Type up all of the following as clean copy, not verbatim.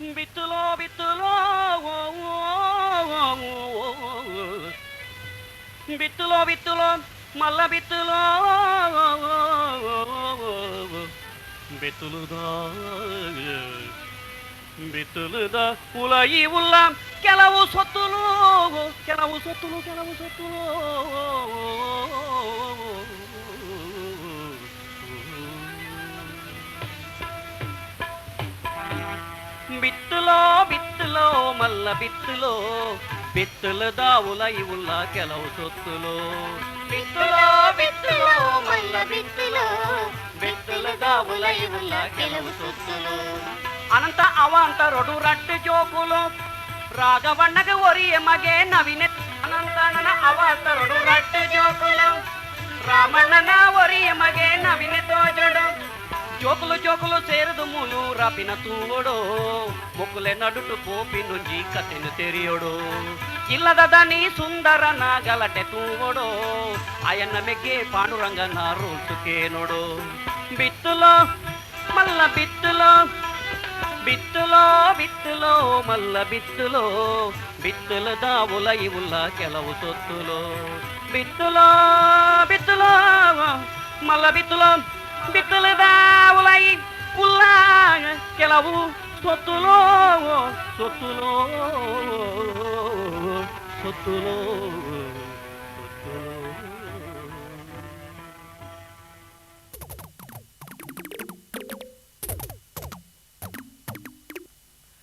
ಬಿತ್ತುಲೋ ಬಿತ್ತುಲೋ ಬಿತ್ತುಲೋ ಬಿತ್ತುಲೋ ಮಲ್ಲ ಬಿತ್ತುಲೋ ಬಿತ್ತುಲುದ ಬಿತ್ತುಲುದ ಉಲಯಿ ಉಲ್ಲ ಕೆಲವು ಸೊತ್ತುಲು ಕೆಲವು ಸೊತ್ತುಲು ಕೆಲವು ಸೊತ್ತುಲು ಬಿತ್ತುಲೋ ಬಿತ್ತುಲೋ ಮಲ್ಲ ಬಿತ್ತುಲೋ ಬಿತ್ತುಲದ ಉಲಯಿ ಉಲ್ಲ ಕೆಲವು ಸೊತ್ತುಲು ಬಿತ್ತುಲೋ ಬಿತ್ತುಲೋ ಮಲ್ಲ ಬಿತ್ತುಲೋ ಬಿತ್ತುಲದ ಉಲಯಿ ಉಲ್ಲ ಕೆಲವು ಸೊತ್ತುಲು ಅನಂತ ಅವಾಂತರೊಡು ರಟ್ಟು ಜೋಕುಲು ರಾಘವಣ್ಣಗ ಒರಿಯ ಮಗೆ ನವೀನ ಅನಂತಣ್ಣನ ಅವಾಂತರೊಡು ರಟ್ಟು ಜೋಕುಲು ರಾಮಣ್ಣನ ಒರಿಯ ಮಗೆ ನವೀನ ತೋಜಡು ಜೋಕುಲು ಜೋಕುಲು ಸೇರದು ಮೂಲು ರಾಪಿನ ತೂವೊಡು ಮೊಕ್ಕುಲೆ ನಡುಟು ಪೋಪಿ ನುಂಜಿ ಕತೆನು ತೆರಿಯೋಡು ಇಲ್ಲದ ದನಿ ಸುಂದರನ ಗಲಟೆ ತೂವೊಡು ಅಯನ್ನ ಮೆಗ್ಗೆ ಪಾಂಡುರಂಗನ ರೋಲ್ಸು ಕೇನೋಡು ಬಿತ್ತುಲೋ ಮಲ್ಲ ಬಿತ್ತುಲೋ ಬಿತ್ತುಲೋ ಬಿತ್ತುಲೋ ಮಲ್ಲ ಬಿತ್ತುಲೋ ಬಿತ್ತುಲದ ಉಲಯಿ ಉಲ್ಲ ಕೆಲವು ಸೊತ್ತುಲೋ ಬಿತ್ತುಲೋ ಬಿತ್ತುಲೋ ಮಲ್ಲ ಬಿತ್ತುಲೋ ಬಿತ್ತುಲದ ಉಲಯಿ ಉಲ್ಲ ಕೆಲವು ಸೊತ್ತುಲೋ ಸೊತ್ತುಲೋ ಸೊತ್ತುಲೋ ಸೊತ್ತುಲೋ.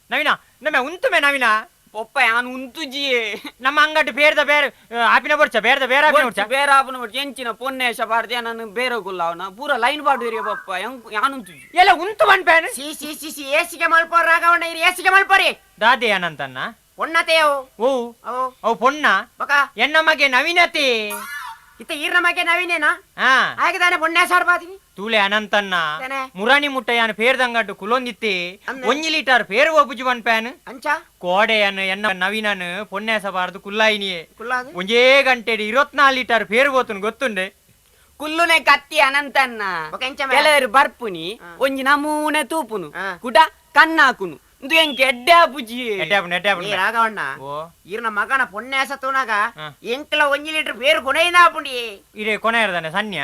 ನವೀನ ನಮ್ಮ ಉಂತುಮೆ ನವೀನ ಪೊಪ್ಪ ಯಾನ್ ಉಂತುಜಿಯೇ. ನಮ್ಮ ಅಂಗಡಿ ಬೇರ್ದ ಬೇರೆ ಆಪಿನ ಬೊಡ್ಚ ಬೇರ್ದ ಬೇರೆ ಆಪಿನ ಬೊಡ್ಚ ಬೇರೆ ಆಪನ ಬೊಡ್ಚ ಎಂಚಿನ ಪೊನ್ನೇಶ ಪಾಡ್ದೆ ನಾನು ಬೇರೆ ಗುಲ್ಲಾವನ ಪೂರ ಲೈನ್ ಪಾಡುವೆರಿ ಪಪ್ಪ ಯಾನ್ ಉಂತುಜಿ. ಎಲ್ಲ ಉಂತು ಪನ್ಪೇನು. C C C C ಏಸಿಗೆ ಮಲ್ಪೋರ್ ರಾಘವಣ್ಣ ಇರು ಏಸಿಗೆ ಮಲ್ಪೋರಿ. ದಾದೆ ಅನಂತನ್ನ ಪೊಣ್ಣತೆಯವು. ಓ. ಅವು. ಅವು ಪೊಣ್ಣ. ಬಕ. ಎನ್ನ ಮಗೆ ನವೀನತೆ. ಇತ್ತ ಈರ್ನ ಮಗೆ ನವೀನೇನಾ? ಹಾ. ಹಾಗೆ ಪೊಣ್ಣೆ ಬಾತಿನಿ. ತೂಲೆ ಅನಂತನ್ನ. ತಾನೆ. ಮುರಾಣಿ ಮುಟ್ಟಯಾನ ಪೇರ್ದಂಗಡ್ಡು ಕುಲೊಂದಿತ್ತೆ. ಅಂದೆ. ಒಂಜಿ ಲೀಟರ್ ಪೇರು ಒಪ್ಪುಜಿ ಪನ್ಪೇನು. ಅಂಚ. ಕೋಡೆಯನ್ ಎನ್ನ ನವೀನನ್ ಪೊನ್ನೇಸ ಬಾರ್ದು ಕುಲ್ಲಾಯಿನಿಯೇ. ಕುಲ್ಲಾದು. ಒಂಜೇ ಗಂಟೆಡ್ 24 ಲೀಟರ್ ಪೇರು ಬೋತುನು ಗೊತ್ತುಂಡೆ. ಕುಲ್ಲುನೆ ಕತ್ತಿ ಅನಂತನ್ನ. ಬೊಕ ಎಂಚ ಮೇ? ಕೆಲವರು ಬರ್ಪುನಿ ಆ. ಒಂಜಿ ನಮೂನೆ ತೂಪುನು ಆ. ಕುಡ ಕಣ್ಣಾಕುನು ಇಂದು ಎಂಕ್ ಎಡ್ಡೆ ಆಪುಜಿಯೇ. ಎಡ್ಡೆ ಆಪುಂಡು, ಎಡ್ಡೆ ಏ ಆಪುಂಡು. ರಾಘವಣ್ಣ. ಓ. ಈರ್ನ ಮಗನ ಪೊನ್ನೇಸ ತೂನಾಗ ಆ. ಎಂಕ್ಲ ಒಂಜಿ ಲೀಟರ್ ಬೇರು ಕೊನೆಯಿಂದ ಆಪುಂಡಿ. ಇರೆ ಕೊನೆ ಇರ್ದಾನೆ ಸನ್ಯ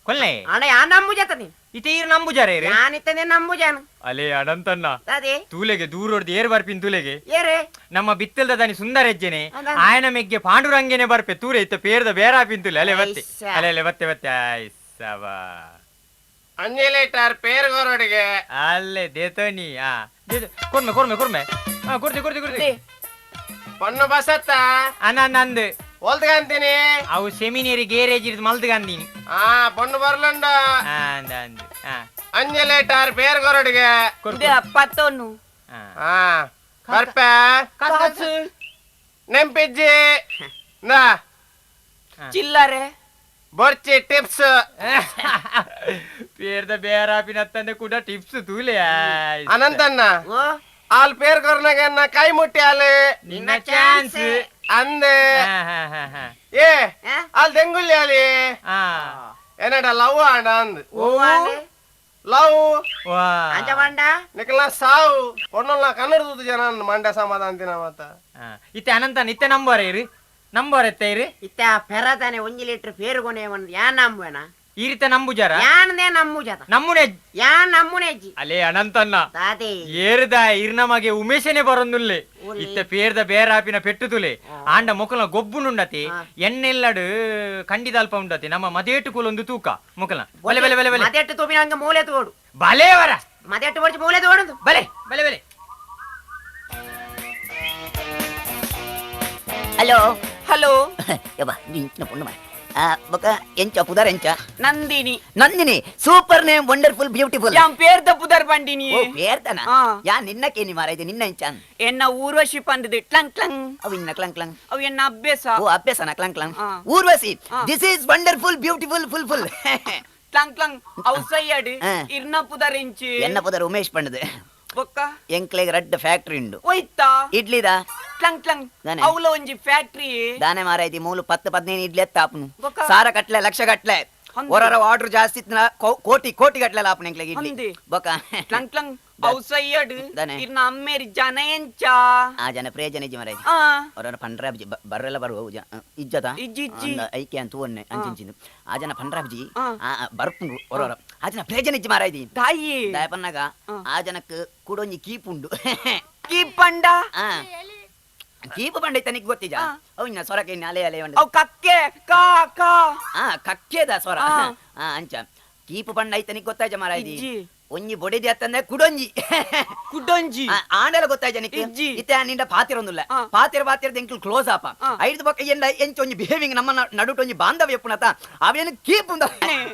ಕೊಲ್ಲೆ. ಅಣ್ಣ ಯಾ ನಂಬುಜತನಿ. ಇತ್ತೆ ಈರ್ ನಂಬುಜಾರೆ ಇರೆ? ಯಾನಿತ್ತನೆ ನಂಬುಜಾನು. ಅಲೇ ಅನಂತನ್ನ. ಅದೇ. ತೂಲೆಗೆ ದೂರೊಡ್ದು ಏರ್ ಬರ್ಪಿನ್ ತೂಲೆಗೆ. ಏರೆ. ನಮ್ಮ ಬಿತ್ತಲ್ದ ದನಿ ಸುಂದರ ಹೆಜ್ಜೆನೆ. ಅದಾನೆ. ಆಯನ ಮೆಗ್ಗೆ ಪಾಂಡುರಂಗೇನೆ ಬರ್ಪೆ ತೂರೆ ಇತ್ತ ಪೇರ್ದ ಬೇರಾಪಿನ್ ತೂಲೆ ಅಲೆ ಬತ್ತೆ. ಐಸ್ಸ. ಅಲೆ ಅಲೆ ಬತ್ತೆ ಬತ್ತೆ ಐಸ್ಸವಾ. ಅಂಜಿ ಲೀಟರ್ ಪೇರ್ ಗೊರಡಿಗೆ. ಅಲ್ಲೇ ದೇತನಿ ಆ ದೇತು ಕೊರ್ಮೆ ಕೊರ್ಮೆ ಕೊರ್ಮೆ ಹಾ ಕೊಡ್ತಿ ಕೊಡ್ತಿ ಕೊಡ್ತಿ. ಪೊಣ್ಣು ಬಸತ್ತ. ಅಣ್ಣ ನಂದು. ಒಲ್ದ್ಗಂತೀನಿ. ಅವು ಸೆಮಿನೇರಿ ಗೇರೇಜ್ ಇರ್ದು ಮಲ್ದ್ಗಂದಿನಿ. ಆ ಪೊಣ್ಣು ಬರ್ಲಂಡ. ಆ ಅಂದ ಅಂದ್ ಆ. ಅಂಜಿ ಲೀಟರ್ ಪೇರ್ ಗೊರಡಿಗೆ. ಕೊರ್ ಇಂದೆ ಪತ್ತೊನ್ನು. ಆ. ಆ ಬರ್ಪೆ. ಕಾಸು. ನೆಂಪಿಜ್ಜಿ ನಾ. ಆ. ಚಿಲ್ಲರೆ. ಬೊರ್ಚಿ ಟಿಪ್ಸ್. ಪೇರ್ದ ಬೇರಾಪಿನತ್ತಂದೆ ಕೂಡ ಟಿಪ್ಸ್ ತೂಲೆ ಆಯ್ಸ್. ಅನಂತಣ್ಣ. ಓ. ಆಲ್ ಪೇರ್ ಕೊರ್ನಾಗ ಕೈ ಮುಟ್ಟಿ ಆಲೆ. ನಿನ್ನ ಚಾನ್ಸ್. ಅಂದೆ. ಹಾ ಹಾ ಹಾ ಹಾ. ಏ. ಆ? ಆಲ್ ದೆಂಗುಲ್ಲಿ ಆಲಿ. ಆ. ಏನಡ ಲವ್ ಆಂಡ ಅಂದ್. ಓ ಆಂಡೆ. ಲವ್. ವಾ. ಅಂಚ ಪಂಡ. ನಿಕಲ ಸಾವು ಪೊಣ್ಣಲ್ಲ ಕನ್ನಡ ತೂತು ಜನ ಮಂಡ್ಯ ಸಮಾಧಾನ ತಿನ್ನ ಮತ್ತ. ಆ, ಇತ್ತೆ ಅನಂತನ ಇತ್ತೆ ನಂಬರ್ ಇರು ನಂಬರ್ ಎತ್ತ ಇರು. ಇತ್ತ ಪೆರತಾನೆ ಒಂಜಿ ಲೀಟರ್ ಪೇರು ಕೊನೆ ಒಂದು ಯಾ ನಂಬುವೆನ. ಈ ರೀತಿ ನಂಬುಜಾರ. ಯಾನದೇ ನಂಬುಜಾತ. ನಮ್ಮನೆ. ಯಾ ನಮ್ಮನೆ ಅಜ್ಜಿ. ಅಲೇ ಅನಂತನ್ನ. ತಾತೆ. ಏರ್ದ ಇರ್ನ ಮಗೆ ಉಮೇಶನೇ ಬರೊಂದುಲ್ಲೆ. ಓಲೆ. ಇತ್ತ ಪೇರ್ದ ಬೇರಾಪಿನ ಪೆಟ್ಟು ತುಲೆ ಆಂಡ ಮೊಕಲ ಗೊಬ್ಬುನುಂಡತಿ. ಆ. ಎಣ್ಣೆಲ್ಲಡು ಕಂಡಿದಲ್ಪ ಉಂಡತಿ ನಮ್ಮ ಮದೇಟು ಕೂಲೊಂದು ತೂಕ ಮೊಕಲ ಬಲೆ ಬಲೆ ಬಲೆ ಬಲೆ. ಮದೆಟ್ಟು ತೂಪಿನ ಹಂಗ ಮೂಲೆ ತೋಡು. ಬಲೆ ವರ. ಮದೆಟ್ಟು ಬಡ್ಚಿ ಮೂಲೆ ತೋಡುದು. ಬಲೆ ಬಲೆ ಬಲೆ. ಹಲೋ. ಹಲೋ. ಯಬ್ಬ ಇಂಚಿನ ಪೊಣ್ಣು ಮಾರ್ರೆ. ಆ, ಬೊಕ ಎಂಚ ಪುದರ್ ಎಂಚ? Nandini. Nandini, super name, wonderful, beautiful. ಯಾನ್ ಪೇರ್ದ ಪುದರ್ ಪಂಡಿನಿ. ಓ ಪೇರ್ದನ. ಆ. ಯಾ ನಿನ್ನ ಕೇನಿ ಮಾರಾಯ್ದೆ ನಿನ್ನ ಎಂಚ? ಎನ್ನ ಊರ್ವಶಿ ಪಂಡದು ಟ್ಲಂಗ್ ಟ್ಲಂಗ್. ಅವು ಇನ್ನ ಕ್ಲಂಗ್ ಕ್ಲಂಗ್. ಅವು ಎನ್ನ ಅಭ್ಯಾಸ. ಓ ಅಭ್ಯಾಸನ ಕ್ಲಂಗ್ ಕ್ಲಂಗ್. ಆ. ಊರ್ವಶಿ. ಆ. This is wonderful, beautiful, full full. ಟ್ಲಂಗ್ ಟ್ಲಂಗ್ ಅವು ಸೈಯಡ್. ಆ. ಇರ್ನ ಪುದರ್ ಎಂಚಿ? ಎನ್ನ ಪುದರ್ ಉಮೇಶ್ ಪಂಡದು. ಬೊಕ್ಕ. ಎಂಕ್ಲೆಗ್ ರಡ್ಡ್ ಫ್ಯಾಕ್ಟ್ರಿ ಉಂಡು. ಒಯ್ತಾ. ಇಡ್ಲಿದ. ಟ್ಲಂಗ್ ಟ್ಲಂಗ್. ದಾನೆ? ಅವ್ಲ ಒಂಜಿ ಫ್ಯಾಕ್ಟ್ರಿ. ದಾನೆ ಮಾರಾಯ್ತಿ ಮೂಲು 10 15 ಇಡ್ಲಿ ಎತ್ತಾಪುನು. ಬೊಕ್ಕ? ಸಾರ ಕಟ್ಲೆ ಲಕ್ಷ ಕಟ್ಲೆ. ಒರರ ಆರ್ಡರ್ ಜಾಸ್ತಿ ಇತ್ತಿನ ಕೋಟಿ ಕೋಟಿ ಗಟ್ಲೆ ಆಪುನ ಎಂಕ್ಲೆಗ್ ಇಡ್ಲಿ ಅಂದೆ. ಬೊಕ ಕ್ಲಂಗ್ ಕ್ಲಂಗ್ ಅವು ಸಯ್ಯಡ್ ದಾನೆ? ಇರ್ನ ಅಮ್ಮೇರಿ ಜನ ಎಂಚ ಆ ಜನ ಪ್ರಯೋಜನ ಇಜ್ಜಿ ಮರ ಆ ಅವರವರ ಪಂಡ್ರಾಬ್ಜಿ ಬರ್ರೆಲ್ಲ ಬರುವ ಇಜ್ಜತ ಇಜ್ಜಿ, ಇಜ್ಜಿ. ಐಕೆ ಅಂತ ಒನ್ನೆ ಅಂಚಿಂಚಿಂದು ಆ ಜನ ಪಂಡ್ರಾಬ್ಜಿ ಆ. ಬರ್ಪುಂಡು ಹೊರವರ ಆ ಜನ ಪ್ರಯೋಜನ ಇಜ್ಜಿ ಮಾರಾಯ್ದಿ ತಾಯಿ ದಾಯಪನ್ನಾಗ ಆ ಜನಕ್ಕೆ ಕೂಡೊಂಜಿ ಕೀಪ್ ಉಂಡು ಕೀಪಂಡ ಆ ಕೀಪು ಪಂಡ ಇತ್ತ ಗೊತ್ತಿಜ ಅವು ಇನ್ನ ಸೊರಕೆ ಇನ್ನ ಅಲೆ ಅಲೆ ಉಂಡು ಅವು ಕಕ್ಕೆ ಕಾ ಕಾ ಆ ಕಕ್ಕೆದ ಸೊರ ಆ. ಆ ಅಂಚ ಕೀಪು ಪಂಡ ಐತನಿಗೆ ಗೊತ್ತಾಯ್ತ ಮಾರಾಯ್ದಿ ಇಜ್ಜಿ. ಒಂಜಿ ಬೊಡಿದಿ ಅತ್ತಂದೆ ಕುಡೊಂಜಿ ಕುಡೊಂಜಿ ಆಂಡಲ ಗೊತ್ತಾಯ್ತ ನಿಕ್ ಇಜ್ಜಿ. ಇತ್ತೆ ನಿಂಡ ಪಾತಿರೊಂದುಲ್ಲ ಆ. ಪಾತಿರ ಪಾತಿರದ ಎಂಕ್ಲು ಕ್ಲೋಸ್ ಆಪ ಆ. ಐದು ಬೊಕ್ಕ ಎಂಡ ಎಂಚ ಒಂಜಿ ಬಿಹೇವಿಂಗ್ ನಮ್ಮ ನಡುಟ ಒಂಜಿ ಬಾಂಧವ್ಯ ಪುನತ ಅವೇನು ಕೀಪ್ ಉಂದ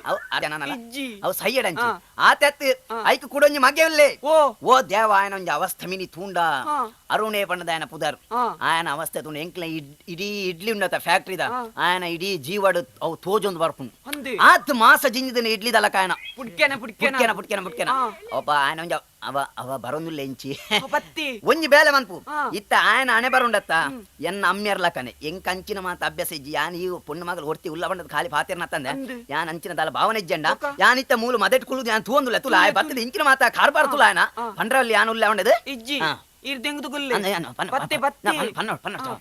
ಅವು ಜನನಲ್ಲ ಇಜ್ಜಿ. ಅವು ಸೈಯಡಂಚಿ ಆ. ಆತೆತ್ ಐಕ್ ಕುಡೊಂಜಿ ಮಗೆ ಉಲ್ಲೆ ಓ ಓ ದೇವ ಆಯನ ಒಂಜಿ ಅವಸ್ಥೆ ಮಿನಿ ತೂಂಡ ಆ. ಅರುಣೇ ಪಂಡದ ಆಯನ ಪುದರ್ ಆ. ಆಯನ ಅವಸ್ಥೆ ತೂಂಡ ಎಂಕ್ಲ ಇಡೀ ಇಡ್ಲಿ ಉಂಡತ ಫ್ಯಾಕ್ಟ್ರಿದ ಆ. ಆಯನ ಇಡೀ ಜೀವಡು ಅವು ತೋಜೊಂದು ಬರ್ಪುಂಡು ಅಂದೆ ಆತ್ ಮಾಸ ಜಿಂಜಿದನ ಇಡ್ಲಿದಲ್ಲ ಕಾಯನ ಪುಡ್ಕೆನ ಪುಡ್ಕೆನ ಪುಟ್ಕೆನ ಪುಟ್ಕೆನ ಪುಟ್ಕೆನ ಆ. ಒಬ್ಬ ಆಯನ ಒಂಜ ಅವ ಅವ ಬರೊಂದುಲ್ಲ ಎಂಚಿ ಬತ್ತಿ ಒಂಜಿ ಬೇಲೆ ಮನ್ಪು ಆ. ಇತ್ತ ಆಯನ ಅಣೆ ಬರುಂಡತ್ತ ಎನ್ನ ಅಮ್ಮೆರ್ಲಕನೆ ಎಂಕ್ ಅಂಚಿನ ಮಾತ ಅಭ್ಯಾಸ ಇಜ್ಜಿ ಯಾನ್ ಈ ಪೊಣ್ಣು ಮಗಳು ಒರ್ತಿ ಉಲ್ಲ ಬಂಡದ ಖಾಲಿ ಪಾತಿರ್ನತ್ತಂದೆ ಅಂದು. ಯಾನ್ ಅಂಚಿನ ದಾಲ ಭಾವನೆ ಇಜ್ಜಂಡ ಬೊಕ? ಯಾನ್ ಇತ್ತ ಮೂಲು ಮದೆಟ್ ಕುಳುದು ಯಾನ್ ತೂವೊಂದುಲ್ಲ ತುಲ ಆಯ ಬತ್ತದ ಇಂಚಿನ ಮಾತ ಕಾರ್ಬಾರ್ ತುಲ ಆಯನ ಆ. ಪಂಡ್ರಲ್ಲಿ ಯಾನ್ ಉಲ್ಲ ಉಂಡದು ಇಜ್ಜಿ ಆ. ಇರ್ದೆಂಗ್ದು ಗುಲ್ಲೆ ಅಂದ ಯಾನು ಪನ್ನ ಬತ್ತೆ ಬತ್ತೆ ಪನ್ನ ಪನ್ನ ಆ.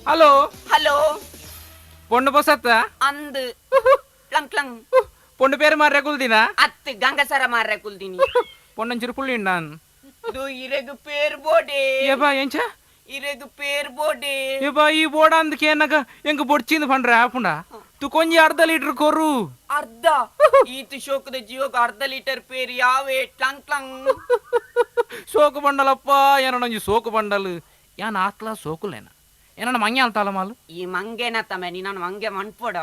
ಹಲೋ ಹಲೋ ಪೊಣ್ಣು ಬಸತ್ತ ಅಂದ್ ಕ್ಲಂಗ್ ಕ್ಲಂಗ್ ಪೊಣ್ಣು പേര് ಮಾರ್ರೆ ಕುಲ್ದಿನ ಅತ್ ಗಂಗಸರ ಮಾರ್ರೆ ಕುಲ್ದಿನಿ ಪೊಣ್ಣಂಚಿರು ಪುಳ್ಳಿ ನಾನು ಇದು ಇರೆಗ್ ಪೇರ್ ಬೋಡೆ ಏಬಾ ಎಂಚ ಇರೆಗ್ ಪೇರ್ ಬೋಡೆ ಏಬಾ ಈ ಬೋಡ ಅಂದಕ್ಕೆ ಏನಾಗ ಎಂಗ್ ಬೊಡ್ಚಿಂದ ಪಂಡ್ರೆ ಆಪುಂಡ ತು ಕೊಂಜಿ ಅರ್ಧ ಲೀಟರ್ ಕೊರು ಅರ್ಧ ಈತ ಶೋಕದ ಜೀವಕ್ಕೆ ಅರ್ಧ ಲೀಟರ್ ಪೇರ್ ಯಾವೇ ಕ್ಲಂಗ್ ಕ್ಲಂಗ್ ಸೋಕು ಬಂಡಲಪ್ಪ ಏನೊಂಜಿ ಸೋಕು ಬಂಡಲ್ ಯಾನ್ ಆತ್ಲ ಸೋಕುಲೇನ ಏನಣ್ಣ ಮಂಗೆ ಅಲ್ತಾಲ ಮಾಲು ಈ ಮಂಗೆನ ತಮ್ಮ ನೀ ನಾನು ಮಂಗೆ ಮನ್ಪೊಡ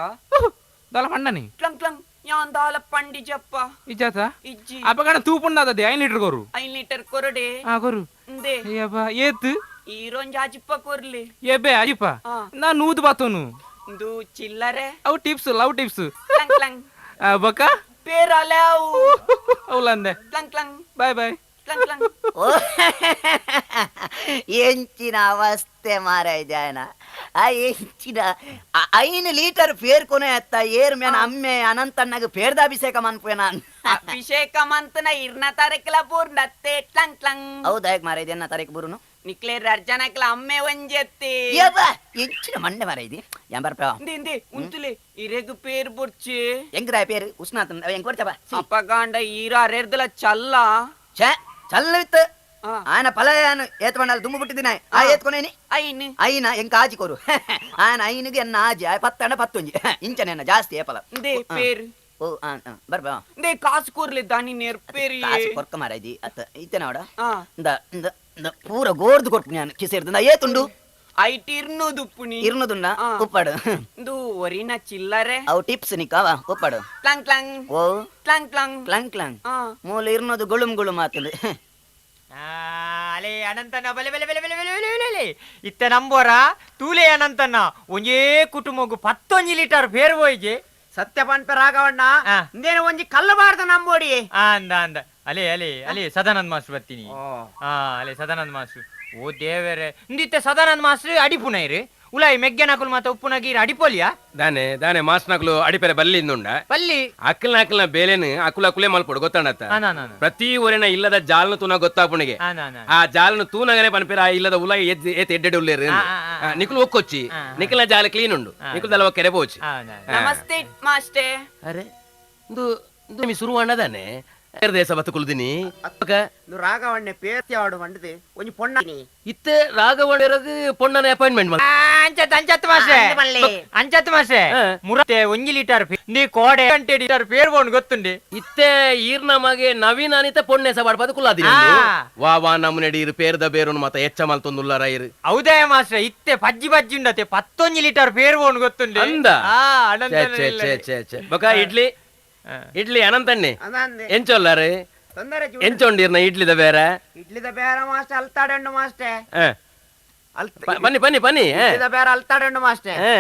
ದಲ ಪಂಡನಿ ಕ್ಲಂಗ್ ಕ್ಲಂಗ್ ಯಾನ್ ದಾಲ ಪಂಡಿ ಜಪ್ಪ ಇಜ್ಜಾತ ಇಜ್ಜಿ ಅಪಗಣ ತೂಪುಂಡ ಅದೇ 5 ಲೀಟರ್ ಕೊರು 5 ಲೀಟರ್ ಕೊರಡೆ ಆ ಕೊರು ಇಂದೆ ಏಬಾ ಏತ್ ಈರೊಂಜಿ ಅಜಿಪ್ಪ ಕೊರ್ಲಿ ಏಬೆ ಅಜಿಪ್ಪ ಆ. ನಾ ನೂದು ಬಾತೋನು ಇಂದು ಚಿಲ್ಲರೆ ಅವು tips love tips ಕ್ಲಂಗ್ ಕ್ಲಂಗ್ ಬೊಕ ಪೇರ್ ಅಲಾವು ಅವಲಂದೆ ಕ್ಲಂಗ್ ಕ್ಲಂಗ್ ಬಾಯ್ ಬಾಯ್ ಕ್ಲಂಗ್ ಕ್ಲಂಗ್ ಓ ಎಂಚಿನ ಅವಸ್ಥೆ ಮಾರಾಯ್ದೆ ಆಯನ ಆ ಎಂಚಿನ 5 ಲೀಟರ್ ಪೇರ್ಕೊನೆ ಅತ್ತ ಏರ್ ಮೇನ ಅಮ್ಮೆ ಅನಂತಣ್ಣಗ ಪೇರ್ದ ಅಭಿಷೇಕ ಮನ್ಪೇನ ಅಭಿಷೇಕ ಮಂತನ ಇರ್ನ ತಾರೀಕಲ ಪೂರ್ಣತ್ತೆ ಕ್ಲಂಗ್ ಕ್ಲಂಗ್ ಹೌದಾ ಹೇಗ್ ಮಾರಾಯ್ದೆ ಎನ್ನ ತಾರೀಕು ಬುರುನು ನಿಕ್ಲೆ ಅರ್ಜನಕ್ಲ ಅಮ್ಮೆ ಒಂಜೆತ್ತಿ ಯಬ್ಬ ಎಂಚಿನ ಮಂಡೆ ಮಾರಾಯ್ದಿ ಯಾನ್ ಬರ್ಪ ಇಂದೆ ಇಂದೆ ಉಂತುಲೆ ಇರೆಗ್ ಪೇರ್ ಬೊರ್ಚಿ ಎಂಗ್ರ ಪೇರು ಉಷ್ಣಾತನ ಎಂಗ್ ಕೊಡ್ತಬಾ ಅಪ್ಪಗಾಂಡ ಈರ ಅರೆರ್ದಲ ಚಲ್ಲ ಛೇ ಚಲ್ಲವಿತ್ತು ಆ. ఆయన పలయాను ఏతమండాలి దుమ్ము పుట్టిదిన ఆ ఏత్కొనేని ಐನ್ ಐನ ಎಂಕ ಆಜಿ ಕೊರು ఆయన ಐನಿಗೆ ಎನ್ನ ಆಜಿ ಆಯ್ ಪತ್ತಂಡ ಪತ್ತೊಂಜಿ ಇಂಚನೆನ್ನ ಜಾಸ್ತಿ ಏಪಲ ಇಂದೆ ಪೇರ್ ಓ ಆ ಬರ್ಬ ಇಂದೆ ಕಾಸು ಕೊರ್ಲೆ ದಾನಿ ನೇರ್ಪೇರಿ ಕಾಸು ಕೊರ್ಕ ಮಾರಾಯ್ದಿ ಅತ್ತ ಇತ್ತೇನ ಅವಡ ಆ ಇಂದ ಇಂದ ಇಂದ ಪೂರ ಗೋರ್ದು ಕೊರ್ಪು ನಾನು ಕಿಸಿರ್ದು ಏತುಂಡು ಐಟ್ ಇರ್ನೂದು ಉಪ್ಪುನಿ ಇರ್ನದುಂಡ ಆ. ಉಪ್ಪಾಡು ಇಂದು ಒರಿನ ಚಿಲ್ಲರೆ ಅವು ಟಿಪ್ಸ್ ನಿಕ್ಕಾವ ಉಪ್ಪಾಡು ಕ್ಲಂಗ್ ಕ್ಲಂಗ್ ಓ ಕ್ಲಂಗ್ ಕ್ಲಂಗ್ ಕ್ಲಂಗ್ ಕ್ಲಂಗ್ ಆ ಮೂಲ ಇರ್ನದು ಗುಳುಂ ಗುಳುಂ ಆತುಂಡು ಅಲೆ ಅನಂತಣ್ಣ ಬಲೆ ಬಲೆ ಬಲೆ ಬಲೆ ಬಲೆ ಬಲೆ ಬಲೆ ಇತ್ತ ನಂಬೋರ ತೂಲೆ ಅನಂತಣ್ಣ ಒಂಜೇ ಕುಟುಂಬಗು 11 ಲೀಟರ್ ಬೇರ್ ಹೋಯ್ಗೆ ಸತ್ಯ ಪನ್ಪೆ ರಾಘವಣ್ಣ ಆ. ಇಂದೇನು ಒಂಜಿ ಕಲ್ಲಬಾರ್ದು ನಂಬೋಡಿ ಅಂದ ಅಂದ ಅಲೆ ಅಲೆ ಅಲೆ ಸದಾನಂದ ಮಾಸ್ಟರ್ ಬರ್ತೀನಿ ಆ ಅಲೆ ಸದಾನಂದ ಮಾಸ್ಟರ್ ಓ ದೇವರೇ ಇಂದಿತ್ತೆ ಸದಾನಂದ ಮಾಸ್ಟರ್ ಅಡಿಪುನೈರು ಉಲಾಯಿ ಮೆಗ್ಗೆನಕುಲು ಮಾತ ಉಪ್ಪುನಗೀರ್ ಅಡಿಪೋಲಿಯಾ ದಾನೆ ದಾನೆ ಮಾಸ್ನಕ್ಲು ಅಡಿಪೆರೆ ಬಲ್ಲಿಂದುಂಡ ಪಲ್ಲಿ ಅಕ್ಕಲ್ನ ಅಕ್ಕಲ್ನ ಬೇಲೆನು ಅಕುಲ ಅಕುಲೇ ಮಲ್ಪೊಡು ಗೊತ್ತಂಡತ್ತ ಆ, ನಾ, ನಾ, ನಾ. ಪ್ರತಿ ಊರಿನ ಇಲ್ಲದ ಜಾಲನು ತೂನ ಗೊತ್ತಾಪುಣಿಗೆ ಆ, ನಾ, ನಾ. ಆ ಜಾಲನು ತೂನಗನೆ ಪನ್ಪೇರ ಆ ಇಲ್ಲದ ಉಲ ಏತ್ ಏತ್ ಎಡ್ಡೆಡ್ ಉಲ್ಲೇರು ಆ, ಆ, ಆ. ನಿಕುಲು ಒಕ್ಕೊಚ್ಚಿ ಆ, ಆ. ನಿಕುಲ್ನ ಜಾಲ ಕ್ಲೀನ್ ಉಂಡು ಆ. ನಿಕುಲ್ ದಲ ಒಕ್ಕೆರೆ ಪೋಚಿ ಆ, ನಾ, ನಾ. ನಮಸ್ತೆ ಮಾಸ್ಟೇ ಅರೆ ಇಂದು ಇಂದು ಮಿ ಶುರು ಅಣ್ಣದಾನೆ ದೇಶ ಬತ್ತು ಕುಲ್ದಿನಿ ಇಂದು ರಾಘವಣ್ಣೆ ಪೇರ್ತಿ ಆಡು ಮಂಡದು ಒಂಜಿ ಪೊಣ್ಣ ಇತ್ತೆ ರಾಘವಣ್ಣರಗ್ ಪೊಣ್ಣನ ಅಪಾಯಿಂಟ್ಮೆಂಟ್ ಅಂಚತ್ ಅಂಚತ್ ಮಾಸ್ಟೆ ಅಂದ್ ಮಲ್ಲೆ. ಅಂಚತ್ ಮಾಸ್ಟೆ ಆ. ಮುರತೆ 1 ಲೀಟರ್ ನೀ ಕೋಡೆ ಗಂಟೆ ಲೀಟರ್ ಪೇರ್ ಬೋಂಡ್ ಗೊತ್ತುಂಡಿ ಇತ್ತೆ ಈರ್ನ ಮಗೆ ನವೀನ ಅನಿತ ಪೊಣ್ಣೆ ಸವಾಡ್ಪದ ಕುಲ್ಲಾದಿನಿ ಆ. ವಾ ವಾ ನಮ್ಮನೆಡಿ ಇರು ಪೇರ್ದ ಬೇರುನು ಮತ ಎಚ್ಚ ಮಲ್ತೊಂದುಲ್ಲಾರ ಇರು ಹೌದೇ ಮಾಸ್ಟರ್ ಇತ್ತೆ ಪಜ್ಜಿ ಪಜ್ಜಿ ಉಂಡತೆ 11 ಲೀಟರ್ ಪೇರ್ ಬೋಂಡ್ ಗೊತ್ತುಂಡಿ ಅಂದ ಆ ಛೆ, ಅನಂತನ ಛೆ, ಛೆ, ಛೆ, ಛೆ. ಬೊಕ ಇಡ್ಲಿ ಆ. ಇಡ್ಲಿ ಅನಂತಣ್ಣೆ ಅದಂದೆ ಎಂಚೊಲ್ಲಾರು ತೊಂದರೆ ಎಂಚೊಂಡಿರ್ನ ಇಡ್ಲಿದ ಬೇರೆ ಇಡ್ಲಿದ ಬೇರೆ ಮಾಸ್ಟರ್ ಅಲ್ತಾಡಣ್ಣು ಮಾಸ್ಟೆ ಆ. ಬನ್ನಿ ಬನ್ನಿ ಬನ್ನಿ ಆ. ಇಡ್ಲಿದ ಬೇರೆ ಅಲ್ತಾಡಣ್ಣು ಮಾಸ್ಟೆ ಆ.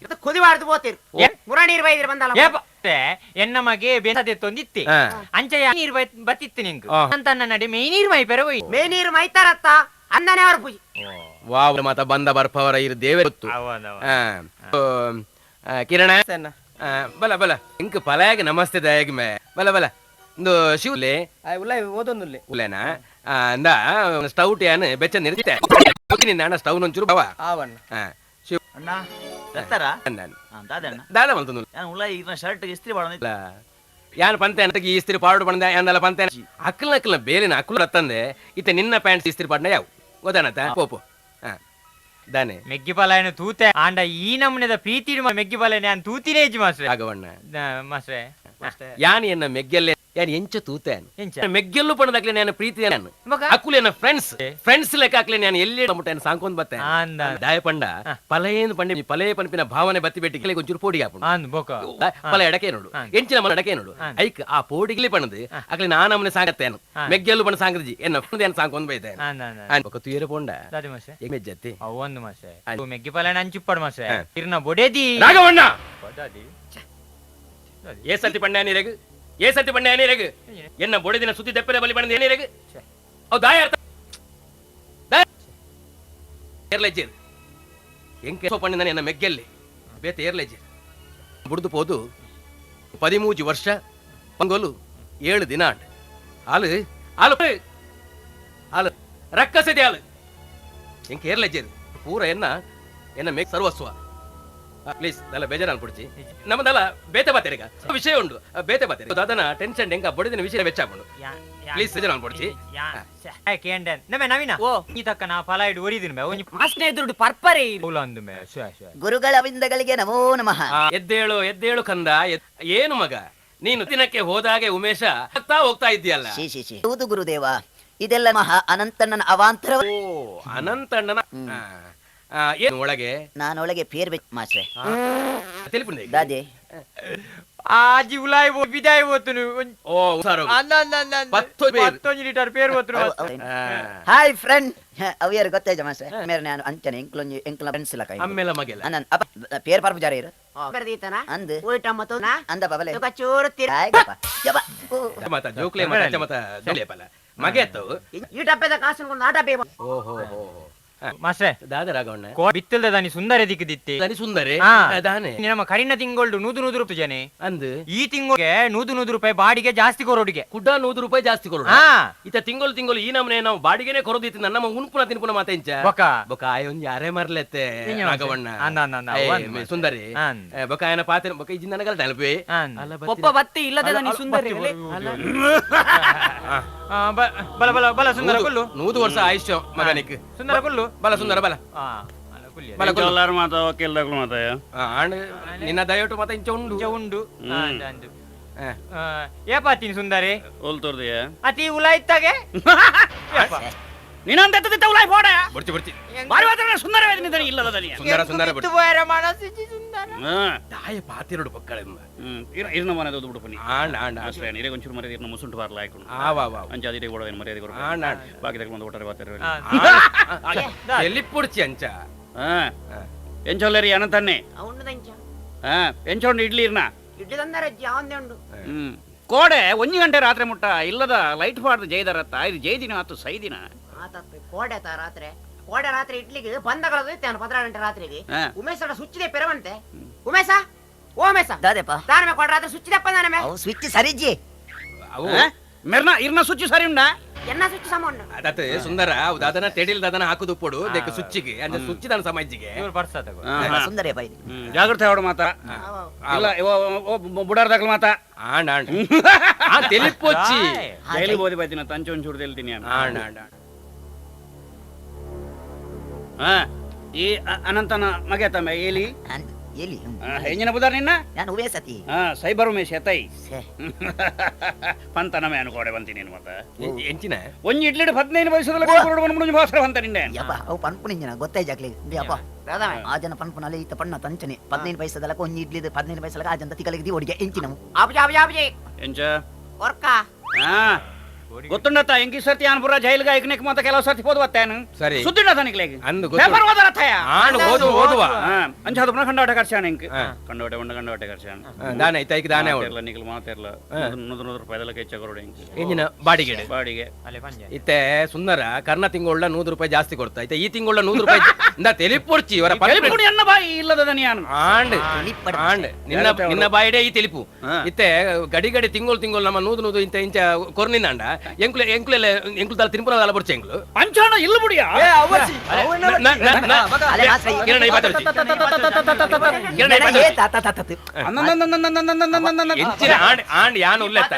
ಇದು ಕುದಿ ಮಾಡ್ದು ಪೋತಿರ್ ಏ. ಮುರ ನೀರ್ ಬೈದಿರ್ ಬಂದಲ್ಲ ಏಪ ಎನ್ನ ಮಗೆ ಬೆಂದದೆ ತೊಂದಿತ್ತೆ ಆ. ಅಂಚೆಯ ನೀರ್ ಬತ್ತಿತ್ತು ನಿಂಗೆ ಆ. ಅಂತ ನಡೆ ಮೇ ನೀರ್ ಮೈ ಪೆರ ಹೋಯ್ ಮೇ ನೀರು ಮೈತಾರತ್ತ ಅಂದನೆ ಅವರ ಪೂಜೆ. ವಾವ್ ಮಾತ ಬಂದ ಬರ್ಪವರ ಇರು ದೇವರ ಗೊತ್ತು. ಕಿರಣ ಬಲ ಬಲ ಇಂಕ್ ಪಲಾಯಗ್ ನಮಸ್ತೆ ದಯಗ್ ಮೇ ಬಲ ಬಲ ಇಂದು ಶಿವಲೆ ಓದೊಂದುಲ್ಲೆ ಉಲ್ಲೇನಾ ಅಂದ ಸ್ಟೌಟ್ ಯಾನ್ ಬೆಚ್ಚ ನಿರ್ಜಿತೆ ನಿನ್ನ ಸ್ಟೌ ನೊಂಚೂರು ಬವ ಆವಣ್ಣ ಶಿವ ಅಣ್ಣ ದತ್ತರ ಅಂದಾನ್ ದಾದಣ್ಣ ದಾದ ಮಲ್ತೊಂದು ಯಾನ್ ಉಲ್ಲ ಈರ್ನ ಶರ್ಟ್ ಇಸ್ತ್ರಿ ಪಾಡೊಂದು ಯಾನ್ ಪಂತೆ ಅಂತ ಇಸ್ತ್ರಿ ಪಾಡು ಬಂದ ಯಾನಲ್ಲ ಪಂತೆ ಅಕ್ಕಲ್ನ ಅಕ್ಕಲ್ನ ಬೇಲಿನ ಅಕ್ಕಲು ರತ್ತಂದೆ ಇತ್ತ ನಿನ್ನ ಪ್ಯಾಂಟ್ ಇಸ್ತ್ರಿ ಪಾಡ್ನ ಯಾವ ಗೊತ್ತಾನತ ಪೋಪು ದಾನೆ ಮೆಗ್ಗಿ ಪಲಾಯನ ತೂತೆ ಆಂಡ ಈ ನಮ್ಮನೆದ ಪ್ರೀತಿ ಮೆಗ್ಗಿ ಪಲಾಯನ ಯಾನ್ ತೂತಿನೇ ಇಜ್ಜಿ ಮಾಸ್ಟ್ರೆ. ರಾಘವಣ್ಣ ಮಾಸ್ಟ್ರೆ ಯಾನ್ ಎನ್ನ ಮೆಗ್ಗೆಲ್ಲೆ ಯಾನ್ ಎಂಚ ತೂತೆ ಎಂಚ? ಮೆಗ್ಗೆಲ್ಲು ಪಣದಾಕ್ಲೆ ನಾನು ಪ್ರೀತಿ ನಾನು ಅಕ್ಕುಲು ಎನ್ನ ಫ್ರೆಂಡ್ಸ್ ಫ್ರೆಂಡ್ಸ್ ಲೆಕ್ಕ ಹಾಕ್ಲೆ ನಾನು ಎಲ್ಲಿ ಮುಟ್ಟ ಸಾಂಕೊಂದ್ ಬತ್ತೆ ಅಂದ ದಾಯ ಪಂಡ ಪಲಯೇನು ಪಂಡೆ ಪಲಯ ಪನ್ಪಿನ ಭಾವನೆ ಬತ್ತಿ ಬೆಟ್ಟಿಗೆ ಒಂಚೂರು ಪೋಡಿಗೆ ಹಾಪುಂಡು ಅಂದ್ ಬೊಕ ಪಲ ಎಡಕೆ ನೋಡು ಎಂಚಿನ ಮಲ ಎಡಕೆ ನೋಡು ಐಕ್ ಆ ಪೋಡಿಗ್ಲಿ ಪಣದು ಅಕ್ಲೆ ನಾನಮ್ಮನೆ ಸಾಂಗತ್ತೇನು ಮೆಗ್ಗೆಲ್ಲು ಪಣ ಸಾಂಗದಜಿ ಎನ್ನ ಫ್ರೆಂಡ್ ಏನ್ ಸಾಂಕೊಂದ್ ಬೈತೆ ಅಂದ ಅಂದ ಬೊಕ ತುಯರೆ ಪೋಂಡ ದಾದಿ ಮಾಸ್ಟ್ರೆ ಮೆಜ್ಜತ್ತಿ ಒಂದು ಮಾಸ್ಟ್ರೆ ಮೆಗ್ಗಿ ಪಲಾಯನ ಅಂಚಿಪ್ಪಡು ಮಾಸ್ಟ್ರೆ ಇರ್ನ ಬೊಡೆದಿ ರಾಘವಣ್ಣ ದಾದಿ ಏ ಸತಿ ಪಂಡ ನೀರೆಗ್ ಏ ಸತಿ ಪಂಡ ನೀರೆಗ್ ಎನ್ನ ಬೊಡೆದಿನ ಸುದ್ದಿ ದೆಪ್ಪರೆ ಬಲಿ ಪಂಡ ಏನಿರೆಗ್ ಅವು ದಾಯ ಅರ್ಥ ಏರ್ಲೆಜ್ಜೇರು ಎಂಕೆ ಪಂಡಿನ ಎನ್ನ ಮೆಗ್ಗೆಲ್ಲಿ ಬೇತೆ ಏರ್ಲೆಜ್ಜೇರು ಬುಡ್ದು ಪೋದು 13 ವರ್ಷ ಪಂಗೋಲು 7 ದಿನ ಆಂಡ್ ಆಲು ಆಲು ಆಲು ರಕ್ಕಸದೆ ಆಲು ಎಂಕೆ ಏರ್ಲೆಜ್ಜೇರು ಪೂರ ಎನ್ನ ಎನ್ನ ಮೇಗ್ ಸರ್ವಸ್ವ ಪ್ಲೀಸ್ ದಲ್ಲ ಬೇಜಾರು ಅನ್ಬಿಡ್ಚಿ ನಮ್ಮದಲ್ಲ ಬೇತೆ ಬಾತೆರಿಗ ವಿಷಯ ಉಂಡು ಬೇತೆ ಬಾತೆರಿ ದಾದನ ಟೆನ್ಷನ್ ಎಂಕ ಬೊಡೆದಿನ ವಿಷಯ ವೆಚ್ಚ ಹಾಕೊಂಡು ಪ್ಲೀಸ್ ಬೇಜಾರು ಅನ್ಬಿಡ್ಚಿ ನವೀನ ಓ. ಈ ತಕ್ಕ ನಾ ಫಲ ಇಡು ಒರಿದಿನ ಮೇ ಒಂಜಿ ಮಾಸ್ನೆ ಎದುರುಡು ಪರ್ಪರೆ ಪೌಲ ಅಂದು ಮೇ ಶ್ಯಾ ಶ್ಯಾ. ಗುರುಗಳ ವಿಂದಗಳಿಗೆ ನಮೋ ನಮಃ. ಎದ್ದೇಳು ಎದ್ದೇಳು ಕಂದ, ಏನು ಮಗ ನೀನು ದಿನಕ್ಕೆ ಹೋದಾಗೆ ಉಮೇಶ ಹೋಗ್ತಾ ಹೋಗ್ತಾ ಇದ್ದೀಯಲ್ಲ. She she she ಹೌದು ಗುರುದೇವ, ಇದೆಲ್ಲ ಮಹಾ ಅನಂತಣ್ಣನ ಅವಾಂತರ. ಓ ಅನಂತಣ್ಣನ ಏನು ಒಳಗೆ ನಾನೊಳಗೆ ಪೇರ್ ಬೇಕು ಮಾಸ್ಟ್ರೆ. ತಿಳಿಪುಂಡೆ ದಾದೆ ಆಜಿ ಉಲಾಯ್ ಬೋ ಬಿದಾಯ್ ಹೋತುನು ಓ ಸಾರು ಅಲ್ಲ ಅಲ್ಲ ಅಲ್ಲ ಅಲ್ಲ. ಪತ್ತೊಂದು ಪೇರು. ಪತ್ತೊಂಜಿ ಲೀಟರ್ ಪೇರು ಹೋತುನು ಹಾಯ್ ಫ್ರೆಂಡ್, ಅವಿಯರ್ ಗೊತ್ತಾಯ್ತ ಮಾಸ್ಟ್ರೆ? ಮೇರೆ ನಾನು ಅಂಚನೆ ಎಂಕ್ಲೊಂಜಿ ಎಂಕ್ಲ ಫ್ರೆಂಡ್ಸ್ ಇಲ್ಲ ಕೈ ಅಮ್ಮೆಲ ಮಗೆಲ ಅನನ್ ಅಪ್ಪ ಪೇರ್ ಪರ್ಪು ಜಾರ ಇರು ಬರ್ದೀತನ ಅಂದು ಊಟ ಮತ್ತು ಅಂದ ಬಬಲೆ ಚೂರು ತಿರ್ ಹಾಯ್ ಯಪ್ಪ ಓ. ಮಾತ ಜೋಕ್ಲೆ ಮಾತ ಅಚ್ಚ ಮಾತ ಜೋಕ್ಲೆ ಪಲ ಮಗೆ ಅತ್ತವು ಈ ಡಬ್ಬೆದ ಕಾಸು ಆ ಡಬ್ಬೆ ಓಹೋ ಹೋ ಮಾಸ್ಟ್ರೆ ದಾದ ರಾಘವಣ್ಣ ಬಿತ್ತಲ್ದ ದಾನಿ ಸುಂದರ ದಿಕ್ಕದಿತ್ತಿ ದಾನಿ ಸುಂದರಿ ಹಾ. ದಾನೆ ನಮ್ಮ ಕರಿನ ತಿಂಗಳು 100 100 ರೂಪಾಯಿ ಜನೆ ಅಂದು ಈ ತಿಂಗಳಿಗೆ 100 100 ರೂಪಾಯಿ ಬಾಡಿಗೆ ಜಾಸ್ತಿ ಕೊರೋಡಿಗೆ ಕುಡ್ಡ 100 ರೂಪಾಯಿ ಜಾಸ್ತಿ ಕೊಡು ಹಾ. ಇತ ತಿಂಗಳು ತಿಂಗಳು ಈ ನಮ್ಮನೆ ನಾವು ಬಾಡಿಗೆನೆ ಕೊರೋದಿತ್ತು ನನ್ನ ಉಣ್ಪುನ ತಿನ್ಪುನ ಮಾತ ಇಂಚ ಬೊಕ. ಬೊಕ ಆಯೊಂಜಿ ಅರೆ ಮರ್ಲೆತ್ತೆ ಇಂಚ ರಾಘವಣ್ಣ ಅಂದ, ಅಂದ, ಅಂದ, ಏ, ಒಂದು ಮೇ ಸುಂದರಿ ಅಂದ. ಏ, ಬೊಕ ಆಯನ ಪಾತೆ ಬೊಕ ಇಜ್ಜಿ ನನಗಲ್ಲ ನೆನಪೆ ಅಂದ. ಅಲ್ಲ ಪೊಪ್ಪ ಬತ್ತಿ ಇಲ್ಲದೆ ದಾನಿ ಸುಂದರಿ ಬತ್ತಿ ಬಲ ಬಲ ಬಲ ಸುಂದರ ಕೊಲ್ಲು 100 ವರ್ಷ ಆಯುಷ್ಯ ಮಗನಿಕ್ ಸುಂದರ ಕೊಲ್ಲು ಬಲ ಸುಂದರ ಬಲ ಆ, ಅಲ್ಲ, ಕೊಲ್ಲಿ. ಬಲ ಕೊಲ್ಲು. ಎಲ್ಲಾರು ಮಾತಾ ವಕೀಲದಾಗಲು ಮಾತಾಯ ಆ, ಆಂಡ್ ನಿನ್ನ ದಯವಿಟ್ಟು ಮಾತ ಇಂಚ ಉಂಡು ಇಂಚ ಉಂಡು ಆ, ಅಂದ, ಅಂದು. ಆ. ಆ, ಏಪಾತೀನಿ ಸುಂದರಿ ಓಲ್ ತೋರ್ದಿಯ ಅತಿ ಉಲಾಯ್ತಾಗೆ ಏಪ. ನೀನಂತ ಉಲಾಯ್ ಫೋಡ ಬರ್ತಿ ಬರ್ತಿ ಬಾರಿ ಮಾತ್ರ ಸುಂದರವಾದ ನಿಂತನೆ ಇಲ್ಲದ ದನಿಯ ಸುಂದರ ಸುಂದರ ಬಿತ್ತು ಹೋಯರ ಮನಸ್ಸಿಜ್ಜಿ ಸುಂದರ ದಾಯ ಪಾತಿರೋಡು ಪಕ್ಕಳೆಂಬ ಇರ್ನ ಮನೆ ದೊಡ್ಡ ಬಿಡು ಆಂಡ್ ಆಂಡ್ ಆಂಡ್. ಆಶ್ರಯ ನೀರೇ ಒಂಚೂರು ಮರ್ಯಾದೆ ಇರ್ನ ಮುಸುಂಟು ಬಾರ್ಲ ಹಾಕೊಂಡು ಆ ವಾ ವಾ ಅಂಚಾದಿರೇ ಓಡೋದೇನು ಮರ್ಯಾದೆ ಕೊಡು ಆಂಡ್ ಆಂಡ್. ಬಾಕಿ ತಗೊಂಡು ಓಟರೆ ಬಾತಾರೆ ಆ, ಎಲ್ಲಿ ಪುಡ್ಚಿ ಅಂಚ ಹಾ ಎಂಚೊಲ್ಲರಿ ಅನಂತನ್ನೇ ಉಂಡುದಂಚ ಹಾ ಎಂಚೊಂಡು ಇಡ್ಲಿ ಇರ್ನ ಇಡ್ಲಿ ತಂದಾರೆ ಅಜ್ಜಿ ಅವಂದೇ ಉಂಡು ಹ್ಮ್ ಕೋಡೆ 1 ಗಂಟೆ ರಾತ್ರಿ ಮುಟ್ಟ ಇಲ್ಲದ ಲೈಟ್ ಬಾರ್ದು ಜೈದರತ್ತ ಇದು ಜೈದಿನ ಆತು ಸೈದಿನ ಆತತ್ತು ಕೋಡೆ ತಾ ರಾತ್ರಿ ಕೋಡೆ ರಾತ್ರಿ ಇಡ್ಲಿಗೆ ಬಂದಗಳದು ಇತ್ತೇನು 12 ಗಂಟೆ ರಾತ್ರಿಗೆ ಹಾ. ಉಮೇಶ ಸುಚ್ಚಿದೆ ಪೆರವಂತೆ ಉಮೇಶ ಓ ಉಮೇಶ ದಾದೆಪ್ಪ ದಾನಮೆ ಕೋಡೆ ರಾತ್ರಿ ಸುಚ್ಚಿದೆಪ್ಪ ದಾನಮೆ ಅವು ಸ್ವಿಚ್ ಸರಿಜ್ಜಿ ಅವು ಮೆರ್ನ ಇರ್ನ ಸುಚ್ಚಿ ಸರಿ ಉಂಡ ಎನ್ನ ಸುಚ್ಚಿ ಸಮ ಉಂಡು ಅದತ್ತೆ ಸುಂದರ ಅವು ದಾದನ ತೆಡಿಲ್ ದಾದನ ಹಾಕುದು ಪೊಡು ದೇಕ ಸುಚ್ಚಿಗೆ ಅಂದ್ರೆ ಸುಚ್ಚಿದಾನ ಸಮಾಜಿಗೆ ಇವ್ರು ಬರ್ಸ ತಗೋ ಸುಂದರಿಯಪ್ಪ ಇದು ಜಾಗ್ರತೆ ಅವಡು ಮಾತಾ ಇಲ್ಲ ಬುಡಾರ್ದಾಗಲು ಮಾತಾ ಆಂಡ್ ಆಂಡ್ ಆ ತೆಲಿಪೊಚ್ಚಿ ಜೈಲಿ ಬೋದಿ ಬೈತಿನ ತಂಚು ಒಂಚೂರು ತೆಲ್ತೀನಿ and and and. ಹಾ ಈ ಅನಂತನ ಮಗ ತಮ್ಮ ಏಲಿ ಎಲ್ಲಿ ಎಂಜಿನ ಬುದಾರ್ ನಿನ್ನ ನಾನು ಉವೇ ಸತಿ ಹಾ ಸೈಬರ್ ಉಮೇಶ್ ಎತ್ತೈ ಛೇ. ಪಂತನಮೆ ಅನ್ಕೋಡೆ ಬಂತೀನಿ ನೀನು ಮತ್ತೆ ಎಂಚಿನ ಒಂಜಿ ಇಡ್ಲಿಡ್ 15 ವಯಸ್ಸದಲ್ಲಿ ಕೊರಡು ಬಂದ್ಬಿಡು ಭಾಸ್ಕರ ಅಂತ ನಿನ್ನೆ ಯಪ್ಪ ಅವು ಪನ್ಪುನಿಂಜನ ಗೊತ್ತಾಯ್ಜಾಕ್ಲಿ ಯಪ್ಪ ಆ ಜನ ಪನ್ಪುನಲ್ಲಿ ಈತ ಪಣ್ಣ ತಂಚನೆ 15 ಪೈಸದಲಕ ಒಂಜಿ ಇಡ್ಲಿದ್ 15 ಪೈಸಲಕ ಆ ಜನ ತಿಕಲಿಗೆ the ಒಡಿಗೆ ಎಂಚಿನವು ಆಬಜಿ ಆಬಜಿ ಆಬಜಿ ಎಂಚ ಕೊರ್ಕ ಹಾ ಗೊತ್ತುಂಡತ್ತ ಎಂಕಿ ಸರ್ತಿ ಯಾನ್ ಪುರ ಜೈಲ್ಗ ಐಕ್ನೆಕ್ ಮಾತ ಕೆಲವು ಸರ್ತಿ ಪೋದು ಬತ್ತೇನು ಸರಿ. ಸುದ್ದಿಂಡ ತನಿಕ್ಲೇಗ್ ಅಂದು ಗೊತ್ತು. ಪೇಪರ್ ಓದರತ್ತಯ ಆಣ್ ಓದು ಓದುವ. ಅಂಚಾದ ಪುನಃ ಕಂಡಾಟ ಖರ್ಚಾಣ ಎಂಕ್ ಕಂಡೋಟೆ ಉಂಡ ಕಂಡೋಟೆ ಖರ್ಚಾಣ ದಾನೆ ಐತ ಐಕ್ ದಾನೆ ಅವಳು. ಮಾತೆರ್ಲ ನಿಕ್ಲು ಮಾತೆರ್ಲ 100 ರೂಪಾಯಿ ಹೆಚ್ಚ ಕೊರಡು ಎಂಕ್ ಎಂಜಿನ ಬಾಡಿಗೆ ಬಾಡಿಗೆ ಅಲೆ ಪಂಜೆ ಇತ್ತೆ ಸುಂದರ ಕರ್ನ ತಿಂಗಳ 100 ರೂಪಾಯಿ ಜಾಸ್ತಿ ಕೊಡ್ತಾ ಇತ್ತೆ ಈ ತಿಂಗಳ 100 ರೂಪಾಯಿ ಇಂದ ತೆಲಿಪೊರ್ಚಿ ಇವರ ತೆಲಿಪುಡಿ ಎನ್ನ ಬಾಯಿ ಇಲ್ಲದ ದನಿಯಾನು ಆಂಡ್ ಆಂಡ್ ನಿನ್ನ ನಿನ್ನ ಬಾಯಿಡೆ ಈ ತೆಲಿಪು ಇತ್ತೆ ಗಡಿ ಗಡಿ ತಿಂಗಳು ತಿಂಗಳು ನಮ್ಮ ನೂದು ನೂದು ಇಂತ ಇಂಚ ಕೊರ್ನಿಂದಾಂಡ ಎಂಕುಲೆ ಎಂಕುಲೆಲ್ಲ ಎಂಕುಲು ದಾಲ ತಿನ್ಪುನ ದಾಲ ಬೊರ್ಚಿ ಎಂಕುಲು ಅಂಚಾಣ ಇಲ್ಲ ಬುಡಿಯ ಅಲೆ ಮಾಸ್ಟ್ರೆ, ಕಿರಣ ಈ ಪಾತ್ರೆ ಕಿರಣ ಈ ಪಾತ್ರೆ ಏ ತಾ ತಾ ತಾ ತಾ ತು. ಎಂಚಿನ ಆಂಡ್ ಆಂಡ್ ಯಾನು ಉಲ್ಲೆತ್ತ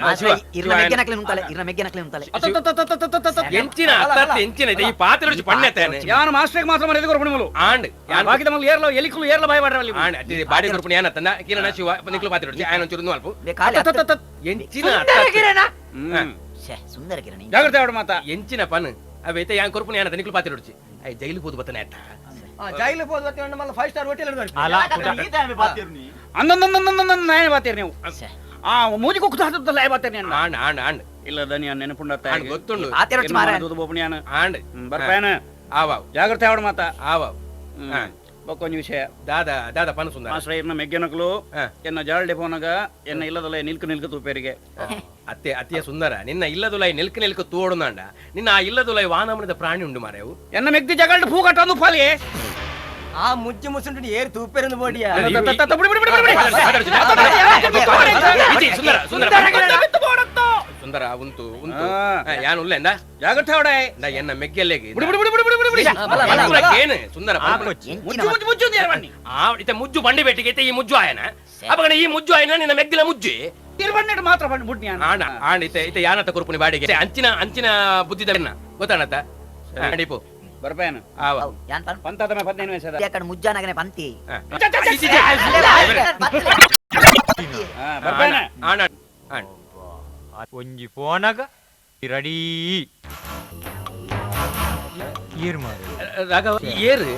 ಮಾಸ್ಟ್ರೆ, ಇರ್ನ ಮೆಗ್ಗೆನಕ್ಲೆ ಉಂಟಲೆ ಇರ್ನ ಮೆಗ್ಗೆನಕ್ಲೆ ಉಂಟಲೆ ಎಂಚಿನ ಅತ್ತತ್ತ ಎಂಚಿನ ಇದೆ ಈ ಪಾತ್ರೆ ರುಚಿ ಪಣ್ಣೆತ್ತೇನೆ ಯಾನು ಮಾಸ್ಟ್ರಿಗೆ ಮಾತ್ರ ಮರ್ಯಾದೆ ಕೊರ್ಪುಣಿ ಮುಲು ಆಂಡ್ ಯಾನ್ ಬಾಕಿದ ಮಗಲು ಏರ್ಲ ಎಲಿಕುಲು ಏರ್ಲ ಬಾಯಿ ಬಾಡ್ರವಲ್ಲಿ ಆಂಡ್ ಅತಿ ಬಾಡಿ ಕೊರ್ಪುಣಿ ಯಾನತ್ತಂದ ಕಿರಣ ಶಿವ ನಿಕ್ಲು ಪಾತ್ರೆ ರುಚಿ ಆಯನ ಒಂಚೂರು ಅಲ್ಪ ಬೇ ಕಾಲಿ ಹತ್ತು. ಎಂಚಿನ ಅತ್ತತ್ತ. ಶ್ಯೆ, ಸುಂದರ ಕಿರಣ ಜಾಗ್ರತೆ ಆಡು ಮಾತಾ ಎಂಚಿನ ಪನ್ ಅವೈತೆ ಯಾನ್ ಕೊರ್ಪುಣಿ ಯಾನತ್ತ ನಿಕ್ಲು ಪಾತ್ರೆ ರುಚಿ I ಜೈಲು ಪೋದು ಬತ್ತನೆ ಅತ್ತ ಜೈಲು ಹೋದ ಮಲ್ಲ ಫೈವ್ ಸ್ಟಾರ್ ಹೋಟೆಲ್ ಅಲ ಅಂದೊಂದೊಂದೊಂದೊಂದೊಂದು ಬಾತೀರಿ ನೀವು ಆ ಮೂಜಿ ಕುಕ್ಕು ಹತ್ತಲ್ಲ ಬಾತೀರಿ ನಾನು ಆಂಡ್ ಆಂಡ್ ಆಂಡ್ ಇಲ್ಲ ದನಿಯ ನೆನಪುಂಡತ್ತ ಆಂಡ್ ಗೊತ್ತುಂಡು ಪಾತ್ರೆ ರುಚಿ ಮಾರ ಬೋಪಣಿಯಾನ ಆಂಡ್ ಬರ್ಪೇನ ಆವಾವ್ ಜಾಗ್ರತೆ ಆಡು ಮಾತಾ ಆವಾವ್ ಬೊಕ್ಕೊಂಜಿ ವಿಷಯ ದಾದಾ ದಾದಾ ಪನ್ ಸುಂದರ ಮಾಸ್ಟ್ರ ಇರ್ನ ಮೆಗ್ಗೆನಕ್ಲು ಎನ್ನ ಜಾಳ್ಡೆ ಪೋನಗ ಎನ್ನ ಇಲ್ಲದಲ್ಲ ನಿಲ್ಕು ನಿಲ್ಕು ತೂಪೇರಿಗೆ ಅತ್ತೆ ಅತಿಯ ಸುಂದರ ನಿನ್ನ ಇಲ್ಲದುಲೈ ನಿಲ್ಕು ನಿಲ್ಕು ತೋಡುನಾಂಡ ನಿನ್ನ ಆ ಇಲ್ಲದುಲೈ ವಾನಮನದ ಪ್ರಾಣಿ ಉಂಡು ಮಾರೇವು ಎನ್ನ ಮೆಗ್ದಿ ಜಗಲ್ಡ್ ಪೂ ಕಟ್ಟೊಂದು ಫಾಲಿ ಆ ಮುಜ್ಜು ಮುಸುಂಟು ಏರ್ ತೂಪೆರಂದು ಬೋಡಿಯ ಸುಂದರ ಸುಂದರ ಸುಂದರ ಉಂತು ಉಂತು ಯಾನ್ ಉಲ್ಲ ಎಂದ ಜಾಗ್ರತೆ ಆಡ ಇಂದ ಎನ್ನ ಮೆಗ್ಗೆಲ್ಲೆಗೆ ಬಿಡಿ ಬಿಡಿ ಬಿಡಿ ಬಿಡಿ ಬಿಡಿ ಬಿಡಿ ಏನು ಸುಂದರ ಮುಜ್ಜು ಮುಜ್ಜು ಮುಜ್ಜು ಅಂತ ಬನ್ನಿ ಆ ಇತ್ತೆ ಮುಜ್ಜು ಬಂಡಿ ಬೇಟಿಗೆ ಇತ್ತೆ ಈ ಮುಜ್ಜು ಆಯನ ಅಪಗಣ ಈ ಮುಜ್ಜು ಆಯನ ನಿನ್ನ ಮೆಗ್ದಿಲ ಮುಜ್ಜು ತಿರುಬಣ್ಣಿಟ್ಟು ಮಾತ್ರ ಬನ್ನಿ ಬುಡ್ನಿ ಆಣ ಆಣ ಇತ್ತೆ ಇತ್ತೆ ಯಾನತ್ತ ಕುರುಪುನಿ ಬಾಡಿಗೆ ಅಂಚಿನ ಅಂಚಿನ ಬುದ್ಧಿದ ಗೊತ್ತಾಣತ್ತ ಅಡಿಪು ಬರ್ಪೇನ ಆವ ಯಾನ್ ಪನ್ ಪಂತಾದ 15 ವಯಸ್ಸದ ಅಕಡೆ ಮುಜ್ಜಾನಗನೆ ಪಂತಿ ಬರ್ಪೇನ ಆಣ ಆಣ ಒಂಜಿ ಫೋನಾಗ ರೆಡಿ ಏರ್ ಮಾರು ರಾಘವ ಏರು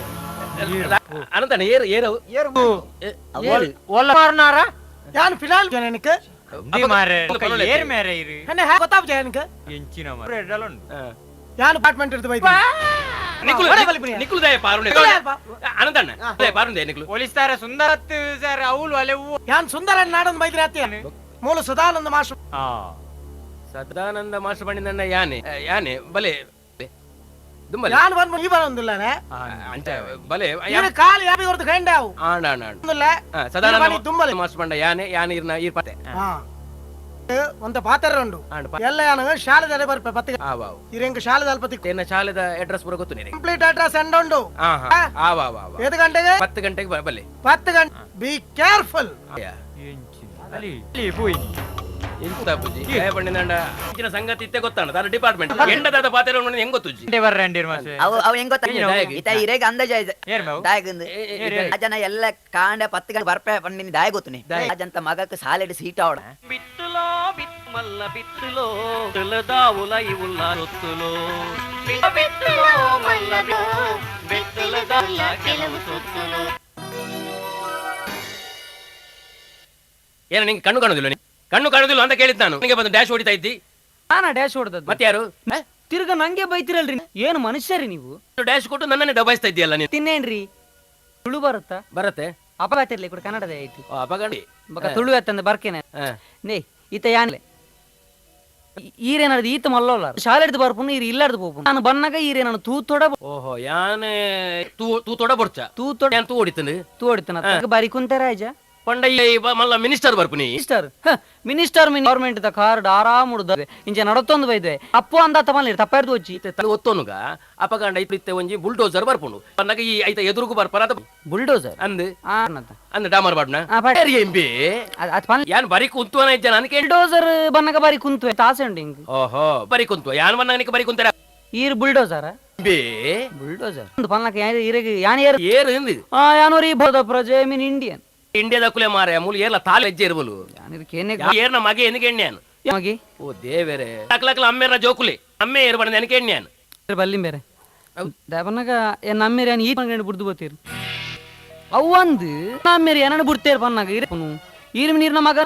ಅನಂತಣ್ಣ ಏರು ಏರು ಏರು ಒಲ್ಲ ಮಾರ್ನಾರ ಯಾನ್ ಫಿಲಾಲ್ ಜನಕ್ಕೆ ಮಾರೆ ಏರ್ ಮೇರೆ ಇರು ಅಣ್ಣ ಗೊತ್ತಾಪ ಜನಕ್ಕೆ ಎಂಚಿನ ಮಾರೆ ಎಡಲುಂಡು ಯಾನ್ ಅಪಾರ್ಟ್ಮೆಂಟ್ ಇರ್ತು ಬೈತಿ ನಿಕ್ಕುಲು ನಿಕ್ಕುಲು ದಯ ಪಾರುಂಡೆ ಅನಂತಣ್ಣ ದಯ ಪಾರುಂಡೆ ನಿಕ್ಕುಲು ಪೊಲೀಸ್ ತಾರ ಸುಂದರತ್ ಸರ್ ಅವಳು ಅಲೆ ಹೂವು ಯಾನ್ ಸುಂದರ ನಾಡೊಂದು ಬೈದ್ರಿ ಅತ್ತೆ ಮೂಲ ಸದಾನಂದ ಮಾಸ್ಟರ್ ಆ ಸದಾನಂದ ಮಾಸ್ಟರ್ ಬಂಡಿನ ಯಾನೆ ಯಾನೆ ಬಲೆ ದುಂಬಲೆ ಯಾನ್ ಬಂದ್ ಈ ಬರೊಂದಿಲ್ಲನೆ ಅಂಚ ಬಲೆ ಇವ್ರ ಕಾಲು ಯಾಬಿ ಹೊರತು ಗಂಡಾವು ಆಣ ಆಣ ಆಣ ಒಂದಿಲ್ಲ ಸದಾನಂದ ದುಂಬಲೆ ಮಾಸ್ಟರ್ ಬಂಡ ಯಾನೆ ಯಾನೆ ಇರ್ನ ಈರ್ ಪತೆ ಹಾ ಒಂತ ಪಾತ್ರ ಉಂಡು ಆಂಡ್ ಎಲ್ಲ ಯಾನ ಶಾಲೆದ ಬರ್ಪೆ ಪತ್ತೆ ಆವಾವ್ ಇರೆಂಕ ಶಾಲೆದ ಅಲ್ಪತಿ ಎನ್ನ ಶಾಲೆದ ಅಡ್ರೆಸ್ ಪೂರ ಗೊತ್ತು ನಿನಗೆ ಕಂಪ್ಲೀಟ್ ಅಡ್ರೆಸ್ ಎಂಡ ಉಂಡು ಹಾ ಹಾ ಆವ ಆವ ಆವ ಏದು ಗಂಟೆಗೆ 10 ಗಂಟೆಗೆ ಬಲೆ 10 ಗಂಟೆ ಬಿ ಕೇರ್ಫುಲ್ ಎಂಚಿನ ಅಲ್ಲಿ ಅಲ್ಲಿ ಪೋಯಿ ಎಂತ ಬುಜ್ಜಿ ದಯ ಬಂಡಿನಂಡ ಇಂಚಿನ ಸಂಗತಿ ಇತ್ತೆ ಗೊತ್ತಾಣ ದಾದ ಡಿಪಾರ್ಟ್ಮೆಂಟ್ ಎಂಡದಾದ ಪಾತ್ರ ಹೆಂಗ್ ಗೊತ್ತುಜ್ಜಿ ಬರ್ರೆ ಅಂಡಿರ್ ಮಾಸ್ಟರ್ ಅವು ಅವು ಹೆಂಗ್ ಗೊತ್ತಾ ಇತ ಇರೇಗ ಅಂದಾಜ ಏರ್ ಮೇವು ದಾಯಗಂದು ಅಜನ ಎಲ್ಲ ಕಾಂಡ 10 ಗಂಟೆ ಬರ್ಪೆ ಪಂಡಿನಿ ದಾಯ ಗೊತ್ತುನಿ ಅಜಂತ ಮಗಕ್ಕೆ ಸಾಲೆಡ್ ಸೀಟ್ ಅವಡ ಬಿತ್ತುಲೋ ಬಿತ್ ಮಲ್ಲ ಬಿತ್ತುಲೋ ತುಲದಾವುಲ ಇವುಲ್ಲ ಸೊತ್ತುಲೋ ಬಿತ್ತುಲೋ ಮಲ್ಲ ಬಿತ್ತುಲದಲ್ಲ ಕೆಲವು ಸೊತ್ತುಲೋ ಏನ ನಿಂಗೆ ಕಣ್ಣು ಕಾಣುದಿಲ್ಲ ನೀ? ಕಣ್ಣು ಕಾಣುದಿಲ್ಲ ಅಂತ ಕೇಳಿದ್ ನಾನು ನಿಂಗೆ ಬಂದು ಡ್ಯಾಶ್ ಹೊಡಿತಾ ಇದ್ದಿ ನಾನಾ ಡ್ಯಾಶ್ ಹೊಡೆದದ್ದು ಮತ್ತೆ ಯಾರು ತಿರ್ಗ ನಂಗೆ ಬೈತಿರಲ್ರಿ ಏನು ಮನುಷ್ಯರಿ ನೀವು ಡ್ಯಾಶ್ ಕೊಟ್ಟು ನನ್ನನ್ನೇ ದಬಾಯಿಸ್ತಾ ಇದ್ದೀಯಲ್ಲ ನೀನು ತಿನ್ನೇನ್ರಿ ತುಳು ಬರುತ್ತಾ ಬರತ್ತೆ ಅಪಘಾತಿರ್ಲಿ ಕೂಡ ಕನ್ನಡದೇ ಆಯ್ತು ಓ, ಅಪಗಂಡಿ ಬಕ ತುಳು ಎತ್ತಂದ ಬರ್ಕೇನೆ ನೇ ಈತ ಯಾನ್ಲೆ ಈರೇನಾದ್ರು ಈತ ಮಲ್ಲೋಲ್ಲ ಶಾಲೆಡ್ದು ಬರ್ಪುನು ಈರ್ ಇಲ್ಲಾರ್ದು ಪೋಪುನು ನಾನು ಬನ್ನಾಗ ಈರೇನಾನು ತೂತೊಡ ಓಹೋ ಯಾನೆ ತೂ ತೂ ತೊಡ ಬೊರ್ಚ ತೂತೊಡ ಯಾನ್ ತೂ ಹೊಡಿತನು ತೂ ಹೊಡಿತಾನ ಬಾರಿ ಕುಂತಾರ ಆಯ್ಜ ಪಂಡ ಈ ಮಲ್ಲ ಮಿನಿಸ್ಟರ್ ಬರ್ಪುನಿ ಮಿನಿಸ್ಟರ್ ಮಿನಿಸ್ಟರ್ ಮಿನ್ ಗವರ್ಮೆಂಟ್ the card ಆರಾಮ್ ಉಡ್ದ ಇಂಚೆ ನಡತೊಂದು ಬೈದೆ ಅಪ್ಪು ಅಂದ ತಮ್ಮಲ್ಲಿ ತಪ್ಪಾರ್ದು ಹೋಚಿ ಇತ್ತೆ ತಲೆ ಒತ್ತೋನುಗ ಅಪಗಂಡ ಇತ್ತೆ ಒಂಜಿ ಬುಲ್ಡೋಸರ್ ಬರ್ಪುಂಡು ಪನ್ನಗ ಈ ಐತ ಎದುರುಗು ಬರ್ಪರ ಅದ ಬುಲ್ಡೋಸರ್ ಅಂದ್ ಆ ಅಂದ್ ಡಾಮರ್ ಬಾಡ್ನ ಆ, ಪಾಡ್. ಎಂಬಿ ಅದ್ ಪನ್ ಯಾನ್ ಬರಿ ಕುಂತುವನ ಇಜ್ಜ ನನ್ ಕೇಳಿ ಬುಲ್ಡೋಸರ್ ಬನ್ನಗ ಬಾರಿ ಕುಂತು ತಾಸೆ ಉಂಡು ಹಿಂಗ್ ಓಹೋ ಬರಿ ಕುಂತುವ ಯಾನ್ ಬನ್ನಗ ಬರಿ ಕುಂತರ ಈರ್ ಬುಲ್ಡೋಸರ್ ಎಂಬಿ ಬುಲ್ಡೋಸರ್ ಒಂದು ಪನ್ನಕ ಈರೆಗೆ ಯಾನ್ ಏರ್ ಏರು ಇಂದು ಆ ಯಾನೋರಿ ಬೋದ ಪ್ರಜೆ I mean Indian ಇಂಡಿಯಾದ ಕುಲೆ ಮಾರೆ ಮೂಲು ಏರ್ಲ ತಾಲೆ ಹೆಜ್ಜೆ ಇರ್ಬಲು ಯಾನಿರ್ ಕೇನೆ ಏರ್ನ ಮಗೆ ఎందుకు ಎಣ್ಣ್ಯಾನು ಮಗಿ ಓ ದೇವರೇ ಲಕ್ಲ ಅಮ್ಮೇರ ಜೋಕುಲೆ ಅಮ್ಮೆ ಏರು ಬಣ್ಣ ನನಗೆ ಎಣ್ಣ್ಯಾನು ಬಲ್ಲಿ ಬೇರೆ ಬನ್ನಗ ನಮ್ಮೇರಿ ಯಾನ್ ಈ ಪಂಗಂಡು ಬುಡ್ದು ಬೋತೀರ್ ಅವು ಅಂದು ನಮ್ಮೇರಿ ಏನನ್ನು ಬುಡ್ತೇರ್ ಪನ್ನಾಗ ಇರಪುನು ಈರ್ ನೀರ್ನ ಮಗ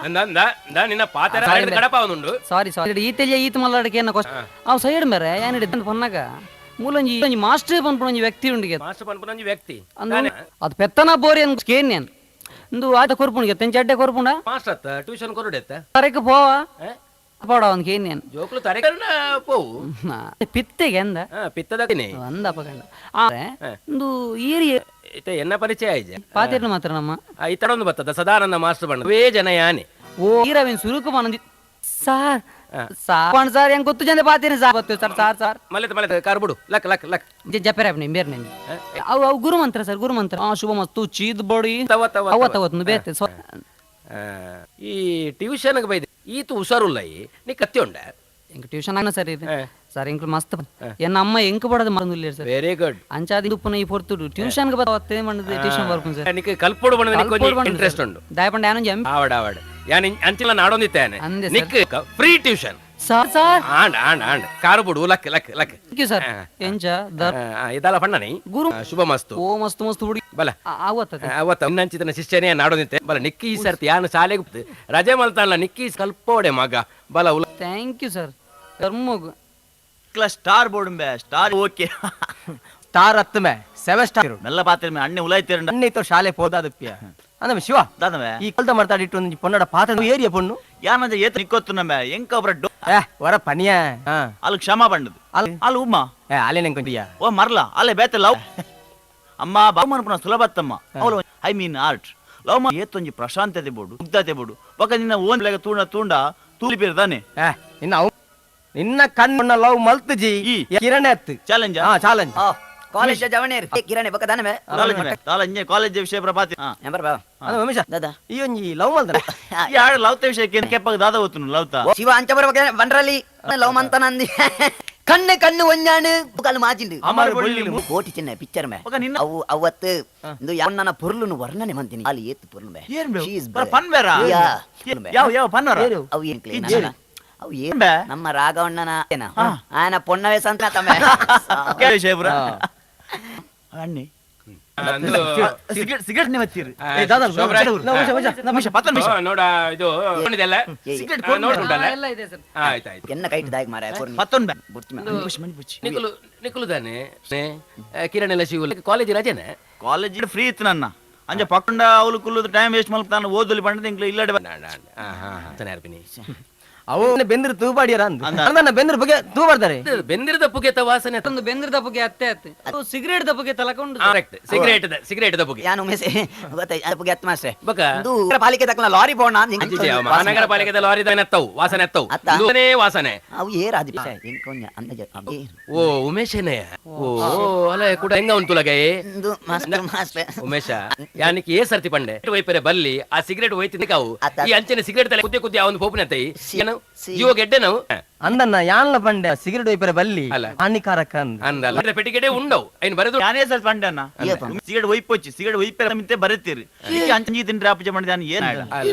ನಿನ್ನ ಪಾತ್ರ ಕಡಪ ಸಾರಿ ಸಾರಿ ಈತೆಲ್ಲ ಈತ ಮಲ್ಲಾಡಕ್ಕೆ ಏನ ಕಷ್ಟ ಅವ್ ಸೈಡ್ ಮೇರೆ ಏನ್ ಹಿಡಿದ ಪನ್ನಾಗ ಮೂಲಂಜಿ ಒಂಜಿ ಮಾಸ್ಟರ್ ಪನ್ಪುನ ವ್ಯಕ್ತಿ ಉಂಡಿಗೆ ಮಾಸ್ಟರ್ ಪನ್ಪುನಂಜಿ ವ್ಯಕ್ತಿ ಅಂದು ಅದು ಪೆತ್ತನ ಬೋರಿ ಅನ್ ಕೇನ್ ನಾನು ಇಂದು ಆತ ಕೊರ್ಪುಣಿಗೆ ತೆಂಚ ಅಡ್ಡೆ ಕೊರ್ಪುಂಡ ಮಾಸ್ಟರ್ ಅತ್ತ ಟ್ಯೂಷನ್ ಕೊರಡೆತ್ತ ತರೆಕ್ ಪೋವ ಪೋಡ ಅವ್ನ್ ಕೇನ್ ನಾನು ಜೋಕ್ಲು ತರೆಕರ್ನ ಪೋವು ಪಿತ್ತೆಗೆ ಅಂದ ಪಿತ್ತದ ಅಂದಪ್ಪ ಕಂಡ ಆದ್ರೆ ಇಂದು ಈರಿ ಇತ್ತೆ ಎನ್ನ ಪರಿಚಯ ಆಯ್ಜ ಪಾತಿರ್ನ ಮಾತ್ರ ನಮ್ಮ ಇತರೊಂದು ಬರ್ತದ ಸದಾನಂದ ಮಾಸ್ಟರ್ ಬಣ್ಣ ವೇ ಜನ ಯಾನೆ ಓ ಈರವೇನ್ ಸುರುಕು ಮನಂದಿ ಸಾರ್ ಸಾರ್ ಸಾರ್ ಹೆಂಗ್ ಗೊತ್ತು ಜನ ಪಾತಿನ ಸಾರ್ ಗೊತ್ತು ಸರ್ ಸಾರ್ ಸರ್ ಮಲೆ ಮಲೆ ಕಾರ್ ಬಿಡು ಲಕ್ ಲಕ್ ಲಕ್ ಜಪೆರ ಬೇರೆ ನೆನ್ ಅವು ಅವು ಗುರುಮಂತ್ರ ಸರ್ ಗುರುಮಂತ್ರ ಆ ಶುಭ ಮಸ್ತು ಚೀದ್ ಬಡಿ ತವ ತವ ಅವ ತವತ್ ಬೇತೆ ಈ ಟ್ಯೂಷನ್ ಬೈದೆ ಈತು ಹುಷಾರುಲ್ಲ ಈ ನೀ ಕತ್ತಿ ಉಂಡ ಎಂಕ್ ಟ್ಯೂಷನ್ ಆನ ಸರ್ ಇದು ಸರ್ ಎಂಕ್ ಮಸ್ತ್ ಎನ್ನ ಅಮ್ಮ ಎಂಕ್ ಬಡದ ಮರಂದುಲ್ಲ ಸರ್ ವೆರಿ ಗುಡ್ ಅಂಚಾದಿ ಉಪ್ಪುನ ಈ ಪೊರ್ತುಡು ಟ್ಯೂಷನ್ ಗೆ ಬತ್ತೆ ಮಂಡದ ಟ್ಯೂಷನ್ ಬರ್ಪುನ್ ಸರ್ ನಿಕ್ ಕಲ್ಪೊಡು ಬಣ್ಣದ ನಿಕ್ ಇಂಟ್ರೆಸ್ಟ್ ಉಂಡು ದಾಯಪಂಡ ಯಾನೊಂಜಿ ಎಂ ಆವಡ ಆವಡ ಯಾನ್ ಅಂಚಿನ ನಾಡೊಂದಿತ್ತೇನೆ ನಿಕ್ free tuition sir sir and and and car ಬಿಡು luck luck luck thank you sir ಎಂಚ there ಇದಲ್ಲ ಫಣ್ಣನೆ ಗುರು ಶುಭ ಮಸ್ತು ಓ ಮಸ್ತ್ ಮಸ್ತ್ ಹುಡುಗಿ ಬಲ ಅವತ್ತ ಅವತ್ತ ಇನ್ನಂಚಿತನ ಶಿಷ್ಯನೇ ನಾಡೊಂದಿತ್ತೆ ಬಲ ನಿಕ್ಕಿ ಈ ಸರ್ತಿ ಯಾನು ಶಾಲೆಗೆ ರಜೆ ಮಲ್ತಾನಲ್ಲ ನಿಕ್ಕಿ ಕಲ್ಪೋಡೆ ಮಗ ಬಲ ಉಲ thank you sir ಧರ್ಮಗ್ star board May star okay star ಹತ್ತು ಮೇ ಸೆವೆನ್ ಸ್ಟಾರ್ ಮೆಲ್ಲ ಪಾತ್ರ ಮೇ ಅಣ್ಣೆ ಉಲಾಯ್ತಿರಂಡ ಅಣ್ಣೆ ಇತ್ತು ಶಾಲೆ ಪೋದಾದಪ್ಪಿಯ ಅಂದಮ ಶಿವ ದಾದಮೆ ಈ ಕಲ್ದ ಮಾಡ್ತಾಡಿ ಇಟ್ಟು ಒಂದು ಪೊನ್ನಡ ಪಾತ್ರ ಏರಿಯ ಪೊಣ್ಣು ಯಾನಂದ ಏತ ನಿಕ್ಕೊತ್ತು ನಮ್ಮ ಎಂಕ ಒಬ್ರ ಡೋ ವರ ಪನಿಯ ಅಲ್ಲಿ ಕ್ಷಮಾ ಬಂಡದು ಅಲ್ಲಿ ಉಮ್ಮ ಏ ಅಲ್ಲೇ ನೆಂಕೊಂಟಿಯ ಓ ಮರ್ಲ ಅಲ್ಲೇ ಬೇತೆ ಲವ್ ಅಮ್ಮ ಬಾಮನ್ ಪುನಃ ಸುಲಭತ್ತಮ್ಮ ಅವಳು I mean art love ಮಾ ಏತೊಂಜಿ ಪ್ರಶಾಂತತೆ ಬೋಡು ಮುಗ್ಧತೆ ಬೋಡು ಬೊಕ ನಿನ್ನ ಓನ್ ಲೆಗ ತೂಂಡ ತೂಂಡ ತೂಲಿ ಪೀರ್ದಾನೆ ನಿನ್ನ ಅವು ನಿನ್ನ ಕಣ್ಣು ಲವ್ ಮಲ್ತುಜಿ ಕಿರಣ ಅತ್ತು ಚಾಲೆಂಜ್ ಹಾ ಚಾಲೆಂಜ್ ಕಾಲೇಜ್ ಜವಣೇರ್ ಕಿರಣೆ ಬೊಕ ದಾನಮೆ ಕಾಲೇಜ್ ಕಾಲೇಜ್ ವಿಷಯ ಪ್ರಭಾತಿ ನಂಬರ್ ಬಾ ಅದು ಉಮೇಶ ದಾದಾ ಈ ಒಂಜಿ ಲವ್ ಮಲ್ದನ ಯಾರು ಲವ್ ವಿಷಯ ಕೆಪ್ಪಗ ದಾದ ಓತುನು ಲವ್ ತಾ ಶಿವ ಅಂಚ ಬರ ಬಂಡ್ರಲ್ಲಿ ಲವ್ ಮಂತನಂದಿ ಕಣ್ಣು ಕಣ್ಣು ಒಂಜಾಣು ಬುಕಲ್ ಮಾಜಿಂಡು ಅಮರ್ ಬೊಳ್ಳಿ ಕೋಟಿ ಚಿನ್ನ ಪಿಕ್ಚರ್ ಮೇ ಅವು ಅವತ್ತು ಇಂದು ಯಾವಣ್ಣನ ಪೊರ್ಲುನು ವರ್ಣನೆ ಮಂತೀನಿ ಅಲ್ಲಿ ಏತ್ತು ಪೊರ್ಲು ಮೇ ಏನ್ ಬೇ? She is ಬರ ಪನ್ ಬೇರಾ? ಯಾವ ಯಾವ ಪನ್ ವರ? ಅವು ಏನ್ ಕ್ಲೀನ್ ಇಜ್ಜೇರು. ಅವು ಏನ್ ನಮ್ಮ ರಾಘವಣ್ಣನ ಏನ ಆಯನ ಪೊನ್ನವೇ ಸಂತ ತಮ್ಮ ವಿಷಯ ಪುರ ಅಣ್ಣಿ ಸಿಗರೇಟ್ ಸಿಗರೇಟ್ ನೀವು ಹತ್ತೀರಿ ನೋಡ ಇದು ಇದೆಲ್ಲ ಸಿಗರೇಟ್ ನೋಡ್ಕೊಂಡಲ್ಲ ಎಲ್ಲ ಇದೆ ಸರ್ ಆಯ್ತು ಆಯ್ತು ಎನ್ನ ಕೈಟ್ ದಾಯಕ್ ಮಾರಾಯ ಪೊರ್ನಿ ಮತ್ತೊಂದು ಬುರ್ಚಿ ನಿಕುಲು ನಿಕುಲು ತಾನೆ ಕಿರಣ್ ಎಲ್ಲ ಶಿವ ಕಾಲೇಜ್ ರಜೆನೆ ಕಾಲೇಜ್ ಫ್ರೀ ಇತ್ತು ನನ್ನ ಅಂಜ ಪಕ್ಕಂಡ ಅವಳು ಕುಲ್ಲುದು ಟೈಮ್ ವೇಸ್ಟ್ ಮಲ್ಪ ತಾನು ಓದಲಿ ಬಂಡದ ಇಂಗ್ಲ ಇಲ್ಲಡೆ ಅವು ಬೆಂದ್ರ ತೂಬಾಡಿಯರ ಅಂದ ಬೆಂದ್ರ ಬಗ್ಗೆ ತೂಬಾಡ್ತಾರೆ ಬೆಂದಿರದ ಪುಗೆತ ವಾಸನೆ ಒಂದು ಬೆಂದ್ರ ದಪ್ಪಗೆ ಅತ್ತೆ ಅತ್ತೆ ಅದು ಸಿಗರೇಟ್ ದಪ್ಪಗೆ ತಲಕೊಂಡು ಕರೆಕ್ಟ್ ಸಿಗರೇಟ್ ಸಿಗರೇಟ್ ದಪ್ಪಗೆ ಯಾನು ಉಮೇಶ್ ಗೊತ್ತಾಯ್ತು ಅಪ್ಪಗೆ ಅತ್ತ ಮಾಸ್ಟ್ರೆ ಬಕ ಇದು ಪಾಲಿಕೆ ತಕ್ಕನ ಲಾರಿ ಬೋಣ ಮಹಾನಗರ ಪಾಲಿಕೆದ ಲಾರಿ ಎತ್ತವು ವಾಸನೆ ಎತ್ತವು ಇದನ್ನೇ ವಾಸನೆ ಅವು ಏರ್ ಅದು ಎಂಕೊಂಜ ಅಂದಾಜು ಓ ಉಮೇಶನೇ ಓ ಅಲ್ಲ ಕೂಡ ಹೆಂಗ ಉಂಟು ಲಗೈ ಇಂದು ಮಾಸ್ಟರ್ ಮಾಸ್ಟರ್ ಉಮೇಶ ಯಾನಿಕ್ ಏ ಸರ್ತಿ ಪಂಡೆ ವೈಪರೆ ಬಲ್ಲಿ ಆ ಸಿಗರೇಟ್ ಒಯ್ತಿದ್ದಕ್ಕೆ ಅವು ಈ ಅಂಚನೆ ಸಿಗರೇಟ್ ತಲೆ ಕುದ್ದೆ ಕುದ್ದೆ ಅವನು ಪೋಪನೆ ತೈ ಏನು ಜೀವ ಗೆಡ್ಡೆ ನಾವು ಅಂದನ್ನ ಯಾನ್ಲ ಪಂಡೆ ಸಿಗರೇಟ್ ಒಯ್ಪರೆ ಬಲ್ಲಿ ಹಾನಿಕಾರಕ ಅಂದ ಅಂದಲ್ಲ ಪೆಟ್ಟಿಗೆಡೆ ಉಂಡವು ಐನ್ ಬರೆದು ನಾನೇ ಸರ್ ಪಂಡೆ ಅಣ್ಣ ಸಿಗರೇಟ್ ಒಯ್ಪೊಚ್ಚಿ ಸಿಗರೇಟ್ ಒಯ್ಪೆ ಮಿಂತೆ ಬರೆತೀರಿ ಈಗ ಅಂಚಿ ತಿಂಡ್ರೆ ಅಪ್ಪಜ ಮಾಡಿದ ನಾನು ಏನ್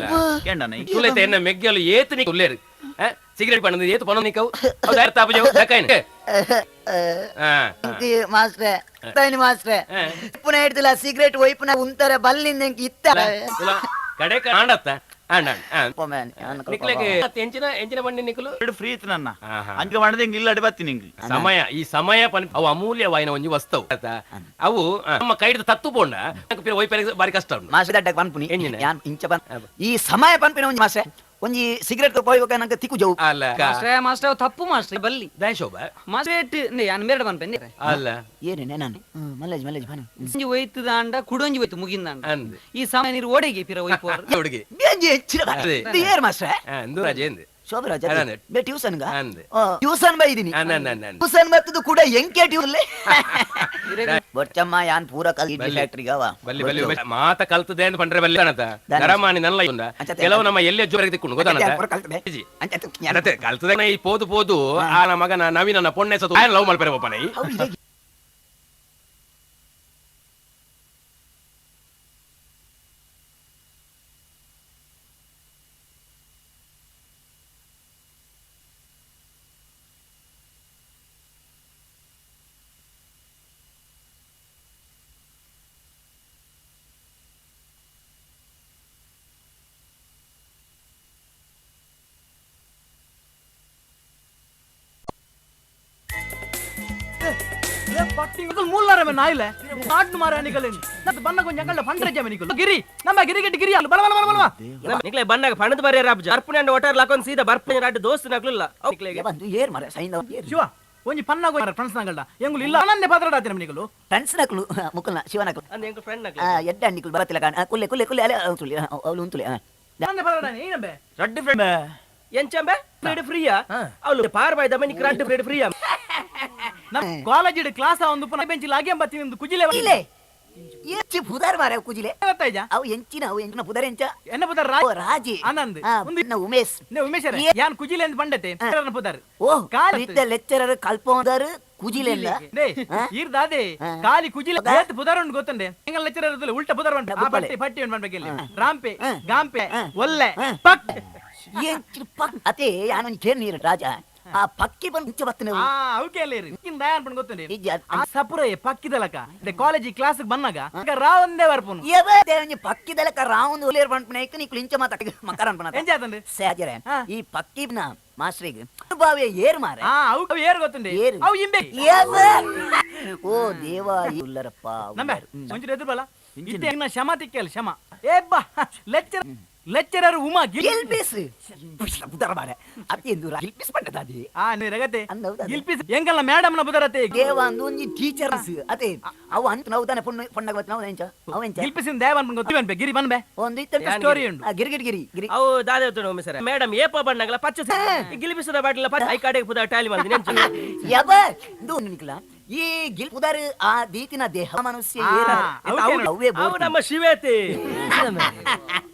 ಕೇಂಡನ ತುಲೈತೆ ಎನ್ನ ಮೆಗ್ಗಲು ಏತು ನೀ ಉಲ್ಲೇರು ಸಿಗರೇಟ್ ಪಣ್ಣದು ಏತು ಪಣ ನಿಕ್ಕವು ತಾಪಜವು ದಕ್ಕೈನ ಮಾಸ್ಟ್ರೆ ತಾಯಿನಿ ಮಾಸ್ಟ್ರೆ ಪುನಃ ಹಿಡ್ದಿಲ್ಲ ಸಿಗರೇಟ್ ಒಯ್ಪುನ ಉಂತಾರೆ ಬಲ್ಲಿಂದ ಇತ್ತ ಕಡೆ ಕಾಂಡತ್ತ ಆಂಡ ನಿಕ್ಲೆಗೆ ಎಂಚಿನ ಎಂಚಿನ ಬಂಡಿ ನಿಕ್ಕಲು ಫ್ರೀ ಇತ್ತು ನನ್ನ ಅಂಚ ಮಾಡಿದ ಹಿಂಗ್ ಇಲ್ಲ ಬರ್ತೀನಿ ಹಿಂಗ್ ಸಮಯ ಈ ಸಮಯ ಪನ್ ಅವು ಅಮೂಲ್ಯವಾಯಿನ ಒಂಜಿ ವಸ್ತುವು ಆತಾ? ಅವು ನಮ್ಮ ಕೈಡ್ದ ತತ್ತು ಪೋಂಡ ಒಯ್ಪೆರೆ ಬಾರಿ ಕಷ್ಟ ಉಂಟು ಮಾಸ್ಟರ್ ದಡ್ಡಕ್ ಪನ್ಪುನಿ ಯಾನ್ ಇಂಚ ಪನ್ ಈ ಸಮಯ ಪನ್ಪಿನ ಒಂಜಿ ಮಾಸ್ಟ್ರೆ ಒಂಜಿ ಸಿಗರೇಟ್ ಪೋಯ್ಬೇಕ ನಂಗೆ ತಿಕ್ಕು ಜವು ಅಲ್ಲ ಮಾಸ್ಟ್ರೆ ಮಾಸ್ಟ್ರೆ ಅವು ತಪ್ಪು ಮಾಸ್ಟ್ರೆ ಬಲ್ಲಿ ದಾಯ್ ಶೋಭ ಮಾಸ್ಟ್ರೇಟ್ ಯಾನ್ ಮೇರಡ ಪನ್ಪೆಂದೆ ಅಲ್ಲ ಏನೇನೆ ನಾನು ಮಲ್ಲೇಜ್ ಮಲ್ಲೇಜ್ ಬನ್ನಿ ಒಂಜಿ ಒಯ್ತದ ಅಂಡ ಕುಡೊಂಜಿ ಒಯ್ತು ಮುಗಿಂದ ಅಂದ್ ಈ ಸಮಯ ನೀರು ಓಡೆಗೆ ಪಿರ ಒಯ್ಪು ಹುಡುಗಿ ಬೇಂಜಿ ಹೆಚ್ಚಿನ ಅದೇ. ಇದು ಏರ್ ಮಾಸ್ಟ್ರೆ ಅಂದು ರಾಜೇಂದ್ ಶೋಭರಾಜ್ ಅದೇ. ಬೇ ಟ್ಯೂಷನ್ ಅಂದ್ ಟ್ಯೂಷನ್ ಬೈದಿನಿ ಟ್ಯೂಷನ್ ಮತ್ತದು ಕೂಡ ಎಂಕೆ ಟ್ಯೂಷನ್ ಬೊಚ್ಚಮ್ಮ ಯಾನ್ ಪೂರ ಕಲ್ ಇಡ್ಲಿ ಫ್ಯಾಕ್ಟ್ರಿಗೆ ಅವ ಬಲ್ಲಿ ಬಲ್ಲಿ ಬಲ್ಲಿ. ಮಾತ ಕಲ್ತದೆ ಅಂತ ಪಂಡ್ರೆ ಬಲ್ಲಿ ಕಾಣತ ನರಮಾನಿ ನಲ್ಲ ಇವಂದ ಕೆಲವು ನಮ್ಮ ಎಲ್ಲೇ ಜೋರಾಗಿ ತಿಕ್ಕೊಂಡು ಗೊತ್ತಾನತ ಕಲ್ತದೆ ಈ ಪೋದು ಪೋದು ಆ ನಮ್ಮ ಮಗನ ನವೀನ ಪೊಣ್ಣೆ ಸತ್ತು ಲವ್ ಮಲ್ಪರೆ ಪಪ್ಪನ ತಿಂಗಳು ಮೂಲಾರ ಮೇ ನಾಯಿಲೆ ಆಡ್ನು ಮಾರ ನಿಕಲೇನಿ ನತ್ತ ಬನ್ನ ಕೊಂಚ ಅಂಗಳ್ಳ ಫಂಡ್ರೆ ಜಮ ನಿಕಲು ಗಿರಿ ನಮ್ಮ ಗಿರಿಗೆಟ್ಟಿ ಗಿರಿ ಅಲ್ಲ ಬಲ ಬಲ ಬಲ ಬಲ ನಿಕ್ಲೆ ಬನ್ನಾಗ ಪಣದ ಬರ್ಯಾರ ಅಬ್ಜ ಅರ್ಪಣೆ ಅಂಡ ಒಟಾರ್ ಲಾಕೊಂಡ್ ಸೀದಾ ಬರ್ಪಣೆ ರಾಡ್ ದೋಸ್ತ ನಕ್ಲುಲ್ಲ ಬಂದು ಏರ್ ಮರ ಸೈಂದ ಶಿವ ಒಂಜಿ ಪನ್ನಾಗ ಫ್ರೆಂಡ್ಸ್ ನಂಗಳ್ಳ ಎಂಗುಲು ಇಲ್ಲ ನನ್ನೆ ಪಾತ್ರಡಾತಿನ ನಿಕಲು ಫ್ರೆಂಡ್ಸ್ ನಕ್ಲು ಮುಕುಲ್ನ ಶಿವನಕ್ಲು ಅಂದ ಎಂಕು ಫ್ರೆಂಡ್ ನಕ್ಲು ಎಡ್ಡ ನಿಕಲು ಬರತಿಲ್ಲ ಕಾಣ ಕುಲ್ಲೆ ಕುಲ್ಲೆ ಕುಲ್ಲೆ ಅಲೆ ತುಳಿ ಅವಳು ಉಂತುಲೆ ನನ್ನೆ ಪಾತ್ರಡಾನೆ ಏನಂಬೆ ರಡ್ಡು ಫ್ರೆಂಡ್ ಎಂಚಂಬೆ ಫ್ರೀಡ್ ಫ್ರೀಯಾ ಅವಳು ಪಾರ್ ಬಾಯ್ದ ಮನಿ ಕ್ರಾಂಟ್ ಫ್ರೀಡ್ ಫ್ರೀಯಾ ನಮ್ಮ ಕಾಲೇಜ್ ಕ್ಲಾಸ್ ಒಂದು ಪುನಃ ಬೆಂಚ್ ಲಾಗಿ ಬತ್ತಿ ನಿಂದು ಕುಜಿಲೆ ಇಲ್ಲೇ ಎಂಚಿ ಪುದಾರ್ ಮಾರ ಕುಜಿಲೆ ಗೊತ್ತಾಯ್ಜಾ ಅವು ಎಂಚಿನ ಅವು ಎಂಚಿನ ಪುದಾರ್ ಎಂಚ ಎನ್ನ ಪುದಾರ್ ರಾಜ್ ರಾಜಿ ಆನಂದ್ ಒಂದು ಉಮೇಶ್ ನೆ ಉಮೇಶ್ ಯಾನ್ ಕುಜಿಲೆ ಅಂತ ಬಂಡತೆ ಪುದಾರ್ ಓ ಕಾಲಿ ಲೆಕ್ಚರರ್ ಕಲ್ಪೋದಾರ್ ಕುಜಿಲೆ ಇಲ್ಲ ಈರ್ ದಾದೆ ಕಾಲಿ ಕುಜಿಲೆ ಏತ್ ಪುದಾರ್ ಉಂಟು ಗೊತ್ತುಂಡೆ ಎಂಗಲ್ ಲೆಕ್ಚರರ್ ಇರುದಿಲ್ಲ ಉಲ್ಟ ಪುದಾರ್ ಉಂಟು ಆ ಪಟ್ಟಿ ಪಟ್ಟಿ ಉಂಟು ಪನ್ಬೇಕಿಲ್ಲ ರಾಂಪೆ ಗಾಂಪೆ ಒಲ್ಲೆ ಪಕ್ ಎಂಚಿ ಪಕ್ ಅತೆ ಯಾನೊಂದು ಕೇರ್ ನೀರು ರಾಜ ಆ ಪಕ್ಕಿ ಬಂದು ಮುಂಚೆ ಬತ್ತನೆ ಆ ಅವಕ್ಕೆ ಅಲ್ಲೇ ರೀ ಇನ್ ದಯಾನ್ ಪಣ್ ಗೊತ್ತುಂಡೆ ಆ ಸಪುರೇ ಪಕ್ಕಿದಲಕ ದೆ ಕಾಲೇಜ್ ಕ್ಲಾಸ್ ಬನ್ನಾಗ ರಾವಂದೇ ಬರ್ಪುನು ಎವ ಪಕ್ಕಿದಲಕ ರಾವಂದು ಒಲೇರ್ ಪಂಪನೆ ನೀ ಕ್ಲಿಂಚ ಮಾತ ಮಕರ ಅನ್ಪನ ಎಂಜಾತಂದೆ ಸಾಜರೆ ಈ ಪಕ್ಕಿನ ಮಾಸ್ಟ್ರಿಗೆ ಬಾವೆ ಏರ್ ಮಾರೆ ಆ ಅವು ಏರ್ ಗೊತ್ತುಂಡೆ ಏರು ಅವು ಇಂಬೆ ಓ ದೇವ ಉಲ್ಲರಪ್ಪ ನಂಬೆ ಒಂಚೂರು ಎದುರು ಬಲ ಇತ್ತೆ ಎಂಗ್ನ ಶಮ ತಿಕ್ಕಲ್ ಶಮ ಏ ಬಾ ಲೆಕ್ಚರ್ ಲೆಕ್ಚರರ್ ಉಮಾ ಗಿಲ್ಪಿಸ್ ಬುದರ ಮಾರೆ ಅತಿ ಎಂದು ಗಿಲ್ಪಿಸ್ ಪಂಡದಾದಿ ಆ ನೀ ರಗತೆ ಗಿಲ್ಪಿಸ್ ಎಂಗಲ್ಲ ಮೇಡಮ್ ನ ಬುದರತೆ ದೇವ ಅಂದು ಒಂಜಿ ಟೀಚರ್ಸ್ ಅತೆ ಅವು ಅಂತ ನಾವು ತಾನೆ ಪೊಣ್ಣು ಪೊಣ್ಣಗ ಬತ್ತ ನಾವು ಎಂಚ ಅವು ಎಂಚ ಗಿಲ್ಪಿಸ್ ದೇವ ಅನ್ಪು ಗೊತ್ತಿ ಬನ್ಬೆ ಗಿರಿ ಬನ್ಬೆ ಒಂದು ಇತ್ತ ಸ್ಟೋರಿ ಉಂಟು ಗಿರಿಗಿರಿ ಗಿರಿ ಗಿರಿ ಅವು ದಾದೆ ಉತ್ತಣ ಸರ್ ಮೇಡಮ್ ಏಪ ಬಣ್ಣಗಲ ಪಚ್ಚ ಗಿಲ್ಪಿಸದ ಬಾಟ್ಲ ಪಚ್ಚ I ಕಾಡೆಗೆ ಪುದ ಟ್ಯಾಲಿ ಮಾಡ್ತೀನಿ ಎಂಚ ಯಬ ಇಂದು ನಿಕಲ ಈ ಗಿಲ್ ಪುದರ್ ಆ ದೀತಿನ ದೇಹ ಮನುಷ್ಯ ಅವೇ ಅವು ನಮ್ಮ ಶಿವೇತಿ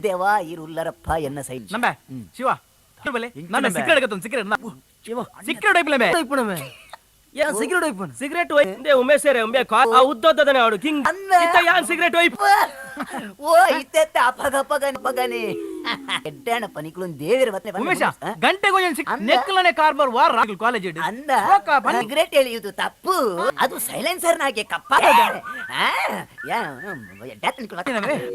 ದೇವ ಇರುಲ್ಲರಪ್ಪ ಎನ್ನ ಸೈನ್ ನಂಬೆ ಶಿವ ಬಲೆ ನಮ್ಮ ಸಿಗರೇಟ್ ಗೊತ್ತೊಂದು ಸಿಗರೇಟ್ ಸಿಗರೇಟ್ ಒಯ್ಪಲೆ ಬೇ ಯಾನ್ ಸಿಗರೇಟ್ ಒಯ್ಪುನ ಸಿಗರೇಟ್ ಒಯ್ ಉಮೇಶ್ ರೇ ಉಂಬೆ ಆ ಉದ್ದೋದನೆ ಅವಡು ಕಿಂಗ್ ಇತ್ತ ಯಾನ್ ಸಿಗರೇಟ್ ಒಯ್ಪ ಓ ಇತ್ತೆತ್ತ ಅಪಗ ಅಪಗನೆ ಎಡ್ಡಾಣಪ್ಪ ನಿಕ್ಲೊಂದು ದೇವಿರ ಬತ್ತನೆ ಉಮೇಶ ಗಂಟೆಗೆ ಒಂಜಿ ಸಿಕ್ ನೆಕ್ಲನೆ ಕಾರ್ಬಾರ್ ವಾರ ರಾಗಲ್ ಕಾಲೇಜ್ ಇಡು ಅಂದ ಸಿಗರೇಟ್ ಎಳೆಯುವುದು ತಪ್ಪು ಅದು ಸೈಲೆನ್ಸರ್ ನಾಗೆ ಕಪ್ಪ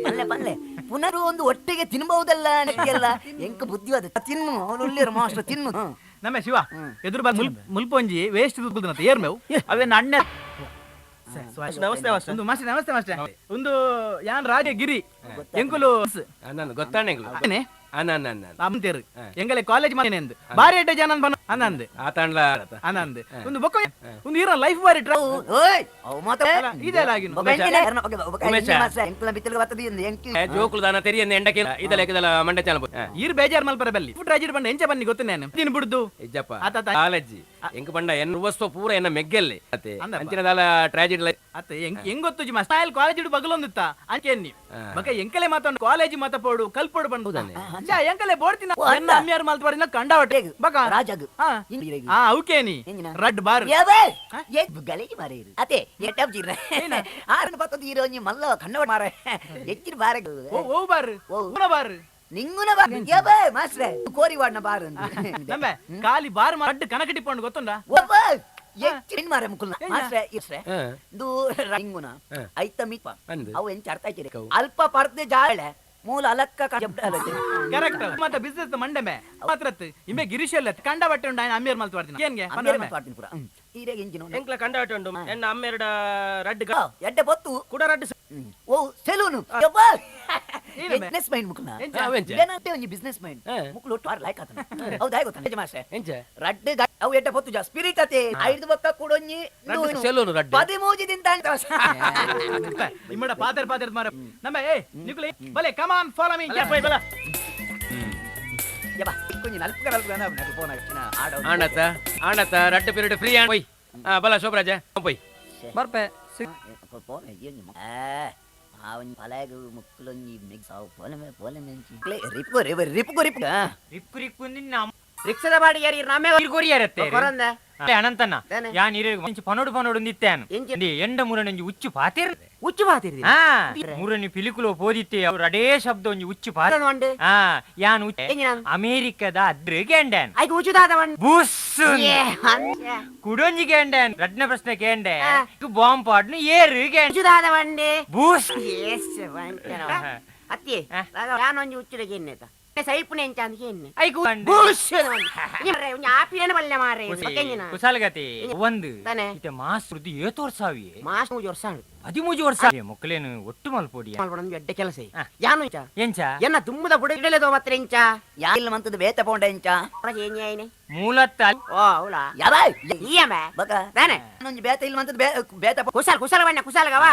ಪಲ್ಲೆ ಪಲ್ಲೆ ಪುನರು ಒಂದು ಒಟ್ಟಿಗೆ ತಿನ್ಬಹುದಲ್ಲ ಎಲ್ಲ ಎಂಕ ಬುದ್ಧಿವಾದ ತಿನ್ನು ಅವನು ಮಾಸ್ಟರ್ ತಿನ್ನು ನಮ್ಮ ಶಿವ ಎದುರು ಬಾ ಮುಲ್ಪೊಂಜಿ ವೇಸ್ಟ್ ದುಡ್ಡು ಏರ್ ಮೇವು ಅವೇ ಅಣ್ಣ ನಮಸ್ತೆ ಮಾಸ್ಟರ್ ಒಂದು ಮಾಸ್ಟರ್ ನಮಸ್ತೆ ಮಾಸ್ಟರ್ ಒಂದು ಯಾನ್ ರಾಜ ಗಿರಿ ಎಂಕುಲು ನಾನು ಗೊತ್ತಾಣೆ ಅಂತೇರು ಎಂಗಲೆ ಕಾಲೇಜ್ ಮಾನೇಂದು ಬಾರಿ ಎಡ್ಡೆ ಜನ ಬನ್ನ ಅನಂದ್ ಆತಾಂಡ್ಲ ಅನಂದ್ ಒಂದು ಬೊಕ್ಕ ಒಂದು ಇರೋ ಲೈಫ್ ಬಾರಿ ಟ್ರಾ ಇದೆಲ್ಲ ಆಗಿನ ಜೋಕುಲು ದಾನ ತೆರಿಯನ್ನ ಎಂಡಕ್ಕೆ ಇದೆಲ್ಲ ಇದೆಲ್ಲ ಮಂಡೆ ಚಾನ ಈರ್ ಬೇಜಾರ್ ಮಲ್ಪರ ಬಲ್ಲಿ ಫುಡ್ ರಾಜಿಡ್ ಬಂಡ ಎಂಚ ಬನ್ನಿ ಗೊತ್ತು ನಾನು ದಿನ ಬಿಡ್ದು ಇಜ್ಜಪ್ಪ ಕಾಲೇಜಿ ಎಂಕ್ ಬಂಡ ಎನ್ ವಸ್ತು ಪೂರ ಎನ್ನ ಮೆಗ್ಗೆಲ್ಲಿ ಅತ್ತೆ ಅಂಚಿನದಾಲ ಟ್ರಾಜಿಡಿ ಅತ್ತೆ ಹೆಂಗ್ ಗೊತ್ತು ಜಿ ಸ್ಟೈಲ್ ಕಾಲೇಜ್ ಇಡು ಬಗಲೊಂದಿತ್ತ ಅಂಕೆನ್ನಿ ಬಕ ಎಂಕಲೆ ಮಾತಾಡು ಕಾಲೇಜ್ ಮಾತ ಪೋಡು ಕಲ್ಪೋಡು ಬಂದು ಎಂಕಲೆ ಬೋಡ್ತಿನ ಎನ್ನ ಅಮ್ಮಿಯಾರ್ ಮಾಲ್ತ ಬಾಡಿನ ಕಂಡಾವಟೆ ಬಕ ರಾಜಗ್ ಆ ಅವಕೇನಿ ರಡ್ ಬಾರ್ ಗಲೇಜಿ ಮಾರೆ ಅತೆ ಎಟ್ಟಪ್ ಜಿರ ಆರನ ಪತ್ತೊಂದು ಹೀರೋ ಮಲ್ಲ ಕಣ್ಣವ ಮಾರೆ ಎಚ್ಚಿನ ಬಾರ ಓ ಓ ಬಾರ್ ಓ ಬಾರ್ ನಿಂಗುನ ಬಾರ್ ಯಬ ಮಾಸ್ಟ್ರೆ ಕೋರಿ ವಾಡ್ನ ಬಾರ್ ನಂಬೆ ಖಾಲಿ ಬಾರ್ ರಡ್ಡು ಕನಕಟಿ ಪಂಡು ಗೊತ್ತುಂಡ ಒಬ್ಬ ಎಚ್ಚಿನ ಮಾರೆ ಮುಕುಲ್ನ ಮಾಸ್ಟ್ರೆ ಇಸ್ರೆ ದು ರಿಂಗುನ ಐತ ಮಿಪ ಅವು ಎಂಚ ಅರ್ಥ ಆಯ್ತಿರಿ ಅಲ್ಪ ಪರ್ದೆ ಜಾಳೆ ಮೂಲ ಅಲಕ್ಕ ಕರೆಕ್ಟ್ ಮತ್ತೆ ಬಿಸ್ನೆಸ್ ಮಂಡೆ ಮೇ ಮಾತ್ರತ್ ಇಂಬೆ ಗಿರೀಶ್ ಅಲ್ಲ ಕಂಡ ಬಟ್ಟೆ ಉಂಡು ಅಮ್ಮಿಯರ್ ಮಲ್ತು ಮಾಡ್ತೀನಿ ಏನ್ಗೆ ಅಮ್ಮಿಯರ್ ಮಲ್ತು ಮಾಡ್ತೀನಿ ಪೂರ ಈರೆಗೆ ಇಂಜಿನ ಎಂಕ್ಲ ಕಂಡ ಬಟ್ಟೆ ಉಂಡು ಎನ್ನ ಅಮ್ಮೆರಡ ರಡ್ಡು ಎಡ್ಡೆ ಬೊತ್ತು ಕೂಡ ರಡ್ಡು ಓ ಸೆಲೂನ್ ಬಿಸ್ನೆಸ್ ಮೈಂಡ್ ಮುಕುಲ್ನ ಏನಂತೆ ಒಂಜಿ ಬಿಸ್ನೆಸ್ ಮೈಂಡ್ ಮುಕುಲು ಒಟ್ಟು ಆರ್ ಲೈಕ್ ಆತನ ಹೌದಾ ಗೊತ್ತ ಮಾಸ್ಟರ್ ರಡ್ಡು ಅವು ಎಡ್ಡೆ ಪೊತ್ತು ಜಾ ಸ್ಪಿರಿಟ್ ಅತೆ ಐದು ಬಕ್ಕ ಕೂಡೊಂಜಿ ಸೆಲೂನ್ ರಡ್ಡು ಪದಿಮೂಜಿ ದಿಂತ ಇಮ್ಮಡ ಪಾದರ್ ಪಾದರ್ ಮಾರ ನಮ್ಮ ಏ ನಿಕುಲೆ ಬಲೆ ಕಮ್ ಆನ್ ಫಾಲೋ ಮೀ ಬಲ ಯಬಾ ಕೊಂಜಿ ನಲ್ಪು ನಲ್ಪು ಅಂದ ಫೋನ್ ಆಡ ಆಣತ ಆಣತ ರಡ್ಡು ಪೀರಿಯಡ್ ಫ್ರೀ ಆಣ್ ಪೊಯ್ ಬಲ ಶೋಭರಾಜ ಪೊಯ್ ಬರ್ಪೆ ರಿಕ್ಕು ರಿಕ್ಕು ನಿನ್ನ ರಿಕ್ಷದ ಬಾಡಿಗೆ ಯಾರು ನಮ್ಮೆ ಕೊರಿಯರತ್ತೆ ಕೊರಂದೆ ಅನಂತಣ್ಣ ಯಾನ್ ಇರೆ ಒಂಚಿ ಪನೋಡು ಪನೋಡು ನಿತ್ಯಾನು ಎಂಡ ಮುರನೊಂಜಿ ಉಚ್ಚು ಪಾತಿರ್ ಉಚ್ಚು ಪಾತಿರ್ ಆ ಮುರನಿ ಪಿಲಿಕುಲೋ ಪೋದಿತ್ತೆ ಅವರು ಅಡೇ ಶಬ್ದ ಒಂಜಿ ಉಚ್ಚು ಪಾತಿ ಆ ಯಾನ್ ಅಮೆರಿಕದ ಅದ್ರ ಗೆಂಡನ್ ಐಕ್ ಉಚ್ಚುದಾದ ವಂಡ್ ಬುಸ್ ಕುಡೊಂಜಿ ಗೆಂಡನ್ ರಡ್ನ ಪ್ರಶ್ನೆ ಕೇಂಡೆ ಬಾಂಬ್ ಪಾಡ್ನು ಏರು ಗೆಂಡ ಉಚ್ಚುದಾದ ವಂಡೆ ಬುಸ್ ಅತ್ತಿ ಯಾನೊಂಜಿ ಉಚ್ಚುಡ ಗೆನ್ನೆತ ಸೈಪುನೆ ಎಂಚ ಅಂದ್ ಕೇನ್ನೆ ಐಕು ಆಪಿನ ಬಲ್ಲೆ ಮಾರೆ ಕುಸಾಲಗತಿ ಒಂದು ತಾನೆ. ಇತ್ತೆ ಮಾಸ್ ವೃದ್ಧಿ ಏತ್ ವರ್ಷ ಆವಿಯೇ ಮಾಸ್ ಮೂಜಿ ವರ್ಷ ಆಂಡ್. 13 ವರ್ಷ ಮೊಕ್ಕಲೇನು ಒಟ್ಟು ಮಲ್ಪೊಡಿ ಮಲ್ಪೊಡೊಂದು ಎಡ್ಡೆ ಕೆಲಸ ಯಾನು ಇಂಚ ಎಂಚ ಎನ್ನ ದುಮ್ಮದ ಬುಡ ಇಡಲೇದೋ ಮಾತ್ರ ಇಂಚ ಯಾಯಿಲ್ಲ ಮಂತದ ಬೇತ ಪೋಂಡ ಇಂಚ ಏನೇ ಮೂಲತ್ತ ಓ ಹೌಲಾ ಯಾವಾಯ್ ಈಯಮೆ ಬಕ ತಾನೆ ಒಂಜಿ ಬೇತ ಇಲ್ಲ ಮಂತದ ಬೇತ ಕುಶಾಲ ಕುಶಾಲ ಬಣ್ಣ ಕುಶಾಲಗವಾ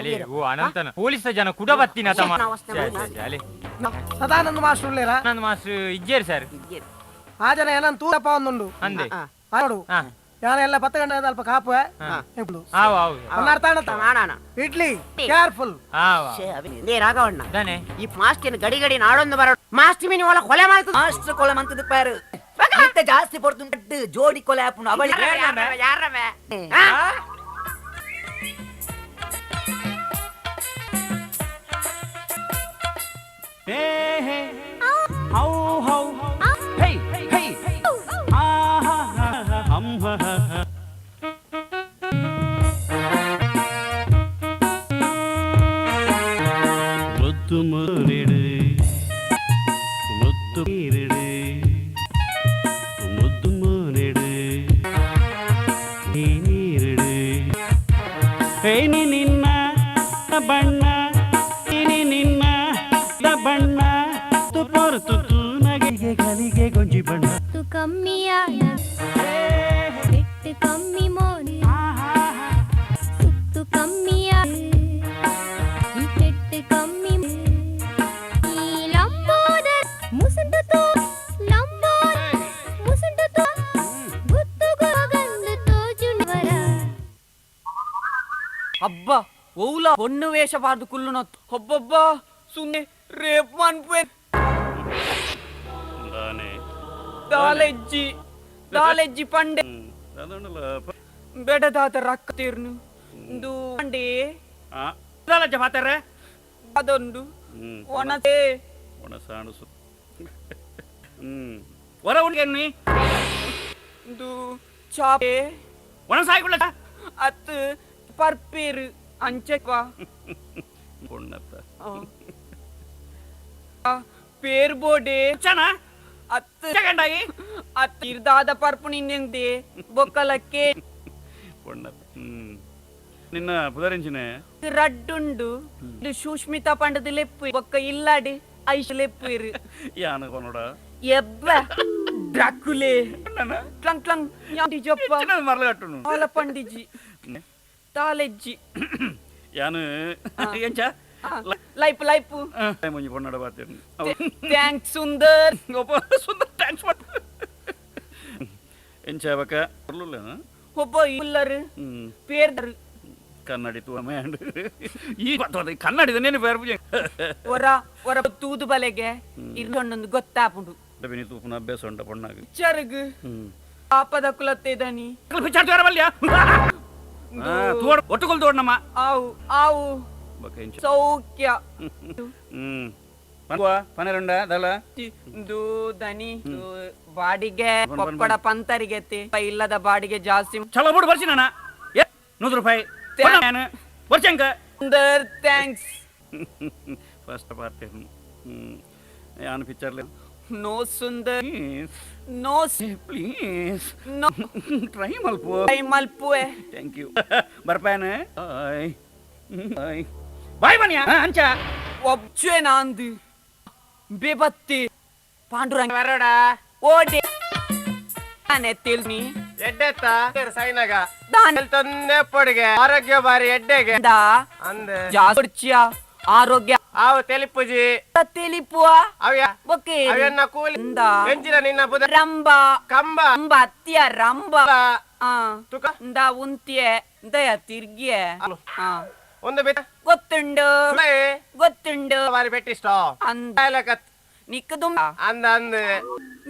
ಅಲೆ ಓ ಅನಂತನ ಪೊಲೀಸ್ ಜನ ಕುಡ ಬತ್ತಿನ ತಮ್ಮ ಅಲೆ ಸದಾನಂದ ಮಾಸ್ಟರ್ ಉಳ್ಳೇರಾ ಸದಾನಂದ ಮಾಸ್ಟರ್ ಇಜ್ಜೇರ್ ಸರ್ ಆ ಜನ ಏನನ್ ತೂರಪ್ಪ ಒಂದುಂಡು ಅಂದೆ ನೋಡು ಯಾನ ಎಲ್ಲ 10 ಗಂಟೆ ಅಲ್ಪ ಕಾಪು ಇಡ್ಲಿ ಕೇರ್ಫುಲ್ ಲೇ ರಾಘವಣ್ಣ ಈ ಮಾಸ್ಟಿನ ಗಡಿ ಗಡಿ ನಾಡೊಂದು ಬರೋ ಮಾಸ್ಟಿ ಮೀನು ಒಳ ಕೊಲೆ ಮಾಡ್ತದೆ ಮಾಸ್ಟರ್ ಕೊಲೆ ಮಂತದ ಪಾರು ಮತ್ತೆ ಜಾಸ್ತಿ ಪೊರ್ತುಂಟು ಜೋಡಿ ಕೊಲೆ ಆಪುನು ಅವಳಿ ಯಾರವೆ ಹೇ ಹೇ how how hey hey ಆಹಾ ಹಂ ಹ ಹ ಮುತ್ತು ಮುರಿಡು ಮುತ್ತು ನೀರಿಡು ಮುದ್ದು ಮುನಿಡು ನೀರಿಡು ಏನಿ ನಿನ್ನ ಬಣ್ಣ ಏನಿ ನಿನ್ನ ಬಣ್ಣ ತುಪ್ಪೊರ್ತು ನಗೆಗೆ ಗಲಿಗೆ ಗೊಂಜಿ ಬಣ್ಣ ಕಮ್ಮಿಯಾಳ ಪೆಟ್ಟು ಕಮ್ಮಿ ಮೋನು ಸುತ್ತು ಕಮ್ಮಿಯಾಳ ಪೆಟ್ಟು ಕಮ್ಮಿ ಈ ಲಂಬೋದರ ಮುಸುಂಡು ತೋ ಲಂಬೋ ಮುಸುಂಡು ತೋ ಗುತ್ತುಗೋಗಂದು ತೋಜುನವರ ಅಬ್ಬ ಓಲ ಹೊಣ್ಣು ವೇಷ ಬಾರ್ದು ಕುಲ್ಲುನ ಒಬ್ಬೊಬ್ಬ ಸುಮ್ಮನೆ ರೇಪ್ ಮನ್ಪೆ ದಾಲೆಜ್ಜಿ ದಾಲೆಜ್ಜಿ ಪಂಡೆ ಬೆಡದಾದ ರಕ್ಕ ತೀರ್ನು ಪಂಡೆ ಅದೊಂದು ಒಣಸೆ ಒಣಸಾಣಸು ಹೊರ ಉಣ್ಗೆನ್ನಿ ಚಾಪೆ ಒಣಸಾಯ್ಕೊಳ್ಳ ಅತ್ತು ಪರ್ಪೇರು ಅಂಚೆಕ್ವಾ ಪೊಣ್ಣತ್ತ ಪೇರ್ ಬೋಡೆ ಚನ ಅತ್ತು ಅತ್ತು ಇರ್ದಾದ ಪರ್ಪು ನಿನ್ನೆಂದೆ ಬೊಕ್ಕಲಕ್ಕೆ ಪೊಣ್ಣತ್ತ ನಿನ್ನ ಪುದರಿಂಚಿನೆ ರಡ್ಡುಂಡು ಇದು ಸುಷ್ಮಿತಾ ಪಂಡದ ಲೆಪ್ಪು ಬೊಕ್ಕ ಇಲ್ಲಾಡಿ ಐಶ್ ಲೆಪ್ಪು ಇರು ಯಾನು ಕೊನೋಡ ಎಬ್ಬ ಡ್ರಾಕುಲೆ ಕ್ಲಂಗ್ ಕ್ಲಂಗ್ ಯಾಂಡಿ ಜಪ್ಪ ಮರಲಗಟ್ಟುನು ಆಲ ಪಂಡಿಜಿ ತಾಲೆಜ್ಜಿ ಯಾನು ಎಂಚ ಲೈಪ್ ಲೈಪ್ ಮುಂಜಿ ಪೊನ್ನಡ ಬಾತೇನು thanks Sundar Sundar thanks ಎಂಚ ಬಕ ಬರ್ಲುಲ್ಲ ಒಬ್ಬ ಇಲ್ಲರು ಪೇರ್ದರು ಕನ್ನಡಿ ತೂಮ ಈ ಕನ್ನಡಿದ ನೇನು ಬೇರೆ ಪೂಜೆ ಹೊರ ಹೊರ ತೂದು ಬಲೆಗೆ ಇರ್ಕೊಂಡೊಂದು ಗೊತ್ತಾಪುಂಡು ಡಬಿನಿ ತೂಪುನ ಅಭ್ಯಾಸ ಉಂಟ ಪೊಣ್ಣಾಗ ಚರುಗು ಪಾಪದ ಕುಲತ್ತೇದನಿ ಒಟ್ಟುಕೊಲ್ ತೋಡನಮ್ಮ ಆವು ಆವು ಸೌಖ್ಯ ಪನ್ನೆರಡ ದಲ ದನಿ ಬಾಡಿಗೆ ಪಪ್ಪಡ ಪಂತರಿಗೆ ಇಲ್ಲದ ಬಾಡಿಗೆ ಜಾಸ್ತಿ ಚಲೋ ಬಿಡು ಬರ್ಸಿ ನಾನ 100 ರೂಪಾಯಿ ವರ್ಷಂಕ thanks first party ಯಾನು picture no Sundar no please no try ಮಲ್ಪು try ಮಲ್ಪುವೆ thank you ಬರ್ಪಾನೆ ಬಾಯ್ ಬಾಯ್ ಬಾಯ್ ಬನ್ನಿಯ ಅಂಚ ಒಬ್ಚೆ ನಾಂದು ಬೇಬತ್ತಿ ಪಾಂಡುರಂಗ ಬರೋಡ ಓಡೆ ತಿಳ್ನಿ ಎಡ್ಡೆತ್ತ ಸೈನಾಗ ತೊಂದೆ ಪೊಡಿಗೆ ಆರೋಗ್ಯ ಬಾರಿ ಎಡ್ಡೆಗೆ ಅಂದೆ ಜಾಸ್ತಿ ಆರೋಗ್ಯ ಆವು ತೆಲಿಪುಜಿ ತೆಲಿಪುವ ಅವ್ಯ ಬೊಕ್ಕೆ ಅವ್ಯನ್ನ ಕೂಲಿ ಎಂಜಿನ ನಿನ್ನ ಬುದ ರಂಬ ಕಂಬ ಕಂಬ ಅತ್ತಿಯ ರಂಬ ತುಕ ಇಂದ ಉಂತಿಯೆ ದಯ ತಿರ್ಗಿಯೆ ಒಂದು ಬೆಟ್ಟ ಗೊತ್ತುಂಡು ಗೊತ್ತುಂಡು ಬಾರಿ ಬೆಟ್ಟಿಷ್ಟ ಅಂದ ನಿಕ್ಕದು ಅಂದ ಅಂದ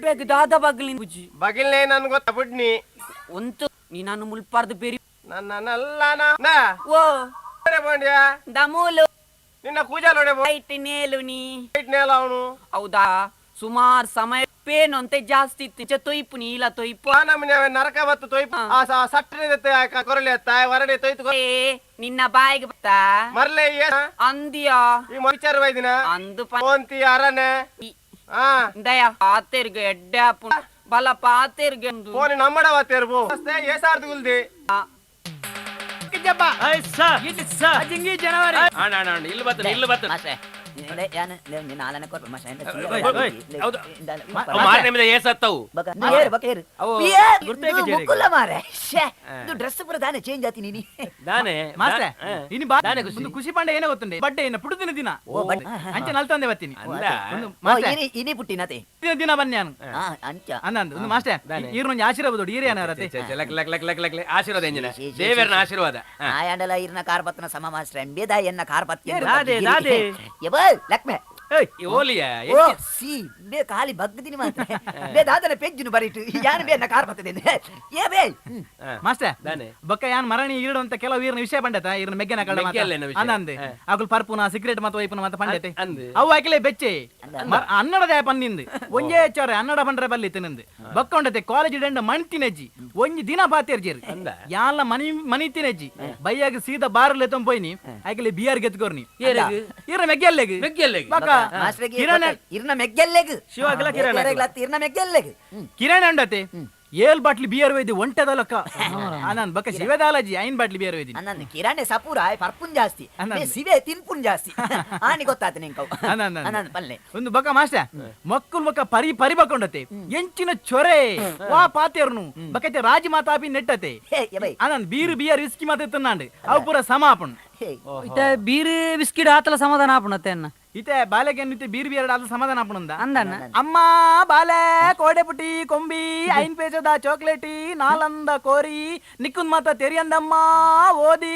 ಬೇಗ ದಾದ ಬಗ್ಲಿ ಬುಜಿ ಬಗಿಲ್ನೇ ನನ್ ಗೊತ್ತ ಬುಡ್ನಿ ಒಂತು ನೀ ನಾನು ಮುಲ್ಪಾರ್ದು ಬೇರಿ ನನ್ನ ಓ ಬಂಡ್ಯಾ ದಮೂಲು ನಿನ್ನ ಕೂಜಾಲೋಡೆ ಲೈಟ್ ನೇಲು ನೀ ಲೈಟ್ ನೇಲ ಅವನು ಹೌದಾ ಸುಮಾರು ಸಮಯ ಪೇನ್ ಅಂತೆ ಜಾಸ್ತಿ ಇತ್ತು ತೊಯ್ಪು ನೀಲ ತೊಯ್ಪು ನಮ್ಮನೆ ನರಕ ಬತ್ತು ತೊಯ್ಪು ಆ ಸಟ್ಟನೆ ಕೊರಲೆ ಹೊರಡೆ ತೊಯ್ತು ನಿನ್ನ ಬಾಯಿಗೆ ಬತ್ತಾ ಮರ್ಲೆ ಅಂದಿಯಾ ಈ ವಿಚಾರ ವೈದಿನ ಅಂದು ಪೋಂತಿ ಅರನೆ ದಯ ಪಾತೆರ್ಗೆ ಎಡ್ಡೆ ಆಪುಂಡು ಬಲ ಪಾತೆರ್ಗೆ ಫೋನ್ ನಮ್ಮಡ ವಾತೇರು ಪೋ ಏಸಾರ್ದು ಗುಲ್ದಿ ಜನವರಿ ಅಣ್ಣ ಅಣ್ಣ ಅಣ್ಣ ಇಲ್ಲಿ ಬರ್ತೇನೆ ಇಲ್ಲಿ ಬರ್ತೇನೆ ಖುಷಿ ಪಾಂಡೆ ಏನೇ ಗೊತ್ತುಂಡೆ ಬಡ್ಡೆ ಏನ ಪುಡುದಿನ ದಿನ ಅಂಚೆ ನಲ್ತಂದೆ ಬತ್ತೀನಿ ಇನಿ ಪುಟ್ಟಿನತೆ ದಿನ ಬನ್ನಿ ನಾನು ಅಂದ ಒಂದು ಮಾಸ್ಟರ್ ಈರ್ನೊಂದು ಆಶೀರ್ವಾದ ದೊಡ್ಡ ಈರೇ ಅನರತೆ luck luck luck luck luck ಆಶೀರ್ವಾದ ಎಂಜಿನ ದೇವರನ ಆಶೀರ್ವಾದ ಆಯಾಂಡಲ ಇರ್ನ ಕಾರ್ ಪತ್ನ ಸಮ ಮಾಸ್ಟರ್ ಎಂಬೇದ ಎನ್ನ ಕಾರ್ ಪತ್ತಿ ದಾದೆ ದಾದೆ ಎಬ ಲಕ್ಮೆ ಓಲಿಯ ಓ ಸಿ ಬೇ ಖಾಲಿ ಬಗ್ಗದಿನಿ ಮಾತ್ರ ಬೇ ದಾದನ ಪೆಜ್ಜುನು ಬರಿಟು ಯಾನ್ ಬೇ ಎನ್ನ ಕಾರ್ ಪತ್ತದೆ ಏ ಬೇ ಮಾಸ್ಟರ್ ಬೊಕ್ಕ ಯಾನ್ ಮರಣಿ ಈರಡು ಅಂತ ಕೆಲವು ಈರ್ನ ವಿಷಯ ಪಂಡತ ಈರ್ನ ಮೆಗ್ಗೆನ ಕಳ್ಳ ಮಾತ ಅಂದೆ ಅಕುಲ್ ಪರ್ಪುನ ಸಿಗರೇಟ್ ಮಾತ ವೈಪುನ ಮಾತ ಪಂಡತೆ ಅವು ಆಕಲೆ ಬೆಚ್ಚೆ ಅನ್ನಡದ ಪನ್ನಿಂದು ಒಂಜೇ ಹೆಚ್ಚಾರೆ ಅನ್ನಡ ಪಂಡ್ರೆ ಬಲ್ಲಿ ತಿನ್ನಂದು ಬೊಕ್ಕ ಉಂಡತೆ ಕಾಲೇಜ್ ಡೆಂಡ ಮಣ್ತಿನಜ್ಜಿ ಒಂಜಿ ದಿನ ಪಾತೇರ್ಜೇರು ಯಾಲ ಮನಿ ಮನಿ ತಿನಜ್ಜಿ ಬೈಯಾಗ ಸೀದಾ ಬಾರಲ್ಲೇ ತೊಂಪೋಯ್ನಿ ಆಕಲೆ ಬಿಯರ್ ಗೆತ್ಕೋರ್ನಿ ಈರ್ನ ಮೆಗ್ಗೆಲ್ಲೆಗ್ ಮೆಗ್ಗೆಲ್ಲೆಗ್ ಬೊಕ್ಕ ಇರ್ನ ಮೆಗ್ಗೆಲ್ಲೆಗ್ ಶಿವಗಲ ಕಿರಣ ಇರ್ನ ಮೆಗ್ಗೆಲ್ಲೆಗ್ ಕಿರಣ ಉಂಡತೆ ಏಳ್ ಬಾಟ್ಲಿ ಬಿಯರ್ ಒಯ್ದು ಒಂಟೆದ ಲೊಕ್ಕ ಆನಂದ್ ಬೊಕ್ಕ ಶಿವದಾಲಜಿ ಐನ್ ಬಾಟ್ಲಿ ಬಿಯರ್ ಒಯ್ದಿ ಅನ್ನ ಕಿರಾಣೆ ಸಪೂರ ಪರ್ಪುನ್ ಜಾಸ್ತಿ ಸಿವೆ ತಿನ್ಪುನ್ ಜಾಸ್ತಿ ಆನಿ ಗೊತ್ತಾತ ನಿಂಕವು ಅನಂದ್ ಪಲ್ಲೆ ಒಂದು ಬೊಕ್ಕ ಮಾಸ್ಟರ್ ಮಕ್ಕಳು ಬೊಕ್ಕ ಪರಿ ಪರಿ ಬಕೊಂಡತೆ ಎಂಚಿನ ಚೊರೆ ವಾ ಪಾತೇರ್ನು ಬೊಕ್ಕತೆ ರಾಜಿ ಮಾತಾಪಿ ನೆಟ್ಟತೆ ಆನಂದ್ ಬೀರು ಬಿಯರ್ ವಿಸ್ಕಿ ಮಾತ ತಿನ್ನಾಂಡ್ ಅವು ಪೂರ ಸಮಾಪಣ್ ಇತ್ತೆ ಬೀರು ಬಿಸ್ಕಿಟ್ ಆತಲ ಸಮಾಧಾನ ಆಪುಣತೆ ಅನ್ನ ಇತ್ತೆ ಬಾಲೆಗೆ ಇತ್ತೆ ಬೀರ್ ಬಿಯರ್ ಆತಲ ಸಮಾಧಾನ ಆಪುಣಂದ ಅಂದಣ್ಣ ಅಮ್ಮ ಬಾಲೆ ಕೋಡೆಪುಟಿ ಕೊಂಬಿ ಐನ್ ಪೇಜದ ಚಾಕ್ಲೇಟಿ ನಾಲಂದ ಕೋರಿ ನಿಕ್ಕುಂದ್ ಮಾತ ತೆರಿಯಂದಮ್ಮ ಓದಿ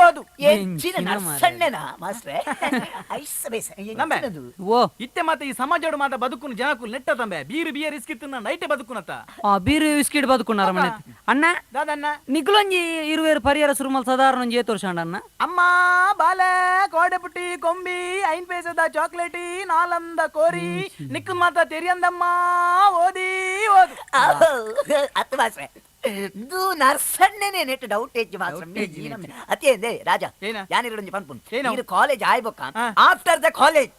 ಓದು ಎಂಚಿನ ನರ್ಸಣ್ಣನ ಮಾಸ್ಟ್ರೆ ಐಸ್ ಬೇಸ ನಂಬೆ ಓ ಇತ್ತೆ ಮಾತ ಈ ಸಮಾಜೋಡು ಮಾತ ಬದುಕುನು ಜನಕು ನೆಟ್ಟ ತಂಬೆ ಬೀರು ಬಿಯರ್ ಇಸ್ಕಿತ್ ನೈಟೆ ಬದುಕುನತ್ತ ಆ ಬೀರು ಬಿಸ್ಕಿಟ್ ಬದುಕುನಾರ ಮನೆ ಅಣ್ಣ ದಾದಣ್ಣ ನಿಕ್ಕುಲೊಂಜಿ ಇರುವೇರು ಪರಿಹಾರ ಸುರುಮಲ್ ಸಾಧಾರಣ ಒಂಜಿ ಏತ್ ವರ್ಷ ಅಣ್ಣ ಅಮ್ಮ ಬಾಲೆ ಕೋಡೆಪುಟಿ ಕೊಂಬಿ ಐನ್ ಪೇಜದ ಚಾಕ್ಲೇಟಿ ನಾಲಂದ ಕೋರಿ ನಿಕ್ಕುನ್ ಮಾತ ತೆರಿಯಂದಮ್ಮ ಓದಿ ಓದು ಅತ್ತು ಮಾಸ್ಟ್ರೆ ಇದು ನರ್ಸಣ್ಣನೆ ನೆಟ್ ಡೌಟ್ ಹೆಚ್ಚು ಮಾತ್ರ ಅತಿ ಎಂದೆ ರಾಜ ಯಾನಿರೊಂಜಿ ಪನ್ಪುನ್ ನೀರು college ಆಯ್ಬೊಕ್ಕ after the college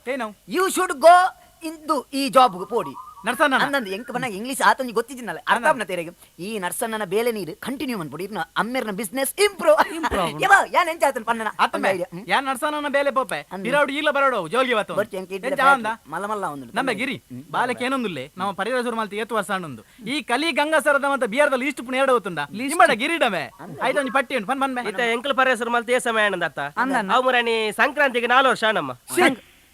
you should go ಇಂದು ಈ ಜಾಬ್ ಪೋಡಿ ನರ್ಸಣ್ಣ ಅಂದಂದು ಎಂಕ ಬನ್ನ ಇಂಗ್ಲಿಷ್ ಆತಂಜಿ ಗೊತ್ತಿದ್ದಿನಲ್ಲ ಅರ್ಥ ಆಪ್ನ ತೆರೆಗೆ ಈ ನರ್ಸಣ್ಣನ ಬೇಲೆ ನೀರು ಕಂಟಿನ್ಯೂ ಅನ್ಪುಡಿ ಇರ್ನ ಅಮ್ಮೆರ್ನ ಬಿಸ್ನೆಸ್ ಇಂಪ್ರೂವ್ ಯವ ಯಾನ್ ಎಂಚ ಆತನ ಪನ್ನನ ಆತಂಬೆ ಯಾನ್ ನರ್ಸಣ್ಣನ ಬೇಲೆ ಪೋಪೆ ಇರೌಡು ಈಲ ಬರೋಡು ಜೋಲ್ಗೆ ಬತ್ತು ಮಲ್ಲ ಮಲ್ಲ ಒಂದು ನಮ್ಮ ಗಿರಿ ಬಾಲಕ್ಕೆ ಏನೊಂದುಲ್ಲೆ ನಮ್ಮ ಪರಿಹಾರ ಶುರು ಮಲ್ತಿ ಏತು ವರ್ಷ ಉಂಡು ಈ ಕಲಿ ಗಂಗಾಸರದ ಮತ್ತೆ ಬಿಹಾರದಲ್ಲಿ ಇಷ್ಟು ಪುಣ ಎರಡು ಹೋತುಂಡ ನಿಮ್ಮಡ ಗಿರಿಡಮೆ ಆಯ್ತು ಒಂಜಿ ಪಟ್ಟಿ ಉಂಟು ಪನ್ ಪನ್ ಇತ್ತ ಎಂಕಲ್ ಪರಿಹಾರ ಶುರು ಮಲ್ತಿ ಏ ಸಮಯ ಅಣ್ಣಂದತ್ತ ಅವು ಮುರಾಣಿ ಸಂಕ್ರಾಂತಿಗೆ 4 ವರ್ಷ ನಮ್ಮ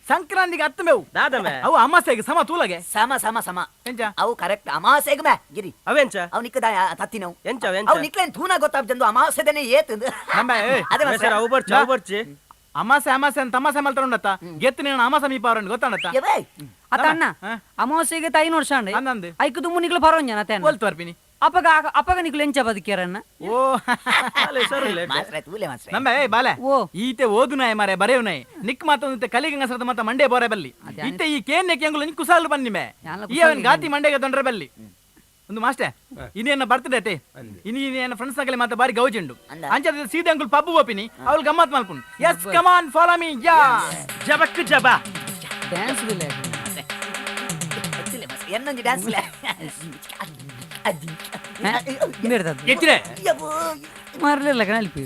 ಸಂಕ್ರಾಂತಿಗೆ ಹತ್ತು ಮೇವು ದಾದಮೆ ಅವು ಅಮಾಸೆಗೆ ಸಮ ತೂಲಗೆ ಸಮ ಸಮ ಸಮ ಎಂಚ ಅವು ಕರೆಕ್ಟ್ ಅಮಾಸೆಗೆ ಮೇ ಗಿರಿ ಅವೆಂಚ ಅವು ನಿಕ್ಕದ ತತ್ತಿನವು ಎಂಚ ಅವು ನಿಕ್ಲೇನ್ ತೂನ ಗೊತ್ತಾಬ್ಜಂದು ಅಮಾಸೆದನೆ ಏತಂದು ಅದೇ ಅವು ಬರ್ಚಿ ಅವು ಬರ್ಚಿ ಅಮಾಸೆ ಅಮಾಸೆ ಅಂತ ತಮಾಸೆ ಮಲ್ತಾರ ಉಂಡತ್ತ ಗೆತ್ತು ನೀನು ಅಮಾಸೆ ಮೀಪ ಅವರನ್ನು ಗೊತ್ತಾಣತ್ತ ಅತ್ತ ಅಣ್ಣ ಅಮಾವಾಸ್ಯೆಗೆ ತಾಯಿ ವರ್ಷ ಅಂದಂದು ಐಕು ದುಮ್ಮು ನಿಕ್ಲು ಪರವಂಜನ ಅತ್ತೆ ಒಲ್ತು ಬರ್ಪಿನಿ ಅಪ್ಪಗ ಅಪ್ಪಗ ನಿಕ್ಲು ಎಂಚ ಬದುಕ್ಯಾರನ್ನ ಓ ನಮ್ಮ ಏ ಬಾಲೆ ಓ ಈತೆ ಓದು ನಾಯ ಮಾರೆ ಬರೆಯು ನಾಯ ನಿಕ್ ಮಾತೊಂದು ಕಲಿಗಂಗಸರದ ಮತ್ತ ಮಂಡೆ ಬೋರೆ ಬಲ್ಲಿ ಇತ್ತೆ ಈ ಕೇನ್ನೆ ಕೆಂಗುಲು ನಿಕ್ ಕುಸಾಲು ಬನ್ನಿ ಮೇ ಈ ಅವನ್ ಗಾತಿ ಮಂಡೆಗೆ ತೊಂದರೆ ಬಲ್ಲಿ ಒಂದು ಮಾಸ್ಟರ್ ಇನ್ನೇನ ಬರ್ತದೆ ಅತೆ ಇನ್ನೇನ ಫ್ರೆಂಡ್ಸ್ ನಗಲೆ ಮಾತ ಬಾರಿ ಗೌಜುಂಡು ಅಂಚದ ಸೀದೆ ಅಂಕುಲ್ ಪಬ್ಬು ಒಪ್ಪಿನಿ ಅವಳು ಗಮ್ಮತ್ ಮಲ್ಪುಂಡು yes come on follow me yeah ಜಬಕ್ ಜಬಾ ಡ್ಯಾನ್ಸ್ ಬಿಲ್ಲ ಎನ್ನೊಂದು ಡ್ಯಾನ್ಸ್ ಮಾರ್ಲಿಲ್ಲ ಕಣಲ್ಪಿ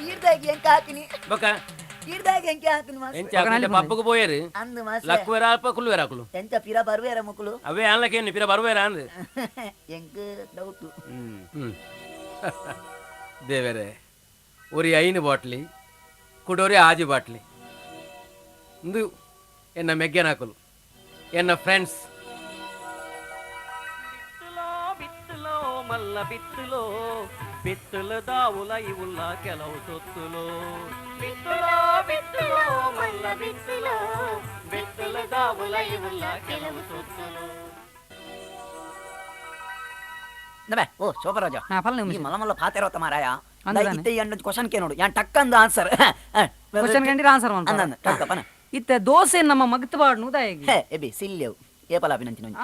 ಈರ್ದಾಗ ಎಂಕ ಹಾಕಿನಿ ಬೊಕ್ಕ ಈರ್ದಾಗ ಎಂಕ ಹಾಕಿನಿ ಎಂಚ ಪಬ್ಬುಗು ಪೋಯರು ಅಂದು ಮಾಸ್ಟರ್ ಲಕ್ಕುವೆರ ಅಲ್ಪ ಕುಲ್ಲುವೆರ ಅಕುಲು ಎಂಚ ಪಿರ ಬರುವೆರ ಮುಕುಲು ಅವೇ ಅನ್ಲಕೇನು ಪಿರ ಬರುವೆರ ಅಂದು ಎಂಕ್ ಡೌಟ್ ದೇವರೇ ಒರಿ 5 ಬಾಟ್ಲಿ ಕುಡೋರಿ ಆಜಿ ಬಾಟ್ಲಿ ಇಂದು ಎನ್ನ ಮೆಗ್ಗೆನಾಕುಲು ಎನ್ನ ಫ್ರೆಂಡ್ಸ್ ಮಲ್ಲ ಬಿತ್ತುಲೋ ಬಿತ್ತುಲ ದಾವುಲ ಇವುಲ್ಲ ಕೆಲವು ಸೊತ್ತುಲೋ ಬಿತ್ತುಲೋ ಬಿತ್ತುಲೋ ಮಲ್ಲ ಬಿತ್ತುಲೋ ಬಿತ್ತುಲ ದಾವುಲ ಇವುಲ್ಲ ಕೆಲವು ಸೊತ್ತುಲೋ ನಬೆ ಓ ಶೋಭರಾಜ ಈ ಮಲ್ಲ ಮಲ್ಲ ಪಾತೆರೋತ ಮಾರಾಯ ಇತ್ತೆ ಎಣ್ಣು ಕ್ವಶನ್ ಕೆ ನೋಡು ಯಾನ್ ಟಕ್ ಅಂದ ಆನ್ಸರ್ ಕ್ವಶನ್ ಕಂಡಿರ ಆನ್ಸರ್ ಅಂದ ಟಕ್ಕ ಪನ ಇತ್ತೆ ದೋಸೆ ನಮ್ಮ ಮಗತ್ ಬಾಡ್ನು ದಾಯಗೆ ಎಬಿ ಸಿಲ್ಲೆವು ಏ ಪಲಾಪಿನಂಚಿನ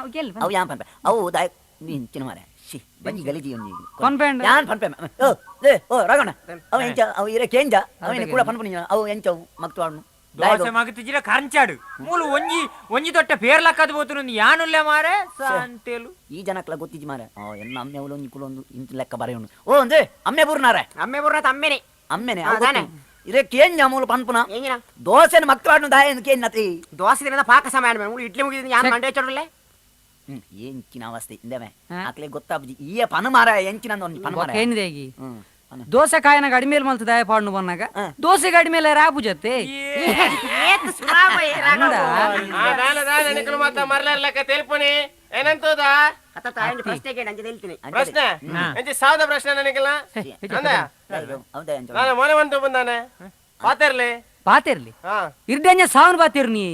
ಅವು ಯಾನ್ ಪನ್ಪೆ ಅವು ದಾಯ ನೀನ್ ಮಾರೆ she ಬಂಜಿ ಗಲೀಜಿ ಒಂಜಿ ಪನ್ಪೆಂಡ ಯಾನ್ ಪನ್ಪೆ ಓ ಏ ಓ ರಾಘವಣ್ಣ ಅವ ಎಂಚ ಅವ ಇರೆ ಕೇಂಜ ಅವ ಕೂಡ ಪನ್ಪುನಿ ಅವು ಎಂಚ ಅವು ಮಗ್ತು ಆಡ್ನು ದೋಸೆ ಮಗತಿಜಿರ ಕರಂಚಾಡು ಮೂಲು ಒಂಜಿ ಒಂಜಿ ದೊಟ್ಟ ಪೇರ್ಲಕ್ಕದ ಬೋತುನು ಯಾನುಲ್ಲೆ ಮಾರೆ ಸಂತೇಲು ಈ ಜನಕ್ಲ ಗೊತ್ತಿಜಿ ಮಾರೆ ಎನ್ನ ಅಮ್ಮೆ ಅವಳು ಒಂಜಿ ಕುಲೊಂದು ಇಂಚ ಲೆಕ್ಕ ಬರೆಯುಂಡು ಓ ಅಂದೆ ಅಮ್ಮೆ ಬೂರ್ನಾರೆ ಅಮ್ಮೆ ಬೂರ್ನಾತ ಅಮ್ಮೆನೆ ಅಮ್ಮೆನೆ ಇರೆ ಕೇಂಜ ಮೂಲು ಪನ್ಪುನ ದೋಸೆನ ಮಕ್ಕಳನ್ನು ದಾಯ ಕೇನ್ನತಿ ದೋಸೆ ದಿನದ ಪಾಕ ಸಮಯ ಮೂಲು ಇಡ್ಲಿ ಮುಗಿದ ಯಾನ್ ಮಂಡೆ ಚೊಡಲೆ ಎಂಚಿನ ಅವಸ್ಥೆ ಇಂದವೆ ಆಕ್ಲೆ ಗೊತ್ತಾಬುಜಿ ಈಯ ಪನ ಮಾರ ಎಂಚಿನ ಒಂಜಿ ಪನ ಮಾರ ಏನಿದೆ ದೋಸೆ ಕಾಯನ ಗಾಡಿ ಮೇಲೆ ಮಲ್ತ ದಾಯ ಪಾಡ್ನು ಬನ್ನಾಗ ದೋಸೆ ಗಾಡಿ ಮೇಲೆ ರಾಪು ಜೊತೆ ತೆಲ್ಪುನಿ ಏನಂತದ ಪ್ರಶ್ನೆ ಎಂಚಿ ಸಾವದ ಪ್ರಶ್ನೆ ನನಗಿಲ್ಲ ನಾನು ಮೊನೆ ಬಂತು ಬಂದಾನೆ ಪಾತಿರ್ಲಿ ಪಾತಿರ್ಲಿ ಇರ್ಡಂಜ ಸಾವನ್ ಪಾತಿರ್ನಿ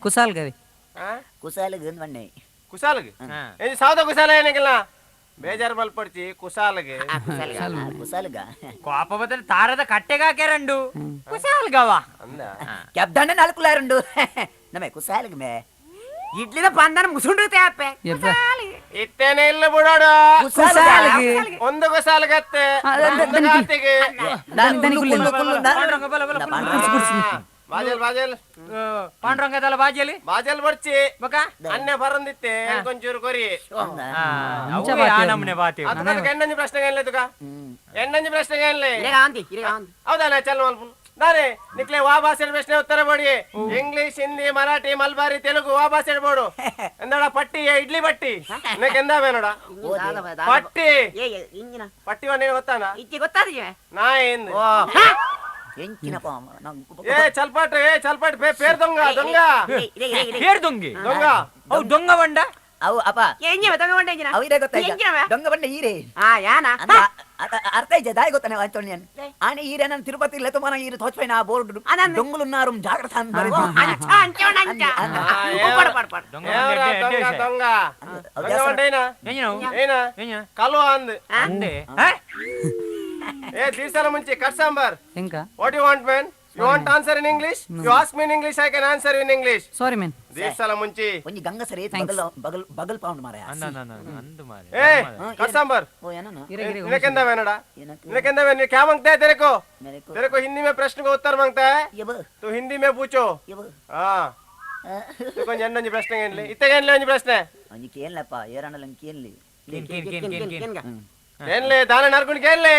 ಕುಸಾಲ್ಗವಿ ಕುಸಾಲ್ಗ ಬಣ್ಣೆ ಕುಸಾಲ್ಗ ಎಂಚಿ ಸಾವದ ಕುಸಾಲ ಏನಕ್ಕಿಲ್ಲ ಬೇಜಾರು ಮಲ್ಪಡ್ಚಿ ಕುಸಾಲ್ಗೆ ಕುಸಾಲ್ಗ ಕೋಪ ಬದಲು ತಾರದ ಕಟ್ಟೆಗಾಕೆರಂಡು ಕುಸಾಲ್ಗವ ಅಂದ ಕೆಬ್ದಂಡ ನಾಲ್ಕು ನಮೆ ಕುಸಾಲ್ಗ ಮೇ ಇಡ್ಲಿದ ಬಂದನ ಮುಸುಂಡು ಅಪ್ಪೆ ಇತ್ತೇನೆ ಇಲ್ಲ ಬಿಡೋಡು ಒಂದು ಕುಸಾಲ್ಗತ್ತೆ ಬಾಜಲ್ ಬಾಜಲ್ ಪಾಂಡುರಂಗದಲ್ಲ ಬಾಜಲಿ ಬಾಜಲ್ ಬರ್ಚಿ ಬಕ ಅನ್ಯ ಬರಂದಿತ್ತೆ ಕೊಂಚೂರು ಕೊರಿ ನಮ್ಮನೆ ಬಾತಿ ಅದಕ್ಕೆ ಎಣ್ಣಂಜಿ ಪ್ರಶ್ನೆ ಏನ್ಲೆ ತುಕ ಎಣ್ಣಂಜಿ ಪ್ರಶ್ನೆ ಏನ್ಲೆ ಹೌದಾ ಚಲ್ ಮಲ್ಪು ನಾನೇ ನಿಕ್ಲೆ ವಾ ಭಾಷೆ ಪ್ರಶ್ನೆ ಉತ್ತರ ಬೋಡಿ ಇಂಗ್ಲಿಷ್ ಹಿಂದಿ ಮರಾಠಿ ಮಲ್ಬಾರಿ ತೆಲುಗು ವಾ ಭಾಷೆ ಬೋಡು ಎಂದಾಡ ಪಟ್ಟಿ ಇಡ್ಲಿ ಪಟ್ಟಿ ನಿನಗೆ ಎಂದ ಬೇನೋಡ ಪಟ್ಟಿ ಪಟ್ಟಿ ವನ್ನ ಗೊತ್ತಾನ ನಾ ఏంది ఏ చల్పాట్ ఏ చల్పాట్ పేరు దొంగ దొంగ పేరు దొంగి దొంగ ಅವು ದೊಂಗ ಬಂಡ ಅವು ಅಪ್ಪ ದೊಂಗ ಬಂಡ ಅವು ಇರೇ ಗೊತ್ತಾಯ್ತು ದೊಂಗ ಬಂಡ ಈರೇ ಆ ಯಾನ ಅರ್ಥ ಇದೆ ದಾಯಿ ಗೊತ್ತಾನೆ ಅಂಚೋಣಿ ಆನೆ ಈರೆ ನಾನು ತಿರುಪತಿ లెతమాన ఈరు తోచిపోయిన ఆ బోర్డు దొంగలున్నారు జాగ్రత్త దొంగ దొంగ కలువ అంది ఏ తీసాల ముంచి కట్ సాంబార్ ఇంకా what you want man you want answer in English you ask me in English I can answer in English sorry man ದೇಸಾಲ ಮುಂಚಿ ಒಂಜಿ ಗಂಗಸರೆ ಬಗಲ್ ಬಗಲ್ ಬಗಲ್ ಪೌಂಡ್ ಮಾರಾಯ ಅಂದು ಮಾರೆ ए कट सांबर ओ याना ना निनकेंदा वेनडा निनकेंदा when क्या मांगता है तेरे को तेरे को हिंदी में प्रश्न को उत्तर मांगता है तू हिंदी में पूछो हाँ तू కొంచెం ఎన్నొంజి ప్రశ్న ఏంలే ఇత్తగేన్లే ಒಂಜಿ ಪ್ರಶ್ನೆ ಒಂಜಿ ಕೇನ್ಲಪ್ಪ ಏರನಲ್ಲ ಕೇನ್ಲಿ ಏನ್ಲೇ ದಾನ ನರ್ಕೊಂಡು ಕೇನ್ಲೇ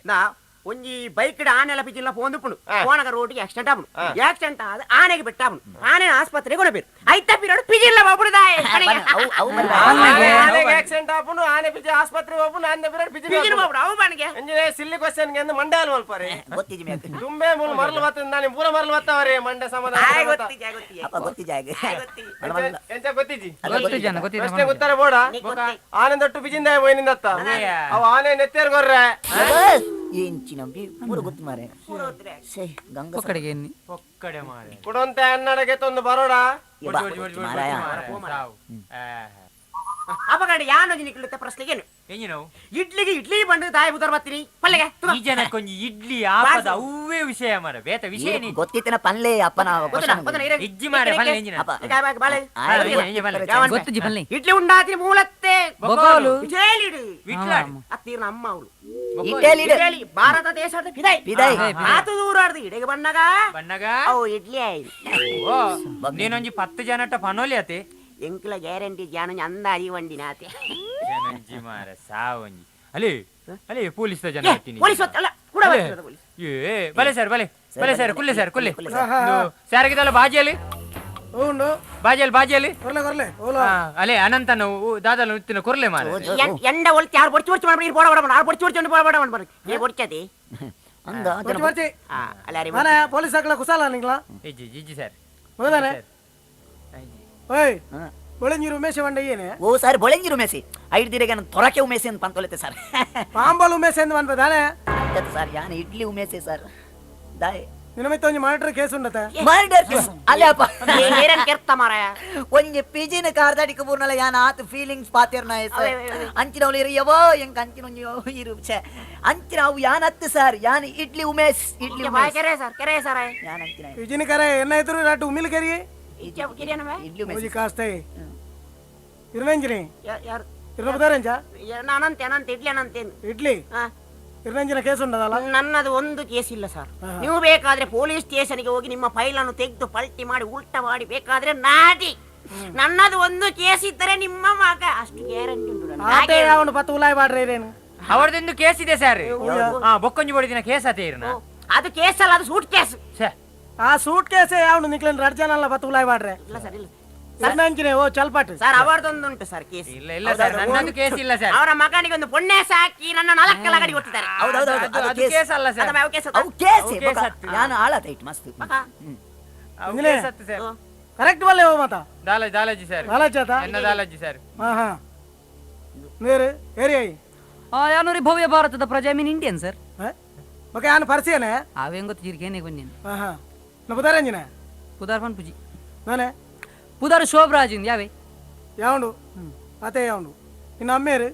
ನಾ ಒಂಜಿ ಬೈಕ್ ಆನೆಲ್ಲ ಪಿಜಿಲ್ಲ ಪೋಂದುಪ್ಪುಂಡು ಪೋನಗ ರೋಡ್ಗೆ ಆಕ್ಸಿಡೆಂಟ್ ಆಪುಂಡು ಆಕ್ಸಿಡೆಂಟ್ ಆದ ಆನೆಗೆ ಬೆಟ್ಟಾಪುಂಡು ಆನೆ ಆಸ್ಪತ್ರೆಗೆ ಕೊಡಬೇಕು ಐತ ಪಿರೋಡು ಪಿಜಿಲ್ಲ ಬಾಪುಡುದ ಆನೆಗೆ ಆಕ್ಸಿಡೆಂಟ್ ಆಪುಂಡು ಆನೆ ಪಿಜಿ ಆಸ್ಪತ್ರೆಗೆ ಹೋಪುಂಡು ಆನೆ ಪಿರೋಡು ಪಿಜಿ ಪಿಜಿನ ಬಾಪುಡು ಅವು ಬಣಗೆ ಎಂಜಿನೇ ಸಿಲ್ಲಿ ಕ್ವಶನ್ ಗೆ ಮಂಡೆ ಮಲ್ಪರೆ ಗೊತ್ತಿಜಿ ಮೇಕ್ ತುಂಬೆ ಮೂಲ ಮರಲು ಬತ್ತ ನಾನು ಪೂರ ಮರಲು ಬತ್ತವರೆ ಮಂಡೆ ಸಮಾಧಾನ ಅಪ್ಪ ಗೊತ್ತಿಜಿ ಆಗ ಎಂಚ ಗೊತ್ತಿಜಿ ಗೊತ್ತಿಜನ ಗೊತ್ತಿಜಿ ಪ್ರಶ್ನೆ ಉತ್ತರ ಬೋಡ ಆನೆ ದೊಟ್ಟು ಪಿಜಿಂದ ಹೋಯ್ನಿಂದತ್ತ ಅವ ಆನೆ ನೆತ್ತೇರ್ ಗೊರ್ರೆ ಎಂಚಿನ ಪೂರ ಗೊತ್ತು ಮಾರೆ ಸೇ ಗಂಗ ಒಕ್ಕಡೆಗೆ ಎನ್ನಿ ಒಕ್ಕಡೆ ಮಾರೆ ಕುಡಂತೆ ಅನ್ನಡಗೆ ತೊಂದು ಬರೋಡ ಮಾರಾಯ ಅಪಗಂಡ ಯಾನೊಂಜಿ ನಿಕ್ಲುತ್ತ ಪ್ರಶ್ನೆಗೆ ಎಂಜಿನವು ಇಡ್ಲಿಗೆ ಇಡ್ಲಿ ಬಂದು ತಾಯಿ ಬುಧರ್ ಬತ್ತೀನಿ ಪಲ್ಲೆಗೆ ಈ ಜನಕ್ಕೊಂಜಿ ಇಡ್ಲಿ ಆಪದ ಅವ್ವೇ ವಿಷಯ ಮಾರ ಬೇತ ವಿಷಯ ನೀ ಗೊತ್ತಿತ್ತಿನ ಪನ್ಲೆ ಅಪ್ಪನ ಇಜ್ಜಿ ಮಾರೆ ಪಲ್ಲೆ ಎಂಜಿನ ಗೊತ್ತಿಜಿ ಪಲ್ಲೆ ಇಡ್ಲಿ ಉಂಡಾತಿನಿ ಮೂಲತ್ತೆ ಬೊಗೋಲು ಇಟೇಲಿಡು ವಿಟ್ಲಾಡು ಅತ್ತೀರ್ನ ಅಮ್ಮ ಅವಳು ಇಟೇಲಿಡು ಭಾರತ ದೇಶದ ಪಿದಾಯ್ ಪಿದಾಯ್ ಆತು ದೂರಾಡ್ದು ಇಡೆಗೆ ಬಣ್ಣಗ ಬಣ್ಣಗ ಅವು ಇಡ್ಲಿ ಆಯ್ತು ನೀನೊಂಜಿ 10 ಜನಟ ಪನೋಲಿ ಆತೆ ಎಂಕ್ಲ ಗ್ಯಾರಂಟಿ ಜಾನ ಅಂದ ಅರಿ ವಂಡಿನಾತೆ ಜನಂಜಿ ಮಾರ ಸಾವಂಜಿ ಅಲೆ ಅಲೆ ಪೊಲೀಸ್ ಜನ ಬರ್ತೀನಿ ಪೊಲೀಸ್ ಅಲ್ಲ ಕೂಡ ಪೊಲೀಸ್ ಏ ಬಲೆ ಸರ್ ಬಲೆ ಬಲೆ ಸರ್ ಕುಲ್ಲೆ ಸರ್ ಕುಲ್ಲೆ ಸಾರಗಿದಲ್ಲ ಬಾಜಿಯಲ್ಲಿ ಉಂಡು ಬಾಜಿಯಲ್ಲಿ ಬಾಜಿಯಲ್ಲಿ ಕೊರ್ಲೆ ಕೊರ್ಲೆ ಓಲಾ ಅಲೆ ಅನಂತನ ದಾದಲ ಉತ್ತಿನ ಕೊರ್ಲೆ ಮಾರ ಎಂಡ ಒಳ್ತಿ ಯಾರು ಬೊಡ್ಚಿ ಬೊಡ್ಚಿ ಮಾಡ್ಬಿಡಿ ಬೋಡ ಬೋಡ ಯಾರು ಬೊಡ್ಚಿ ಬೊಡ್ಚಿ ಬೋಡ ಬೋಡ ಮಾಡ್ಬಿಡಿ ಏ ಬೊಡ್ಚತಿ ಅಂದ ಬೊಡ್ಚಿ ಬೊಡ್ಚಿ ಅಲ್ಲ ರೀ ಮಾನ ಪೊಲೀಸ್ ಹಾಕಲ ಕುಸಾಲ ನಿಂಗ್ಲ ಇಜ್ಜಿ ಇಜ್ಜಿ ಸರ್ ಹೌದಾನೆ ಓಯ್ ಬೊಳಂಜಿರು ಉಮೇಶ ಬಂಡ ಏನೇ ಓ ಸರ್ ಬೊಳಂಜಿರು ಉಮೇಶಿ ಐದು ನಾನು ತೊರಕೆ ಉಮೇಶಿ ಅಂತ ಪಂತೊಲೆತೆ ಸರ್ ಪಾಂಬಲ್ ಉಮೇಶ್ ಎಂದು ಅನ್ಪದಾನೆ ಸರ್ ಯಾನ್ ಇಡ್ಲಿ ಉಮೇಶೆ ಸರ್ ದಾಯ್ ನಿನ್ನ ಒಂಜಿ ಮರ್ಡರ್ ಕೇಸ್ ಉಂಡತೆ ಮರ್ಡರ್ ಕೇಸ್ ಅಲ್ಲಪ್ಪ ಏರನ್ ಕೆರ್ತ ಮಾರಾಯ ಒಂಜಿ ಪಿಜಿನ ಕಾರ್ದಾಡಿಕ ಬೂರ್ನಲ ಯಾನ್ ಆತ ಫೀಲಿಂಗ್ಸ್ ಪಾತೇರ್ನ ಸರ್ ಅಂಚಿನ ಅವಳು ಇರುಯವೋ ಎಂಕ ಅಂಚಿನ ಒಂಜಿ ಇರು ಛೆ ಅಂಚಿನ ಅವು ಯಾನ್ ಅತ್ತು ಸರ್ ಯಾನ್ ಇಡ್ಲಿ ಉಮೇಶ್ ಇಡ್ಲಿ ಉಮೇಶ್ ಕೆರೆ ಸರ್ ಕೆರೆ ಸರ್ ಯಾನ್ ಅಂಚಿನ ಪಿಜಿನ ಕರೆ ಎನ್ನ ಇದ್ರು ರಾಟು ಉಮಿಲ್ ಕರಿ ಇಡ್ಲಿ ಉಮೇಶ್ ಒಂಜಿ ಕಾಸ್ತೆ ಇರ್ನಂಜಿನಿ ಯಾರು ಇರ್ನಬದಾರಂಜ ಅನಂತೆ ಅನಂತ ಇಡ್ಲಿ ಅನಂತ ಇಡ್ಲಿ ಹಾ ಇರ್ನಂಜಿನ ಕೇಸ್ ಉಂಟದಲ್ಲ? ನನ್ನದು ಒಂದು ಕೇಸ್ ಇಲ್ಲ ಸರ್. ನೀವು ಬೇಕಾದ್ರೆ ಪೊಲೀಸ್ ಸ್ಟೇಷನ್ಗೆ ಹೋಗಿ ನಿಮ್ಮ ಫೈಲನ್ನು ತೆಗೆದು ಪಲ್ಟಿ ಮಾಡಿ ಉಲ್ಟ ಮಾಡಿ ಬೇಕಾದ್ರೆ ನಾಟಿ. ನನ್ನದು ಒಂದು ಕೇಸ್ ಇದ್ದರೆ ನಿಮ್ಮ ಮಗ ಅಷ್ಟು ಗ್ಯಾರಂಟಿ ಉಂಟು ನನಗೆ. ಆತೆ ಅವನು ಪತ್ತು ಉಲಾಯ್ ಬಾಡ್ರೆ ಇರೇನು? ಅವರದೊಂದು ಕೇಸ್ ಇದೆ ಸರ್. ಬೊಕ್ಕೊಂಜಿ ಬಡಿದಿನ ಕೇಸ್ ಆತೆ ಇರ್ನ. ಅದು ಕೇಸ್ ಅಲ್ಲ, ಅದು ಸೂಟ್ ಕೇಸ್. ಆ ಸೂಟ್ ಕೇಸ್ ಅವನು ನಿಕ್ಲೇನ್ ರಡ್ ಜನ ಅಲ್ಲ ಪತ್ತು ಉಲಾಯ್ ಬಾಡ್ರೆ. ಇಲ್ಲ ಸರ್, ಇಲ್ಲ. ಇರ್ನಂಜಿನೆ ಓ ಚಲ್ಪಾಟ್ ಸರ್, ಅವರದೊಂದು ಉಂಟು ಸರ್ ಕೇಸ್. ಇಲ್ಲ ಇಲ್ಲ ಸರ್, ನನ್ನದು ಕೇಸ್ ಇಲ್ಲ ಸರ್. ಅವರ ಮಗನಿಗೆ ಒಂದು ಪೊಣ್ಣೆ ಸಾಕಿ ನನ್ನ 4 ಲಗಡಿ ಕೊಟ್ಟಿದ್ದಾರೆ. ಹೌದೌದು, ಅದು ಕೇಸ್ ಅಲ್ಲ ಸರ್. ಅದು ಯಾವ ಕೇಸ್? ಅವು ಕೇಸ್ ನಾನು ಆಳಾತ ಇಟ್ಟು ಮಸ್ತ್. ಕರೆಕ್ಟ್ ಬಲ್ಲೆ ಓ ಮಾತಾ. ದಾಲಜಿ ದಾಲಜಿ ಸರ್. ದಾಲಜಿ ಆತ? ಎನ್ನ ದಾಲಜಿ ಸರ್. ಹಾ ಹಾ. ನೇರು ಏರಿ I. ಯಾನೂರಿ ಭವ್ಯ ಭಾರತದ ಪ್ರಜೆ, I mean Indian sir. Okay, ಯಾನು ಪರ್ಸಿಯನೆ? ಅವೇಂ ಗೊತ್ತು ಜಿರ್ಗೇನೆ ಬಂದಿನ. ಹಾ ಹಾ. ನ ಪುದಾರಂಜಿನ? ಪುದಾರ್ ಪನ್ ಪುಜಿ. ನಾನೇ? ಪುದಾರ್ ಶೋಭರಾಜ್ ಇಂದ ಯಾವೆ? ಯಾವನು? ಅತೆ ಯಾವನು? ಇನ್ನು ಅಮ್ಮೇರು?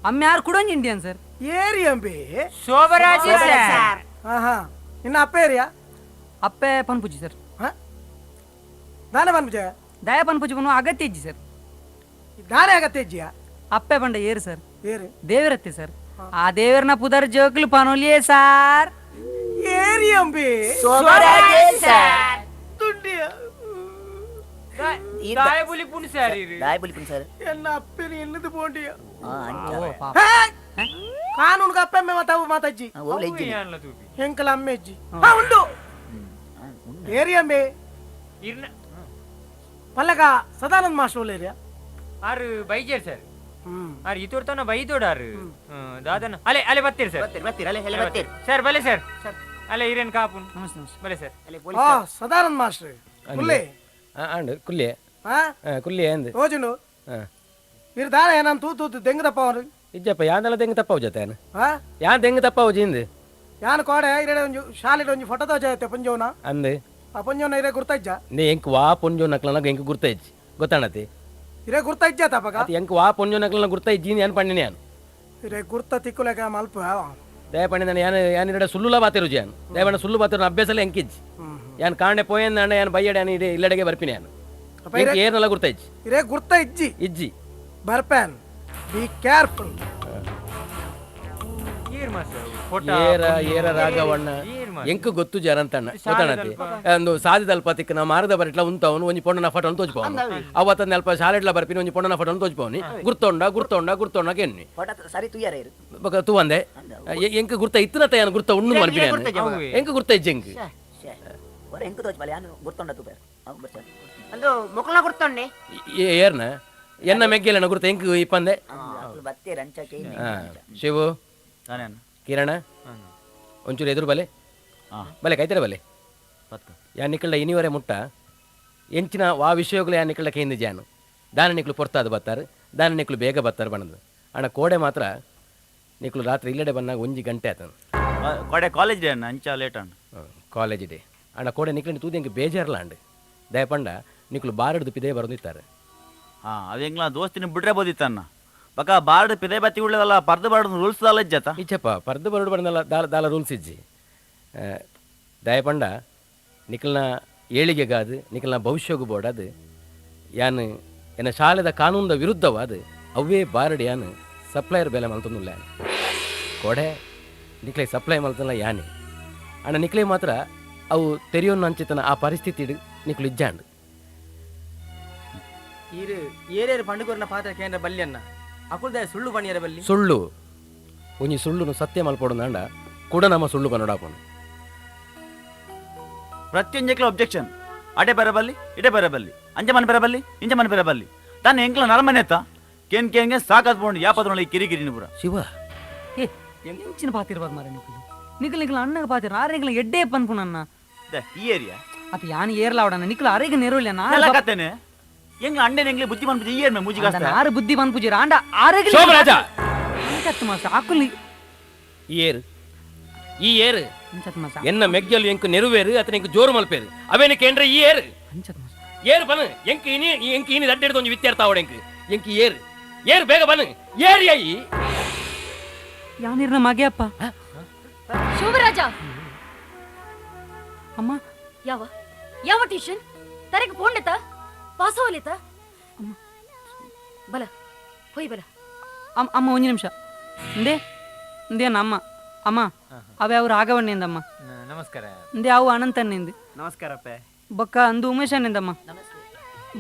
ಅಮ್ಮ ಯಾರು ಕುಡೊಂಜಿ ಇಂಡಿಯನ್ ಸರ್. ಏರಿ ಅಂಬಿ? ಶೋಭರಾಜ್ ಸರ್. ಹಾ ಹಾ. ಇನ್ನು ಅಪ್ಪ ಏರಿಯಾ? ಅಪ್ಪೆ ಪನ್ಪುಜಿ ಸರ್. ಹಾ? ದಾನೆ ಪನ್ಪುಜೆ? ದಯ ಪನ್ಪುಜಿ ಬನ್ನು ಅಗತ್ಯ ಇಜ್ಜಿ ಸರ್. ದಾನೆ ಅಗತ್ಯ ಇಜ್ಜಿಯಾ? ಅಪ್ಪೆ ಬಂಡ ಏರು ಸರ್. ಏರು? ದೇವರತ್ತೆ ಸರ್. ಆ ದೇವರನ ಪುದರ್ ಜೋಕ್ಲು ಪನೋಲಿಯೇ ಸರ್. ಏರಿ ಅಂಬಿ? Sobhraj sir. ದುಡ್ಡಿಯ. ದಾಯ bully ಪುಣ್ sir. ದಾಯ bully ಪುಣ್ sir. ಎನ್ನ ಅಪ್ಪನ ಎನ್ನದು ಬೋಂಡಿಯ. ಓ ಪಾಪ. ಕಾನೂನು ಅಪ್ಪೆಮ್ಮೆ ಮಾತಾವು ಮಾತಾಜ್ಜಿ. ಹೆಂಕಲ ಅಮ್ಮೆ ಅಜ್ಜಿ. ಹಾ ಉಂಟು. ಏರಿ ಅಂಬಿ? ಇರ್ನ ಪಲ್ಲಕ ಸದಾನಂದ ಮಾಸ್ಟರ್ ಒಳ್ಳೆ ಏರಿಯಾ? ಆರು ಬೈಜೇರ್ ಸರ್. ಆರು ಇತೋರ್ತನ ಬೈದೋಡ ಆರು. ದಾದನ ಅಲೆ ಅಲೆ ಬತ್ತೀರಿ ಸರ್. ಬತ್ತೀರಿ ಅಲೆ ಅಲೆ ಬತ್ತೀರಿ ಸರ್. ಬಲೆ ಸರ್. ಅಲೆ ಇರೇನ್ ಕಾಪುನ್. ನಮಸ್ತೆ ನಮಸ್ತೆ. ಬಲೆ ಸರ್. ಆ ಸದಾನಂದ ಮಾಸ್ಟರ್ ಕುಲ್ಲೆ. ಅಂಡು ಕುಲ್ಲೆ. ಕುಲ್ಲೆ ಅಂದು ರೋಜುಂಡು ಇರ್ ದಾನ ನಾನು ತೂ ತೂತು ದೆಂಗ್ ತಪ್ಪವರು ಇಜ್ಜಪ್ಪ ಯಾಂದಲ ದೆಂಗ್ ತಪ್ಪವು ಜೊತೆ ಯಾನ್ ದೆಂಗ್ ತಪ್ಪವು ಜಿಂದು ಯಾನ್ ಕೋಡೆ ಇರಡೆ ಒಂಜಿ ಶಾಲೆಡ್ ಒಂಜಿ ಫೋಟೋ ತೋಜಾಯ್ತೆ ಪುಂಜೋನ ಅಂದು ಆ ಪುಂಜೋನ ಇರೇ ಗುರ್ತಾಯ್ಜ ನೇ ಎಂಕ್ ವಾ ಪುಂಜೋನ ನಕ್ಲನ ಎಂಕ್ ಗುರ್ತಾಯ್ಜಿ ಗೊತ್ತಾಣತಿ ಇರೇ ಗುರ್ತಾಯ್ಜ ತಪಕ ಅದು ಎಂಕ್ ವಾ ಪುಂಜೋನ ನಕ್ಲನ ಗುರ್ತಾಯ್ಜಿ ಯಾನ್ ಪಣ್ಣಿನ ಯಾನ್ ಇರೇ ಗುರ್ತ ತಿಕ್ಕುಲಕ ಮಲ್ಪ ದಯಪಣ್ಣ ನಾನು ಯಾನ್ ಯಾನ್ ಇರಡೆ ಸುಳ್ಳುಲ ಬಾತಿರು ಜಾನ್ ದಯಪಣ್ಣ ಸುಳ್ಳು ಬಾತಿರು ಅಭ್ಯಾಸಲ ಎಂಕಿಜ್ಜಿ ಯಾನ್ ಕಾಂಡೆ ಪೋಯನ್ ಅಣ್ಣ ಯಾನ್ ಬೈಯಡೆ ಯಾನ್ ಇಡೆ ಇಲ್ಲಡೆಗೆ ಬರ್ಪಿನ ಯಾನ್ ಏರ್ನಲ್ಲ ಗುರ್ತಾಯ್ಜಿ ಇರೇ ಗುರ್ತ ಇಜ್ಜಿ ಇಜ್ಜಿ ಬರ್ಪೇನ್ ಬಿ ಕೇರ್ಫುಲ್. ಏರ ಏರ ರಾಘವಣ್ಣ ಎಂಕ್ ಗೊತ್ತು ಜರಂತಣ್ಣ ಗೊತ್ತಾಣತಿ ಒಂದು ಸಾದಿದಲ್ಪ ತಿಕ್ಕ ನಾ ಮಾರದ ಬರಿಟ್ಲ ಉಂತವನು ಒಂಜಿ ಪೊಣ್ಣನ ಫೋಟೋನು ತೋಜ್ಪವನು ಅವತ್ತ ಅಲ್ಪ ಶಾಲೆಡ್ಲ ಬರ್ಪಿನ ಒಂಜಿ ಪೊಣ್ಣನ ಫೋಟೋನು ತೋಜ್ಪವನಿ ಗುರ್ತೊಂಡ ಗುರ್ತೊಂಡ ಗುರ್ತೊಂಡ ಕೆನ್ನಿ ಸರಿ ತುಯ್ಯಾರ ಬೊಕ ತೂವಂದೆ ಎಂಕ್ ಗುರ್ತ ಇತ್ತನತ ಯಾನ್ ಗುರ್ತ ಉಣ್ಣು ಮನ್ಪಿನ ಎಂಕ್ ಗುರ್ತ ಇಜ್ಜಿ ಎಂಕ್ ಎಂಕ್ ತೋಜ್ಪಾಲೆ ಯಾನ್ ಗುರ್ತೊಂಡ ತೂಪೇರ್ ಅಂದು ಮೊಕಲ ಗುರ್ತೊಂಡೆ ಏರ್ನ ಎನ್ನ ಮೆಗ್ಗೆಲ್ಲ ಗುರ್ತ ಎಂಕ್ ಇಪ್ಪಂದೆ ಶಿವು ಕಿರಣ ಒಂಚೂರು ಎದುರು ಬಲೆ ಬಲೆ ಕೈತಾರೆ ಬಲೆ ಯಾನ್ ನಿಕ್ಕಳ್ಳ ಇನಿವರೆ ಮುಟ್ಟ ಎಂಚಿನ ವಾ ವಿಷಯಗಳು ಯಾನ್ ನಿಕ್ಕಳ್ಳ ಕೇಂದ್ರ ಜಾನು ದಾನ ನಿಕ್ಲು ಪೊರ್ತಾದು ಬತ್ತಾರೆ ದಾನ ನಿಕ್ಲು ಬೇಗ ಬತ್ತಾರೆ ಬಣ್ಣದು ಅಣ್ಣ ಕೋಡೆ ಮಾತ್ರ ನಿಕ್ಲು ರಾತ್ರಿ ಇಲ್ಲಡೆ ಬಂದಾಗ 1 ಗಂಟೆ ಆತನು ಕೋಡೆ ಕಾಲೇಜ್ ಡೇ ಅಣ್ಣ ಅಂಚ ಲೇಟ್ ಅಣ್ಣ ಕಾಲೇಜ್ ಡೇ ಅಣ್ಣ ಕೋಡೆ ನಿಕ್ಲು ತೂದು ಎಂಕ್ ಬೇಜಾರ್ಲ ಅಂಡ್ ದಯಪಂಡ ನಿಕ್ಲು ಬಾರಡ್ದು ಪಿದೇ ಬರೋದಿತ್ತಾರೆ. ಹಾಂ ಅದು ಹೆಂಗ್ಲ ದೋಸ್ತಿನ ಬಿಡ್ರೆ ಬೋದಿತ್ತಣ್ಣ ಬಕ ಬಾರ್ಡ್ ಪಿದೆ ಬತ್ತಿ ಉಳ್ಳದಲ್ಲ ಪರ್ದು ಬಾರ್ಡ್ ರೂಲ್ಸ್ ದಾಲ ಇಜ್ಜತ ಇಚ್ಚಪ್ಪ ಪರ್ದು ಬರಡು ಬಡನಲ್ಲ ದಾಲ ದಾಲ ರೂಲ್ಸ್ ಇಜ್ಜಿ ದಯಪಂಡ ನಿಖಲ್ನ ಏಳಿಗೆಗಾದು ನಿಖಲ್ನ ಭವಿಷ್ಯಗೂ ಬೋಡಾದು ಯಾನ್ ಎನ್ನ ಶಾಲೆದ ಕಾನೂನದ ವಿರುದ್ಧವಾದ ಅವೇ ಬಾರಡ್ ಯಾನ್ ಸಪ್ಲೈಯರ್ ಬೆಲೆ ಮಲ್ತೊಂದುಲ್ಲ ಯಾನ್ ಕೊಡೆ ನಿಕ್ಲೆ ಸಪ್ಲೈ ಮಲ್ತಲ್ಲ ಯಾನೆ ಅಣ್ಣ ನಿಕ್ಲೆ ಮಾತ್ರ ಅವು ತೆರಿಯೋನ್ ಅಂಚಿತನ ಆ ಪರಿಸ್ಥಿತಿ ನಿಕ್ಲು ಇಜ್ಜಾಂಡ್ ಈರು ಏರೇರು ಪಂಡುಕೊರ್ನ ಪಾತ್ರ ಕೇಂದ್ರ ಬಲ್ಯನ್ನ ಅಕುಲ್ದ ಸುಳ್ಳು ಬಣಿಯರ ಬಲ್ಲಿ ಸುಳ್ಳು ಒಂಜಿ ಸುಳ್ಳುನು ಸತ್ಯ ಮಲ್ಪೊಡು ಅಂಡ ಕೂಡ ನಮ್ಮ ಸುಳ್ಳು ಬನ್ನೋಡಾಪೋಣ ಪ್ರತಿಯೊಂಜಕ್ಲ ಅಬ್ಜೆಕ್ಷನ್ ಅಡೆ ಬರಬಲ್ಲಿ ಇಡೆ ಬರಬಲ್ಲಿ ಅಂಜ ಮನೆ ಬರಬಲ್ಲಿ ಇಂಜ ಮನೆ ಬರಬಲ್ಲಿ ತಾನು ಎಂಕ್ಲ ನರಮನೆ ಕೇನ್ ಕೇನ್ಗೆ ಸಾಕಾದ್ ಪೋಂಡು ಯಾಪದ ಕಿರಿಕಿರಿನ ಪೂರ ಶಿವ ಎಂಚಿನ ಪಾತಿರ್ಬಾರ್ದು ಮಾರ ನಿಖಲು ನಿಖಲ್ ನಿಖಲ್ ಅಣ್ಣಗೆ ಪಾತಿರ ಆರೆ ನಿಖಲ್ ಎಡ್ಡೆ ಪನ್ಪುನನ್ನ ಈ ಏರಿಯಾ ಅಪ್ಪ ಯಾನ್ ಏರ್ಲ ಅವಡಣ್ಣ ನಿಖಲ್ ಅರೆಗೆ ನೆರವಿಲ್ಲ ನಾನು ಎಂಗ್ಲ ಅಣ್ಣನ ಎಂಗ್ಲ ಬುದ್ಧಿ ಪನ್ಪುಜಿ ಈ ಏರ್ಮೆ ಮೂಜಿ ಕಾಸ್ತ ಆರು ಬುದ್ಧಿ ಪನ್ಪುಜಿ ರಾಂಡ ಆರೆಗೆ ಶೋಭರಾಜ ಅಂಚತ್ ಮಾಸ ಆಕುಲಿ ಈ ಏರು ಈ ಏರು ಎನ್ನ ಮೆಗ್ಗಲು ಎಂಕ್ ನೆರುವೇರು ಅತನ ಎಂಕ್ ಜೋರು ಮಲ್ಪೇರು ಅವೇನ ಕೇಂದ್ರ ಈ ಏರು ಅಂಚತ್ ಮಾಸ ಏರು ಬನ್ ಎಂಕ್ ಇನಿ ಎಂಕ್ ಇನಿ ದಡ್ಡೆಡ್ದು ಒಂಜಿ ವಿತ್ಯಾರ್ಥ ಆವಡ ಎಂಕ್ ಎಂಕ್ ಏರು ಏರು ಬೇಗ ಬನ್ ಏರು ಅಯ್ಯಿ ಯಾನಿರ್ನ ಮಗೆಯಪ್ಪ ಶೋಭರಾಜ ಅಮ್ಮ ಯಾವ ಯಾವ ಟ್ಯೂಷನ್ ತರಗೆ ಫೋನ್ ಪಾಸೋಲಿತ ಬಲ ಹೋಯ್ ಬಲ ಅಮ್ಮ ಒಂದು ನಿಮಿಷ ಇಂದೇ ಇಂದೇ ಅಮ್ಮ ಅಮ್ಮ ಅವೆ ಅವು ರಾಘವಣ್ಣಿಂದಮ್ಮ. ನಮಸ್ಕಾರ. ಅಂದೆ ಅವು ಅನಂತಣ್ಣಿಂದು. ನಮಸ್ಕಾರಪ್ಪ. ಬೊಕ್ಕ ಅಂದು ಉಮೇಶಣ್ಣಿಂದಮ್ಮ.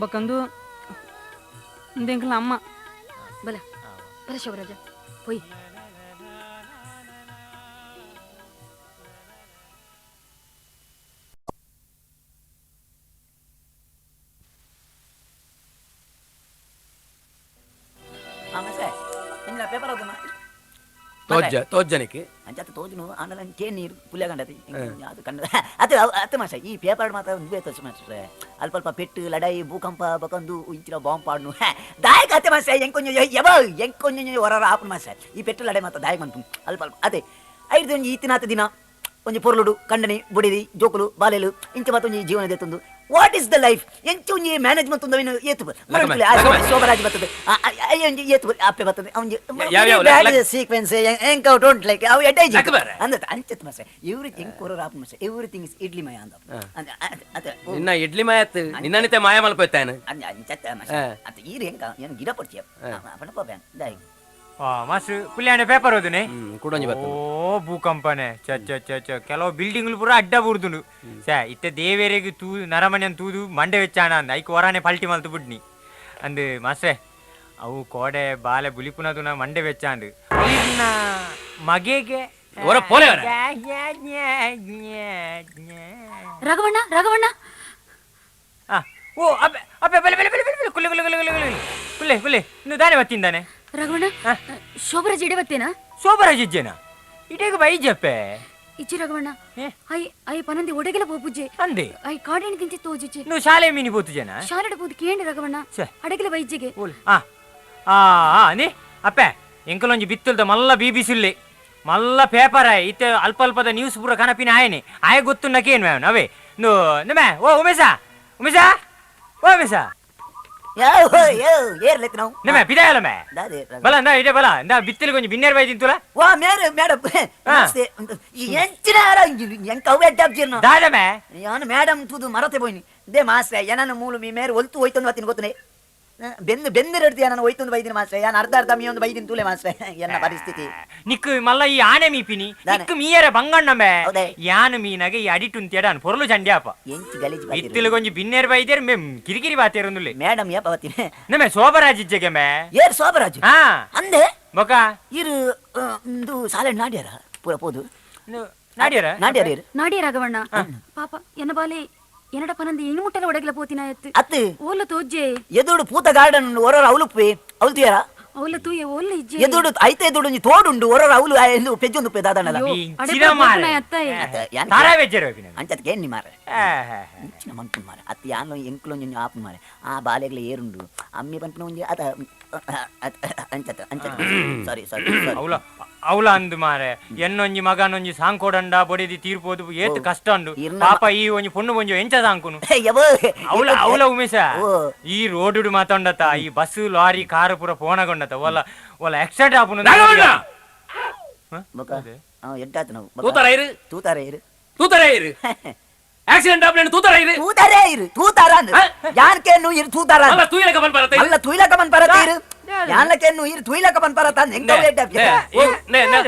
ಬೊಕ್ಕಂದು ಅಂದೆ ಎಂಕಲ್ನ ಅಮ್ಮ. ಬಲ ಬಲ ಶಿವರಾಜ ಪೋಯ್. ತೋಜ್ಜ ತೋಜ್ಜನಿಕೆ ಅಂಚತ್ತ ತೋಜುನು ಆಂಡಲ ಕೇನ್ ನೀರು ಪುಲ್ಯ ಕಂಡತಿ ಅದು ಕಂಡ ಅದು ಅತ್ತ ಮಾಸ ಈ ಪೇಪರ್ ಮಾತ್ರ ಒಂದೇ ತೋಚ ಮಾಸ್ಟ್ರೆ ಅಲ್ಪ ಅಲ್ಪ ಪೆಟ್ಟು ಲಡಾಯಿ ಭೂಕಂಪ ಬಕಂದು ಇಂಚಿನ ಬಾಂಬ್ ಪಾಡ್ನು ದಾಯಕ ಅತ್ತೆ ಮಾಸ ಎಂಕೊಂಜ ಯವ ಎಂಕೊಂಜ ಹೊರ ಆಪು ಮಾಸ ಈ ಪೆಟ್ಟು ಲಡಾಯಿ ಮಾತ್ರ ದಾಯಕ ಮಂತು ಅಲ್ಪ ಅಲ್ಪ ಅದೇ ಐದು ಒಂಜಿ ಇತ್ತಿನಾತ ದಿನ ಒಂಜಿ ಪೊರ್ಲುಡು ಕಂಡನಿ ಬುಡಿದಿ ಜೋಕುಲು ಬಾಲೆಲು ಇಂಚ ಮಾತ್ರ ಒಂಜಿ ಜೀವನ ದೇತೊಂದು what is the life ಎಂಚ ಒಂಜಿ ಮ್ಯಾನೇಜ್ಮೆಂಟ್ ಒಂದು ಅವಿನ ಏತು ಶೋಭರಾಜ್ ಬರ್ತದೆ ಒಂಜಿ ಏತು ಅಪ್ಪೆ ಬರ್ತದೆ ಒಂಜಿ ಸೀಕ್ವೆನ್ಸ್ ಎಂಕ don't like ಅವು ಎಡ್ಡೈಜಿ ಅಂದ ಅಂಚತ್ ಮಾಸೆ ಎವ್ರಿಥಿಂಗ್ ಕೊರರ್ ಆಪು ಮಾಸೆ ಎವ್ರಿಥಿಂಗ್ is idli ಮಯ ಅಂದ ನಿನ್ನ ಇಡ್ಲಿ ಮಯ ಅತ್ತು ನಿನ್ನನಿತೆ ಮಾಯ ಮಲ್ಪೋಯ್ತಾನೆ ಅಂಚತ್ತ ಮಾಸೆ ಅತ್ತ ಈರು ಎಂಕ ಏನು ಗಿಡ ಪಡ್ಚಿಯ ಅಪ್ಪನ ಪಾಪ ದಾಯಿ ಮಾಸ್ಟರ್ ಪುಲ್ಯಾಣೆ ಪೇಪರ್ ಓದುನೆ ಕುಡೊಂಜಿ ಬರ್ತದೆ. ಓ ಭೂಕಂಪನೆ ಚ ಚ ಚ ಚ ಕೆಲವು ಬಿಲ್ಡಿಂಗ್ಲು ಪೂರ ಅಡ್ಡ ಬುರ್ದುಂಡು ಸಾ ಇತ್ತ ದೇವೇರೆಗ್ ತೂ ನರಮನೆನ್ ತೂದು ಮಂಡೆ ವೆಚ್ಚಾಣ ಅಂದ ಐಕ್ ಹೊರಾನೆ ಪಲ್ಟಿ ಮಲ್ತು ಬುಡ್ನಿ ಅಂದ್ ಮಾಸ್ಟ್ರೆ ಅವು ಕೋಡೆ ಬಾಲೆ ಬುಲಿಪುನದುನ ಮಂಡೆ ವೆಚ್ಚಾಂದು ಇನ್ನ ಮಗೆಗೆ ಹೊರ ಪೋಲೆ ಅವರ. ರಾಘವಣ್ಣ ರಾಘವಣ್ಣ ಓ ಅಬ್ಬೆ ಅಬ್ಬೆ ಬಲೆ ಬಲೆ ಬಲೆ ಬಲೆ ಕುಲ್ಲೆ ಕುಲ್ಲೆ ಕುಲ್ಲೆ ಕುಲ್ಲೆ ಕುಲ್ಲೆ ಕುಲ್ಲೆ ಕುಲ್ಲೆ ಇನ್ನು ದಾನೆ ಬತ್ತಿಂದಾನೆ ರಾಘವಣ್ಣ ಶೋಭರಾಜ್ ಇಡೆ ಬತ್ತೇನಾ? ಶೋಭರಾಜ್ ಇಜ್ಜೇನಾ ಇಡೇಗ ಬೈಜಪ್ಪೆ ಇಜ್ಜಿ ರಾಘವಣ್ಣ I I ಪನಂದಿ ಒಡೆಗೆಲ ಪೋಪುಜ್ಜೆ ಅಂದೆ I ಕಾಡೇಣಿ ತಿಂಚಿ ತೋಜುಜ್ಜೆ ನು ಶಾಲೆ ಮೀನಿ ಪೋತುಜೇನಾ? ಶಾಲೆಡ ಪೋದು ಕೇಂದ್ರ ರಾಘವಣ್ಣ ಅಡಗೆಲ ಬೈಜ್ಜೆಗೆ ಆ ಆ ಆ ನೀ ಅಪ್ಪೆ ಎಂಕಲೊಂಜಿ ಬಿತ್ತುಲ್ದ ಮಲ್ಲ ಬಿಬಿಸಿಲ್ಲೆ ಮಲ್ಲ ಪೇಪರ್ ಆಯ್ ಇತ್ತೆ ಅಲ್ಪ ಅಲ್ಪದ ನ್ಯೂಸ್ ಪೂರ ಕನಪಿನ ಆಯನೆ ಆಯ ಗೊತ್ತು ನಕೇನು ಮ್ಯಾವ್ ಅವೇ ನು ನಮೆ ಓ ಉಮೇಶ ಉಮೇಶ ಓ ಉಮೇಶ ನಮೆ ಪಿದಾಯಲ ಮೇ ಬಲ ಅಂದ ಇದೆ ಬಲ ಅಂದ ಬಿತ್ತಲು ಕೊಂಚ ಬಿನ್ನೇರ್ ಬೈ ತಿಂತುಲ ವಾ ಮೇರೆ ಮೇಡಮ್ ನಮಸ್ತೆ ಎಂಚಿನ ಎಂಕ ಅವು ಅಡ್ಡಾಬ್ಜಿರ್ನ ದಾದ ಮೇ ಯಾನು ಮೇಡಮ್ ತೂದು ಮರತೆ ಪೋಯಿನಿ they ಮಾಸ್ರೆ ಏನನ ಮೂಲು ಮೀ ಮೇರೆ ಒಲ್ತು ಹೋಯ್ತೊಂದು ಬತ್ತೀನಿ ಗೊತ್ತನೆ ಬೆಂದು ಬೆಂದಿರಡ್ತಿ ನಾನು ಹೋಯ್ತೊಂದು ಬೈದಿನ ಮಾಸ್ರೆ ಯಾನ್ ಅರ್ಧ ಅರ್ಧ ಮೀ ಒಂದು ಬೈದಿನ ತೂಲೆ ಮಾಸ್ರೆ ಎನ್ನ ಪರಿಸ್ಥಿತಿ ನಿಕ್ಕು ಮಲ್ಲ ಈ ಆನೆ ಮೀಪಿನಿ ನಿಕ್ಕು ಮೀಯರ ಬಂಗಣ್ಣ ಮೇ ಯಾನು ಮೀನಾಗೆ ಈ ಅಡಿಟುನ್ ತೇಡಾನ್ ಪೊರ್ಲು ಚಂಡ್ಯಾಪ ಎಂಚಿ ಗಲೀಜ್ ಬಿತ್ತಲು ಕೊಂಚ ಬಿನ್ನೇರ್ ಬೈದೇರ್ ಮೇ ಕಿರಿಕಿರಿ ಬಾತೇರೊಂದುಲ್ಲೆ ಮೇಡಮ್ ಏಪ ಬತ್ತೀನಿ ನಮೆ ಶೋಭರಾಜ್ ಇಜ್ಜೆಗೆ ಮೇ ಏರ್ ಶೋಭರಾಜ್ ಹಾ ಅಂದೆ ಬೊಕ ಇರು ಇಂದು ಸಾಲೆ ನಾಡ್ಯಾರ ಪೂರ ಪೋದು ನಾಡ್ಯಾರ ನಾಡ್ಯಾರ ಇರು ನಾಡಿಯ ರಾಘವಣ್ಣ ಪಾಪ ಎನ್ನ ಬಾಲೆ ಎನ್ನಡ ಪನಂದಿ ಇನ್ನು ಮುಟ್ಟಲ ಒಡಗಲ ಪೋತಿನ ಎತ್ತು ಅತ್ತು ಓಲ ತೋಜ್ಜೆ ಎದುಡು ಪೂತ ಗಾರ್ಡನ್ ಒರರ ಅವಲುಪ್ಪೆ ಅವಲ್ತಿಯಾರ ಅವಲ ತೂಯೆ ಓಲ ಇಜ್ಜೆ ಎದುಡು ಐತೆ ಎದುಡು ಒಂಜಿ ತೋಡುಂಡು ಒರರ ಅವಲು ಎಂದು ಪೆಜ್ಜೊಂದು ಉಪ್ಪೆ ದಾದನಲ ಅಂಚತ್ ಕೇನ್ ಮಾರೆ ಇಂಚಿನ ಮನ್ಪುನ್ ಮಾರೆ ಅತ್ತು ಯಾನ್ ಎಂಕ್ಲೊಂಜಿ ಆಪುನ್ ಮಾರೆ ಆ ಬಾಲೆಗ್ಲ ಏರುಂಡು ಅಮ್ಮಿ ಪನ್ಪುನ ಒಂಜಿ ಅತ ಅಂಚತ್ ಅಂಚತ್ ಸಾರಿ ಸಾರಿ ಅವಲ ಅವಲ ಅಂದು ಮಾರೆ ಎನ್ನೊಂಜಿ ಮಗನೊಂಜಿ ಸಾಂಕೋಡಂಡ ಬೊಡೆದಿ ತೀರ್ಪೋದು ಏತ್ ಕಷ್ಟ ಉಂಡು ಪಾಪ ಈ ಒಂಜಿ ಪೊಣ್ಣು ಒಂಜಿ ಎಂಚ ಸಾಂಕುನು ಅವಲ ಅವಲ ಉಮೇಶ ಈ ರೋಡುಡು ಮಾತಾಂಡತ ಈ bus lorry car ಪೂರ ಫೋನಗೊಂಡತ ಒಲ ಒಲ ಆಕ್ಸಿಡೆಂಟ್ ಆಪುನು ತೂತಾರ ಇರು ತೂತಾರ ಇರು ಆಕ್ಸಿಡೆಂಟ್ ಆಪುನ ತೂತಾರ ಇರು ತೂತಾರ ಇರು ತೂತಾರ ಯಾನ್ ಕೇನು ಇರು ತೂತಾರ ಅಲ್ಲ ತೂಯಿಲಕ ಬನ್ ಪರತ ಅಲ್ಲ ತೂಯಿಲಕ ಬನ್ ಪರತ ಇರು ಯಾನ್ಲಕೇನು ಇರು ತೂಯಿಲಕ ಬನ್ ಪರತ ಎಂಕ ಲೇಟ್ ಆಪ್ ನೇ ನೇ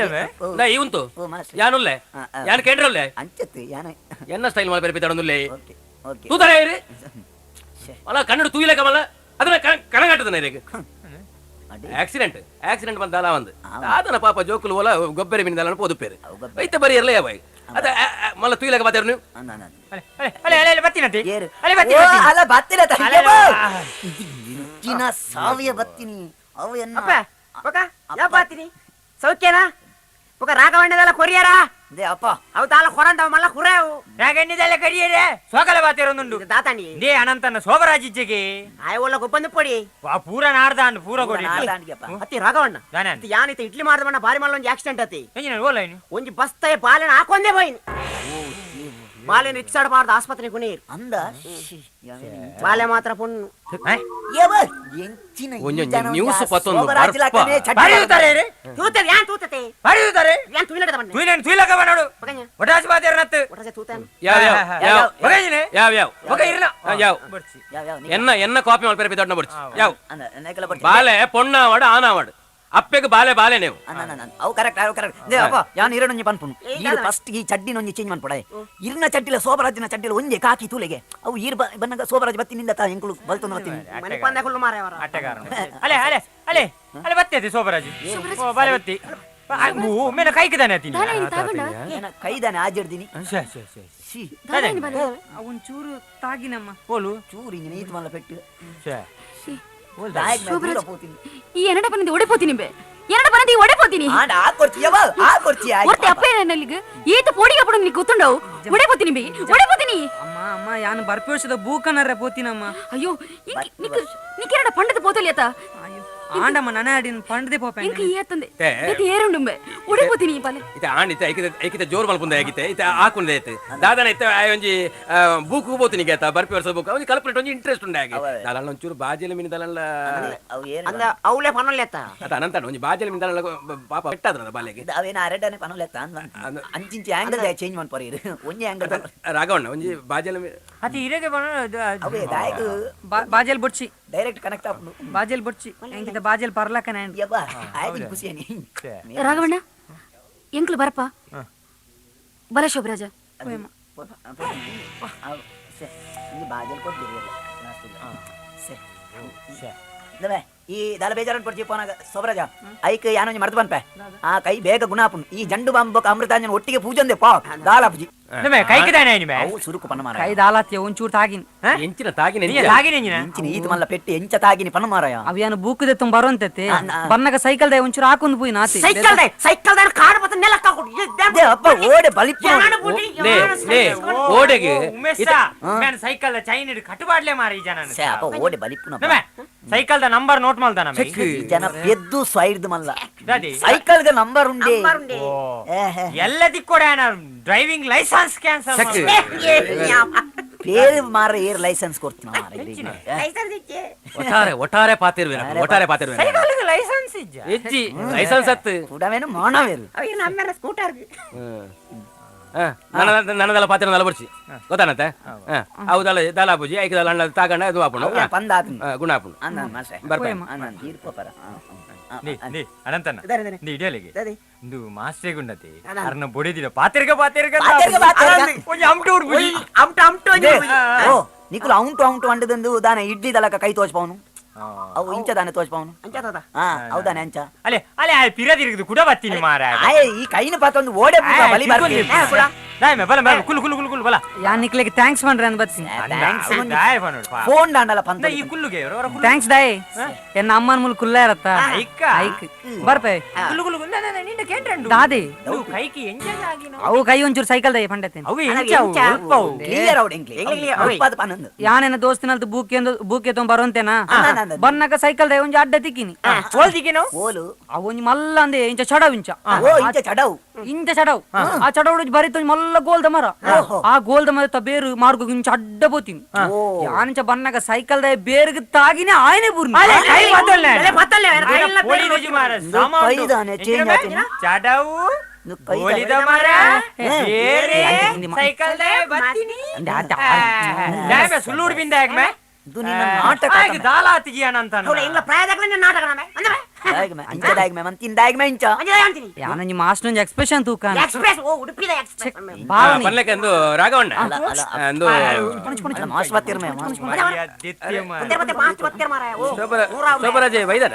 ನೇ ಈ ಉಂಟು ಯಾನುಲ್ಲೆ ಯಾನ್ ಕೇಂದ್ರಲ್ಲೆ ಅಂಚತ್ತು ಯಾನ ಎನ್ನ ಸ್ಟೈಲ್ ಮಾಲ್ ಬೇರೆ ಬಿದ್ದಾಡೊಂದುಲ್ಲೆ ಓಕೆ ಓಕೆ ತೂತಾರ ಇರು ಅಲ್ಲ ಕನ್ನಡ ತೂಯಿಲಕ ಮಲ್ಲ ಅದನ್ನ ಕಣಗಟ್ಟದನ ಇರಗೆ ಆಕ್ಸಿಡೆಂಟ್ ಆಕ್ಸಿಡೆಂಟ್ ಬಂದಾಲ ಒಂದು ಆತನ ಪಾಪ ಜೋಕುಲು ಓಲ ಗೊಬ್ಬರ ಮಿನಿದಾಲ ಪೋದುಪೇರು ಐತ ಬರಿ ಇರಲೇ ಬಾಯ್ ಅದ ಮಲ್ಲ ತೂಯಿಲಕ ಬಾತೇರು ನೀವು ಅಲೆ ಅಲೆ ಅಲೆ ಬತ್ತಿನತೆ ಅಲೆ ಬತ್ತಿ ಅಲ್ಲ ಬತ್ತಿನ ಇಂಚಿನ ಸಾವಿಯ ಬತ್ತಿನಿ ಅವು ಎನ್ನ ಅಪ್ಪ ಬೊಕ ಯಾವ ಬಾತಿನಿ ಸೌಖ್ಯನಾ ಬೊಕ ರಾಘವಣ್ಣದಲ್ಲ ಕೊರಿಯರ they ಅಪ್ಪ ಅವು ತಾಲ ಕೊರಂದವ ಮಲ್ಲ ಕುರೇವು ರಾಘಣ್ಣದಲ್ಲ ಕರಿಯರೆ ಸೋಕಲ ಬಾತೇರೊಂದುಂಡು ದಾತಾಣಿ they ಅನಂತನ ಶೋಭರಾಜ್ ಇಜ್ಜೆಗೆ ಆಯ್ ಒಲ್ಲ ಗೊಬ್ಬಂದು ಪೊಡಿ ವಾ ಪೂರ ನಾಡ್ದಾಂಡ್ ಪೂರ ಕೊಡಿ ಅತ್ತಿ ರಾಘವಣ್ಣ ಯಾನಿತ ಇಡ್ಲಿ ಮಾಡ್ದವಣ್ಣ ಬಾರಿ ಮಲ್ಲ ಒಂಜಿ ಆಕ್ಸಿಡೆಂಟ್ ಅತಿ ಓಲೈನು ಒಂಜಿ ಬಸ್ತಾಯ ಬಾಲೆನ ಹಾಕೊಂದೇ ಹೋಯ್ನಿ ಬಾಲೆನ ರಿಕ್ಷಾಡಬಾರ್ದು ಆಸ್ಪತ್ರೆ ಕುಣೀರ್ ಅಂದ ಬಾಲೆ ಮಾತ್ರ ಪೊಣ್ಣು ಎಂಚಿನ ನ್ಯೂಸ್ ಪತ್ತೊಂದು ತೂತದೆ ಯಾನ್ ತೂತತೆ ಬಾರಿ ಯಾನ್ ತೂಯಿಲದ ಬಣ್ಣ ತೂಯಿಲೇನು ತೂಯಿಲಕ ಬಣ್ಣಡು ಒಟಾಸಿ ಬಾತೇರು ನತ್ತು ಒಟಾಸಿ ತೂತಾನ ಯಾವ ಯಾವ ಯಾವ ಯಾವ ಒಕ ಇರ್ಲ ಯಾವ ಎನ್ನ ಎನ್ನ ಕಾಪಿ ಮಲ್ಪೆರೆ ಬಿದ್ದೊಡ್ನ ಬಡ್ಚಿ ಯಾವ ಬಾಲೆ ಪೊಣ್ಣಾವಡು ಆನಾವಡು ಅಪ್ಪೆಗ್ ಬಾಲೆ ಬಾಲೆ ನೀವು ಅವು ಕರೆಕ್ಟ್ ಅವು ಕರೆಕ್ಟ್ they ಅಪ್ಪ ಯಾನ್ ಇರಡೊಂಜಿ ಪನ್ಪುನು ಈರು ಫಸ್ಟ್ ಈ ಚಡ್ಡಿನೊಂಜಿ ಚೇಂಜ್ ಮನ್ಪೊಡಾಯ ಇರ್ನ ಚಡ್ಡಿಲ ಸೋಬರಾಜಿನ ಚಡ್ಡಿಲ ಒಂಜೆ ಕಾಕಿ ತೂಲೆಗೆ ಅವು ಈರ್ ಬನ್ನಗ ಸೋಬರಾಜ್ ಬತ್ತಿನಿಂದ ತಾ ಎಂಕುಲು ಬಲ್ತೊಂದು ಬತ್ತೀನಿ ಮನಿಪಂದ ಕುಲ್ಲು ಮಾರಾಯ ಅವರ ಆಟಗಾರ ಅಲೆ ಅಲೆ ಅಲೆ ಅಲೆ ಬತ್ತಿ ಸೋಬರಾಜ್ ಓ ಬಾಲೆ ಬತ್ತಿ ಮೇನ ಕೈಕಿದಾನೆ ಅತೀನಿ ಕೈದಾನೆ ಆಜಿಡ್ದಿನಿ ಅವನ್ ಚೂರು ತಾಗಿನಮ್ಮ ಓಲು ಚೂರು ಇಂಜಿನ ಈತ್ ಮಲ್ಲ ಪೆಟ್ಟು ಈ ಎನ್ನಡ ಪನಂದಿ ಒಡೆ ಪೋತೀನಿ ಬೆ ಎನ್ನಡ ಪನಂದಿ ಒಡೆ ಪೋತೀನಿ ಆಂಡ ಆ ಕೊರ್ಚಿಯವ ಆ ಕೊರ್ಚಿ ಒರ್ತಿ ಅಪ್ಪೆ ನಲ್ಲಿಗೆ ಈತ ಪೋಡಿಗೆ ಪಡು ನೀ ಗೊತ್ತುಂಡವು ಒಡೆ ಪೋತೀನಿ ಬೆ ಒಡೆ ಪೋತೀನಿ ಅಮ್ಮ ಅಮ್ಮ ಯಾನು ಬರ್ಪೋಷದ ಬೂಕನರ್ರೆ ಪೋತಿನಮ್ಮ ಅಯ್ಯೋ ನಿಕ್ ನಿಕ್ಕೆರಡ ಪಂಡದ ಪೋತಲಿಯತ ಆಂಡಮ್ಮ ನನ ಅಡಿನ ಪಂಡದೆ ಪೋಪೆ ಇಂಕ ಏತಂದೆ ಇದು ಏರುಂಡುಂಬೆ ಒಡೆ ಪೋತೀನಿ ಬಾಲೆ ಇತ ಆಂಡ್ ಇತ ಐಕಿತ ಐಕಿತ ಜೋರ್ ಮಲ್ಪುಂದ ಐಕಿತೆ ಇತ ಆಕುಂದೆ ಐತೆ ದಾದನ ಇತ್ತ ಒಂಜಿ ಬೂಕು ಪೋತಿನಿ ಗೇತ ಬರ್ಪಿ ವರ್ಷ ಬೂಕು ಒಂಜಿ ಕಲ್ಪನೆಟ್ ಒಂಜಿ ಇಂಟ್ರೆಸ್ಟ್ ಉಂಡಾಗಿ ದಾಲಲ್ಲ ಒಂಚೂರು ಬಾಜೆಲ ಮಿನಿ ದಾಲಲ್ಲ ಅಂದ ಅವಳೆ ಪನೊಲ್ಲೆತ್ತ ಅತ ಅನಂತ ಒಂಜಿ ಬಾಜೆಲ ಮಿನಿ ದಾಲಲ್ಲ ಪಾಪ ಪೆಟ್ಟಾದ್ರ ಬಾಲೆಗೆ ಅವೇನ ಅರೆಡನೆ ಪನೊಲ್ಲೆತ್ತ ಅಂದ ಅಂಚಿಂಚಿ ಆಂಗಲ್ ಚೇಂಜ್ ಮನ್ಪೊರಿ ಒಂಜಿ ಆಂಗಲ್ ರಾಘವಣ್ಣ ಒಂಜಿ ಬಾಜೆಲ ಅತಿ ಇರೆಗೆ ಬನ ಅವೇ ದಾಯಕ ಬಾಜೆಲ್ ಬೊಡ್ಚಿ ಡೈರೆಕ್ಟ್ ಕನೆಕ್ಟ್ ಆಪುಂಡು ಬಾಜೆಲ್ ಬೊಡ್ಚಿ ಎಂಕಿತ ಬಾಜೆಲ್ ಪರ್ಲಕನ ಯಬ್ಬಾ ಆಯ್ತು ಖುಷಿಯನಿ ರಾಘವಣ್ಣ ಎಂಕ್ಲು ಬರಪ್ಪ ಬಲ ಶೋಭರಾಜ ಬಾಜಲ್ ಕೊಡ್ತೀರಿ ಈ ದಾಲ ಬೇಜಾರನ್ ಕೊಡ್ತೀವಿ ಪೋನಾಗ ಸೋಬರಾಜ ಐಕ್ ಯಾನೊಂಜಿ ಮರ್ತು ಬನ್ಪೆ ಆ ಕೈ ಬೇಗ ಗುಣಾಪುನ್ ಈ ಜಂಡು ಬಾಂಬ ಅಮೃತಾಂಜನ ಒಟ್ಟಿಗೆ ಪೂಜಂದೆ ಪಾ ದಾಲಾಪುಜಿ ಅವು ಸುರುಕು ಪನ್ನ ಮಾರಾಯ ಕೈ ದಾಲಾತ್ಯ ಒಂಚೂರು ತಾಗಿನ್ ಎಂಚಿನ ತಾಗಿನ ತಾಗಿನ ಎಂಚಿನ ಎಂಚಿನ ಈತ ಮಲ್ಲ ಪೆಟ್ಟು ಎಂಚ ತಾಗಿನಿ ಪನ್ನ ಮಾರಾಯ ಅವಿಯಾನು ಬೂಕುದೆ ತುಂಬ ಬರುವಂತತೆ ಬನ್ನಗ ಸೈಕಲ್ ದಾಯ ಒಂಚೂರು ಹಾಕೊಂಡು ಪೋಯಿ ನಾತಿ cycle ದಾಯ ಸೈಕಲ್ ದಾಯ ಕಾರ್ ಬತ್ತ ನೆಲಕ್ಕ ಹಾಕೊಂಡು ಅಪ್ಪ ಓಡೆ ಬಲಿಪು ಲೇ ಲೇ ಓಡೆಗೆ ಉಮೇಶ man cycle chain ಇಡು ಕಟ್ಟುಬಾಡ್ಲೆ ಮಾರ ಈ ಜನ ಸೇ ಅಪ್ಪ ಓಡೆ ಬಲಿಪುನ cycle the number note ಮಲ್ದಾನ ಜನ ಪೆದ್ದು ಸೈಡ್ದು ಮಲ್ಲ ಸೈಕಲ್ ಗ ನಂಬರ್ ಉಂಡೆ ಎಲ್ಲ ದಿಕ್ಕೋಡೆ driving licence cancel ಪೇರು ಮಾರ ಏರ್ ಲೈಸೆನ್ಸ್ ಕೊಡ್ತೀನಿ ಮಾರ ಒಟ್ಟಾರೆ ಒಟ್ಟಾರೆ ಪಾತಿರ್ವೆ ಒಟ್ಟಾರೆ ಪಾತಿರ್ವೆ ಸೈಕಲ್ ಲೈಸೆನ್ಸ್ ಇಜ್ಜ ಇಜ್ಜಿ ಲೈಸೆನ್ಸ್ ಅತ್ತು ಕುಡವೇನು ಮಾಣವೇರು ಅಯ್ಯೋ ನಮ್ಮೆಲ್ಲ ಸ್ಕೂಟರ್ ನನ್ನದಲ್ಲ ಪಾತಿರ ನಲಬರ್ಸಿ ಗೊತ್ತಾನತ್ತೆ ಅವು ದಾಲ ದಾಲಾಪುಜಿ ಐಕ ದಾಲ ಅಣ್ಣ ತಾಗಣ್ಣ ಇದು ಆಪುಂಡು ಗುಣ ಆಪುಂಡು ಅನಂತಣ್ಣ ಇಡಿಯಲಿಗೆ ಇಂದು ಮಾಸ್ಟರ್ ಗುಂಡತಿ ಅರ್ನ ಬೊಡಿದಿರ ಪಾತಿರ್ಗ ಪಾತಿರ್ಗ ಒಂಜಿ ಅಮ್ಟು ಉಡ್ಬುಜಿ ಅಮ್ಟು ಅಮ್ಟು ಓ ನಿಕುಲು ಅವುಂಟು ಅವುಂಟು ಅಂಡದಂದು ದಾನೆ ಇಡ್ಲಿ ದಲಕ ಕೈ ತೋಚ್ಪವನು ಅವು ಇಂಚ ದಾನೆ ತೋಚ್ಪವನು ಹಾ ಹೌದಾನೆ ಅಂಚ ಅಲೆ ಅಲೆ ಆ ಪಿರದಿರ್ಗದು ಕುಡ ಬತ್ತೀನಿ ಮಾರ ಆಯ್ ಈ ಕೈನ ಪಾತೊಂದು ಓಡೆ ಬಲಿ ಬರ್ತೀನಿ ದಾಯ್ ಬಲ ಬಲ ಕುಲ್ ಕುಲ್ ಕುಲ್ ಕುಲ್ ಬಲ ಯಾ ನಿಕ್ಲೆಗೆ thanks ಪಂಡ್ರೆ ಅಂದ್ ಬತ್ತೀನಿ thanks ದಾಯ್ ಪನ್ನೋಡು ಫೋನ್ ದಾಂಡಲ ಪಂತ ಈ ಕುಲ್ಲುಗೆ thanks ದಾಯ್ ಎನ್ನ ಅಮ್ಮನ ಮುಲ್ ಕುಲ್ಲ ಇರತ್ತ ಐಕ್ಕ ಐಕ್ ಬರ್ಪೆ ಕುಲ್ಲು ಕುಲ್ಲು ನಾ ನಾ ನಿಂಡ ಕೇಂದ್ರಂಡು ದಾದಿ ಕೈಕಿ ಎಂಜ ಆಗಿನ ಅವು ಕೈ ಒಂಚೂರು ಸೈಕಲ್ ದಾಯ್ ಪಂಡತೇನೆ ಅವು ಎಂಚ ಅವು ಅಲ್ಪವು ಕ್ಲಿಯರ್ ಔಟ್ ಎಂಕ್ಲಿ ಅಲ್ಪಾದ ಪನಂದು ಯಾನೆನ ದೋಸ್ತಿನಲ್ತು ಬೂಕೆ ಬೂಕೆ ತೊಂಬ ಬರುವಂತೇನಾ ಬನ್ನಕ ಸೈಕಲ್ ದಾಯ್ ಒಂಜಿ ಅಡ್ಡ ತಿಕ್ಕಿನಿ ಓಲ್ ತಿಕ್ಕಿನೋ ಓಲು ಅವು ಒಂಜಿ ಮಲ್ಲ ಅಂದೆ ಇಂಚ ಚಡವ್ ಇಂಚ ಓ ಇಂಚ ಚಡವ್ ಇಂಚ ಚಡವ್ ಆ ಚಡವ್ ಬರಿತ ಒಂಜಿ ಮಲ್ಲ ಗೋಲ್ದ ಮರ ಆ ಗೋಲ್ದ ಮರ ಬೇರು ಮಾರ್ಗ ಇಂಚ ಅಡ್ಡ ಪೋತೀನಿ ಯಾನಿಂಚ ಬನ್ನಗ ಸೈಕಲ್ ದಾಯ್ ಬೇರ್ಗ್ ತಾಗಿನೇ ಆಯನೆ ಬುರ್ನಿ ಕೈ ಬದಲ್ನೆ ಚಡವು ಗೋಲಿದ ಮರ ಬೇರೆ ಸೈಕಲ್ ದಾಯ್ ಬತ್ತೀನಿ ದಾಯ್ ಸುಲ್ಲೂರ್ ಬಿಂದ ಯಾಕೆ ನಾಟಕ ಇಂಗ್ಲ ಪ್ರಾಯದಾಗಲೇ ನಾಟಕ ಅಂದ್ರೆ ಯಾನಂಜಿ ಮಾಸ್ಟರ್ ಎಕ್ಸ್ಪ್ರೆಷನ್ ತೂಕ ಎಕ್ಸ್ಪ್ರೆಸ್ ಓ ಉಡುಪಿದ ಎಕ್ಸ್ಪ್ರೆಸ್ ಪನ್ಲೆಕ್ಕೆ ಅಂದು ರಾಘವಣ್ಣ ಅಂದು ಶೋಭರಾಜೆ ವೈದಾನ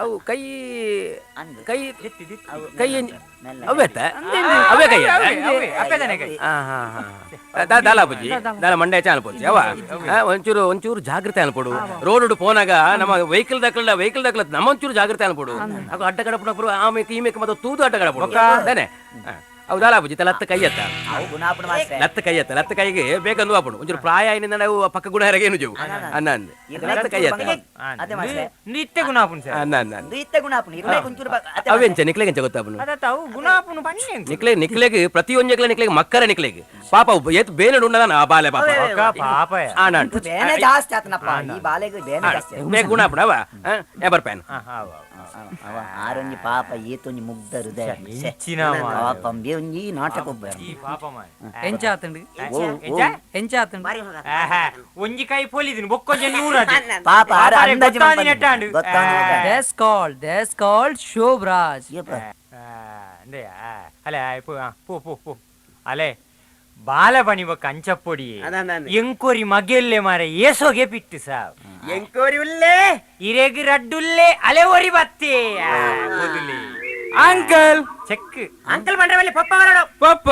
ಅವು ಕೈ ಕೈ ಕೈ ಅವೇ ಅವೇ ಕೈ ದಾಲ ಬುಜ್ಜಿ ದಾಲ ಮಂಡ್ಯ ಚಾನಲ್ ಪೋಚಿ ಅವ ಒಂಚೂರು ಒಂಚೂರು ಜಾಗ್ರತೆ ಅನ್ಪೋಡು ರೋಡ್ ಪೋನಾಗ ನಮ್ಮ ವೆಹಿಕಲ್ ದಾಖಲ ವೆಹಿಕಲ್ ದಾಖಲ ನಮ್ಮ ಒಂಚೂರು ಜಾಗ್ರತೆ ಅನ್ಪೋಡು ಅವು ಅಡ್ಡ ಕಡಪುನ ಆಮೇಲೆ ಈಮೇಕ ಮತ್ತೆ ತೂದು ಅಡ್ಡ ಕಡಪುಡು ತಾನೆ ಅವು ದಾಲ ಬುಜ್ಜಿ ಲತ್ತ ಕೈ ಎತ್ತ ಲತ್ತ ಕೈ ಎತ್ತ ಲತ್ತ ಕೈಗೆ ಬೇಕಂದು ಆಪುಡು ಒಂಚೂರು ಪ್ರಾಯ ಏನಿಂದ ನಾವು ಪಕ್ಕ ಗುಣ ಏನು ಜವು ಅನ್ನ ಅಂದೆ ಲತ್ತ ಕೈ ಎತ್ತ ನಿತ್ಯ ಗುಣಾಪುನ್ ಸರ್ ಅನ್ನ ಅನ್ನ ನಿತ್ಯ ಗುಣಾಪುನ್ ಅವೆಂಚ ನಿಕ್ಲೆಗೆ ಎಂಚ ಗೊತ್ತಾಪುನು ಅವು ಗುಣಾಪುನು ಬನ್ನಿ ನಿಕ್ಲೆ ನಿಕ್ಲೆಗೆ ಪ್ರತಿಯೊಂಜಕ್ಲೆ ನಿಕ್ಲೆಗೆ ಮಕ್ಕರ ನಿಕ್ಲೆಗೆ ಪಾಪ ಏತ್ ಬೇನೆ ಉಂಡದಾನ ಆ ಬಾಲೆ ಪಾಪ ಪಾಪ ಬೇನೆ ಜಾಸ್ತಿ ಆತನಪ್ಪ ಈ ಬಾಲೆಗೆ ಬೇನೆ ಜಾಸ್ತಿ ಬೇಗ ಗುಣಾಪುಣ ಅವ ಏ ಬರ್ಪೇನು ಆರೊಂಜಿ ಪಾಪ ಏತೊಂಜಿ ಮುಗ್ಧ ಹೃದಯ ಪಾಪ ಒಂಜಿ ನಾಟಕ ಒಬ್ಬ ಈ ಪಾಪ ಮಾರೆ. ಎಂಚ ಆತಂಡು? ಎಂಚ? ಎಂಚ ಆತಂಡು? ಒಂಜಿ ಕೈ ಪೊಲಿದಿನ ಬೊಕ್ಕೊಂಜಿ ನೂರ ಪಾಪ ಆರ ಅಂದಾಜು ಮಲ್ಪಂದೆ. ನೆಟ್ಟಾಂಡು. ಗೊತ್ತಾಂದಿ. That's called, that's called Shobhraj. ಅಂದೆ ಅಲೆ ಪೋ ಪೋ ಪೋ ಪೋ ಅಲೆ ಬಾಲ ಪಣಿ ಬೊಕ್ಕ ಅಂಚಪ್ಪೊಡಿ ಎಂಕೋರಿ ಮಗೆಲ್ಲೆ ಮಾರೆ ಏಸೋಗೆ ಪಿಟ್ಟು ಸಾವ್ ಎಂಕೋರಿ ಉಲ್ಲೇ ಇರೆಗ್ ರಡ್ಡುಲ್ಲೆ ಅಲೆ ಒರಿ ಬತ್ತೆ ಮೊದಲಿ uncle check uncle ಬಂದ್ರೆ ಬಲ್ಲಿ ಪಪ್ಪ ಬರಡು ಪಪ್ಪ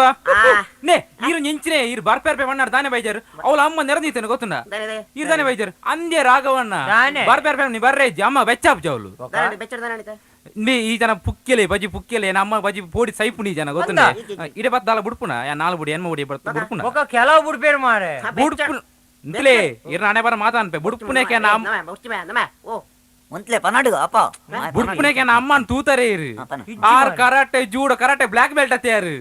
ನೇ ಈರು ನೆಂಚಿನೇ ಈರು ಬರ್ಪೇರ್ಪೆ ಮಣ್ಣಾಡ್ ದಾನೆ ಬೈಜಾರು ಅವಳ ಅಮ್ಮ ನೆರದೀತೇನೆ ಗೊತ್ತುಂಡ ಈರು ದಾನೆ ಬೈಜಾರು ಅಂದೆ ರಾಘವಣ್ಣ ಬರ್ಪೇರ್ಪೆ ನೀ ಬರ್ರೆ ಅಮ್ಮ ಬೆಚ್ಚಾಪ್ ಜವಳು ನೀ ಈ ಜನ ಪುಕ್ಕೆಲೆ ಬಜಿ ಪುಕ್ಕೆಲೆ ನಮ್ಮ ಬಜಿ ಪೋಡಿ ಸೈಪು ನೀ ಜನ ಗೊತ್ತುಂಡ ಇಡೆ ಬತ್ತ ದಾಲ ಬುಡ್ಪುನ ಯಾ ನಾಲ್ ಬುಡಿ ಎನ್ಮ ಬುಡಿ ಬಡ್ತ ಬುಡ್ಪುನ ಬೊಕ್ಕ ಕೆಲವು ಬುಡ್ಪೇರು ಮಾರೆ ಬುಡ್ಪುನ ಇಂತಲೇ ಇರ್ ನಾನೇ ಬರ ಮಾತಾನ್ಪೆ ಬುಡ್ಪುನೇಕೆ ನಮ್ಮ ಒಂತ್ಲೆ ಪನಾಡು ಅಪ್ಪ ಬುಡ್ಪುನೇಕೆ ಅಮ್ಮನ್ ತೂತಾರೆ ಇರು are karate judo karate black belt ಅತ್ತೆ ಯಾರು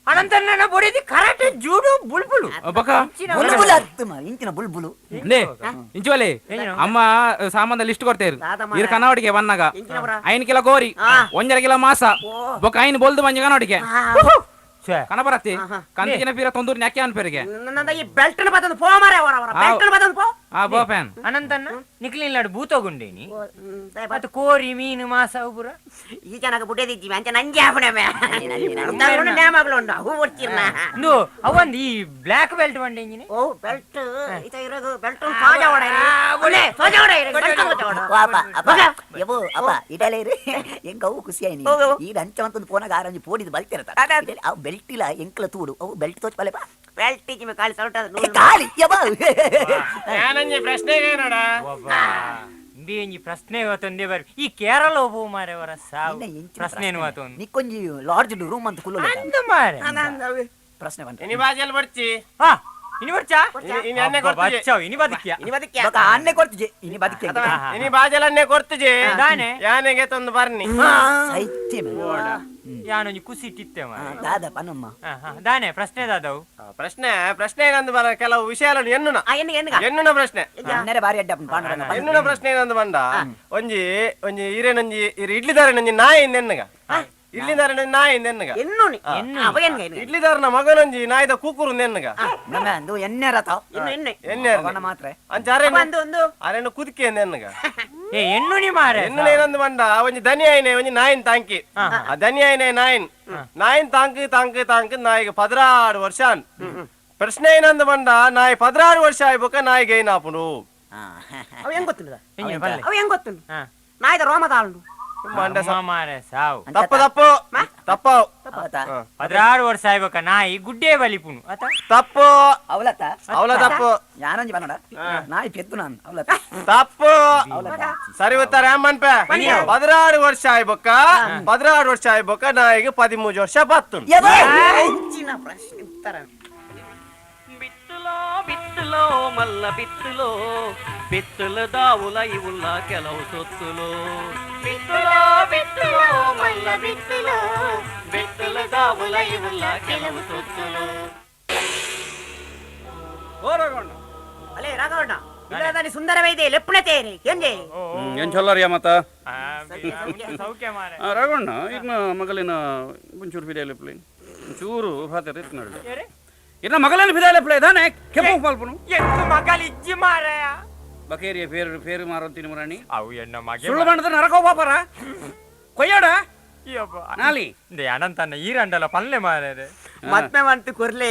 ಅನಂತಣ್ಣ ಬೊಡಿದಿ ಕರಾಟೆ ಜೂಡು ಬುಲ್ಬುಲು ಬೊಕ್ಕ ಬುಲ್ಬುಲ್ ಅತ್ತು ಮಾರೆ, ಇಂಚಿನ ಬುಲ್ಬುಲು ನೇ ಇಂಚುವಲೆ ಅಮ್ಮ ಸಾಮಾನ್ದ ಲಿಸ್ಟ್ ಕೊಡ್ತೇರು ಇರ್ ಕನ್ನಡಿಗೆ ಬನ್ನಾಗ ಐನ್ ಕಿಲೋ ಗೋರಿ ಒಂಜರ ಕಿಲೋ ಮಾಸ ಬೊಕ್ಕ ಐನ್ ಬೋಲ್ದು ಮಂಜ ಕನ್ನಡಿಗೆ ಕನಬರತ್ತಿ ಕಂದಿನ ಪೀರ ತೊಂದೂರು ನ್ಯಾಕೆ ಅನ್ಪೇರಿಗೆ ಈ ಬೆಲ್ಟ್ ಬತ್ತಂದು ಪೋ ಮಾರೆ ಅವರ ಅವರ ಬೆಲ್ಟ್ ಬತ್ತಂದು ಪೋ ಆ ಬೋ ಫ್ಯಾನ್ ಅನಂತಣ್ಣ ನಿಕ್ಲಿನ್ಲಾಡು ಭೂತಗುಂಡೇನಿ ಮತ್ತೆ ಕೋರಿ ಮೀನು ಮಾಸ ಪೂರ ಈ ಜನಕ್ಕೆ ಬುಡ್ಡೆದಿಜ್ಜಿ ಅಂಚ ನಂಜೆ ಆಪಣೆ ನ್ಯಾಮಗಳು ಉಂಡು ಹೂ ಒಡ್ಚಿರ್ನ ನು ಅವಂದು ಈ ಬ್ಲ್ಯಾಕ್ ಬೆಲ್ಟ್ ಬಂಡೆ ಇಂಜಿನಿ ಓ ಬೆಲ್ಟ್ ಇತ ಇರೋದು ಬೆಲ್ಟ್ ಸೋಜಾ ಓಡ ಒಳ್ಳೆ ಸೋಜಾ ಓಡ ಬೆಲ್ಟ್ ಅಪ್ಪ ಅಪ್ಪ ಯಬೋ ಅಪ್ಪ ಇಡಲೇ ಇರು ಎಂಕ ಅವು ಖುಷಿ ಆಯ್ನಿ ಈ ಅಂಚ ಅಂತ ಪೋನಾಗ ಆರಂಜಿ ಪೋಡಿದ್ ಬಲ್ತಿರತ ಅವು ಬೆಲ್ಟ್ ಇಲ್ಲ ಎಂಕಲ ತೂಡು ಅವು ಬೆಲ್ಟ್ ತೋಚ್ ಪಲೆ ಬೆಲ್ಟ್ ಇಜ್ಜಿ ಖಾಲಿ ಸೊಲ್ಟ ಖಾಲಿ ಯಬೋ ಯಾನಂಜಿ ಪ್ರಶ್ನೆ ಏನೋಡ ಇಂಬಿ ಪ್ರಶ್ನೆ ಇವತ್ತೊಂದೇ ಬಾರಿ ಈ ಕೇರಳ ಒಬ್ಬ ಮಾರೆ ಅವರ ಸಾವು ಪ್ರಶ್ನೆ ಏನು ಮಾತೊಂದು ನಿಕ್ಕೊಂಜಿ ಲಾಡ್ಜ್ ರೂಮ್ ಅಂತ ಕುಲ್ಲ ಅಂದ ಮಾರೆ ಪ್ರಶ್ನೆ ಬಂತ ಇನಿ ಬಾಜಲ್ ಬರ್ಚಿ ಹಾ ಇನಿ ಬರ್ಚಾ ಇನಿ ಅನ್ನೆ ಕೊಡ್ತಿಜೆ ಬಚ್ಚಾವ್ ಇನಿ ಬದುಕಿಯ ಇನಿ ಬದುಕಿಯ ಬೊಕ ಅನ್ನೆ ಕೊಡ್ತಿಜೆ ಇನಿ ಬದುಕಿಯ ಇನಿ ಬಾಜಲ್ ಅನ್ನೆ ಕೊಡ್ತಿಜೆ ದಾನೆ ಯಾನೆಗೆ ತಂದು ಬರ್ನಿ ಸೈತ್ಯ ಯಾನೊಂಜಿ ಕುಸಿ ಇಟ್ಟಿತ್ತೆ ಮಾರೆ ದಾದ ಪನಮ್ಮ ದಾನೆ ಪ್ರಶ್ನೆ ದಾದವು ಪ್ರಶ್ನೆ ಪ್ರಶ್ನೆ ಏನಂದು ಬರ ಕೆಲವು ವಿಷಯಗಳನ್ನು ಎನ್ನುನ ಎನ್ನುನ ಪ್ರಶ್ನೆ ಅನ್ನರೆ ಬಾರಿ ಅಡ್ಡ ಎನ್ನುನ ಪ್ರಶ್ನೆ ಏನಂದು ಬಂದ ಒಂಜಿ ಒಂಜಿ ಈರೇನೊಂಜಿ ಇಡ್ಲಿದಾರನೊಂಜಿ ನಾಯಿ ನೆನ್ನಗ ಇಡ್ಲಿದಾರನ ನಾಯಿ ನೆನ್ನಗ ಇಡ್ಲಿದಾರನ ಮಗನೊಂಜಿ ನಾಯಿದ ಕೂಕುರು ನೆನ್ನಗ ಎಣ್ಣೆ ರಥ ಎಣ್ಣೆ ಮಾತ್ರ ಅಂಚ ಅರೇನು ಕುದುಕೆ ನೆನ್ನಗ ಏ ಎಣ್ಣುನಿ ಮಾರೆ ಎಣ್ಣು ಏನಂದು ಬಂದ ಒಂಜಿ ದನಿ ಆಯ್ನೆ ಒಂಜಿ ನಾಯಿನ್ ತಾಂಕಿ ಆ ದನಿ ಆಯ್ನೆ ನಾಯಿನ್ ನಾಯಿನ್ ತಾಂಕು ತಾಂಕು ತಾಂಕು ನಾಯಿಗೆ 16 ವರ್ಷ ಪ್ರಶ್ನೆ ಏನಂದು ಬಂದ ನಾಯಿ 16 ವರ್ಷ ಆಯ್ಬೇಕ ನಾಯಿಗೆ ಏನಾಪುನು ಅವ ಹೆಂಗ್ ಗೊತ್ತುಂಡ ಅವ ಹೆಂಗ್ ಗೊತ್ತುಂಡು ನಾಯಿದ ರೋಮದಾಳು ತಪ್ಪು ತಪ್ಪು ತಪ್ಪು 16 ವರ್ಷ ಆಯ್ಬೇಕ ನಾಯಿ ಗುಡ್ಡೆ ಬಲಿಪುನು ತಪ್ಪು ಅವಲತ್ತ ಅವಲ ತಪ್ಪು ಯಾನಂಜಿ ಬನ್ನಡ ನಾಯಿ ಪೆದ್ದು ನಾನು ಅವಲತ್ತ ತಪ್ಪು ಸರಿ ಉತ್ತರ ಅಮ್ಮನ್ಪೆ 16 ವರ್ಷ ಆಯ್ಬೇಕ 16 ವರ್ಷ ಆಯ್ಬೇಕ ನಾಯಿಗೆ 13 ವರ್ಷ ಬತ್ತು ಪ್ರಶ್ನೆ ಉತ್ತರ ಬಿತ್ತಲೋ ಬಿತ್ತಲೋ ಮಲ್ಲ ಬಿತ್ತಲೋ ಬಿತ್ತಲ ದಾವುಲ ಇವುಲ್ಲ ಕೆಲವು ಸೊತ್ತುಲೋ ಬಿತ್ತಲೋ ಬಿತ್ತಲೋ ಮಲ್ಲ ಬಿತ್ತಲೋ ಬಿತ್ತಲ ದಾವುಲ ಇವುಲ್ಲ ಕೆಲವು ಸೊತ್ತುಲೋ ಅಲೇ ರಾಘವಣ್ಣ ಇಲ್ಲ ಸುಂದರವೈದೆ ಲೆಪ್ಪುಣತೆ ಎಂಜೆ ಏನ್ ಚೊಲ್ಲರಿಯ ಮತ್ತ ಸೌಖ್ಯ ಮಾರೆ ರಾಘವಣ್ಣ ಇನ್ನ ಮಗಲಿನ ಒಂಚೂರು ಫಿದಾ ಲೆಪ್ಲಿ ಒಂಚೂರು ಭಾತ ನೋಡಿ ಇನ್ನ ಮಗಲನ್ನು ಫಿದಾ ಲೆಪ್ಲೆ ಇದಾನೆ ಕೆಂಪು ಮಲ್ಪನು ಎಂತು ಮಗಲ್ ಇಜ್ಜಿ ಮಾರಾಯ ಬಕೇರಿಯ ಫೇರು ಫೇರು ಮಾರಂತೀನಿ ಮುರಾಣಿ ಅವು ಎನ್ನ ಮಗೆ ಸುಳ್ಳು ಮಾಡಿದ್ರೆ ನರಕೋ ಬಾಪರ ಕೊಯ್ಯಾಡ ನಾಲಿ ಅನಂತನ್ನ ಈರಂಡಲ ಪಲ್ಲೆ ಮಾರರೆ ಮದ್ಮೆ ಮಂತು ಕೊರ್ಲೆ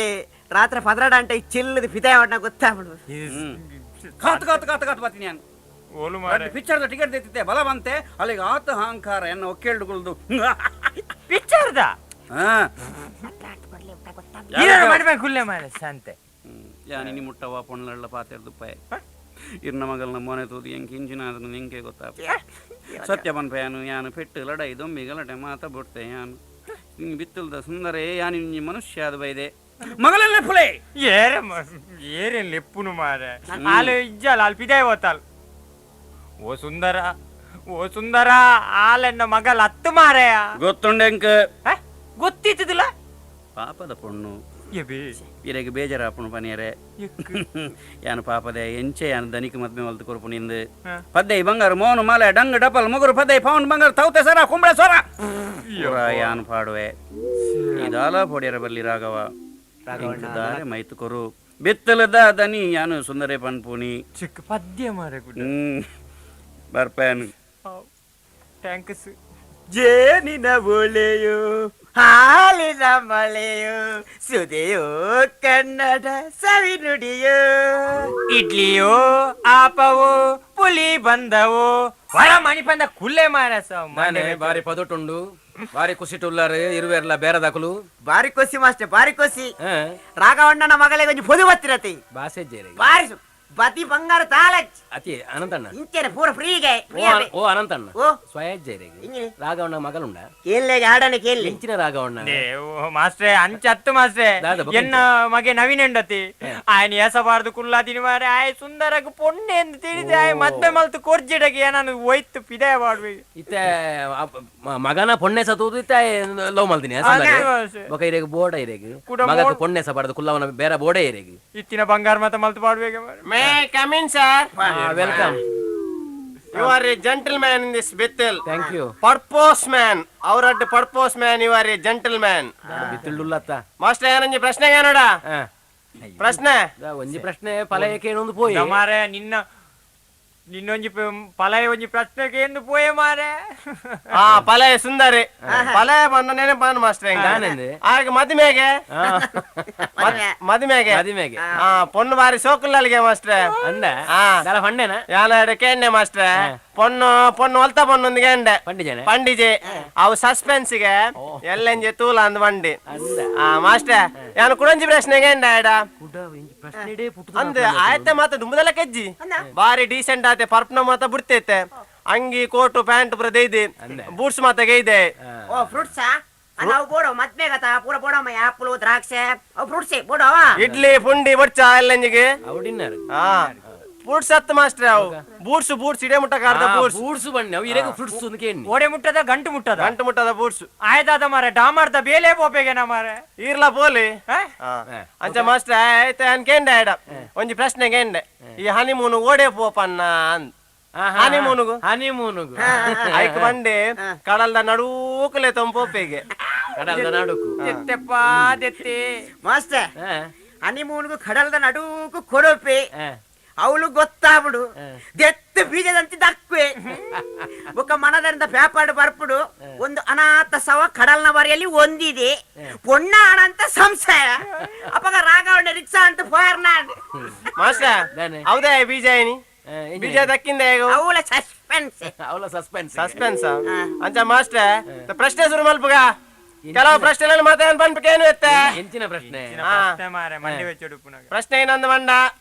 ರಾತ್ರಿ ಪದರಡ ಅಂಟ ಈ ಚಿಲ್ಲದ ಫಿದಾ ಹೊಟ್ಟ ಗೊತ್ತಾಗ್ಬಿಡು ಕಾತ್ ಕಾತ್ ಕಾತ್ ಕಾತ್ ಬರ್ತೀನಿ ನಾನು ಓಲು ಮಾರೆ ಪಿಕ್ಚರ್ದ ಟಿಕೆಟ್ ತೆತ್ತಿದ್ದೆ ಬಲ ಬಂತೆ ಅಲ್ಲಿಗೆ ಆತ ಅಹಂಕಾರ ಎನ್ನ ಒಕ್ಕೇಳ್ದುಕೊಳ್ಳದು ಪಿಕ್ಚರ್ದ ಮಾಡ್ಬೇಕು ಹುಲ್ಲೆ ಮಾರೆ ಸಂತೆ ಯಾನಿ ಮುಟ್ಟವ ಪೊಣ್ಣಳ್ಳ ಪಾತೆರ್ದುಪ್ಪಾಯ ಇರ್ನ ಮಗಲ್ನ ಮೊನೆ ತೂದು ಎಂಕ್ ಇಂಜಿನ ಅದನ್ನು ನಿಂಗೆ ಗೊತ್ತಾಪ ಸತ್ಯ ಪನ್ಪಯಾನು ಯಾನು ಪೆಟ್ಟು ಲಡೈ ದೊಂಬಿ ಗಲಾಟೆ ಮಾತ ಬೊಟ್ಟೆ ಯಾನು ನಿಂಗೆ ಬಿತ್ತಲ್ದ ಸುಂದರೇ ಯಾನು ನಿಂಜಿ ಮನುಷ್ಯ ಅದು ಬೈದೆ ಮಗಲಲ್ಲ ಫುಲೆ ಏರೆ ಏರೇನ್ ಲೆಪ್ಪುನು ಮಾರೆ ಆಲು ಇಜ್ಜಾಲ ಆಲ್ ಪಿದಾಯ್ ಹೋತಾಲ್ ಓ ಸುಂದರ ಓ ಸುಂದರ ಆಲೆನ್ನ ಮಗಲ್ ಹತ್ತು ಮಾರೆಯ ಗೊತ್ತುಂಡೆಂಕ ಗೊತ್ತಿತ್ತದಿಲ್ಲ ಪಾಪದ ಪೊಣ್ಣು ಇರೆಗ್ ಬೇಜಾರಾಪುಣು ಪನಿಯರೆ ಯಾನು ಪಾಪದೆ ಎಂಚೆ ಯಾನು ದನಿಕ್ ಮದ್ಮೆ ಮಲ್ತು ಕೊರ್ಪು ನಿಂದು ಪದ್ದೈ ಬಂಗಾರ ಮೋನು ಮಾಲೆ ಡಂಗ್ ಡಪಲ್ ಮುಗುರು ಪದ್ದೈ ಪೌನ್ ಬಂಗಾರ ತೌತೆ ಸರ ಕುಂಬಳ ಸೊರ ಯಾನು ಪಾಡುವೆ ಇದಾಲ ಪೊಡಿಯರ ಬಲ್ಲಿ ರಾಘವ ದಾರೆ ಮೈತು ಕೊರು ಬಿತ್ತಲದ ದನಿ ಯಾನು ಸುಂದರೇ ಪನ್ಪುನಿ ಚಿಕ್ಕ ಪದ್ಯ ಮಾರೆ ಬರ್ಪೇನು thanks ಜೇನಿನ ಒಳೆಯು ಹಾಲಿನ ಮಳೆಯು ಸುದೆಯೋ ಕನ್ನಡ ಸವಿ ನುಡಿಯೋ ಇಡ್ಲಿಯೋ ಆಪವೋ ಪುಲಿ ಬಂದವೋ ವರ ಮಣಿಪಂದ ಕುಲ್ಲೆ ಮಾರಸ ಮನೆ ಬಾರಿ ಪದಟುಂಡು ಬಾರಿ ಕುಸಿಟುಲ್ಲಾರು ಇರುವೆರ್ಲ ಬೇರೆದಾಕಲು ಬಾರಿ ಕೊಸಿ ಮಾಸ್ಟರ್ ಬಾರಿ ಕೊಸಿ ರಾಘವಣ್ಣನ ಮಗಳಿಗೆ ಒಂಜಿ ಪೊದು ಬತ್ತಿರತಿ ಬಾಸೆ ಜೇರೆ ಬಾರಿ ಬತಿ ಬಂಗಾರ ತಾಲಚ್ ಅತಿ ಅನಂತಣ್ಣ ಇಂಚೆನೆ ಪೂರ ಫ್ರೀಗೆ ಓ ಅನಂತಣ್ಣ ಓ ಸ್ವಯಜ್ಜೇರೆಗೆ ರಾಘವಣ್ಣ ಮಗಲುಂಡ ಕೇಳ್ಲೆಗೆ ಆಡನೆ ಕೇಳಿ ಇಂಚಿನ ರಾಘವಣ್ಣ ಮಾಸ್ಟ್ರೆ ಅಂಚತ್ತು ಮಾಸ್ಟ್ರೆ ಎನ್ನ ಮಗೆ ನವೀನ್ ಎಂಡತಿ ಆಯನ ಎಸಬಾರ್ದು ಕುಲ್ಲಾದಿನಿ ಮಾರೆ ಆಯ್ ಸುಂದರಗ್ ಪೊಣ್ಣೆ ಎಂದು ತಿಳಿದೆ ಆಯ್ ಮದ್ವೆ ಮಲ್ತು ಕೊರ್ಜಿಡಗೆ ನಾನು ಒಯ್ತು ಪಿದೆ ಮಾಡ್ಬೇಕು ಇತ್ತೆ ಮಗನ ಪೊಣ್ಣೆ ಸತೂದು ಇತ್ತೆ ಲವ್ ಮಲ್ದಿನಿ ಬೊಕ ಇರೆಗ್ ಬೋಡ ಇರೆಗ್ ಮಗಕ್ಕೆ ಪೊಣ್ಣೆ ಸಬಾರ್ದು ಕುಲ್ಲವನ ಬೇರೆ ಬೋಡೆ ಇರೆಗ್ ಇತ್ತಿನ ಬಂಗಾರ ಮತ ಮಲ್ತು ಪಾಡ್ಬೇಕು May I come in, sir? Welcome. You are a gentleman in this Bethel. Thank you. Purpose man. ಅವರಡ್ಡ purpose man, you are a gentleman. ಬಿತ್ತಿಳುಲ್ಲತ್ತ. Master ಏನಂಜಿ ಪ್ರಶ್ನೆ ಏನೋಡ? ಪ್ರಶ್ನೆ? ಒಂಜಿ ಪ್ರಶ್ನೆ ಪಲಯಕ್ಕೆ ಏನೊಂದು ಪೋಯಿ. ಮಾರೆ ನಿನ್ನ ನಿನ್ನೊಂಜಿ ಪಲಯ ಒಂಜಿ ಪ್ರಶ್ನೆಗೆ ಎಂದು ಪೋಯೆ ಮಾರೆ. ಆ ಪಲಯ ಸುಂದರಿ. ಪಲಯ ಬಂದ ನೆನಪಾನು ಮಾಸ್ಟರ್ ಹೆಂಗ? ಆಗ ಮದುಮೆಗೆ ಮದುಮೆಗೆ ಮದುಮೆಗೆ ಆ ಪೊಣ್ಣು ಬಾರಿ ಸೋಕುಲ್ಲಲ್ಲಿಗೆ ಮಾಸ್ಟ್ರೆ. ಅಂದ ಪಣ್ಣೆನ ಯಾನ ಕೇಂಡೆ ಮಾಸ್ಟ್ರೆ ಪೊಣ್ಣು ಪೊಣ್ಣು ಒಲ್ತ ಪೊಣ್ಣೊಂದಿಗೆ ಎಂಡೆ ಪಂಡಿಜನೆ ಪಂಡಿಜೆ ಅವು ಸಸ್ಪೆನ್ಸ್ಗೆ ಎಲ್ಲೆಂಜೆ ತೂಲ ಅಂದ್ ಬಂಡಿ. ಆ ಮಾಸ್ಟ್ರೆ ಯಾನು ಕುಡಂಜಿ ಪ್ರಶ್ನೆಗೆ ಎಂಡ ಆಡ ಅಂದ್ ಆಯ್ತೆ ಮಾತ ದುಂಬದಲ್ಲ ಕೆಜ್ಜಿ ಬಾರಿ ಡೀಸೆಂಟ್ ಆತೆ ಪರ್ಪ್ನ ಮಾತ ಬಿಡ್ತೈತೆ ಅಂಗಿ ಕೋಟು ಪ್ಯಾಂಟ್ ಪೂರ ದೈದೆ ಬೂಟ್ಸ್ ಮಾತ ಗೈದೆ. ಓ ಫ್ರೂಟ್ಸಾ ನಾವು ಬೋಡೋ ಮದ್ಮೆಗತ ಪೂರ ಬೋಡಮ್ಮ ಆಪಲ್ ದ್ರಾಕ್ಷೆ ಅವು ಫ್ರೂಟ್ಸ್ ಬೋಡೋ ಇಡ್ಲಿ ಪುಂಡಿ ಬೊಚ್ಚ ಎಲ್ಲಂಜಿಗೆ ಹಾ ಫ್ರೂಟ್ಸ್ ಹತ್ತು ಮಾಸ್ಟರ್ ಅವು ಬೂಟ್ಸ್ ಬೂಟ್ಸ್ ಇಡೇ ಮುಟ್ಟ ಕಾರ್ದ ಬೂಟ್ಸ್ ಬೂಟ್ಸ್ ಬಣ್ಣ ಅವು ಇರೆಗ ಫ್ರೂಟ್ಸ್ ಒಂದು ಕೇಳಿ ಓಡೆ ಮುಟ್ಟದ ಗಂಟು ಮುಟ್ಟದ ಗಂಟು ಮುಟ್ಟದ ಬೂಟ್ಸ್ ಆಯ್ತಾದ ಮಾರೆ ಡಾಮಾರ್ದ ಬೇಲೆ ಪೋಪೆಗೆ ನಾ ಮಾರೆ ಈರ್ಲ ಪೋಲಿ ಅಂಚ ಮಾಸ್ಟರ್ ಆಯ್ತು ಅನ್ಕೇಂಡೆ ಆಯ್ಡ ಒಂಜಿ ಪ್ರಶ್ನೆ ಕೇಂಡೆ ಈ ಹನಿಮೂನ್ ಓಡೆ ಪೋಪನ್ನ ಅಂದ್ ಹನಿಮೂನುಗು ಹನಿಮೂನುಗು ಐಕ್ ಬಂಡೆ ಕಡಲ್ದ ನಡೂಕಲೆ ತಂಪೋಪೆಗೆ ಕಡಲ್ದ ನಡುಕು ದೆತ್ತೆಪ್ಪ ದೆತ್ತೆ ಮಾಸ್ಟರ್ ಹನಿಮೂನ್ಗು ಕಡಲ್ದ ನಡುಕು ಕೊಡೋಪೆ ಅವಳು ಗೊತ್ತಾಬಿಡು ದೆತ್ತು ಬೀಜದಂತೆ ದಕ್ಕುವೆ ಬೊಕ್ಕ ಮನದರಿಂದ ಪೇಪಾಡು ಬರ್ಪುಡು ಒಂದು ಅನಾಥ ಸವ ಕಡಲ್ನ ಬರಿಯಲ್ಲಿ ಒಂದಿದೆ ಪೊಣ್ಣ ಅಂತ ಸಂಶಯ ಅಪ್ಪಗ ರಾಘವಣ್ಣ ರಿಕ್ಷಾ ಅಂತ ಫೋರ್ನಾಡ್ ಮಾಸ್ಟರ್ ಹೌದಾ ಬೀಜ ಏನಿ ಬೀಜ ದಕ್ಕಿಂದ ಅವಳ ಸಸ್ಪೆನ್ಸ್ ಅವಳ ಸಸ್ಪೆನ್ಸ್ ಸಸ್ಪೆನ್ಸ್ ಅಂಚ ಮಾಸ್ಟರ್ ಪ್ರಶ್ನೆ ಶುರು ಮಲ್ಪುಗ ಕೆಲವು ಪ್ರಶ್ನೆಗಳನ್ನು ಮಾತಾಡ ಪನ್ಪಕೇನು ಎತ್ತ ಎಂಚಿನ ಪ್ರಶ್ನೆ ಪ್ರಶ್ನೆ ಏನಂದ ಮಂಡ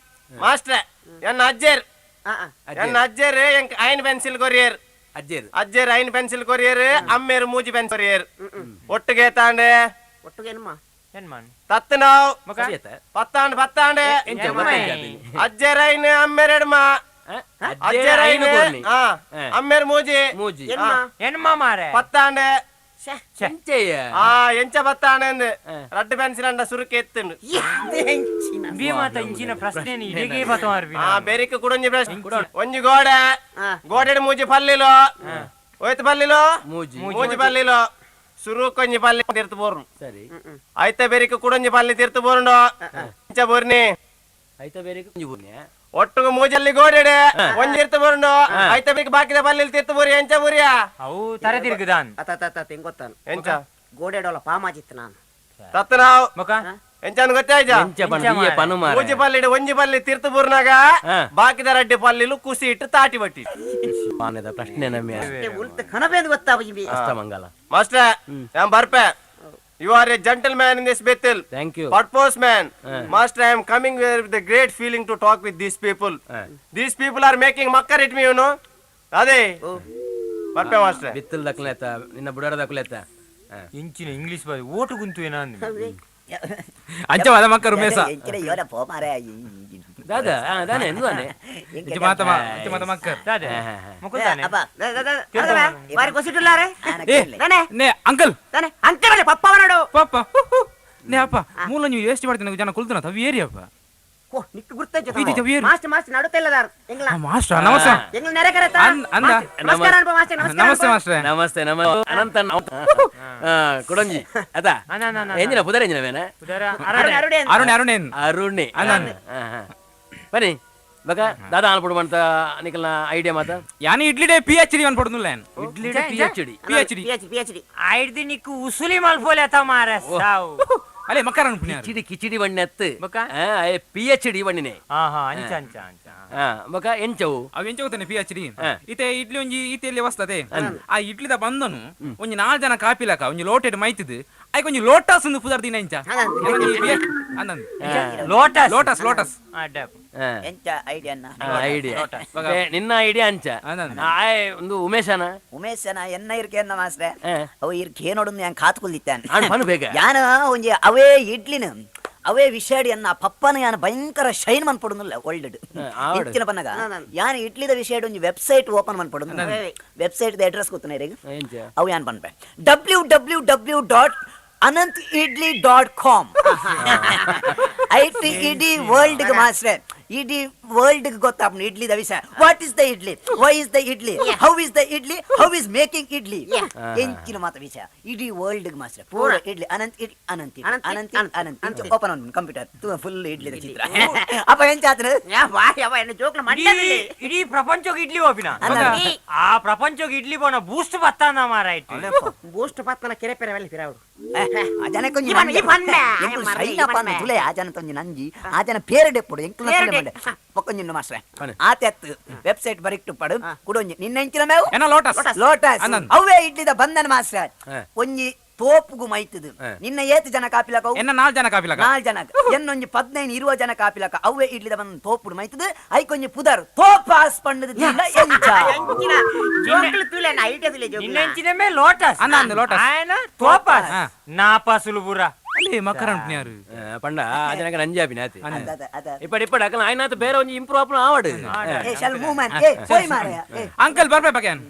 ಮಾಸ್ಟರ್ ಎನ್ನ ಅಜ್ಜೇರ್ ಎನ್ನ ಅಜ್ಜೇರ್ ಐನ್ ಪೆನ್ಸಿಲ್ ಕೊರಿಯರ್ ಅಜ್ಜೇರ್ ಅಜ್ಜೇರ್ ಐನ್ ಪೆನ್ಸಿಲ್ ಕೊರಿಯರ್ ಅಮ್ಮೇರ್ ಮೂಜಿ ಪೆನ್ಸಿಲ್ ಕೊರಿಯರ್ ಒಟ್ಟಿಗೆ ತಾಂಡೆ ಒಟ್ಟಿಗೆ ತತ್ತು ನಾವು ಪತ್ತಾಂಡ್ ಪತ್ತಾಂಡೆ ಅಜ್ಜೇರ್ ಐನ್ ಅಮ್ಮೇರ್ ಎಡ್ಮ ಅಜ್ಜೇರ್ ಐನ್ ಅಮ್ಮೇರ್ ಮೂಜಿ ಮೂಜಿ ಎನ್ಮ ಮಾರೆ ಪತ್ತಾಂಡೆ ಆ ಎಂಚ ಬತ್ತಾಣೆ ರಡ್ಡು ಪೆನ್ಸಿಲ್ ಅಂಡ ಸುರುಕೆ ಎತ್ತುಂಡು ಬೆರಿಕ್ ಕುಡೊಂಜಿ ಪ್ರಶ್ನೆ ಒಂಜಿ ಗೋಡೆ ಗೋಡೆ ಮೂಜಿ ಪಲ್ಲಿಲೋ ಹೋಯ್ತು ಪಲ್ಲಿಲೋ ಮೂಜಿ ಪಲ್ಲಿಲೋ ಸುರುಕೊಂಜಿ ಪಲ್ಲಿ ತೀರ್ತು ಬೋರ್ನು ಸರಿ ಐತ ಬೆರಿಕ್ ಕುಡೊಂಜಿ ಪಲ್ಲಿ ತೀರ್ತು ಬೋರ್ನು ಎಂಚ ಬೋರ್ನಿ ಐತ ಬೆರಿಕ್ ಒಟ್ಟುಗು ಮೂಜಲ್ಲಿ ಗೋಡೆಡೆ ಒಂಜಿ ಇರ್ತು ಬೋರ್ನು ಐತ ಬೇಕು ಬಾಕಿದ ಪಲ್ಲಿ ತೀರ್ತು ಬೋರಿ ಎಂಚ ಬೋರಿಯಾ ಅವು ತರೆ ತಿರುಗುದಾನ್ ಗೊತ್ತಾನು ಎಂಚ ಗೋಡೆಡೋಲ ಪಾಮಾಜಿತ್ತು ನಾನು ತತ್ತು ನಾವು ಎಂಚಾನು ಗೊತ್ತಾಯ್ತ ಮೂಜಿ ಪಲ್ಲಿ ಒಂಜಿ ಪಲ್ಲಿ ತೀರ್ತು ಬೋರ್ನಾಗ ಬಾಕಿದ ರಡ್ಡಿ ಪಲ್ಲಿಲು ಕುಸಿ ಇಟ್ಟು ತಾಟಿ ಬಟ್ಟಿ ಪ್ರಶ್ನೆ ಕನಬೇಂದು ಗೊತ್ತಾವ ಮಂಗಲ ಮಾಸ್ಟರ್ ನಾನ್ ಬರ್ಪೆ. You are a gentleman in this battle. Thank you. Purpose man. Master, I am coming here with a great feeling to talk with these people. These people are making makkar at me, you know. Ade. Barpe master. ಬಿತ್ತಲ್ ದಕ್ಲೇತ ನಿನ್ನ ಬುಡಾರ ದಕ್ಲೇತ ಇಂಚಿನ English ಬಾರಿ vote ಗುಂತು ಏನ ಅಂಚವಾದ ಮಕ್ಕರು ಮೇಸ ಯೋನ ಪೋ ಮಾರೆ ದಾದಾ ದಾನೆ ಎಂದುದಾನೆ ಇಂಚ ಮಾತ ಇಂಚ ಮಾತ ಮಕ್ಕರ್ ದಾದೆ ಮುಕುಲ್ದಾನೆ ಅಬ್ಬಾ ಬಾರಿ ಕೊಸಿಟುಲ್ಲಾರೆ ನೇ ಅಂಕಲ್ ದಾನೆ ಅಂಕಲ್ ಅಲ್ಲ ಪಪ್ಪವನಡು ಪಪ್ಪ ನೇ ಅಪ್ಪ ಮೂಲ ನೀವು ವೇಸ್ಟ್ ಮಾಡ್ತೀನಿ ಜನ ಕುಲ್ತನ ತವಿ ಏರಿಯಪ್ಪ. ಓ ನಿಕ್ಕ ಗುರ್ತಾಯ್ತು. ಇದು ತವಿ ಏರಿ. ಮಾಸ್ಟರ್ ಮಾಸ್ಟರ್ ನಡುತ್ತಾ ಇಲ್ಲದಾರ ಎಂಗ್ಲ. ಮಾಸ್ಟರ್ ನಮಸ್ತೆ. ಎಂಗ್ಲ ನೆರೆ ಕರೆತ. ಅಂದ. ನಮಸ್ಕಾರ ಅನ್ಪ ಮಾಸ್ಟರ್. ನಮಸ್ಕಾರ. ನಮಸ್ತೆ ಮಾಸ್ಟರ್. ನಮಸ್ತೆ ನಮಸ್ತೆ ಅನಂತ ಕೊಡಂಜಿ ಅದ ಎಂಜಿನ ಪುದರ ಎಂಜಿನ ಬೇನ ಅರುಣೆ ಅರುಣೆ ಅರುಣೆ ಅರುಣೆ ಬನ್ನಿ ಬಗ ದಾದಾ ಅನ್ಪಡು ಅಂತ ನಿಕಲ್ನ ಐಡಿಯಾ ಮಾತ ಯಾನಿ idli day P H D ಅನ್ಪಡುದಿಲ್ಲ idli day P H D P H D P H D ಐಡ್ದಿ ನಿಕ್ಕು ಉಸುಲಿ ಮಲ್ಪೋಲೆ ಅತ ಮಾರ ಸಾವು ಅಲೆ ಮಕ್ಕರ ಅನ್ಪುಣ್ಯ khichdi khichdi ಬಣ್ಣತ್ತು P H D ಬಣ್ಣಿನೆ. ಹಾ ಅಂಚ ಅಂಚ ಅಂಚ. ಬಕ ಎಂಚವು ಅವು ಎಂಚ ಗೊತ್ತೇನೆ P H D ಇತ್ತೆ ಇಡ್ಲಿ ಒಂಜಿ ಈತೆಲ್ಲಿ ವಸ್ತದೆ ಆ ಇಡ್ಲಿದ ಬಂದನು ಒಂಜಿ 4 ಜನ ಕಾಪಿಲಕ ಒಂಜಿ ಲೋಟೆಡ್ ಮೈತಿದ್ ಐಕ್ ಒಂಜಿ ಲೋಟಸ್ ಒಂದು ಪುದರ್ ದಿನ ಎಂಚ lotus lotus lotus ಎಂಚ ಐಡಿಯಾ ಐಡಿಯಾ ನಿನ್ನ ಐಡಿಯಾ ಅಂಚ ಒಂದು ಉಮೇಶನ ಉಮೇಶನ ಎನ್ನ ಇರ್ಕೆ ಎನ್ನ ಮಾಸ್ರೆ ಅವ ಇರ್ಕೆ ನೋಡು ಯಾನ್ ಕಾತ್ ಕುಲ್ದಿತ್ತಾನೆ ಯಾನ ಒಂಜಿ ಅವೇ ಇಡ್ಲಿನ ಅವೇ ವಿಷಯಡಿ ಅನ್ನ ಪಪ್ಪನ ಯಾನ ಭಯಂಕರ ಶೈನ್ ಮನ್ಪಡುದಿಲ್ಲ ವರ್ಲ್ಡ್ ಇಂಚಿನ ಪನ್ನಗ ಯಾನ್ ಇಡ್ಲಿದ ವಿಷಯಡ್ ಒಂಜಿ ವೆಬ್ಸೈಟ್ ಓಪನ್ ಮನ್ಪಡುದು ವೆಬ್ಸೈಟ್ ದ ಅಡ್ರೆಸ್ ಗೊತ್ತನ ಇರೆಗ್ ಅವು ಯಾನ್ ಪನ್ಪೆ www.anantidli.com IT ಇಡೀ ವರ್ಲ್ಡ್ ಗೆ ಮಾಸ್ರೆ ಇಡೀ ವರ್ಲ್ಡ್ ಗೆ ಗೊತ್ತಾಪುಂಡು ಇಡ್ಲಿದ ವಿಷಯ. What is the idli, why is the idli, how is the idli, how is making idli ಎಂಚಿನ ಮಾತ ವಿಷಯ ಇಡೀ ವರ್ಲ್ಡ್ ಗೆ ಮಾಸ್ರೆ ಪೂರ ಇಡ್ಲಿ ಅನಂತ್ ಇಡ್ಲಿ ಅನಂತ್ ಇಡ್ಲಿ ಅನಂತ್ ಅನಂತ್ ಇಂಚ ಓಪನ್ ಆನ್ computer full ಇಡ್ಲಿದ ಚಿತ್ರ. ಅಪ್ಪ ಎಂಚಾತ್ರ ಇಡೀ ಪ್ರಪಂಚಕ್ಕೆ ಇಡ್ಲಿ ಹೋಪಿನ ಆ ಪ್ರಪಂಚಕ್ಕೆ ಇಡ್ಲಿ ಬೋನ ಬೂಸ್ಟ್ ಬತ್ತಾನ ಮಾರಾಯ್ತು ಬೂಸ್ಟ್ ಬತ್ತಾನ ಕೆರೆ ಪೆರೆ ವೆಲ್ಲ ಫಿರಾవుಡು ಆ ಜನ ಕೊಂಜಿ ಎಂಕುಲು ಶೈನಪ್ಪ ಅಂದ್ ತುಲೆ ಆ ಜನ ತೊಂಜಿ ನಂಜಿ ಆ ಜನ ಪೇರಡೆ ಪೊಡು ಎಂಕುಲು ತುಲೆ ಮಂಡೆ ಪೊಕ್ಕೊಂಜಿಂಡು ಮಾಸ್ಟ್ರೆ ಆತೆತ್ತು ವೆಬ್ಸೈಟ್ ಬರಿಕ್ಟು ಪಡು ಕುಡೊಂಜಿ ನಿನ್ನ ಎಂಚಿನ ಮೇವು ಎನ್ನ ಲೋಟಸ್ ಲೋಟಸ್ ಅವೇ ಇಡ್ಲಿದ ಬಂದನ ಮಾಸ್ಟ್ರೆ ಒಂಜಿ ತೋಪುಗು ಮೈತದು ನಿನ್ನ ಏತು ಜನ ಕಾಪಿಲಕ ಎನ್ನ 4 ಜನ ಕಾಪಿಲಕ 4 ಜನ ಎನ್ನೊಂಜಿ 15 20 ಜನ ಕಾಪಿಲಕ ಅವೇ ಇಡ್ಲಿದ ಬಂದ ತೋಪುಡು ಮೈತದು ಐಕೊಂಜಿ ಪುದರ್ ತೋಪಾಸ್ ಪಂಡದ ದಿನ ಎಂಚ ಜೋಕ್ಲು ತುಲೆ ನಾ ಐಡಿಯಾ ತುಲೆ ಜೋಕ್ಲು ನಿನ್ನ ಎಂಚಿನ ಮೇ ಲೋಟಸ್ ಅನ್ನ ಲೋಟಸ್ ಆಯನ ತೋಪಾಸ್ ನಾಪಾಸುಲು ಪುರ ಅಲ್ಲಿ ಮಕ್ಕರ ಅನ್ಪುಣ್ಯಾರು ಪಂಡ ಆ ಜನಕ ನಂಜಾಪಿನ ಆತಿ ಇಪ್ಪಡಿ ಇಪ್ಪಡಿ ಅಕಲ ಆಯ್ನಾತ ಬೇರೆ ಒಂಜಿ ಇಂಪ್ರೂವ್ ಆಪುನ ಆವಡು ಏ ಶಲ್ ಮೂವ್ಮೆಂಟ್ ಏ ಪೋಯ್ ಮಾರಯ ಅಂಕಲ್ ಬರ್ಬೆ ಬಕೇನ್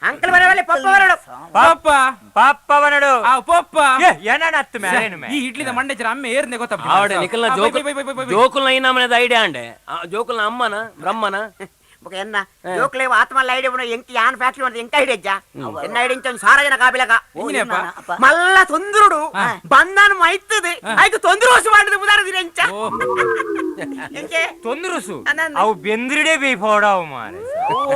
ಅಂಕಲ್ ಬರವಲೆ ಪಪ್ಪ ಬರಡು ಪಪ್ಪ ಪಪ್ಪ ಬರಡು ಆ ಪಪ್ಪ ಏನನ ಅತ್ತು ಮೇರೇನು ಮೇ ಈ ಇಡ್ಲಿದ ಮಂಡೆ ಜರ ಅಮ್ಮೆ ಏರ್ನೆ ಗೊತ್ತಪ್ಪ ಆವಡೆ ನಿಕಲ್ನ ಜೋಕುಲ್ ಜೋಕುಲ್ನ ಐನ ಮನೆದ ಐಡಿಯಾ ಅಂಡೆ ಜೋಕುಲ್ನ ಅಮ್ಮನ ಬ್ರಹ್ಮನ ಬೊಕ ಎನ್ನ ಜೋಕ್ಲೆ ಆತ್ಮಲ್ಲ ಐಡಿಯಾ ಬುಣ ಎಂಕಿ ಯಾನ್ ಫ್ಯಾಕ್ಟರಿ ಉಂಡು ಎಂಕ ಐಡಿಯಾ ಇಜ್ಜಾ ಎನ್ನ ಐಡಿಯಾ ಇಂಚ ಒಂಜಿ ಸಾರ ಜನ ಕಾಪಿಲಕ ಮಲ್ಲ ತೊಂದ್ರುಡು ಬಂದಾನ ಮೈತದೆ ಐಕ್ ತೊಂದ್ರೋಸು ಮಾಡಿದ ಉದಾರ ದಿನ ಎಂಚ ಎಂಕೆ ತೊಂದ್ರುಸು ಅವು ಬೆಂದ್ರಿಡೆ ಬೇಯ್ಪೋಡವು ಮಾರೆ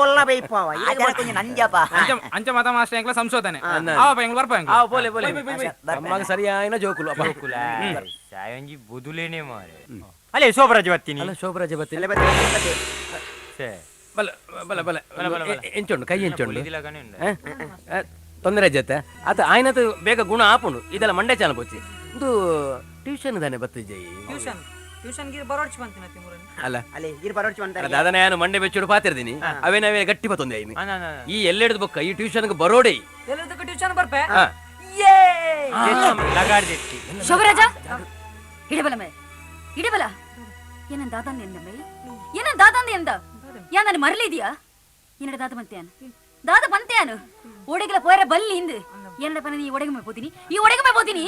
ಓಲ್ಲ ಬೇಯ್ಪಾವ ಆ ಜನ ಕೊಂಜಿ ನಂಜಪ್ಪ ಅಂಚ ಅಂಚ ಮಾತ ಮಾಸ್ಟರ್ ಎಂಕ್ಲ ಸಂಶೋಧನೆ ಆವಪ್ಪ ಎಂಕ್ಲ ಬರ್ಪ ಎಂಕ್ಲ ಆ ಬೋಲೆ ಬೋಲೆ ಅಮ್ಮಗ ಸರಿಯಾಯಿನ ಜೋಕುಲು ಅಪ್ಪ ಜೋಕುಲ ಸಾಯಂಜಿ ಬುದುಲೇನೆ ಮಾರೆ ಅಲ್ಲೇ ಶೋಭರಾಜ್ ಬತ್ತೀನಿ ಅಲ್ಲ ಶೋಭರಾಜ್ ಬತ್ತೀನಿ ಸೇ ಬಲ ಬಲ ಬಲ ಬಲ ಎಂಚುಂಡು ಕೈ ಎಂಚುಂಡು ತೊಂದರೆ ಜೊತೆ ಆತ ಆಯ್ನತು ಬೇಗ ಗುಣ ಆಪುಂಡು ಇದೆಲ್ಲ ಮಂಡೆ ಚಾಲ ಪೋಚಿ ಇದು ಟ್ಯೂಷನ್ ತಾನೆ ಬತ್ತಿಜೈ ಟ್ಯೂಷನ್ ಟ್ಯೂಷನ್ ಗಿರ್ ಬರೋಡ್ಚಿ ಬಂತಿನ ತಿಮುರನಿ ಅಲ್ಲ ಅಲ್ಲೇ ಗಿರ್ ಬರೋಡ್ಚಿ ಬಂತ ದಾದನ ಯಾನು ಮಂಡೆ ಬೆಚ್ಚುಡು ಪಾತಿರ್ದಿನಿ ಅವೇನವೇ ಗಟ್ಟಿ ಬತ್ತೊಂದೆ ಐನು ಈ ಎಲ್ಲೆಡ್ದು ಬೊಕ್ಕ ಈ ಟ್ಯೂಷನ್ಗೆ ಬರೋಡೆ ಎಲ್ಲದಕ್ಕೆ ಟ್ಯೂಷನ್ ಬರ್ಪೆ ಯೇ ಲಗಾಡ್ದಿಟ್ಟಿ ಶೋಭರಾಜ ಇಡಬಲ ಮೇ ಇಡಬಲ ಏನನ್ ದಾದಾಂದ ಎಂದ ಮೇ ಏನನ್ ದಾದಾಂದ ಎಂದ ಯಾ ನಾನು ಮರಲಿದ್ಯಾ ಏನಡ ದಾದ ಬಂತೆಯಾನು ದಾದ ಬಂತೆಯಾನು ಓಡೆಗಲ ಪೋಯರ ಬಲ್ಲಿ ಇಂದು ಏನಡ ಪನ ನೀ ಒಡೆಗಮೆ ಪೋತೀನಿ ಈ ಒಡೆಗಮೆ ಪೋತೀನಿ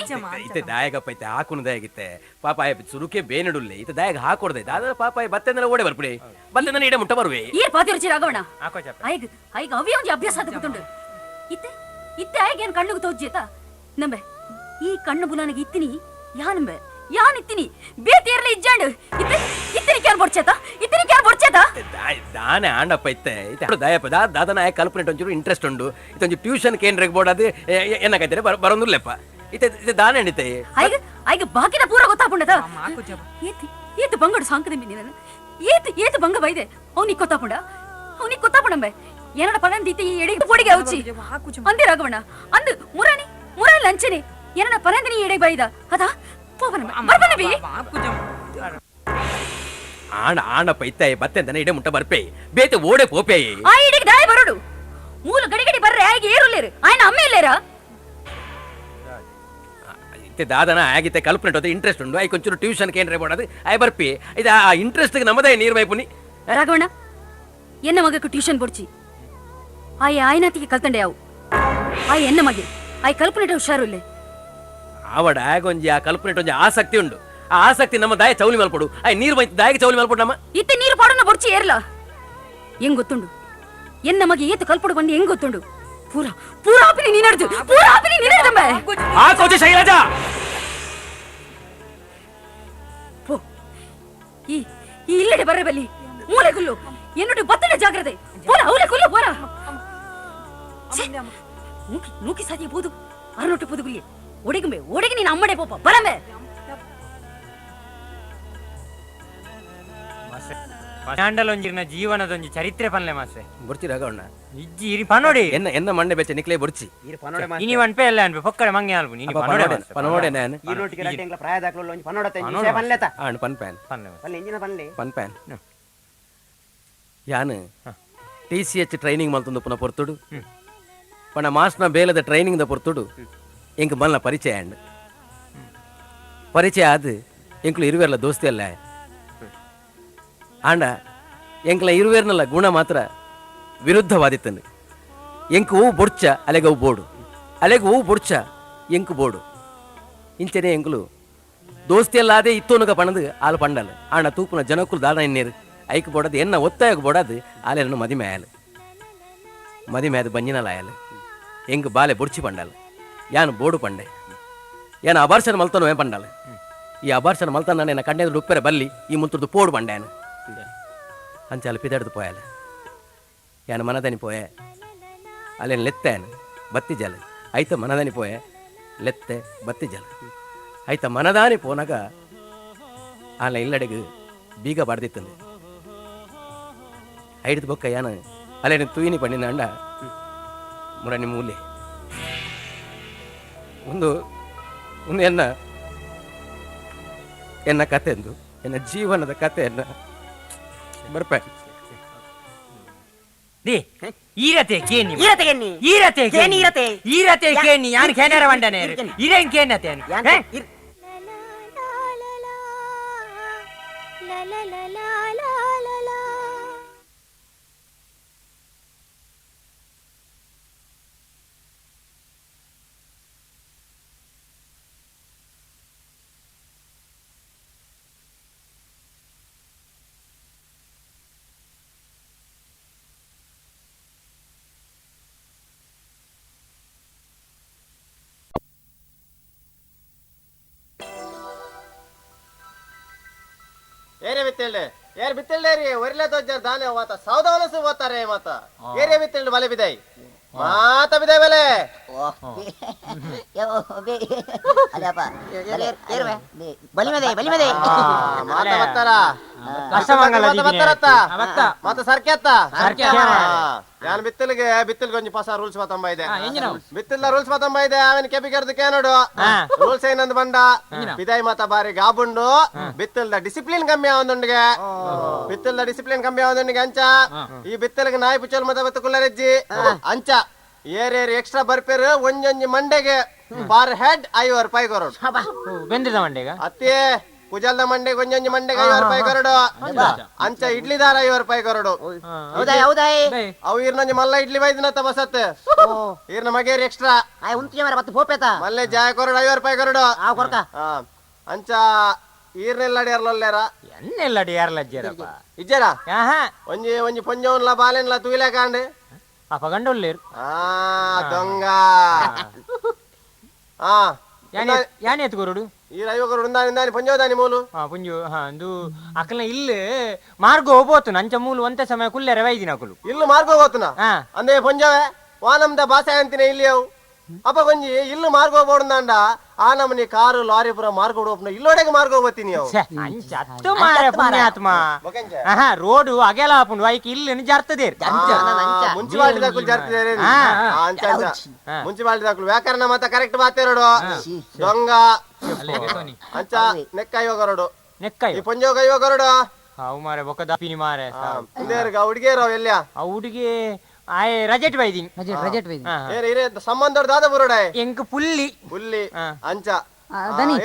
ಇತ್ತೆ ದಾಯಗಪ್ಪ ಇತ್ತೆ ಹಾಕುನು ದಾಯಗಿತ್ತೆ ಪಾಪ ಆಯ ಸುರುಕೆ ಬೇನಡುಲ್ಲೆ ಇತ್ತೆ ದಾಯಗ ಹಾಕೊಡ್ದೆ ದಾದ ಪಾಪ ಬತ್ತೆಂದ್ರೆ ಓಡೆ ಬರ್ಪುಡೆ ಬತ್ತೆಂದ್ರೆ ಇಡ ಮುಟ್ಟ ಬರುವೆ ಈ ಪಾತಿರುಚಿ ರಾಘವಣ ಆಯ್ಗ ಆಯ್ಗ ಅವೇ ಒಂದು ಅಭ್ಯಾಸ ಆದ ಕೂತುಂಡು ಇತ್ತೆ ಇತ್ತೆ ಆಯ್ಗ ಏನ್ ಕಣ್ಣುಗೆ ತೋಜ್ಜೇತ ನಂಬೆ ಈ ಕಣ್ಣು ಬುಲಾನಿಗೆ ಇತ್ತಿನಿ ಯಾನಂಬೆ ಯಾನ್ ಇತ್ತಿನಿ ಬೇತೇರ್ಲೆ ಇಜ್ಜಾಂಡು ಇತ್ತೆ ಇತ್ತಿನಿ ಕ್ಯಾರ್ ಬೊಡ್ಚೇತ ಇತ್ತಿನಿ ಕ್ಯಾರ್ ಬೊಡ್ಚೇತ ದಾನೆ ಆಂಡಪ್ಪ ಇತ್ತೆ ಇತ್ತೆ ದಾಯಪ್ಪ ದಾದನ ಆಯ ಕಲ್ಪನೆ ಒಂಚೂರು ಇಂಟ್ರೆಸ್ಟ್ ಉಂಡು ಇತ್ತೊಂಜಿ ಟ್ಯೂಷನ್ ಕೇಂದ್ರಕ್ಕೆ ಬೋರ್ಡ್ ಅದು ಏನಕೈತಾರೆ ಬರೋದಿಲ್ಲಪ್ಪ ಇತ್ತೆ ಇತ್ತೆ ದಾನೆ ಅಂಡಿತ್ತೆ ಆಯ್ಗ ಆಯ್ಗ ಬಾಕಿದ ಪೂರ ಗೊತ್ತಾಪುಂಡದ ಏತಿ ಏತು ಬಂಗಡು ಸಾಂಕದ ನೀನು ಏತು ಏತು ಬಂಗ ಬೈದೆ ಅವ್ನಿಗೆ ಗೊತ್ತಾಪುಂಡ ಅವ್ನಿಗೆ ಗೊತ್ತಾಪುಂಡಂಬೆ ಏನಡ ಪಣಂದಿತ್ತೆ ಈ ಎಡೆಗೆ ಪೊಡಿಗೆ ಔಚಿ ಅಂದೆ ರಾಘವಣ್ಣ ಅಂದು ಮುರಾಣಿ ಮುರಾಣಿ ಲಂಚನೆ ಏನಡ ಪಣಂದಿನಿ ಎಡೆಗೆ ಬೈದ ಅದಾ ಆಣ ಆಣಪ್ಪ ಇತ್ತ ಬತ್ತೆ ಇಡೆ ಮುಟ್ಟ ಬರ್ಪೆ ಬೇತೆ ಓಡೆ ಪೋಪೆ ಆ ಇಡೆಗೆ ದಾಯ ಬರೋಡು ಮೂಲ ಗಡಿ ಗಡಿ ಬರ್ರೆ ಆಗಿ ಏರುಲ್ಲೇರು ಆಯ್ನ ಅಮ್ಮ ಇಲ್ಲೇರಾ ಇತ್ತೆ ದಾದನ ಆಗಿತ್ತೆ ಕಲ್ಪನೆ ಇಂಟ್ರೆಸ್ಟ್ ಉಂಡು I ಕೊಂಚೂರು ಟ್ಯೂಷನ್ ಕೇಂದ್ರ ಬೋಡದು ಆಯ್ ಬರ್ಪಿ ಇದು ಆ ಇಂಟ್ರೆಸ್ಟ್ ನಮ್ಮದೇ ನೀರು ಬೈಪುನಿ ರಾಘವಣ್ಣ ಎನ್ನ ಮಗಕ್ಕೆ ಟ್ಯೂಷನ್ ಬೊಡ್ಚಿ ಆಯ್ ಆಯ್ನಾತಿಗೆ ಕಲ್ತಂಡೆ ಯಾವು ಆಯ್ ಎನ್ನ ಮಗೆ ಆಯ್ ಕಲ್ಪನೆ ಹುಷಾರು ಇಲ್ಲೇ. ಅವಡ ಆಗೊಂಜಿ ಆ ಕಲ್ಪನೆಟ್ ಒಂಜಿ ಆಸಕ್ತಿ ಉಂಡು. ಆ ಆಸಕ್ತಿ ನಮ್ಮ ದಾಯ ಚೌಲಿ ಮಲ್ಪಡು. ಆಯ್ ನೀರು ಬೈತು ದಾಯಗೆ ಚೌಲಿ ಮಲ್ಪಡು ನಮ್ಮ. ಇತ್ತೆ ನೀರು ಪಾಡೋಣ ಬೊಡ್ಚಿ ಏರ್ಲ. ಹೆಂಗ್ ಗೊತ್ತುಂಡು ಎನ್ನ ಮಗೆ ಏತು ಕಲ್ಪಡು ಬಂದು ಹೆಂಗ್ ಗೊತ್ತುಂಡು? ಪೂರಾ ಪೂರಾ ಆಪಿನಿ ನೀನಡ್ದು, ಪೂರಾ ಆಪಿನಿ ನೀನಡ್ದಮ್ಮ. ಆ ಕೋಚೆ ಶೈಲಜಾ. ಪೋ ಈ ಈ ಇಲ್ಲಡೆ ಬರ್ರೆ ಬಲ್ಲಿ ಮೂಲೆ ಗುಲ್ಲು ಎನ್ನುಡು ಬತ್ತಡ ಜಾಗ್ರತೆ ಪೋರ ಅವಲೆ ಕುಲ್ಲು ಪೋರ. ನೂಕಿ ನೂಕಿ ಸಾಧ್ಯ ಬೋದು ಅರನೊಟ್ಟು ಪುದುಗುಲಿ ಒಡೆಗುಂಬೆ ಒಡೆಗೆ ನೀನು ಅಮ್ಮಡೆ ಪೋಪ ಬರಮೆ. ಆಂಡಲೊಂಜಿನ ಜೀವನದೊಂಜಿ ಚರಿತ್ರೆ ಪನ್ಲೆ ಮಾಸೆ ಬೊರ್ಚಿ ರಾಘವಣ್ಣ ಇಜ್ಜಿ ಇರಿ ಪನೋಡಿ ಎನ್ನ ಎನ್ನ ಮಂಡೆ ಬೆಚ್ಚ ನಿಕ್ಲೆ ಬೊರ್ಚಿ ಇನಿ ವನ್ಪೆ ಅಲ್ಲ ಅನ್ಪೆ ಪೊಕ್ಕಡೆ ಮಂಗೆ ಅಲ್ಪು ನೀನಿ ಪನೋಡೆ ಪನೋಡೆ ನಾನು ಈ ನೋಟಿಗೆ ರಡ್ಡೆ ಎಂಗ್ಲ ಪ್ರಾಯ ದಾಖಲು ಒಂಜಿ ಪನೋಡತೆ ಒಂಜಿ ಪನ್ಲೆತ ಆಂಡ್ ಪನ್ ಪ್ಯಾನ್ ಪನ್ಲೆ ಪನ್ಲೆ ಇಂಜಿನ ಪನ್ಲೆ ಪನ್ ಪ್ಯಾನ್ ಯಾನು ಟಿಸಿಎಚ್ ಟ್ರೈನಿಂಗ್ ಮಲ್ತೊಂದು ಪುನ ಪೊರ್ತುಡು ಪಣ ಮಾಸ್ನ ಬೇಲದ ಟ್ರೈನಿಂಗ್ ದ ಪೊರ್ತುಡು ಎಂಕ್ ಮಲ್ನ ಪರಿಚಯ ಆಂಡ್ ಪರಿಚಯ ಆದ್ ಎಂಕ್ಲು ಇರುವೆರ್ಲ ದೋಸ್ತಿ ಅಲ್ಲ ಆಂಡ ಎಂಕ್ಲ ಇರುವೇರ್ನಲ್ಲ ಗುಣ ಮಾತ್ರ ವಿರುದ್ಧವಾದಿತ್ತನು. ಎಂಕ್ ಹೂ ಬೊಡ್ಚ ಅಲೆಗೆ ಅವು ಬೋಡು, ಅಲೆಗೆ ಹೂ ಬೊಡ್ಚ ಎಂಕು ಬೋಡು. ಇಂಚನೆ ಎಂಕ್ಲು ದೋಸ್ತಿಯಲ್ಲಾದೆ ಇತ್ತೋನುಗ ಪಣದು ಆಲು ಪಂಡಲ್. ಆಂಡ ತೂಪುನ ಜನಕ್ಕುಲು ದಾದ ಎನ್ನೇರು ಐಕ್ ಬೋಡದು ಎನ್ನ ಒತ್ತಾಯಕ್ಕೆ ಬೋಡದು ಆಲೆರನ್ನು ಮದಿಮೆ ಆಯಲು ಮದಿಮೆ ಅದು ಬಂಜಿನಲ ಆಯಲು ಎಂಕ್ ಬಾಲೆ ಬೊಡ್ಚಿ ಪಂಡಲ್ ಯಾನು ಬೋಡು ಪಂಡೆ ಯಾನು ಅಬಾರ್ಷನ್ ಮಲ್ತನೋ ಏನ್ ಪಂಡಲ್. ಈ ಅಬಾರ್ಷನ್ ಮಲ್ತನ ನನ್ನ ಕಣ್ಣೆದುರು ಉಪ್ಪೆರೆ ಬಲ್ಲಿ ಈ ಮುಂತುರ್ದು ಪೋಡು ಪಂಡ್ಯಾನು ಅಂಚಾಲ ಪಿದಾಡ್ದು ಪೋಯಲ ಯಾನು ಮನದನಿ ಪೋಯೆ ಅಲ್ಲೇನು ಲೆತ್ತೇನು ಬತ್ತಿ ಜಲ ಐತ ಮನದನಿ ಪೋಯೆ ಲೆತ್ತೆ ಬತ್ತಿ ಜಲ ಐತ ಮನದಾನಿ ಪೋನಾಗ ಆಲ ಇಲ್ಲಡೆಗೆ ಬೀಗ ಬಾಡ್ದಿತ್ತಂದೆ ಐಡ್ದು ಬೊಕ್ಕ ಯಾನು ಅಲ್ಲೇನು ತೂಯಿನಿ ಪಂಡಿನ ಅಂಡ ಮುರಣಿ ಮೂಲೆ ಒಂದು ಒಂದು ಎನ್ನ ಎನ್ನ ಕಥೆಂದು ಎನ್ನ ಜೀವನದ ಕಥೆಯನ್ನ ಬರ್ಪೆ the ಈರತೆ ಕೇನಿ ಈರತೆ ಕೇನಿ ಈರತೆ ಕೇನಿ ಈರತೆ ಈರತೆ ಕೇನಿ ಯಾನ್ ಕೇನರ ವಂಡನೆ ಇರೇನ್ ಕೇನತೆ ಏರೆ ಬಿತ್ತಿಲ್ಡೆ ಏರ್ ಬಿತ್ತಿಲ್ಡೆ ರೀ ಒರ್ಲೆ ತೋಜಾರ್ ದಾನೆ ಮಾತ ಸೌದವನಸು ಓತಾರೆ ಮಾತ ಏರೆ ಬಿತ್ತಿಲ್ಡೆ ಬಲೆ ಬಿದೈ ಮಾತ ಬಿದೈ ಬಲೆ ಬಲಿಮೆದೆ ಮಾತ ಬತ್ತಾರ ಮಾತ ಸರ್ಕೆ ಅತ್ತ ಯಾನ್ ಬಿತ್ತಲಿಗೆ ಬಿತ್ತಲ್ಗೆ ಒಂಜಿ ಪಸ ರೂಲ್ಸ್ ಮಾತಂಬ ಇದೆ ಬಿತ್ತಿಲ್ಲ ರೂಲ್ಸ್ ಮಾತಂಬ ಇದೆ ಅವನ್ ಕೆಪಿ ಕರ್ದು ಕೇನೋಡು ರೂಲ್ಸ್ ಏನಂದ್ ಬಂಡ ಬಿದಾಯಿ ಮಾತ ಬಾರಿ ಗಾಬುಂಡು ಬಿತ್ತಲ್ದ ಡಿಸಿಪ್ಲಿನ್ ಕಮ್ಮಿ ಆವಂದುಂಡಿಗೆ ಬಿತ್ತಲ್ದ ಡಿಸಿಪ್ಲಿನ್ ಕಮ್ಮಿ ಆವಂದುಂಡಿಗೆ ಅಂಚ ಈ ಬಿತ್ತಲಿಗೆ ನಾಯಿ ಪುಚ್ಚಲ್ ಮತ ಬತ್ತ ಕುಲ್ಲರೆಜ್ಜಿ ಅಂಚ ಏರೇರು ಎಕ್ಸ್ಟ್ರಾ ಬರ್ಪೇರು ಒಂಜೊಂಜಿ ಮಂಡೆಗೆ ಪರ್ ಹೆಡ್ 50 ರೂಪಾಯಿ ಕೊರಡು ಬೆಂದಿದ ಮಂಡೆಗ ಅತ್ತೆ ಕುಜಲ್ದ ಮಂಡೆಗೆ ಒಂಜೊಂಜಿ ಮಂಡೆಗೆ 50 ರೂಪಾಯಿ ಕೊರಡು ಅಂಚ ಇಡ್ಲಿದಾರ 50 ರೂಪಾಯಿ ಕೊರಡು ಅವು ಈರ್ನೊಂಜಿ ಮಲ್ಲ ಇಡ್ಲಿ ಬೈದಿನತ್ತ ಬಸತ್ತೆ ಈರ್ನ ಮಗೇರಿ ಎಕ್ಸ್ಟ್ರಾ ಮಲ್ಲೆ ಜಾಯ ಕೊರಡು 50 ರೂಪಾಯಿ ಕೊರಡು ಅಂಚ ಈರ್ನೆಲ್ಲಡಿ ಯಾರ್ಲೊಲ್ಲೇರ ಎನ್ನೆಲ್ಲಡಿ ಯಾರ್ಲಜ್ಜೇರಪ್ಪ ಇಜ್ಜೇರ ಒಂಜಿ ಒಂಜಿ ಪೊಂಜೋನ್ಲ ಬಾಲೆನ್ಲ ತೂಯಿಲೆ ಕಾಂಡೆ ಅಪ್ಪ ಗಂಡೊಲ್ಲೇರು ಆ ದೊಂಗ ಯಾನೆ ಎತ್ತು ಕೊರಡು ಈ ಐವ ಕೊರಡು ಇಂದಾನಿ ಇಂದಾನಿ ಪೊಂಜೋದಾನಿ ಮೂಲು ಹಾ ಪುಂಜು ಹಾ ಅಂದು ಅಕಲ್ನ ಇಲ್ಲಿ ಮಾರ್ಗ ಹೋಗ್ಬೋತು ನಂಚ ಮೂಲು ಒಂತೆ ಸಮಯ ಕುಲ್ಲೆರೆ ವೈದಿನ ಅಕಲು ಇಲ್ಲು ಮಾರ್ಗ ಹೋಗ್ಬೋತುನ ಅಂದೇ ಪೊಂಜವೆ ವಾನಮ್ದ ಭಾಷೆ ಅಂತೀನಿ ಇಲ್ಲಿ ಅವು ಅಪ್ಪ ಕೊಂಜಿ ಇಲ್ಲು ಮಾರ್ಗ ಹೋಗ್ಬೋಡ್ದಾಂಡ ಆ ನಮನಿ ಕಾರು ಲಾರಿ ಪುರ ಮಾರ್ಗ ಹೋಗ್ನ ಇಲ್ಲೋಡೆಗೆ ಮಾರ್ಗ ಹೋಗ್ಬತ್ತೀನಿ ಅವು ಅಂಚತ್ತು ಮಾರೆ ಪುಣ್ಯಾತ್ಮ ಆಹಾ ರೋಡು ಅಗೆಲ ಆಪುಂಡು ಐಕ್ ಇಲ್ಲಿ ಜರ್ತದೆ ಮುನ್ಸಿಪಾಲಿಟಿ ದಾಖಲು ಜರ್ತದೆ ಅಂಚ ಅಂಚ ಮುನ್ಸಿಪಾಲಿಟಿ ದಾಖಲು ವ್ಯಾಕರಣ ಮಾತ ಕರೆಕ್ಟ್ ಮಾತೇರಡು ದೊಂಗ ಅಂಚ ನೆಕ್ಕಾಯೋ ಕೊರಡು ನೆಕ್ಕಾಯೋ ಈ ಪೊಂಜೋಗ ಐವ ಕೊರಡು ಅವು ಮಾರೆ ಬೊಕ್ಕದ ಪಿನಿ ಮಾರೆ ಇಂದೇರ್ಗ ಹುಡುಗಿಯರು ಎಲ್ಲಿಯ ಆ ಹುಡುಗಿ ಆಯ್ ರಜೆಟ್ ಬೈದಿನಿ ರಜೆಟ್ ಬೈದಿನಿ ಏ ಇರೇ ಸಂಬಂಧ ದಾದ ಬುರುಡೆ ಎಂಕ್ ಪುಲ್ಲಿ ಪುಲ್ಲಿ ಅಂಚ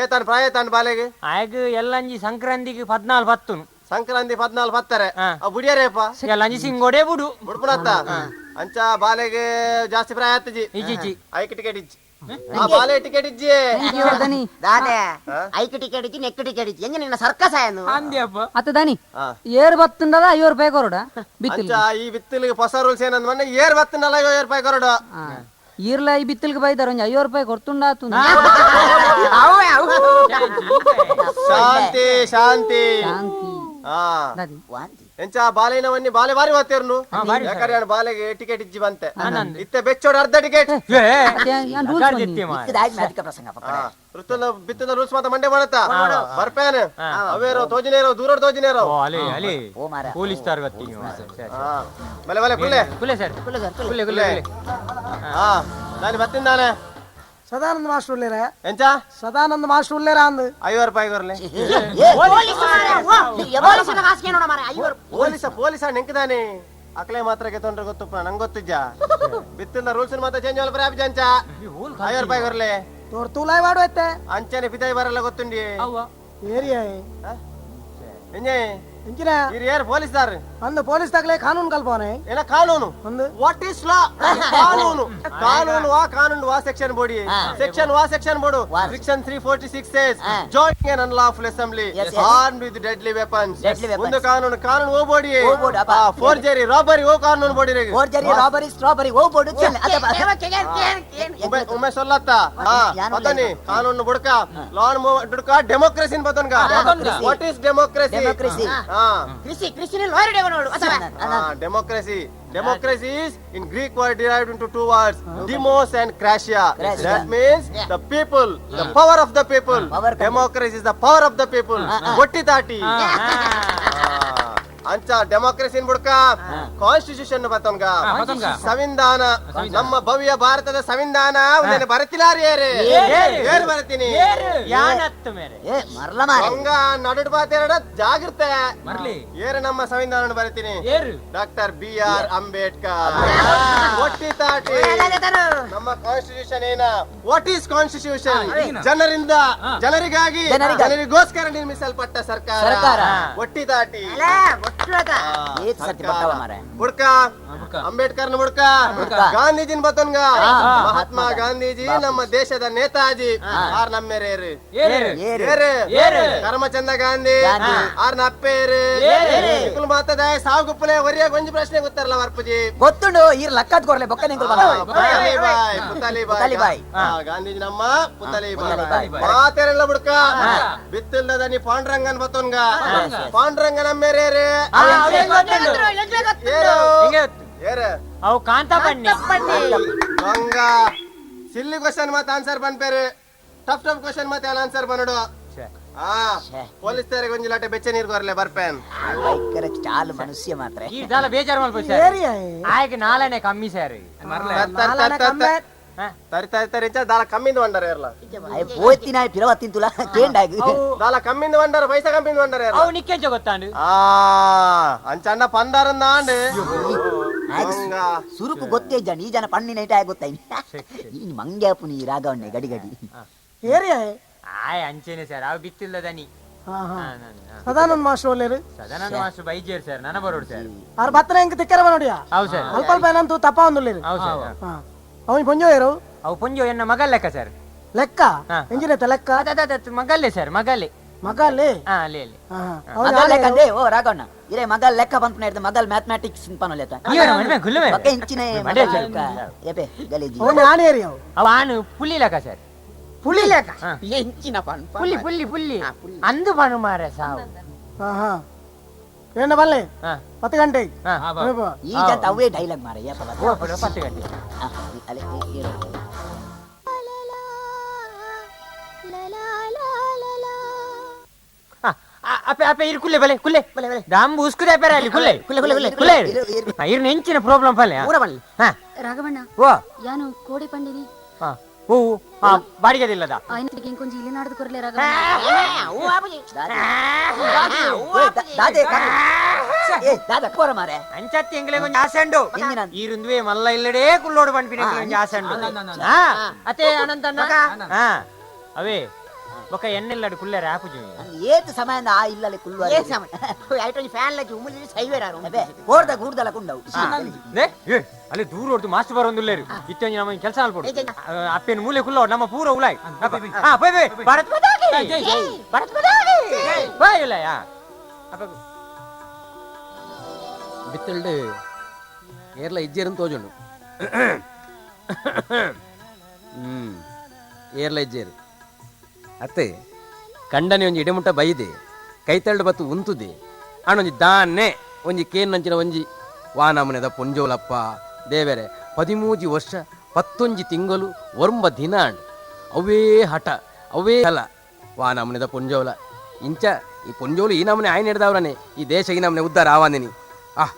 ಏತಾನ್ ಪ್ರಾಯ ತಾನ್ ಬಾಲೆಗೆ ಆಯಗ್ ಎಲ್ಲಂಜಿ ಸಂಕ್ರಾಂತಿಗೆ 14 ಪತ್ತುನು ಸಂಕ್ರಾಂತಿ 14 ಪತ್ತಾರೆ ಆ ಬುಡಿಯರೇಪ ಎಲ್ಲಂಜಿ ಸಿಂಗೋಡೆ ಬುಡು ಬುಡ್ಪುನತ್ತ ಅಂಚ ಬಾಲೆಗೆ ಜಾಸ್ತಿ ಪ್ರಾಯ ಆತಜಿ ಇಜ್ಜಿ ಐಕ್ ಟಿಕೆಟ್ ಇಜ್ಜಿ ಆ ಬಾಲೆ ಟಿಕೆಟ್ ಇಜ್ಜಿ ದಾನೆ ಐಕ್ ಟಿಕೆಟ್ ಇಜ್ಜಿ ನೆಕ್ ಟಿಕೆಟ್ ಇಜ್ಜಿ ಎಂಜ ನಿನ್ನ ಸರ್ಕಸ್ ಆಯನು ಅತ್ತ ದಾನಿ ಏರ್ ಬತ್ತುಂಡದ 50 ರೂಪಾಯಿ ಕೊರಡ ಬಿತ್ತಿಲ್ ಅಂಚ ಈ ಬಿತ್ತಿಲ್ಗೆ ಹೊಸ ರೂಲ್ಸ್ ಏನಂದ್ ಮೊನ್ನೆ ಏರ್ ಬತ್ತನಲ್ಲ 50 ರೂಪಾಯಿ ಕೊರಡು ಈರ್ಲ ಈ ಬಿತ್ತಿಲ್ಗೆ ಬೈದಾರ ಒಂಜಿ 50 ರೂಪಾಯಿ ಕೊಡ್ತುಂಡ ಆತು. ಶಾಂತಿ ಶಾಂತಿ ಶಾಂತಿ. ಎಂಚ ಬಾಲೆನ ವನ್ನಿ ಬಾಲೆ ಬಾರಿ ವಾತೇರ್ನು ಯಾಕಂದ್ರೆ ನಾನು ಬಾಲೆಗೆ ಟಿಕೆಟ್ ಇಜ್ಜಿ ಬಂತೆ ಇತ್ತೆ ಬೆಚ್ಚೋಡು ಅರ್ಧ ಟಿಕೆಟ್ ವೃತ್ತದ ಬಿತ್ತದ ರೂಲ್ಸ್ ಮಾತ ಮಂಡೆ ಮಾಡತ್ತ ಬರ್ಪೇನೆ ಅವೇರೋ ತೋಜಿನೇರೋ ದೂರ ತೋಜಿನೇರೋ ಅಲೆ ಅಲೆ ಪೊಲೀಸ್ ತಾರ್ ಗತ್ತಿ ಬಲೆ ಬಲೆ ಕುಲ್ಲೆ ಕುಲ್ಲೆ ಸರ್ ಕುಲ್ಲೆ ಕುಲ್ಲೆ ಕುಲ್ಲೆ ಹಾ ನಾನು ಬತ್ತಿಂದಾನೆ ಸದಾನಂದ ಮಾಸ್ಟರ್ ಉಳ್ಳೇರ ಎಂಚ ಸದಾನಂದ ಮಾಸ್ಟರ್ ಉಳ್ಳೇರ ಅಂದ್ 50 ರೂಪಾಯಿ ಕೊರ್ಲೆ ಪೊಲೀಸ ಪೊಲೀಸ ನೆಂಕದಾನೆ ಅಕ್ಲೆ ಮಾತ್ರ ತೊಂದ್ರೆ ಗೊತ್ತಪ್ಪ ನಂಗೆ ಗೊತ್ತಿಜ್ಜ ಬಿತ್ತಿಲ್ಲ ರೂಲ್ಸ್ ಮಾತ್ರ ಚೇಂಜ್ ಮಲ್ಪರೆ ಆಪಿ ಅಂಚ 50 ರೂಪಾಯಿ ಕೊರ್ಲೆ ತೋರ್ ತೂಲಾಯ್ ವಾಡು ಐತೆ ಅಂಚನೆ ಪಿದಾಯಿ ಬರಲ್ಲ ಗೊತ್ತುಂಡಿ ಏರಿಯಾ ಎಂಜೆ ಎಂಚಿನ ಏರ್ ಪೊಲೀಸ್ ದಾರ್ ಅಂದ ಪೊಲೀಸ್ ತಗಲೆ ಕಾನೂನು ಕಲ್ಪನೆ ಏನ ಕಾನೂನು what is law ಕಾನೂನು ಕಾನೂನು ವಾ ಕಾನೂನು ವಾ section body section ವಾ section board section 346 says joining an unlawful assembly armed with deadly weapons ಒಂದು ಕಾನೂನು ಕಾನೂನು ಓ body forgery robbery ಓ ಕಾನೂನು ಬೋಡಿ ರೆ forgery robbery strawberry ಓ ಬೋರ್ಡ್ ಒಮ್ಮೆ ಸೊಲ್ಲತ್ತ ಪತನಿ ಕಾನೂನು ಬುಡ್ಕ ಲಾನ್ ಬುಡ್ಕ ಡೆಮೋಕ್ರಸಿ ಪತನ್ಗ what is democracy democracy ಕೃಷಿ ಕೃಷಿ ಲಾಯರ್ ನೋಡು Democracy. Democracy is in Greek word derived into two words, demos and kratia. That means the people, the power of the people. Democracy is the power of the people. ಒಟ್ಟಿ ತಾಟಿ ಅಂಚ democracy ಬುಡ್ಕ constitution ಬತ್ತನ್ಗ ಸಂವಿಧಾನ ನಮ್ಮ ಭವ್ಯ ಭಾರತದ ಸಂವಿಧಾನ ಬರತಿಲಾರಿ ಏರು ಏರು ಬರತೀನಿ ಹಂಗ ನಡು ಬಾತೆರಡ ಜಾಗೃತೆ ಏರು ನಮ್ಮ ಸಂವಿಧಾನ ಬರತೀನಿ doctor B R Ambedkar ಒಟ್ಟಿ ತಾಟಿ ನಮ್ಮ ಕಾನ್ಸ್ಟಿಟ್ಯೂಷನ್ ಏನ what is constitution ಜನರಿಂದ ಜನರಿಗಾಗಿ ಜನರಿಗೋಸ್ಕರ ನಿರ್ಮಿಸಲ್ಪಟ್ಟ ಸರ್ಕಾರ ಒಟ್ಟಿ ತಾಟಿ ಬುಡ್ಕ ಅಂಬೇಡ್ಕರ್ ಬುಡ್ಕ ಗಾಂಧೀಜಿನ ಬತ್ತನ್ಗ ಮಹಾತ್ಮ ಗಾಂಧೀಜಿ ನಮ್ಮ ದೇಶದ ನೇತಾಜಿ ಆರ್ ನಮ್ಮೇರೇರು ಕರ್ಮಚಂದ ಗಾಂಧಿ ಆರ್ ನಪ್ಪೇರು ಮಾತದ ಸಾವು ಗುಪ್ಪಲೆ ಒರಿಯ ಗೊಂಜಿ ಪ್ರಶ್ನೆ ಗೊತ್ತಾರಲ್ಲ ವರ್ಪುಜಿ ಗೊತ್ತುಂಡು ಈರ್ ಲಕ್ಕದ್ ಕೊರ್ಲೆ ಬೊಕ್ಕ ಪುತಲಿ ಬಾಯ್ ಪುತಲಿ ಬಾಯ್ ಗಾಂಧೀಜಿ ನಮ್ಮ ಪುತಲಿ ಬಾಯ್ ಮಾತೇರೆಲ್ಲ ಬುಡ್ಕ ಬಿತ್ತಿಲ್ದ ನೀ ಪಾಂಡುರಂಗನ್ ಬತ್ತನ್ಗ ಪಾಂಡುರಂಗ ನಮ್ಮೇರೇರು ಅವು ಕಾಂತ ಬನ್ನಿ ಗಂಗಾ ಸಿಲ್ಲಿ ಕ್ವಶನ್ ಮತ್ತೆ ಆನ್ಸರ್ ಪನ್ಪೇರು tough tough question ಮತ್ತೆ ಆನ್ಸರ್ ಬನ್ನಡು ಪೊಲೀಸ್ ತೇರಿಗೆ ಒಂಜಿ ಲಾಟೆ ಬೆಚ್ಚ ನೀರು ಕೊರ್ಲೆ ಬರ್ಪೇನ್ ಚಾಲು ಮನುಷ್ಯ ಮಾತ್ರ ಈ ದಾಲ ಬೇಜಾರು ಮಲ್ಪ ಸರ್ ಆಯ್ಕೆ ನಾಲನೆ ಕಮ್ಮಿ ಸರ್ ತರಿ ತರಿ ತರಿ ದಾಲ ಕಮ್ಮಿಂದ ಬಂಡಾರ ಇರಲ್ಲ ಪೋತಿನ ಪಿರವ ತಿಂತುಲ ಕೇಂಡಾಗಿ ದಾಲ ಕಮ್ಮಿಂದ ಬಂಡಾರ ಪೈಸಾ ಕಮ್ಮಿಂದ ಬಂಡಾರ ಅವು ನಿಕ್ಕೆಂಚ ಗೊತ್ತಾಂಡು ಅಂಚಣ್ಣ ಪಂದಾರಂದಾಂಡು ಸುರುಕು ಗೊತ್ತೇ ಜನ ಈ ಜನ ಪಣ್ಣಿನ ಐಟ ಗೊತ್ತಾಯ್ನಿ ನೀನ್ ಮಂಗ್ಯಾಪು ನೀ ರಾಗವಣ್ಣೆ ಗಡಿ ಗಡಿ ಏರಿಯಾ ಆಯ್ ಅಂಚೇನೆ ಸರ್ ಅವು ಬಿತ್ತಿಲ್ಲ ದನಿ ಸದಾನಂದ ಮಾಸ್ಟರ್ ಒಲ್ಲೇರು ಸದಾನಂದ ಮಾಸ್ಟರ್ ಬೈಜೇರ್ ಸರ್ ನನ ಬರೋಡು ಸರ್ ಆರ್ ಬತ್ತನ ಎಂಕ್ ತಿಕ್ಕರ ನೋಡಿಯಾ ಹೌದು ಸರ್ ಅಲ್ಪ ಅಲ್ಪ ಏನಂತೂ ತಪ್ಪ ಒಂದುಲ್ಲೇರು ಹೌದು ಸರ್ ಅವನ್ ಪೊಂಜೋ ಏರು ಅವು ಪೊಂಜೋ ಎನ್ನ ಮಗಲ್ ಲೆಕ್ಕ ಸರ್ ಲೆಕ್ಕ ಎಂಜಿನತ್ತ ಲೆಕ್ಕ ಮಗಲ್ಲೇ ಸರ್ ಮಗಲ್ಲೇ ಮಗಲ್ಲೇ ಹಾ ಅಲ್ಲಿ ಅಲ್ಲಿ ಮಗಲ್ ಲೆಕ್ಕ ಅಂದೆ ಓ ರಾಘವಣ್ಣ ಇರೇ ಮಗಲ್ ಲೆಕ್ಕ ಬಂತ ಇರ್ತ ಮಗಲ್ ಮ್ಯಾಥಮೆಟಿಕ್ಸ್ ಪನೊಲೆತ ಬೊಕ್ಕ ಇಂಚಿನ ಮಗಲ್ ಲೆಕ್ಕ ಏಪೆ ಗಲೀಜಿ ಅವನು ಆನೆ ಏರಿ ಅವು ಅವ ಆನು ಪುಲಿ ಲೆಕ್ಕ ಸರ್ ಪುಲಿ ಲೆಕ್ಕ ಎಂಚಿನ ಪನ್ ಪುಲಿ ಪುಲಿ ಪುಲಿ ಅಂದು ಪನು ಮಾರ ಸಾವು ಹಾ ಏನ ಬಲ್ಲೆ 10 ಗಂಟೆ ಈ ಜಂತ ಅವೇ ಡೈಲಾಗ್ ಮಾರ ಏಪ 10 ಗಂಟೆ ಅಲೆ ಅಪ್ಪೆ ಅಪ್ಪೆ ಇರು ಕುಲ್ಲೆ ಬಲೆ ಕುಲ್ಲೆ ಬಲೆ ಬಲೆ ದಾಂಬು ಉಸ್ಕುದೆ ಅಪ್ಪೆ ಅಲ್ಲಿ ಕುಲ್ಲೆ ಕುಲ್ಲೆ ಕುಲ್ಲೆ ಕುಲ್ಲೆ ಇರು ನೆಂಚಿನ ಪ್ರಾಬ್ಲಮ್ ಪಲ್ಲೆ ಊರ ಬಲ್ಲೆ ರಾಘವಣ್ಣ ಓ ಯಾನು ಕೋಡೆ ಪಂಡಿನಿ ಹಾ ಓ ಆ ಬಾಡಿಗೆದಿಲ್ಲದ ಆಯ್ನ ಇಂಕೊಂಜಿ ಇಲ್ಲಿ ನಾಡ್ದು ಕೊರ್ಲೆ ರಾಘವಣ್ಣ ದಾದೆ ಏ ದಾದ ಕೋರ ಮಾರೆ ಅಂಚತ್ತಿ ಎಂಗ್ಲೆ ಕೊಂಚ ಆಸೆಂಡು ಈರುಂದುವೆ ಮಲ್ಲ ಇಲ್ಲಡೇ ಕುಲ್ಲೋಡು ಪನ್ಪಿನ ಕೊಂಚ ಆಸೆಂಡು ಅತೆ ಅನಂತಣ್ಣ ಹಾ ಅವೇ ಬೊಕ ಎಣ್ಣೆಲ್ಲಡು ಕುಲ್ಲೆರೆ ಆಪುಜಿ ಏತ್ ಸಮಯ ಆ ಇಲ್ಲಲೆ ಕುಲ್ಲು ಏ ಸಮಯ ಐಟೊಂಜಿ ಫ್ಯಾನ್ ಲಜ್ಜಿ ಉಮುಲಿ ಸೈವೇರಾರು ಕೋರ್ದ ಗೂಡ್ದಲ ಕುಂಡವು ನೇ ಏ ಅಲ್ಲಿ ದೂರ ಹೊಡ್ದು ಮಾಸ್ಟರ್ ಬರೋಂದುಲ್ಲೇರು ಇತ್ತೊಂಜಿ ನಮ್ಮ ಕೆಲಸ ಅಲ್ಪೊಡು ಅಪ್ಪೆನ ಮೂಲೆ ಕುಲ್ಲೋ ನಮ್ಮ ಪೂರ ಉಲಾಯ್ ಹಾ ಬೈ ಬೈ ಭಾರತ್ ಮಾತಾ ಕಿ ಜೈ ಭಾರತ್ ಮಾತಾ ಕಿ ಜೈ ಬೈ ಉಲಾಯ್ ಆ ಅಪ್ಪ ಬಿತ್ತಲ್ಡು ಏರ್ಲ ಇಜ್ಜೇರನ್ ತೋಜುಂಡು ಏರ್ಲ ಇಜ್ಜೇರು ಅತ್ತೆ ಕಂಡನೆ ಒಂಜಿ ಇಡೆಮುಟ್ಟ ಬೈದೆ ಕೈತಳ್ಳು ಬತ್ತು ಉಂತುದೆ ಆಣೊಂಜಿ ದಾನೆ ಒಂಜಿ ಕೇನ್ನಂಚಿನ ಒಂಜಿ ವಾನಮನೆದ ಪೊಂಜೋಲಪ್ಪ ದೇವೆರೆ 13 ವರ್ಷ 19 ತಿಂಗಳು 9 ದಿನ ಅಂಡ್ ಅವೇ ಹಠ ಅವೇ ಹಲ ವಾನಮನೆದ ಪೊಂಜೋಲ ಇಂಚ ಈ ಪೊಂಜೋಲು ಈ ನಮನೆ ಆಯ್ನ ಹಿಡ್ದವ್ರನೆ ಈ ದೇಶ ಈ ನಮನೆ ಉದ್ದಾರ ಆವಾಂದಿನಿ ಆಹ್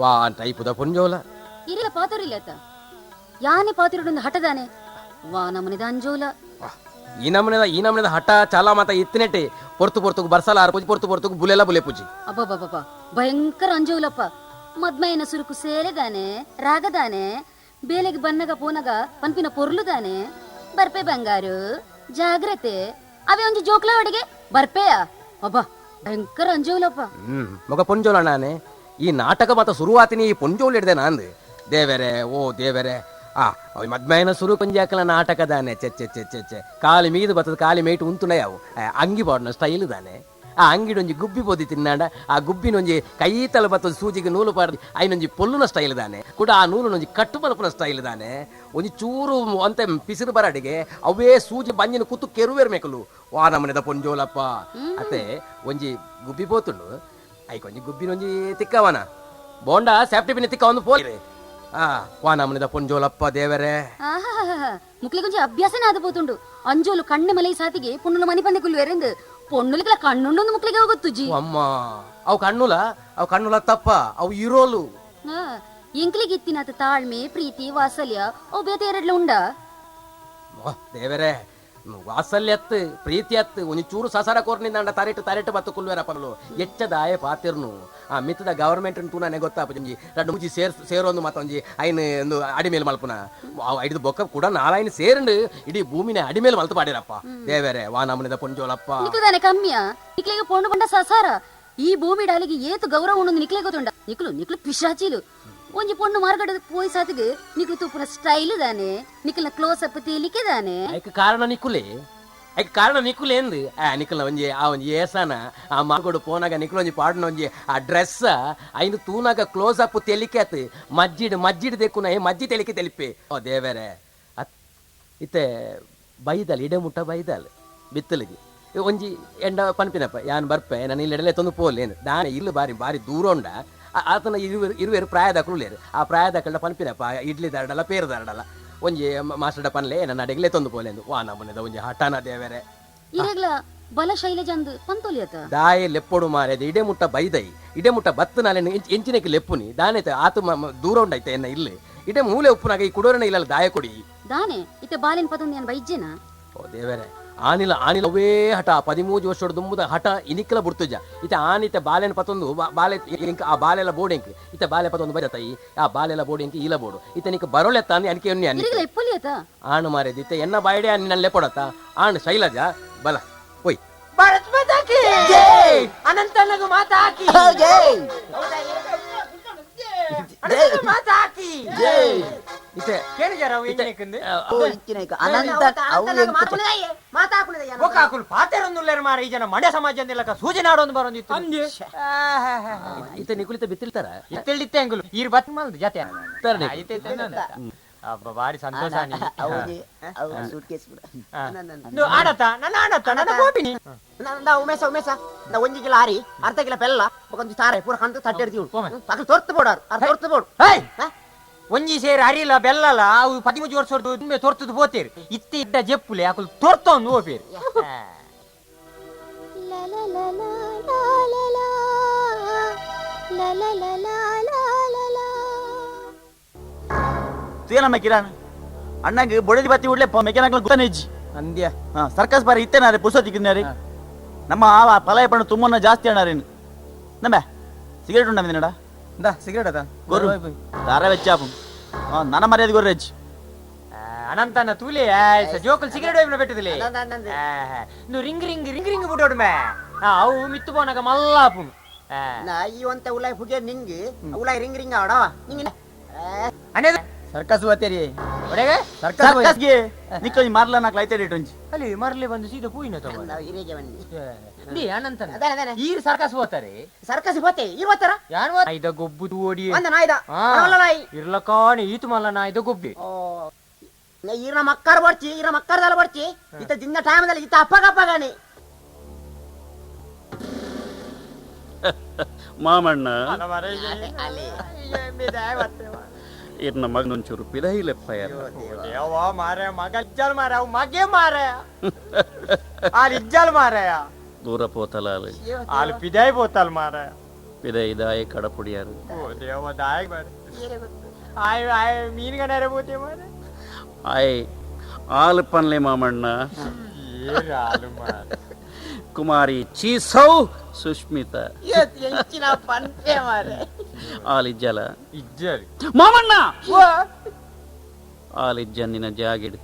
ವಾ ಟೈಪುದ ಪೊಂಜೋಲ ಇರಿಲ ಪಾತುರಿಲ್ಲ ಆತ ಯಾನೆ ಪಾತುರುಡೊಂದು ಹಠದಾನೆ ವಾ ನಮನೆದ ಅಂಜೋಲ ಈ ನಮನೆದ ಹಠ ಚಾಲ ಮಾತ ಇತ್ತಿನೆಟ್ಟೆ ಪೊರ್ತು ಪೊರ್ತುಗು ಬರ್ಸಲ ಆರ್ ಪೂಜಿ ಪೊರ್ತು ಪೊರ್ತುಗು ಬುಲೆಲ ಬುಲೆ ಪೂಜಿ ಅಬ್ಬಬ್ಬಬ್ಬ ಭಯಂಕರ ಅಂಜೋಲಪ್ಪ ಮದ್ಮಯನ ಸುರುಕು ಸೇಲೆದಾನೆ ರಾಗದಾನೆ ಬೇಲೆಗೆ ಬನ್ನಗ ಪೋನಗ ಪನ್ಪಿನ ಪೊರ್ಲುದಾನೆ ಬರ್ಪೆ ಬಂಗಾರು ಜಾಗ್ರತೆ ಅವೇ ಒಂಜಿ ಜೋಕ್ಲ ಅಡಿಗೆ ಬರ್ಪೆಯ ಅಬ್ಬ ಭಯಂಕರ ಅಂಜೋಲಪ್ಪ ಮಗ ಪೊಂಜೋಲ ನಾನೇ ಈ ನಾಟಕ ಮಾತ ಶುರುವಾತಿನಿ ಈ ಪೊಂಜೋಲ್ ಹಿಡ್ದೆ ನಾಂದು ದೇವೆರೆ ಓ ದೇವೆರೆ ಆ ಮದ್ಮಯನ ಸುರು ಕೊಂಜಾಕಲ ನಾಟಕ ದಾನೆ ಚೆ ಚೆ ಚೆ ಚೆ ಚೆ ಕಾಲಿ ಮೀದು ಬತ್ತದ ಕಾಲಿ ಮೇಟು ಉಂತುನ ಯಾವು ಅಂಗಿ ಬಾಡ್ನ ಸ್ಟೈಲ್ ದಾನೆ ಆ ಅಂಗಿಡೊಂಜಿ ಗುಬ್ಬಿ ಬೋದಿ ತಿನ್ನಾಂಡ ಆ ಗುಬ್ಬಿನೊಂಜಿ ಕೈ ತಲ ಬತ್ತದ ಸೂಜಿಗೆ ನೂಲು ಪಾಡ್ದು ಐನೊಂಜಿ ಪೊಲ್ಲುನ ಸ್ಟೈಲ್ ದಾನೆ ಕೂಡ ಆ ನೂಲುನೊಂಜಿ ಕಟ್ಟು ಮಲ್ಪುನ ಸ್ಟೈಲ್ ದಾನೆ ಒಂಜಿ ಚೂರು ಅಂತೆ ಪಿಸಿರು ಬರಾಡಿಗೆ ಅವೇ ಸೂಜಿ ಬಂಜಿನ ಕೂತು ಕೆರುವೇರ್ ಮೇಕಲು ವಾ ನಮನೆದ ಪೊಂಜೋಲಪ್ಪ ಅತ್ತೆ ಒಂಜಿ ಗುಬ್ಬಿ ಬೋತುಂಡು ಐಕೊಂಜಿ ಗುಬ್ಬಿನೊಂಜಿ ತಿಕ್ಕವನ ಬೋಂಡ ಸೇಫ್ಟಿ ಪಿನ್ ತಿಕ್ಕ ಒಂದು ಪೋಲಿ ಆ ವಾ ನಮನೆದ ಪೊಂಜೋಲಪ್ಪ ದೇವರೇ ಮುಕ್ಲಿಗೊಂಜಿ ಅಭ್ಯಾಸನೇ ಆದ ಪೋತುಂಡು ಅಂಜೋಲು ಕಣ್ಣು ಮಲೈ ಸಾತಿಗೆ ಪೊಣ್ಣುಲು ಮನಿ ಪಂದೆ ಕುಲ್ವೇರೆಂದು ಪೊಣ್ಣುಲಿಗೆಲ್ಲ ಕಣ್ಣುಂಡೊಂದು ಮುಕ್ಲಿಗೆ ಹೋಗುತ್ತುಜಿ ಅಮ್ಮ ಅವು ಕಣ್ಣುಲ ಅವು ಕಣ್ಣುಲ ತಪ್ಪ ಅವು ಇರೋಲು ಎಂಕ್ಲಿಗೆ ಇತ್ತಿನಾತ ತಾಳ್ಮೆ ಪ್ರೀತಿ ವಾತ್ಸಲ್ಯ ಅವು ಬೇತೆ ಎರಡ್ಲ ಉಂಡ ದೇವರೇ ವಾತ್ಸಲ್ಯತ್ ಪ್ರೀತಿಯತ್ ಒಂಜಿ ಚೂರು ಸಸಾರ ಕೋರ್ನಿಂದ ತರೆಟು ತರೆಟು ಬತ್ತು ಕುಲ್ವೇರ ಪಲ್ಲು ಎಚ್ಚದಾಯ ಪಾತಿರ್ನು ಆ ಮಿತ್ತದ ಗವರ್ಮೆಂಟ್ ತೂನಾನೆ ಗೊತ್ತಾಪ ಒಂಜಿ ರಡ್ಡು ಮುಂಚಿ ಸೇರ್ ಸೇರೊಂದು ಮತ್ತೊಂಜಿ ಐನ್ ಒಂದು ಅಡಿಮೇಲೆ ಮಲ್ಪುನ ಐದು ಬೊಕ್ಕ ಕೂಡ ನಾಲಾಯಿನ ಸೇರಂಡು ಇಡೀ ಭೂಮಿನ ಅಡಿಮೇಲೆ ಮಲ್ತು ಪಾಡಿರಪ್ಪ ದೇವರೇ ವಾ ನಮನಿದ ಪೊಂಜೋಲಪ್ಪ ನಿಕ್ಲುದಾನೆ ಕಮ್ಮಿಯ ನಿಕ್ಲಿಗೆ ಪೊಣ್ಣು ಬಂಡ ಸಸಾರ ಈ ಭೂಮಿ ಡಾಲಿಗೆ ಏತು ಗೌರವ ಉಂಡು ನಿಕ್ಲೆ ಗೊತ್ತುಂಡ ನಿಕ್ಲು ನಿಕ್ಲು ಪಿಶಾಚಿಲು ಒಂಜಿ ಪೊಣ್ಣು ಮಾರ್ಗಡೆ ಪೋಯಿ ಸಾತಿಗೆ ನಿಕ್ಲು ತೂಪುನ ಸ್ಟೈಲ್ ದಾನೆ ನಿಕ್ಲ ಕ್ಲೋಸ್ ಅಪ್ ತೇಲಿಕೆ ದಾನೆ ಐಕ್ ಕಾರಣ ನಿಕ್ಕುಲೆ ಐಕ್ ಕಾರಣ ನಿಕ್ಕುಲೆ ಎಂದು ಆ ನಿಕ್ಕಲ್ನ ಒಂಜಿ ಆ ಒಂಜಿ ಏಸನ ಆ ಮಾರ್ಗೋಡು ಪೋನಾಗ ನಿಕ್ಲು ಒಂಜಿ ಪಾಡ್ನ ಒಂಜಿ ಆ ಡ್ರೆಸ್ ಐನು ತೂನಾಗ ಕ್ಲೋಸ್ ಅಪ್ ತೆಲಿಕೆ ಆತು ಮಜ್ಜಿಡ್ ಮಜ್ಜಿಡ್ ದೆಕ್ಕುನ ಮಜ್ಜಿ ತೆಲಿಕೆ ತೆಲಿಪೆ ಓ ದೇವರೇ ಇತ್ತೆ ಬೈದಲ್ ಇಡೆ ಮುಟ್ಟ ಬೈದಲ್ ಬಿತ್ತಲಿಗೆ ಒಂಜಿ ಎಂಡ ಪನ್ಪಿನಪ್ಪ ಯಾನ್ ಬರ್ಪೆ ನಾನು ಇಲ್ಲೆಡಲೆ ತೊಂದು ಪೋಲೇನು ದಾನೆ ಇಲ್ಲು ಬಾರಿ ಬಾರಿ ದೂರ ಉಂಡ ಆತನ ಇರುವೆರು ಪ್ರಾಯದಕಲು ಲೇರು ಆ ಪ್ರಾಯದಕಲ್ಡ ಪನ್ಪಿನಪ್ಪ ಇಡ್ಲಿ ದಾರಡಲ್ಲ ಪೇರು ದಾರಡಲ್ಲ ಒಂಜಿ ಮಾಸ್ಟರ್ಡ ಪನ್ಲೆ ನನ್ನ ಅಡಿಗೆಲೆ ತೊಂದು ಪೋಲೆಂದು ವಾ ನಮ್ಮನೆದ ಒಂಜಿ ಹಠಾನ ದೇವರೇ ಇರೆಗ್ಲ ಬಲ ಶೈಲಜಂದು ಪಂತೋಲಿಯತ ದಾಯೆ ಲೆಪ್ಪೊಡು ಮಾರೇದ ಇಡೆ ಮುಟ್ಟ ಬೈದೈ ಇಡೆ ಮುಟ್ಟ ಬತ್ತು ನಾಲೆ ಎಂಚಿನಕ್ಕೆ ಲೆಪ್ಪುನಿ ದಾನೆ ಆತು ದೂರ ಉಂಡೈತೆ ಎನ್ನ ಇಲ್ಲಿ ಇಡೆ ಮೂಲೆ ಉಪ್ಪುನಾಗ ಈ ಕುಡೋರನ ಇಲ್ಲ ದಾಯ ಕೊಡಿ ದಾನೆ ಇತ್ತೆ ಬಾಲಿನ ಪತೊಂದು ಏನ್ ಬೈಜ್ಜೆನಾ ಓ ದೇವರೇ ಆನಿಲ ಆನಿಲ ಅವೇ ಹಠ 13 ವರ್ಷದ ದುಂಬುದ ಹಠ ಇನಿಕ್ಲ ಬುಡ್ತುಜ ಇತ ಆನಿತ ಬಾಲೆನ ಪತೊಂದು ಬಾಲೆ ಇಂಕ ಆ ಬಾಲೆಲ ಬೋಡೆಂಕ್ ಇತ ಬಾಲೆ ಪತೊಂದು ಬಜತಾಯಿ ಆ ಬಾಲೆಲ ಬೋಡೆಂಕ್ ಈಲ ಬೋಡು ಇತ ನಿಕ್ ಬರೋಲೆತ್ತ ಅಂದ್ ಅನಿಕೆ ಎಣ್ಣೆ ಅನಿ ಆಣು ಮಾರೇದ ಇತ್ತ ಎನ್ನ ಬಾಯ್ಡೆ ಅನ್ನ ನಲ್ಲೆ ಪೊಡತ ಆಣು ಶೈಲಜ ಬಲ ಓಯ್ ಭಾರತ್ ಮಾತಾ ಕಿ ಜೈ ಅನಂತನಗು ಮಾತಾ ಕಿ ಜೈ ಅನಂತನಗು ಮಾತಾ ಕಿ ಜೈ ಇತ್ತೆ ಕೇಳಿಜಾರ ಅವು ಎಂಜಿನಕ್ಕಿಂದು ಓ ಇಂಚಿನೈಕ ಅನಂತ ಅವು ಬೊಕಾಕುಲು ಪಾತೆರೊಂದುಲ್ಲೇರು ಮಾರ ಈ ಜನ ಮಂಡ್ಯ ಸಮಾಜ ಸೂಜಿ ನಾಡೊಂದು ಬರೊಂದಿತ್ತು ಅಂಜೆ ಇತ್ತೆ ನಿಕುಲಿತ ಬಿತ್ತಿಲ್ತಾರ ಇತ್ತೆಳ್ಳಿತ್ತೆ ಅಂಗುಲು ಈರು ಬತ್ ಮಲ್ದು ಜತೆ ಇತ್ತೆ ಅಬ್ಬ ಬಾರಿ ಸಂತೋಷ ಆಡತ ನನ್ನ ಆಡತ ನನ್ನ ಗೋಪಿನಿ ನಾ ಉಮೇಶ ಉಮೇಶ ನಾ ಒಂಜಿ ಕಿಲೋ ಆರಿ ಅರ್ಧ ಕಿಲೋ ಬೆಲ್ಲ ಒಂಜಿ ತಾರೆ ಪೂರ ಕಂಡು ತಟ್ಟೆ ಹಿಡ್ತೀವಿ ಪಕ್ಕ ತೋರ್ತು ಬೋಡಾರು ಅರ್ಧ ತೋರ್ತು ಬೋಡು ಒಂಜಿ ಸೇರು ಅರಿಲ ಬೆಲ್ಲಲ ಅವು 13 ವರ್ಷ ತುಂಬೆ ತೋರ್ತದು ಪೋತೇರು ಇತ್ತೆ ಇದ್ದ ಜೆಪ್ಪುಲೆ ಅಕುಲು ತೋರ್ತೊಂದು ಹೋಪೇರು ನಮ್ಮ ಕಿರಾಣ್ ಅಣ್ಣಂಗೆ ಬೊಡದಿ ಬತ್ತಿ ಉಡ್ಲೆ ಮೆಕ್ಯಾನಿಕಲ್ ಗುತ್ತಾನೆ ಇಜ್ಜಿ ಅಂದ್ಯ ಹಾ ಸರ್ಕಸ್ ಬಾರಿ ಇತ್ತೇನಾರೆ ಪುರ್ಸೊತ್ತಿಕ್ಕಿನಾರೆ ನಮ್ಮ ಆ ಪಲಾಯ ಪಣ್ಣು ತುಂಬನ ಜಾಸ್ತಿ ಅಣ್ಣಾರೇನು ನಮ್ಮ ಸಿಗರೇಟ್ ಉಂಡ ನಡ ಇಂದಾ ಸಿಗರೇಟ್ ಅದ ಗೊರ್ರು ದಾರ ವೆಚ್ಚಾಪು ನನ್ನ ಮರ್ಯಾದೆ ಗೊರ್ರೆಜ್ಜಿ ಅನಂತನ ತೂಲೆ ಜೋಕಲ್ ಸಿಗರೇಟ್ ವೈಪ್ನ ಪೆಟ್ಟುದಿಲೆ ನು ring ring ring ring ಬುಡೋಡು May ಅವು ಮಿತ್ತು ಪೋನಾಗ ಮಲ್ಲಾಪುನು ಈ ಒಂತ ಉಲಾಯ್ ಹುಗೆ ನಿಂಗೆ ಉಲಾಯ್ ರಿಂಗ್ ರಿಂಗ್ ಆಡವ ನಿಂಗೆ ಅನೇ ಸರ್ಕಸ್ ಹೋತೇರಿ ಒಡೆಗೆ ಸರ್ಕಸ್ಗೆ ನಿಕ್ಕೊಂಜಿ ಮಾರ್ಲ ನಾಕ್ ಲೈತೇಡಿ ಇಟ್ಟೊಂಜಿ ಅಲ್ಲಿ ಮರ್ಲೆ ಬಂದು ಸೀದಾ ಪೂಯಿನ ತಗೋ ಇರೇಗೆ ಬನ್ನಿ ದಿ ಅನಂತನ ಈರ್ ಸರ್ಕಸ್ ಹೋತಾರೆ ಸರ್ಕಸ್ ಹೋತೆ ಈರ್ ಹೋತಾರ ಯಾನ್ ನಾಯ್ದ ಗೊಬ್ಬು ತೂಡಿ ಒಂದ ನಾಯ್ದ ಮಲ್ಲ ನಾಯಿ ಇರ್ಲಕಾಣೆ ಈತು ಮಲ್ಲ ನಾಯ್ದ ಗೊಬ್ಬಿ ಈರ್ನ ಮಕ್ಕಾರ ಬರ್ಚಿ ಈರ ಮಕ್ಕಾರದಲ್ಲ ಬರ್ಚಿ ಇತ್ತ ದಿನ ಟೈಮದಲ್ಲಿ ಇತ್ತ ಅಪ್ಪಗ ಅಪ್ಪಗಾಣಿ ಮಾಮಣ್ಣ ಇರ್ನ ಮಗನೊಂಚೂರು ಪಿದೈಲೆಪ್ಪ ದೇವ ಮಾರೆ ಮಗ ಇಜ್ಜಲ್ ಮಾರೆ ಅವು ಮಗೆ ಮಾರೆ ಆಲ್ ಇಜ್ಜಲ್ ಮಾರಾಯ ದೂರ ಪೋತಲಾಲು ಆಲ್ ಪಿದೈ ಪೋತಲ್ ಮಾರಾಯ ಪಿದೈ ದಾಯ ಕಡಪುಡಿಯಾರು ಓ ದೇವ ದಾಯ ಮಾರೆ ಆಯ್ ಆಯ್ ಮೀನ್ಗನಾರೆ ಪೋತೆ ಮಾರೆ ಆಯ್ ಆಲ್ ಪನ್ಲೆ ಮಾಮಣ್ಣ ಆಲು ಮಾರೆ ಕುಮಾರಿ ಚೀಸೌ ಸುಷ್ಮಿತಾ ಎಂಚಿನ ಪನ್ಪೆ ಮಾರೆ ಆಲಿಜ್ಜಲ ಇಜ್ಜಲ್ ಮಾಮಣ್ಣ ಆಲಿಜ್ಜನ್ನಿನ ಜಾಗಿಡು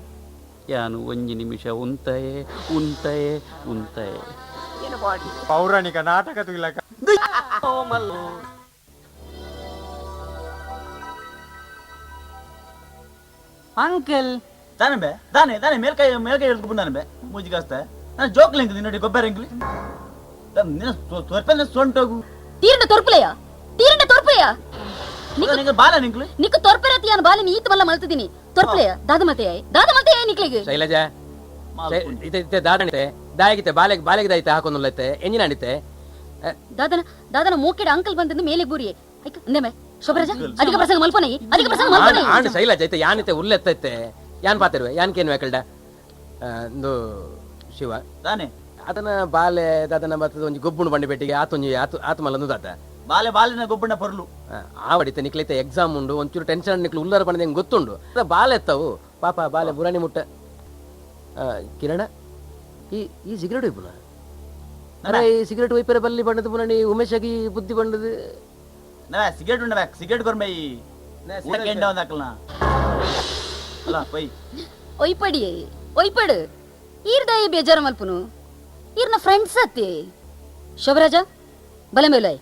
ಯಾನು ಒಂಜಿ ನಿಮಿಷ ಉಂತಯೇ ಉಂತಯೇ ಉಂತಯೇ ಪೌರಾಣಿಕ ನಾಟಕ ತುಗಿಲಕ ಅಂಕಲ್ ದಾನೆ ಬೇ ದಾನೆ ದಾನೆ ಮೇಲ್ಕೈ ಮೇಲ್ಕೈ ಹಿಡ್ಕೊಂಡು ಬೇ ಮೂಜಿಗಾಸ್ತ ನಾನು ಜೋಕ್ಲಿಂಗ್ ನಿನ್ನಡಿ ಗೊಬ್ಬರ ಎಂಕ್ಲಿ ನಿನ್ನ ತೊರ್ಪೆ ಸೊಂಟೋಗು ತೀರ್ನ ತೊರ್ಪಲೆಯ ತೀರ್ನ ತೊರ್ಪಲೆಯ ನಿಂಗೆ ಬಾಲ ನಿಂಕ್ಲಿ ನಿಕ್ಕು ತೊರ್ಪೆರತಿ ಯಾನು ಬಾಲ ನೀ ಈತ ಮಲ್ಲ ಮಲ್ತಿದ್ದೀನಿ ತೊರ್ಪಲೆಯ ದಾದ ಮಲ್ತೆಯ ದಾದ ಮಲ್ತೆಯ ನಿಕ್ಲೆಗೆ ಶೈಲಜಾ ಇತ್ತೆ ಇತ್ತೆ ದಾದಣಿತೆ ದಾಯಗಿತೆ ಬಾಲೆಗೆ ಬಾಲೆಗೆ ದಾಯಿತೆ ಹಾಕೊಂಡುಲ್ಲೈತೆ ಎಂಜಿನ ಅಣಿತೆ ದಾದನ ದಾದನ ಮೋಕೆಡ ಅಂಕಲ್ ಬಂದದ್ದು ಮೇಲೆ ಬೂರಿಯೇ ಐಕ ಅಂದೆಮೆ ಶೋಭರಾಜ ಅಧಿಕ ಪ್ರಸಂಗ ಮಲ್ಪನೈ ಅಧಿಕ ಪ್ರಸಂಗ ಮಲ್ಪನೈ ಆಂಡ್ ಶೈಲಜಾ ಇತ್ತೆ ಯಾನಿತೆ ಉಲ್ಲೆತ್ತೈತೆ ಯಾನ್ ಪಾತಿರುವೆ ಯಾನ್ ಕೇನು ಯಾಕಲ್ಡ ಒಂದು ಶಿವ ದಾನೆ ಅದನ್ನ ಬಾಲೆ ದಾದನ ಬತ್ತದ ಒಂಜಿ ಗೊಬ್ಬುಣು ಬಂಡಿ ಪೆಟ್ಟಿಗೆ ಆತೊಂಜಿ ಆತು ಆತಮಲ್ಲ ದಾತ ಬಾಲೆ ಬಾಲಿನ ಗೊಬ್ಬಣ್ಣ ಪೊರ್ಲು ಆವಡಿತೆ ನಿಕ್ಲೈತೆ ಎಕ್ಸಾಮ್ ಉಂಡು ಒಂಚೂರು ಟೆನ್ಷನ್ ನಿಕ್ಲು ಉಲ್ಲರ ಪಂಡ ಹೆಂಗೆ ಗೊತ್ತುಂಡು ಬಾಲೆ ಎತ್ತವು ಪಾಪ ಬಾಲೆ ಬುರಾಣಿ ಮುಟ್ಟ ಕಿರಣ ಈ ಈ ಸಿಗರೇಟ್ ಒಯ್ಪುನ ಅರೆ ಈ ಸಿಗರೇಟ್ ಒಯ್ಪೆರೆ ಬಲ್ಲಿ ಬಣ್ಣದ ಪುನಣಿ ಉಮೇಶಾಗಿ ಬುದ್ಧಿ ಬಂಡದು ನಾ ಸಿಗರೇಟ್ ಉಂಡ ಬ್ಯಾಕ್ ಸಿಗರೇಟ್ ಕೊರ್ಮೆ ಈ ಊಟಕ್ಕೆ ಎಂಡ ಒಂದ್ ಹಾಕಲ್ನ ಅಲ್ಲ ಪೈ ಒಯ್ಪಡಿಯೇ ಒಯ್ಪಡು ಈರ್ದಾಯಿ ಬೇಜಾರ ಮಲ್ಪುನು ಈರ್ನ ಫ್ರೆಂಡ್ಸ್ ಅತ್ತೆ ಶೋಭರಾಜ ಬಲೆ ಮೇಲೈ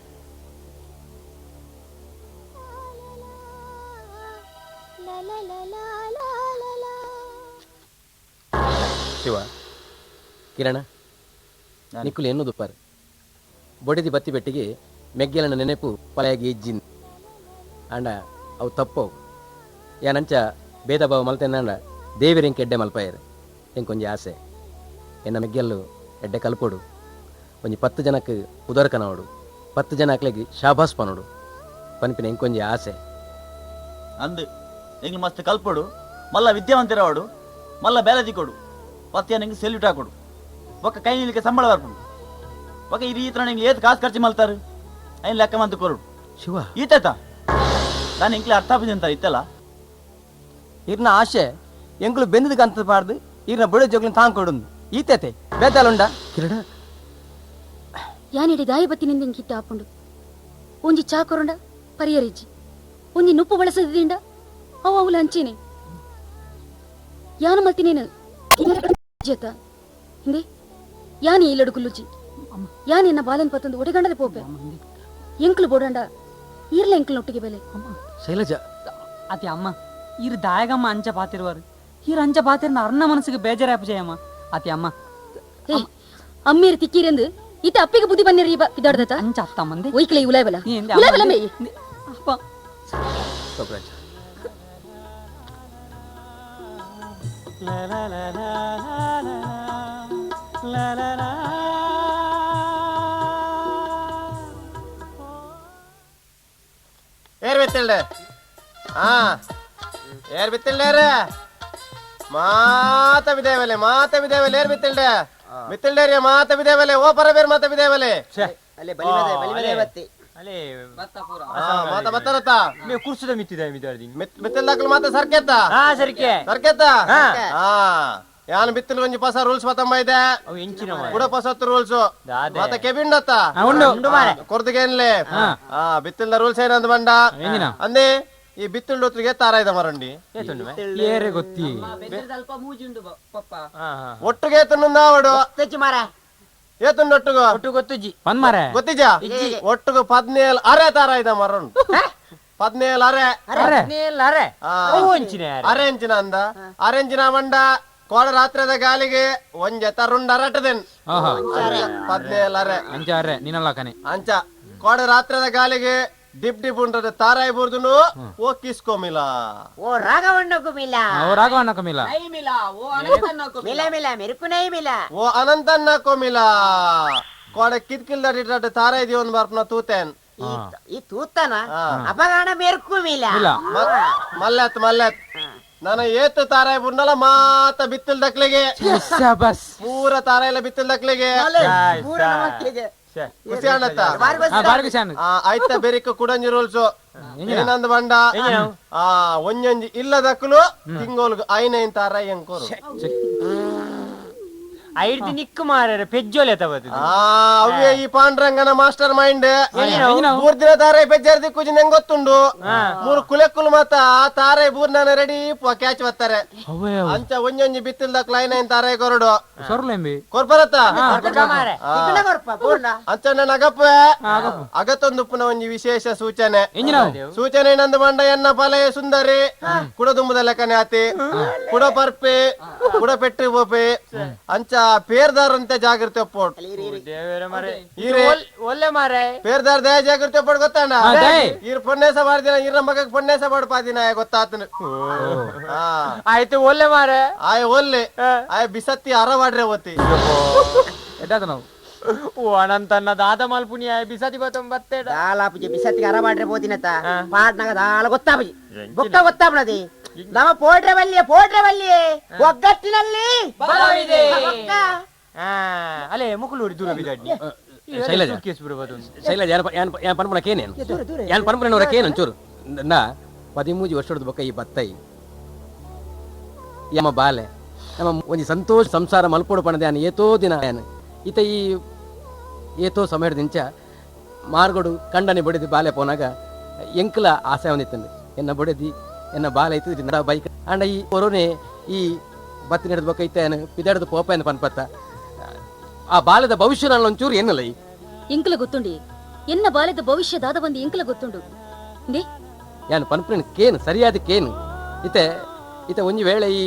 ಶಿವ ಕಿರಣ ನಿಕ್ಕುಲು ಎನ್ನು ದುಪ್ಪಾರು ಬೊಡಿದಿ ಬತ್ತಿ ಬೆಟ್ಟಿಗೆ ಮೆಗ್ಗೆಲನ ನೆನೆಪು ಪಳೆಯಾಗಿ ಇಜ್ಜಿನ್ ಅಂಡ ಅವು ತಪ್ಪವು ಯಾನಂಚ ಭೇದ ಭಾವ ಮಲ್ತೆಂದಾಂಡ ದೇವಿರಿಂಕ ಎಡ್ಡೆ ಮಲ್ಪಾಯರು ಎಂಕೊಂಜಿ ಆಸೆ ಎನ್ನ ಮೆಗ್ಗೆಲ್ಲು ಎಡ್ಡೆ ಕಲ್ಪೋಡು ಒಂಜಿ 10 ಜನಕ್ಕೆ ಉದರ್ಕನವಡು 10 ಜನ ಅಕ್ಲೆಗೆ ಶಾಬಾಸ್ ಪನೋಡು ಪನ್ಪಿನ ಎಂಕೊಂಜಿ ಆಸೆ ಅಂದು ಎಂಗ್ ಮಸ್ತ್ ಕಲ್ಪೋಡು ಮಲ್ಲ ವಿದ್ಯಾವಂತರವಾಡು ಮಲ್ಲ ಬೇಲೆ ದಿಕ್ಕೋಡು ಪತ್ತೆ ನಿಂಗೆ ಸೆಲ್ಯೂಟ್ ಹಾಕೋಡು ಒಕ್ಕ ಕೈ ನಿಲ್ಲಿಕ್ಕೆ ಸಂಬಳ ಬರ್ಪುಡು ಒಕ್ಕ ಈ ರೀತಿ ನಿಂಗೆ ಏತ್ ಕಾಸು ಖರ್ಚು ಮಲ್ತಾರೆ ಐನ್ ಲೆಕ್ಕ ಮಂತು ಕೊರಡು ಶಿವ ಈತೈತ ನಾನು ಇಂಕ್ಲೆ ಅರ್ಥ ಅಂತ ಇತ್ತಲ್ಲ ಇರ್ನ ಆಶೆ ಎಂಕುಲು ಬೆಂದದ ಅಂತ ಪಾಡ್ದು ಇರ್ನ ಬುಡ ಜೋಗ್ಲಿನ ತಾಂಗ್ ಕೊಡುಂದು ಈತೈತೆ ಬೇತಾಲುಂಡ ಕಿರಣ ಯಾನಿಡಿ ದಾಯಿ ಬತ್ತಿನಿಂದ ಇಂಕಿತ್ತ ಆಪುಂಡು ಒಂಜಿ ಚಾ ಕೊರುಂಡ ಪರಿಯರಿಜ್ಜಿ ಒಂಜಿ ನುಪ್ಪು ಬಳಸದಿಂದ ಅವು ಅವುಲ ಅಂಚೇನೆ ಯಾನು ಮಲ್ತಿನೇನು ಜೇತ ಹಿಂದೆ ಯಾನಿ ಇಲ್ಲಡು ಕುಲ್ಲುಜಿ ಯಾನಿ ಎನ್ನ ಬಾಲನ್ ಪತ್ತೊಂದು ಒಡೆಗಂಡಲೆ ಪೋಪೆ ಎಂಕ್ಲು ಬೋಡಂಡ ಈರ್ಲ ಎಂಕ್ಲು ಒಟ್ಟಿಗೆ ಬೆಲೆ ಶೈಲಜಾ ಅತಿ ಅಮ್ಮ ಇರ್ ದಾಯಗಮ್ಮ ಅಂಚ ಪಾತಿರುವರು ಈರ್ ಅಂಚ ಪಾತಿರ್ನ ಅರ್ಣ ಮನಸ್ಸಿಗೆ ಬೇಜಾರಾಪ ಜಯಮ್ಮ ಅತಿ ಅಮ್ಮ ಅಮ್ಮೀರ್ ತಿಕ್ಕೀರೆಂದು ಇತ ಅಪ್ಪಿಗೆ ಬುದ್ಧಿ ಬನ್ನಿರಿ ಇದಾಡ್ದತ ಅಂಚ ಅತ್ತಮ್ಮಂದೆ ಒಯ್ಕ್ಲೆ ಉಲಾಯಬಲ ಉಲಾಯಬಲ ಮೇಯ್ ಅಪ್ಪ ಶೋಭರಾಜ ಏರ್ ಬಿತ್ತಿಲ್ಡೆ ಹಾ ಏರ್ ಬಿತ್ತಿಲ್ಡೇರ ಮಾತ ಬಿದೇವಲೆ ಮಾತ ಬಿದೇವಲೆ ಏರ್ ಬಿತ್ತಿಲ್ಡೆ ಬಿತ್ತಿಲ್ಡೇರಿ ಮಾತ ಬಿದೇವಲೆ ಓ ಪರಬೇರ್ ಮಾತ ಬಿದೇವಲೆ ಅಲ್ಲೇ ಬಲಿ ಬದೆ ಬಲಿ ಬದೆ ಬತ್ತಿ ಮಾತ ಬತ್ತರತ್ತ ಮೇ ಕುರ್ಸುದ ಮಿತ್ತಿದ ಮಿದಾರ್ದಿ ಬಿತ್ತಿಲ್ದಾಕಲು ಮಾತ ಸರ್ಕೆತ್ತ ಹಾ ಸರ್ಕೆ ಸರ್ಕೆತ್ತ ಹಾ ಯಾನ್ ಬಿತ್ತಿಲ್ ಒಂಜಿ ಪಸ ರೂಲ್ಸ್ ಬತ್ತಂಬ ಇದೆ ಎಂಚಿನ ಕೂಡ ಪಸತ್ತು ರೂಲ್ಸ್ ಮಾತ ಕೆಬಿಂಡತ್ತ ಉಂಡು ಕೊರ್ದುಗೇನ್ಲೆ ಹಾ ಬಿತ್ತಿಲ್ದ ರೂಲ್ಸ್ ಏನಂತ ಬಂಡ ಅಂದೆ ಈ ಬಿತ್ತುಂಡೊತ್ತಿಗೆ ತಾರಾಯ್ದ ಮರಂಡಿ ಏರೆ ಗೊತ್ತಿ ಸ್ವಲ್ಪ ಮೂಜುಂಡು ಪಪ್ಪ ಒಟ್ಟಿಗೆ ಏತುಂಡಾವಡು ಮಾರ ಏತುಂಡು ಒಟ್ಟುಗು ಒಟ್ಟು ಗೊತ್ತುಜಿ ಪನ್ಮಾರೆ ಗೊತ್ತಿಜ ಒಟ್ಟುಗು 17 ಅರೆ ತಾರಾಯ್ದ ಮರಂಡು 17 ಅರೆ 17 ಅರೆ ಅರೆ ಇಂಚಿನ ಅಂದ ಅರೆಂಚಿನ ಮಂಡ ಕೋಡ ರಾತ್ರಿದ ಗಾಲಿಗೆ ಒಂಜೆ ತರುಂಡ ಅರಟದೆನ್ 17 ಅರೆ ಅಂಚ ಅರೆ ನಿನ್ನಲ್ಲ ಕನೆ ಅಂಚ ಕೋಡ ರಾತ್ರಿದ ಗಾಲಿಗೆ ಡಿಪ್ ಡಿಪ್ ಉಂಟದ ತಾರಾಯಿ ಬುರ್ದುನು ಓ ಕಿಸ್ಕೋ ಮಿಲ ಓ ರಾಘವಣ್ಣಕು ಮಿಲ ಓ ರಾಘವಣ್ಣಕು ಮಿಲ ಓ ಅನಂತಣ್ಣಕು ಮಿಲ ಮಿಲ ಮೆರುಕು ನೈ ಮಿಲ ಓ ಅನಂತಣ್ಣಕು ಮಿಲ ಕೋಡ ಕಿತ್ಕಿಲ್ದ ಡಿಟ್ಟ ತಾರಾಯಿ ದಿವನ್ ಬರ್ಪನ ತೂತೇನ್ ಈ ತೂತನ ಅಪಗಾಣ ಮೆರುಕು ಮಿಲ ಮಲ್ಲತ್ ಮಲ್ಲತ್ ನಾನು ಏತು ತಾರಾಯಿ ಬುರ್ನಲ್ಲ ಮಾತ ಬಿತ್ತಲ್ ದಕ್ಲಿಗೆ ಪೂರ ತಾರಾಯಿಲ ಬಿತ್ತಲ್ ದಕ್ಲಿಗೆ ಖುಷಿ ಅಣ್ಣತ್ತ ಆಯ್ತ ಬೆರಿಕ ಕುಡಂಜಿ ರೂಲ್ಸ್ ಏನಂದ ಬಂಡ ಆ ಒಂಜೊಂಜಿ ಇಲ್ಲದಕ್ಕಲು ತಿಂಗೋಲ್ಗು ಐನೈನ್ ತಾರಾಯಿ ಎಂಕೋರು ಐಡ್ದು ನಿಕ್ಕು ಮಾರ್ಯಾರ ಪೆಜ್ಜೋಲೆ ತವದು ಅವೇ ಈ ಪಾಂಡುರಂಗನ ಮಾಸ್ಟರ್ ಮೈಂಡ್ ಮೂರ್ ದಿನ ತಾರಾಯಿ ಪೆಜ್ಜಾರ ದಿಕ್ಕುಜಿ ನಂಗೆ ಗೊತ್ತುಂಡು ಮೂರು ಕುಲೆಕ್ಕುಲು ಮಾತ ತಾರಾಯಿ ಬೂರ್ನ ರೆಡಿ ಕ್ಯಾಚ್ ಬರ್ತಾರೆ ಅಂಚ ಒಂಜೊಂಜಿ ಬಿತ್ತಿಲ್ದ ಐನೈನ್ ತಾರಾಯಿ ಕೊರಡು ಕೊರ್ಪರತ್ತ ಅಂಚ ನನ್ನ ಅಗಪ್ಪ ಅಗತ್ತೊಂದುಪ್ಪನ ಒಂಜಿ ವಿಶೇಷ ಸೂಚನೆ ಸೂಚನೆ ನಂದು ಬಂಡ ಎನ್ನ ಫಲಯ ಸುಂದರಿ ಕುಡದುಂಬುದ ಲೆಕ್ಕನೆ ಆತಿ ಕುಡ ಪರ್ಪೆ ಕುಡ ಪೆಟ್ಟು ಪೋಪೆ ಅಂಚ ಪೇರ್ದಾರಂತೆ ಜಾಗೃತಿ ಒಪ್ಪೋಡು ಪೇರ್ದಾರ್ ದಯ ಜಾಗೃತಿ ಒಪ್ಪೋಡು ಗೊತ್ತಾಣ ಇರ್ ಪೊನ್ನೇಸ ಮಾಡಿದಿನ ಇರ ಮಗಕ್ ಪೊನ್ನೇಸ ಪಾದಿನ ಗೊತ್ತಾತನು ಆಯ್ತು ಒಲ್ಲೆ ಮಾರೆ ಆಯ್ ಒಲ್ಲೆ ಆಯ್ ಬಿಸತ್ತಿ ಅರವಾಡ್ರೆ ಓತಿ ನಾವು ಓ ಅನಂತನ್ನ ದಾದ ಮಲ್ಪುನಿ ಆಯ್ ಬಿಸತಿ ಬತ್ತೊಂಬತ್ತೆ ದಾಲಾಪುಜಿ ಬಿಸತ್ತಿಗೆ ಅರವಾಡ್ರೆ ಬೋದಿನತ ಪಾಡ್ನಾಗ ದಾಲ ಗೊತ್ತಾಪುಜಿ ಬೊಕ್ಕ ಗೊತ್ತಾಪುನದಿ ನಮ್ಮ ಪೋಡ್ರೆ ಬಲ್ಲಿಯೇ ಪೋಡ್ರೆ ಬಲ್ಲಿಯೇ ಒಗ್ಗಟ್ಟಿನಲ್ಲಿ ಅಲೆ ಮುಕುಲೂರಿ ದೂರ ಬಿದ್ದಾಡ್ನಿ ಶೈಲಜ ಶೈಲಜ ಯಾನ್ ಪನ್ಪುನ ಕೇನೇನು ಯಾನ್ ಪನ್ಪುನವರ ಕೇನು ಒಂಚೂರು ನಾ 13 ವರ್ಷದ ಬೊಕ್ಕ ಈ ಬತ್ತೈ ಯಮ ಬಾಲೆ ನಮ್ಮ ಒಂಜಿ ಸಂತೋಷ ಸಂಸಾರ ಮಲ್ಪೋಡು ಪಣದೆ ಯಾನ್ ಏತೋ ದಿನ ಯಾನ್ ಈತ ಈ ಏತೋ ಸಮಯದಿಂಚ ಮಾರ್ಗೋಡು ಕಂಡನೆ ಬಡಿದು ಬಾಲೆ ಪೋನಾಗ ಎಂಕಲ ಆಸೆ ಒಂದಿತ್ತಂದು ಎನ್ನ ಬಡಿದಿ ಎನ್ನ ಬಾಲೆ ಇತ್ತು ಬೈಕ್ ಅಂಡ ಈ ಕೊರೋನೆ ಈ ಬತ್ತಿ ನಡೆದ ಬೊಕ್ಕ ಇತ್ತ ಪಿದಾಡದ ಪೋಪ ಎಂದು ಪನ್ಪತ್ತ ಆ ಬಾಲದ ಭವಿಷ್ಯ ನಾನು ಒಂಚೂರು ಏನಲ್ಲ ಈ ಎಂಕಲ ಗೊತ್ತುಂಡಿ ಎನ್ನ ಬಾಲದ ಭವಿಷ್ಯ ದಾದ ಒಂದು ಎಂಕಲ ಗೊತ್ತುಂಡು ಯಾನು ಪನ್ಪುನ ಕೇನು ಸರಿಯಾದ ಕೇನು ಇತೆ ಇತೆ ಒಂಜಿ ವೇಳೆ ಈ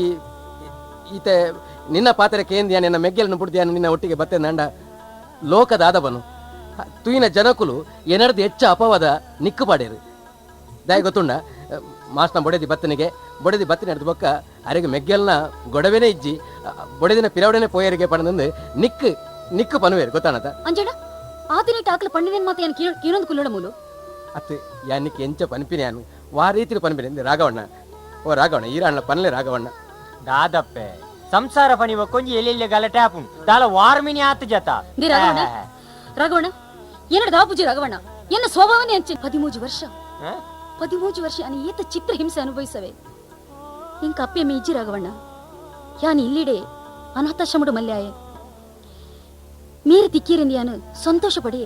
ಈತೆ ನಿನ್ನ ಪಾತ್ರೆ ಕೇಂದ್ಯಾನ ನಿನ್ನ ಮೆಗ್ಗೆಲನ್ನು ಬಿಡ್ದ್ಯಾನ ನಿನ್ನ ಒಟ್ಟಿಗೆ ಬತ್ತೆ ನಂಡ ಲೋಕದಾದವನು ತುಯಿನ ಜನಕುಲು ಎನರ್ದು ಹೆಚ್ಚ ಅಪವಾದ ನಿಕ್ಕು ಪಾಡೇರು ದಾಯ ಗೊತ್ತುಂಡ ಮಾಸ್ನ ಬೊಡೆದಿ ಬತ್ತನಿಗೆ ಬೊಡೆದಿ ಬತ್ತಿನ ಹಿಡ್ದು ಬೊಕ್ಕ ಅರೆಗೆ ಮೆಗ್ಗೆಲ್ನ ಗೊಡವೆನೇ ಇಜ್ಜಿ ಬೊಡೆದಿನ ಪಿರವಡೆನೆ ಪೋಯರಿಗೆ ಪಣದಂದು ನಿಕ್ಕು ನಿಕ್ಕು ಪನುವೇರು ಗೊತ್ತಾನತ ಅಂಜಣ ಆತಿನ ಟಾಕ್ಲ ಪಣ್ಣಿನ ಮಾತ ಯಾನ್ ಕೀನೊಂದು ಕುಲ್ಲಡ ಮೂಲು ಅತ್ತು ಯಾನಿಕ್ ಎಂಚ ಪನ್ಪಿನ ಯಾನು ವಾ ರೀತಿಲಿ ಪನ್ಪಿನ ರಾಘವಣ್ಣ ಓ ರಾಘವಣ್ಣ ಈರಾಣ್ಣ ಪನ್ಲೆ ರಾಘವಣ್ಣ ದಾದಪ್ಪೆ ಸಂಸಾರ ಪಣಿ ಕೊಂಜಿ ಎಲ್ಲೆಲ್ಲಿ ಗಲಾಟೆ ಆಪುನ್ ದಾಲ ವಾರ್ಮಿನಿ ಆತ ಜತ they ರಾಘವಣ್ಣ ರಾಘವಣ್ಣ ಏನಡ ದಾಪುಜಿ ರಾಘವಣ್ಣ ಎನ್ನ ಸ್ವಭಾವನೆ ಅಂಚೆ 13 ವರ್ಷ 13 ವರ್ಷ ಅನಿ ಏತ ಚಿತ್ರ ಹಿಂಸೆ ಅನುಭವಿಸವೆ ಇಂಕ ಅಪ್ಪೆ ಇಜ್ಜಿ ರಾಘವಣ್ಣ ಯಾನ್ ಇಲ್ಲಿಡೆ ಅನಾಥಾಶ್ರಮಡು ಮಲ್ಯಾಯೆ ಮೀರಿ ತಿಕ್ಕೀರಿಂದ ಯಾನು ಸಂತೋಷ ಪಡಿ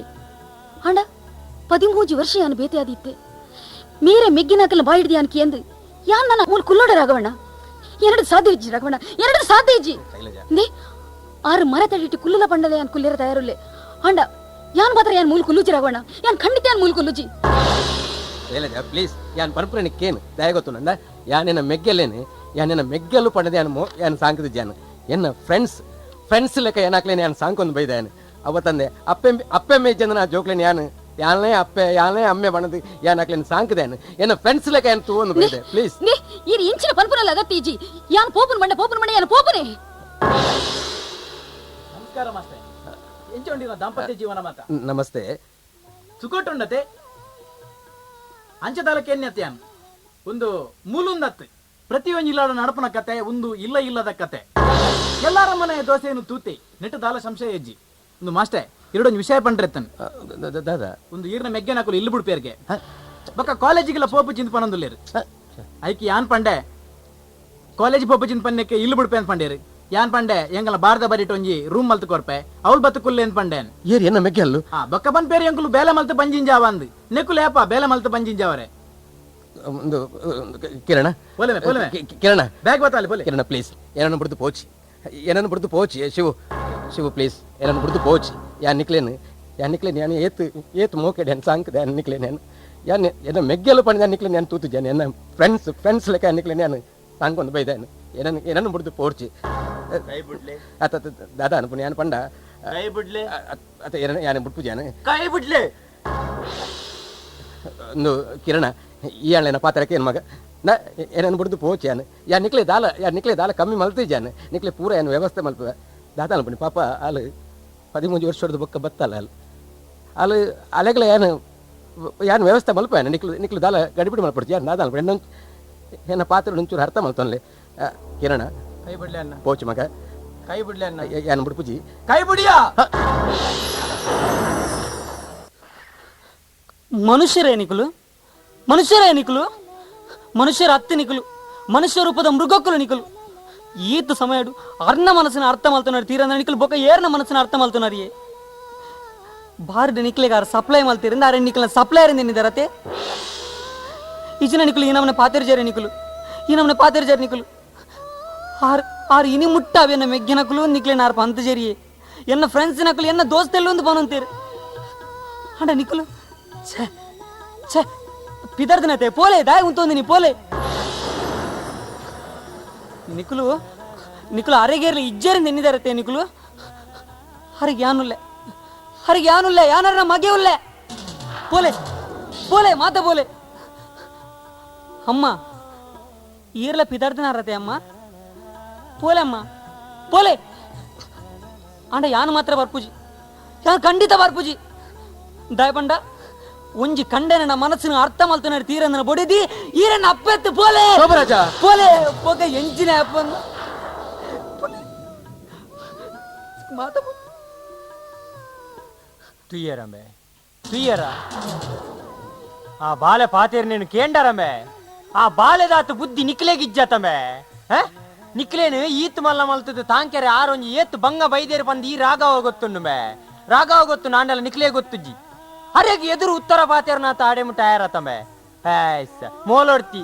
ಅಂಡ 13 ವರ್ಷ ಯಾನು ಬೇತೆಯಾದಿತ್ತೆ ಮೀರೆ ಮೆಗ್ಗಿನಾಕಲ್ ಬಾಯಿಡ್ದು ಯಾನ್ ಕೇಂದು ಯಾನ್ ನನ್ನ ಮೂಲ ಕುಲ್ಲೋಡ ರಾಘವಣ್ಣ ಎರಡು ಸಾಧ್ಯ ಇಜ್ಜಿ ರಾಘವಣ್ಣ ಎರಡು ಸಾಧ್ಯ ಇಜ್ಜಿ they ಆರು ಮರ ತಡಿಟ್ಟು ಕುಲ್ಲುಲ ಪಂಡಲೆ ಯಾನ್ ಕುಲ್ಲೇರ ತಯಾರುಲ್ಲೆ ಅಂಡ ಯಾನ್ ಮಾತ್ರ ಯಾನ್ ಮೂಲ ಕುಲ್ಲುಜಿ ರಾಘವಣ್ಣ ಯಾನ್ ಖಂಡಿತ ಯಾನ್ ಮೂಲ ಕುಲ್ಲುಜಿ ಶೈಲಜ ಪ್ಲೀಸ್ ಯಾನ್ ಪನ್ಪುನ ಕೇನು ದಯ ಗೊತ್ತು ನಂದ ಯಾನೆನ ಮೆಗ್ಗೆಲ್ಲೇನೆ ಯಾನೆನ ಮೆಗ್ಗೆಲ್ಲು ಪಂಡದೆ ಯಾನ್ ಯಾನ್ ಸಾಂಕದ ಜಾನ್ ಎನ್ನ ಫ್ರೆಂಡ್ಸ್ ಫ್ರೆಂಡ್ಸ್ ಲೆಕ್ಕ ಏನಾಕ್ಲೇನೆ ಯಾನ್ ಸಾಂಕೊಂದು ಬೈದಾನೆ ಅವ ತಂದೆ ಅಪ್ಪೆ ಅಪ್ಪೆ ಮೇಜಂದ ನಾ ಜೋಕ್ಲೇನೆ ಯಾನ್ ಯಾನೇ ಅಪ್ಪೆ ಯಾನೇ ಅಮ್ಮೆ ಬಣದು ಯಾನ್ ಹಾಕ್ಲೇನೆ ಸಾಂಕದೇನು ಎನ್ನ ಫ್ರೆಂಡ್ಸ್ ಲೆಕ್ಕ ಯಾನ್ ತೂವೊಂದು ಬೈದೆ ಪ್ಲೀಸ್ ನೇ ಈ ಇಂಚಿನ ಪನ್ಪುನಲ್ಲ ಅಗತ್ಯ ಇಜ್ಜಿ ಯಾನ್ ಪೋಪುನ ಬಂಡ ಪೋಪುನ ಬಂಡ ಯಾನ್ ಪೋಪುನೆ. ನಮಸ್ಕಾರ ಮಾಸ್ಟರ್, ಎಂಚ ದಾಂಪತ್ಯ ಜೀವನ ಮಾತ? ನಮಸ್ತೆ. ಸುಖಟುಂಡತೆ ಅಂಚದಾಲಕ್ಕೆ ಎನ್ಯತ್ಯಾನ್ ಒಂದು ಮೂಲುಂದತ್ತು ಪ್ರತಿಯೊಂದು ಇಲ್ಲದ ನಡಪನ ಕತೆ, ಒಂದು ಇಲ್ಲ ಇಲ್ಲದ ಕತೆ. ಎಲ್ಲಾರ ಮನೆ ದೋಸೆಯನ್ನು ತೂತಿ ನೆಟ್ಟು ದಾಲ ಸಂಶಯ ಹೆಜ್ಜಿ. ಒಂದು ಮಾಸ್ಟರ್ ಎರಡೊಂದು ವಿಷಯ ಪಂಡ್ರೆತ್ತನ್ ದಾದಾ ಒಂದು ಈರ್ನ ಮೆಗ್ಗೆನ ಹಾಕಲು ಇಲ್ಲಿ ಬಿಡ್ಪೇರ್ಗೆ ಬಕ್ಕ ಕಾಲೇಜಿಗೆಲ್ಲ ಪೋಪು ಚಿಂತ ಪನೊಂದುಲ್ಲೇರು ಐಕಿ ಯಾನ್ ಪಂಡೆ ಕಾಲೇಜ್ ಪೋಪು ಚಿಂತ ಪನ್ನೆಕ್ಕೆ ಇಲ್ಲಿ ಬಿಡ್ಪೆ ಅಂತ ಪಂಡೇರು. ಯಾನ್ ಪಂಡೆ ಎಂಗಲ ಬಾರದ ಬರಿಟ್ ಒಂಜಿ ರೂಮ್ ಮಲ್ತು ಕೊರ್ಪೆ ಅವಳು ಬತ್ತು ಕುಲ್ಲೆ ಅಂತ ಪಂಡೇನ್ ಏರಿ ಎನ್ನ ಮೆಗ್ಗೆ ಅಲ್ಲು ಹಾ ಬಕ್ಕ ಬಂದ್ ಪೇರಿ ಎಂಕುಲು ಬೇಲೆ ಮಲ್ತು ಬಂಜಿಂಜಾವ ಅಂದ್ ನೆಕ್ಕುಲು ಏಪ ಬೇಲೆ ಮಲ್ತು ಬಂಜಿಂಜಾವರೆ. ಒಂದು ಕಿರಣ ಕಿರಣ ಬ್ಯಾಗ್ ಬತ್ತಾಲಿ ಬೋಲೆ ಕಿರಣ ಪ್ಲೀಸ್ ಏನನ್ನು ಬಿಡ್ದು ಪೋಚಿ ಏನನ್ನು ಬಿಡ್ದು ಪೋಚಿ ಶಿವು ಶಿವು ಪ್ಲೀಸ್ ಏನನ್ನು ಬಿಡ್ದು ಪೋಚಿ ಯಾ ನಿಕ್ಲೇನು ಯಾ ನಿಕ್ಲೇನು ಯಾನು ಏತು ಏತು ಮೋಕೆಡೆ ಏನು ಸಾಂಕದೆ ಯಾನು ನಿಕ್ಲೇನು ಯಾನು ಯಾನ್ ಎನ್ನ ಮೆಗ್ಗೆಲ್ಲ ಪಂಡ ಯಾನ್ ನಿಕ್ಲೇನು ಯಾನು ತೂತು ಜಾನು ಎನ್ನ ಫ್ರೆಂಡ್ಸ್ ಫ್ರೆಂಡ್ಸ್ ಲೆಕ್ಕ ನಿಕ್ಲೇನು ಯಾನು ಸಾಂಕೊಂದು ಬೈದಾನು ಏನನ್ನು ಏನನ್ನು ಬಿಡ್ದು ಪೋರ್ಚಿ ಕೈ ಬಿಡ್ಲೆ ಅತ್ತ ದಾದಾ ಅನ್ಪುಣ ಯಾನು ಪಂಡ ಕೈ ಬಿಡ್ಲೆ ಅತ್ತ ಏನ ಯಾನು ಬಿಡ್ಪು ಜಾನು ಕೈ ಬಿಡ್ಲೆ ಒಂದು ಕಿರಣ ಈ ಅಣ್ಣನ ಪಾತ್ರಕ್ಕೆ ಏನು ಮಗ ನಾ ಏನನ್ನು ಬಿಡ್ದು ಪೋಚಿ ಯಾನು ಯಾ ನಿಕ್ಲೆ ದಾಲ ಯಾ ನಿಕ್ಲೆ ದಾಲ ಕಮ್ಮಿ ಮಲ್ತಿ ಜಾನು ನಿಕ್ಲೆ ಪೂರ ಏನು ವ್ಯವಸ್ಥೆ ಮಲ್ಪದ ದಾದಾ ಅನ್ಪುಣಿ ಪಾಪ ಅಲ್ಲಿ 13 ವರ್ಷದ ಬೊಕ್ಕ ಬತ್ತಲ್ಲ ಅಲ್ಲಿ ಅಲ್ಲಿ ಅಲೆಗಳ ಏನು ಯಾನು ವ್ಯವಸ್ಥೆ ಮಲ್ಪ ನಿಕ್ಲು ನಿಕ್ಲು ದಾಲ ಗಡಿಬಿಡಿ ಮಲ್ಪಡ್ತಿ ಯಾರು ದಾದ ಅನ್ಪುಣಿ ಎನ್ನ ಎನ್ನ ಪಾತ್ರ ಒಂಚೂರು ಅರ್ಥ ಮಲ್ತೊನ್ಲೆ ಕಿರಣ ಕೈ ಬಿಡ್ಲೆ ಅಣ್ಣ ಪೋಚು ಮಗ ಕೈ ಬಿಡ್ಲೆ ಅಣ್ಣ ಯಾನು ಬಿಡ್ಪುಜಿ ಕೈ ಬಿಡಿಯಾ. ಮನುಷ್ಯರೇ ನಿಕುಲು, ಮನುಷ್ಯರೇ ನಿಕುಲು, ಮನುಷ್ಯರ ಅತ್ತೆ ನಿಕುಲು, ಮನುಷ್ಯ ರೂಪದ ಮೃಗಕ್ಕಲು ನಿಕುಲು. ಈತ ಸಮಯಡು ಅರ್ನ ಮನಸ್ಸಿನ ಅರ್ಥ ಮಲ್ತುన్నారు ತೀರಂದ ನಿಕುಲು ಬೊಕ್ಕ ಏರ್ನ ಮನಸ್ಸಿನ ಅರ್ಥ ಮಲ್ತುన్నారు. ಬಾರ್ದ ನಿಕ್ಲೆಗಾರ ಸಪ್ಲೈ ಮಲ್ತಿರಿಂದ ಅರೆ ನಿಕಲ ಸಪ್ಲೈಯರ್ ನಿನ್ನಿದರತೆ ಈಚಿನ ನಿಕುಲು ಈ ನಮ್ಮನೆ ಪಾತೆರ್ಜಾರೆ ನಿಕುಲು, ಈ ನಮ್ಮನೆ ಪಾತೆರ್ಜಾರೆ ನಿಕುಲು. ಆರ್ ಆರ್ ಇನಿ ಮುಟ್ಟ ಅವೆನ್ನ ಮೆಗ್ಗಿನಕುಲು ನಿಕ್ಲೆ ನಾರ್ ಪಂತ ಜರಿಯೇ ಎನ್ನ ಫ್ರೆಂಡ್ಸ್ ನಕಲು ಎನ್ನ ದೋಸ್ತೆಲ್ಲ ಒಂದು ಪನಂತೀರಿ ಅಂಡ ನಿಕುಲು ಛೇ ಛೇ ಪಿದರ್ದನತೆ ಪೋಲೆ ದಾಯ್ ಉಂತೊಂದಿನಿ ನೀ ಪೋಲೆ ನಿಕುಲು ನಿಕುಲು ಅರೆಗೇರ್ಲಿ ಇಜ್ಜರಿಂದ ಎನ್ನಿದಾರತೆ ನಿಕುಲು. ಹರಿಗೆ ಯಾನುಲ್ಲೆ, ಹರಿಗೆ ಯಾನುಲ್ಲೆ, ಯಾನಾರ ಮಗೆ ಉಲ್ಲೆ ಪೋಲೆ ಪೋಲೆ ಮಾತ ಪೋಲೆ ಅಮ್ಮ ಈರ್ಲ ಪಿದರ್ದನಾರತೆ ಅಮ್ಮ ಪೋಲೆ ಅಮ್ಮ ಪೋಲೆ ಅಂಡ ಯಾನು ಮಾತ್ರ ಬರ್ಪುಜಿ, ಯಾನು ಖಂಡಿತ ಬರ್ಪುಜಿ. ದಾಯಪಂಡ ಒಂಜಿ ಕಂಡನ ಮನಸ್ಸಿನ ಅರ್ಥ ಮಲ್ತನ ತೀರಂದನ ಬೊಡಿದಿ ಈರನ್ನ ಅಪ್ಪೆತ್ತು ಪೋಲೆ ಪೋಲೆ ಪೋಕ ಎಂಜಿನ ಅಪ್ಪಂದು ಮಾತ ತುಯ್ಯರಮ್ಮೆ ತುಯ್ಯರ ಆ ಬಾಲೆ ಪಾತೇರ್ ನೀನು ಕೇಂಡರಮ್ಮೆ ಆ ಬಾಲೆದಾತು ಬುದ್ಧಿ ನಿಕ್ಲೆಗಿಜ್ಜತಮ್ಮೆ ನಿಕ್ಲೇನು ಈತ್ ಮಲ್ಲ ಮಲ್ತದ್ದು ತಾಂಕೆರೆ ಆರೊಂಜಿ ಏತ್ ಬಂಗ ಬೈದೇರು ಬಂದು ಈ ರಾಘವ ಗೊತ್ತುಂಡುಮೆ ರಾಘವ ಗೊತ್ತು ನಾಂಡಲ ನಿಕ್ಲೇ ಗೊತ್ತುಜ್ಜಿ ಅರೆಗೆ ಎದುರು ಉತ್ತರ ಪಾತೇರ್ನಾತ ಆಡೆ ಮುಟ್ಟಾಯರತಮೆ ಮೋಲೊಡ್ತಿ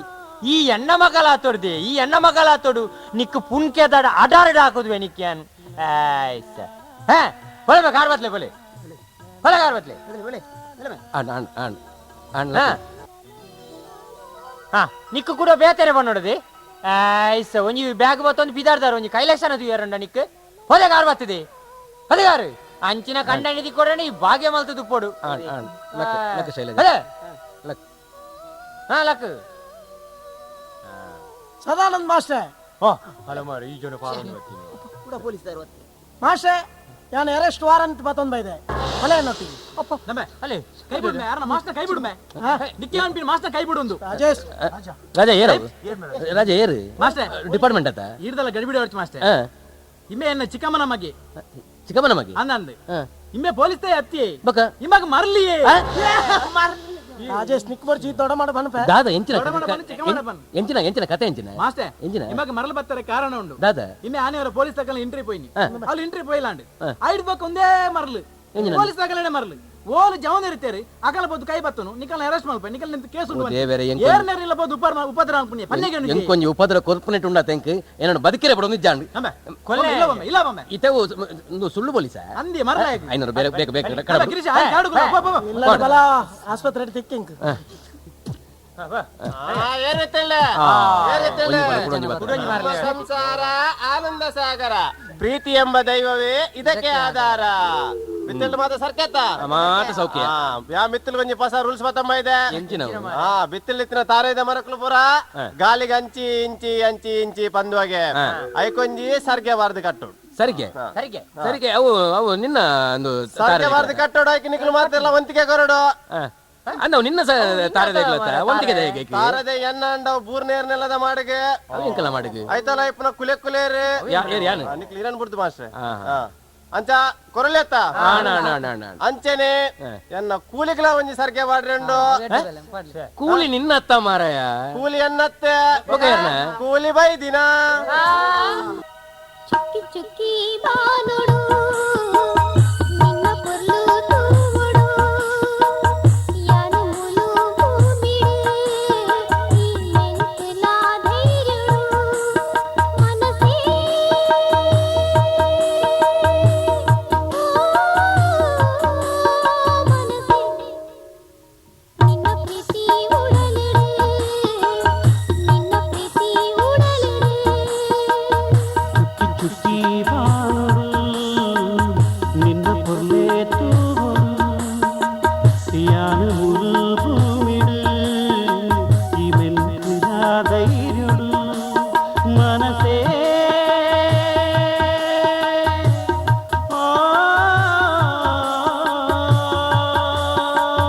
ಈ ಎಣ್ಣ ಮಗಲಾತೊಡ್ದೆ ಈ ಎಣ್ಣ ಮಗಲಾತೊಡು ನಿಕ್ಕು ಪುಣ್ಕೆದಾಡ ಅಡಾರಡ ಹಾಕುದ್ವೆ ನಿಕ್ಯಾನ್ ಹೇ ಬೋಲೆ ಕಾರ್ ಬತ್ಲೆ ಬೋಲೆ ಬೋಲೆ ಕಾರ್ ಬತ್ಲೆ ಹಾ ನಿಕ್ಕು ಕೂಡ ಬೇತಾರೆ ಬಂದೋಡದೆ ಆಯ್ಸ ಒಂಜಿ ಬ್ಯಾಗ್ ಬತ್ತೊಂದು ಬಿದಾರ್ದಾರ ಒಂಜಿ ಕೈಲಾಸನ ತುಯ್ಯಾರಂಡ ನಿಕ್ಕು ಹೊಲೆ ಕಾರ್ ಬತ್ತದೆ ಹೊಲೆಗಾರು ಅಂಚಿನ ಕಂಡ ನಿಧಿ ಕೊಡೋಣ ಈ ಭಾಗ್ಯ ಮಲ್ತದ್ದು ಪೋಡು ಹಾ ಲಕ್ ಸದಾನಂದ್ ಮಾಸ್ಟರ್ ಓ ಹಲೋ ಮಾರಿ ಈ ಜನ ಕೂಡ ಪೊಲೀಸ್ ಮಾಸ್ಟರ್ ನಾನು ಅರೆಸ್ಟ್ ವಾರಂಟ್ ಬತ್ತೊಂದು ಬೈದೆ ಅಲೆ ನೋಟಿ ಅಪ್ಪ ನಮ್ಮೆ ಅಲೆ ಕೈ ಬಿಡುಮೆ ಯಾರನ್ನ ಮಾಸ್ಟರ್ ಕೈ ಬಿಡುಮೆ ನಿಕ್ಕಿ ಅನ್ಪಿನ ಮಾಸ್ಟರ್ ಕೈ ಬಿಡುಂದು ರಾಜೇಶ್ ರಾಜ ಏರು ರಾಜ ಏರು ಮಾಸ್ಟರ್ ಡಿಪಾರ್ಟ್ಮೆಂಟ್ ಅತ್ತ ಈರ್ದಲ್ಲ ಗಡಿಬಿಡಿ ಹೊರಚು ಮಾಸ್ಟರ್ ಇಮ್ಮೆ ಎನ್ನ ಚಿಕ್ಕಮ್ಮನ ಮಗಿ ಚಿಕ್ಕಮ್ಮನ ಮಗಿ ಅಂದ ಇಮ್ಮೆ ಪೊಲೀಸ್ ಅತ್ತಿ ಬಕ ಇಮ್ಮಗ ಮರ್ಲಿಯೇ ರಾಜೇಶ್ ನಿಕ್ ಬರ್ಜಿ ದೊಡ ಮಾಡ ಬನ್ಪ ದಾದಾ ಎಂಚಿನ ಎಂಚಿನ ಎಂಚಿನ ಕತೆ ಎಂಚಿನ ಮಾಸ್ಟರ್ ಎಂಚಿನ ಇಮ್ಮಗ ಮರಲ ಬತ್ತಾರೆ ಕಾರಣ ಉಂಡು ದಾದಾ ಇಮ್ಮೆ ಆನೆಯವರ ಪೊಲೀಸ್ ತಕಲ ಎಂಟ್ರಿ ಪೋಯಿನಿ ಅಲ್ಲಿ ಎಂಟ್ರಿ ಪೋಯಿಲಾಂಡ್ ಐಡ್ ಬಕ ಒಂದೇ ಮರಲು ಪೊಲೀಸ್ ತಕಲನೆ ಮರಲು ಓಲು ಜವನ ಇರ್ತಾರೆ ಅಕಲ ಬದ್ದು ಕೈ ಬತ್ತನು ನಿಕಲ್ ಅರೆಸ್ಟ್ ಮಲ್ಪ ನಿಕಲ್ ನಿಂತ ಕೇಸ್ ಉಂಡು ಏರ್ ನೇರ್ ಇಲ್ಲ ಬದ್ದು ಉಪದ್ರ ಅನ್ಪುನಿ ಪನ್ನೆಗೆ ಎಂಕೊಂಜಿ ಉಪದ್ರ ಕೊರ್ಪನೆಟ್ ಉಂಡ ತೆಂಕ್ ಏನನ್ನು ಬದುಕಿರೆ ಬಡ ನಿಜಾಂಡ್ ಕೊಲೆ ಇಲ್ಲ ಬೊಮ್ಮೆ ಇಲ್ಲ ಬೊಮ್ಮೆ ಇತವು ಸುಳ್ಳು ಪೊಲೀಸ ಅಂದಿ ಮರಲ ಐನೂರು ಬೇರೆ ಬೇಕು ಬೇಕು ಗಿರೀಶ ಕಾಡು ಇಲ್ಲ ಬಲ ಆಸ್ಪತ್ರೆ ತಿಕ್ಕಿಂಕ್ ಸಂಸಾರ ಆನಂದ ಸಾಗರ ಪ್ರೀತಿ ಎಂಬ ದೈವವೇ ಇದಕ್ಕೆ ಆಧಾರ ಬಿತ್ತಲು ಮಾತ ಸರ್ಕತ್ತ ಮಾತ ಸೌಖ್ಯ ಯಾ ಮಿತ್ತಲು ಒಂಜಿ ಪಸ ರೂಲ್ಸ್ ಬತ್ತಮ್ಮ ಇದೆ ಹಾ ಬಿತ್ತಲಿತ್ತಿನ ತಾರೆ ಇದೆ ಮರಕ್ಲು ಪೂರ ಗಾಲಿಗೆ ಅಂಚಿ ಇಂಚಿ ಅಂಚಿ ಇಂಚಿ ಪಂದುವಾಗೆ ಐಕೊಂಜಿ ಸರ್ಗೆ ಬಾರ್ದು ಕಟ್ಟು ಸರಿಗೆ ಸರಿಗೆ ಸರಿಗೆ ಅವು ಅವು ನಿನ್ನ ಒಂದು ಸರ್ಗೆ ಬಾರ್ದು ಕಟ್ಟೋಡು ಆಯ್ಕೆ ನಿಕ್ಲು ಮಾತೆಲ್ಲ ವಂತಿಗೆ ಕೊರಡು ಅಣ್ಣ ನಿನ್ನ ತಾರದೆ ವಂತಿಗೆ ತಾರದೆ ಎನ್ನ ಅಂಡ ಬೂರ್ನೇರ್ನೆಲ್ಲದ ಮಾಡಿಗೆ ಎಂಕಲ ಮಾಡಿಗೆ ಆಯ್ತಲ್ಲ ಇಪ್ಪನ ಕುಲೆ ಕುಲೇರಿ ನಿಕ್ಲು ಇರನ್ ಬಿಡ್ದು ಮಾಸ್ಟ್ರೆ ಅಂಚ ಕೊರಲೆತ್ತ ಅಂಚನೆ ಎನ್ನ ಕೂಲಿಗಳ ಒಂಜಿ ಸರ್ಗೆ ಬಾಡ್ರೆಂಡು ಕೂಲಿ ನಿನ್ನತ್ತ ಮಾರಾಯ ಕೂಲಿ ಎನ್ನತ್ತೆ ಕೂಲಿ ಬೈ ದಿನ ಚುಕ್ಕಿ ಚುಕ್ಕಿ ಬಾನುಡು ನಿನ್ನ ಪೊರ್ಲು ತೂವಡು ಯಾನು ಮುಲು ಭೂಮಿಡೆ ಮನಸೇ ಓ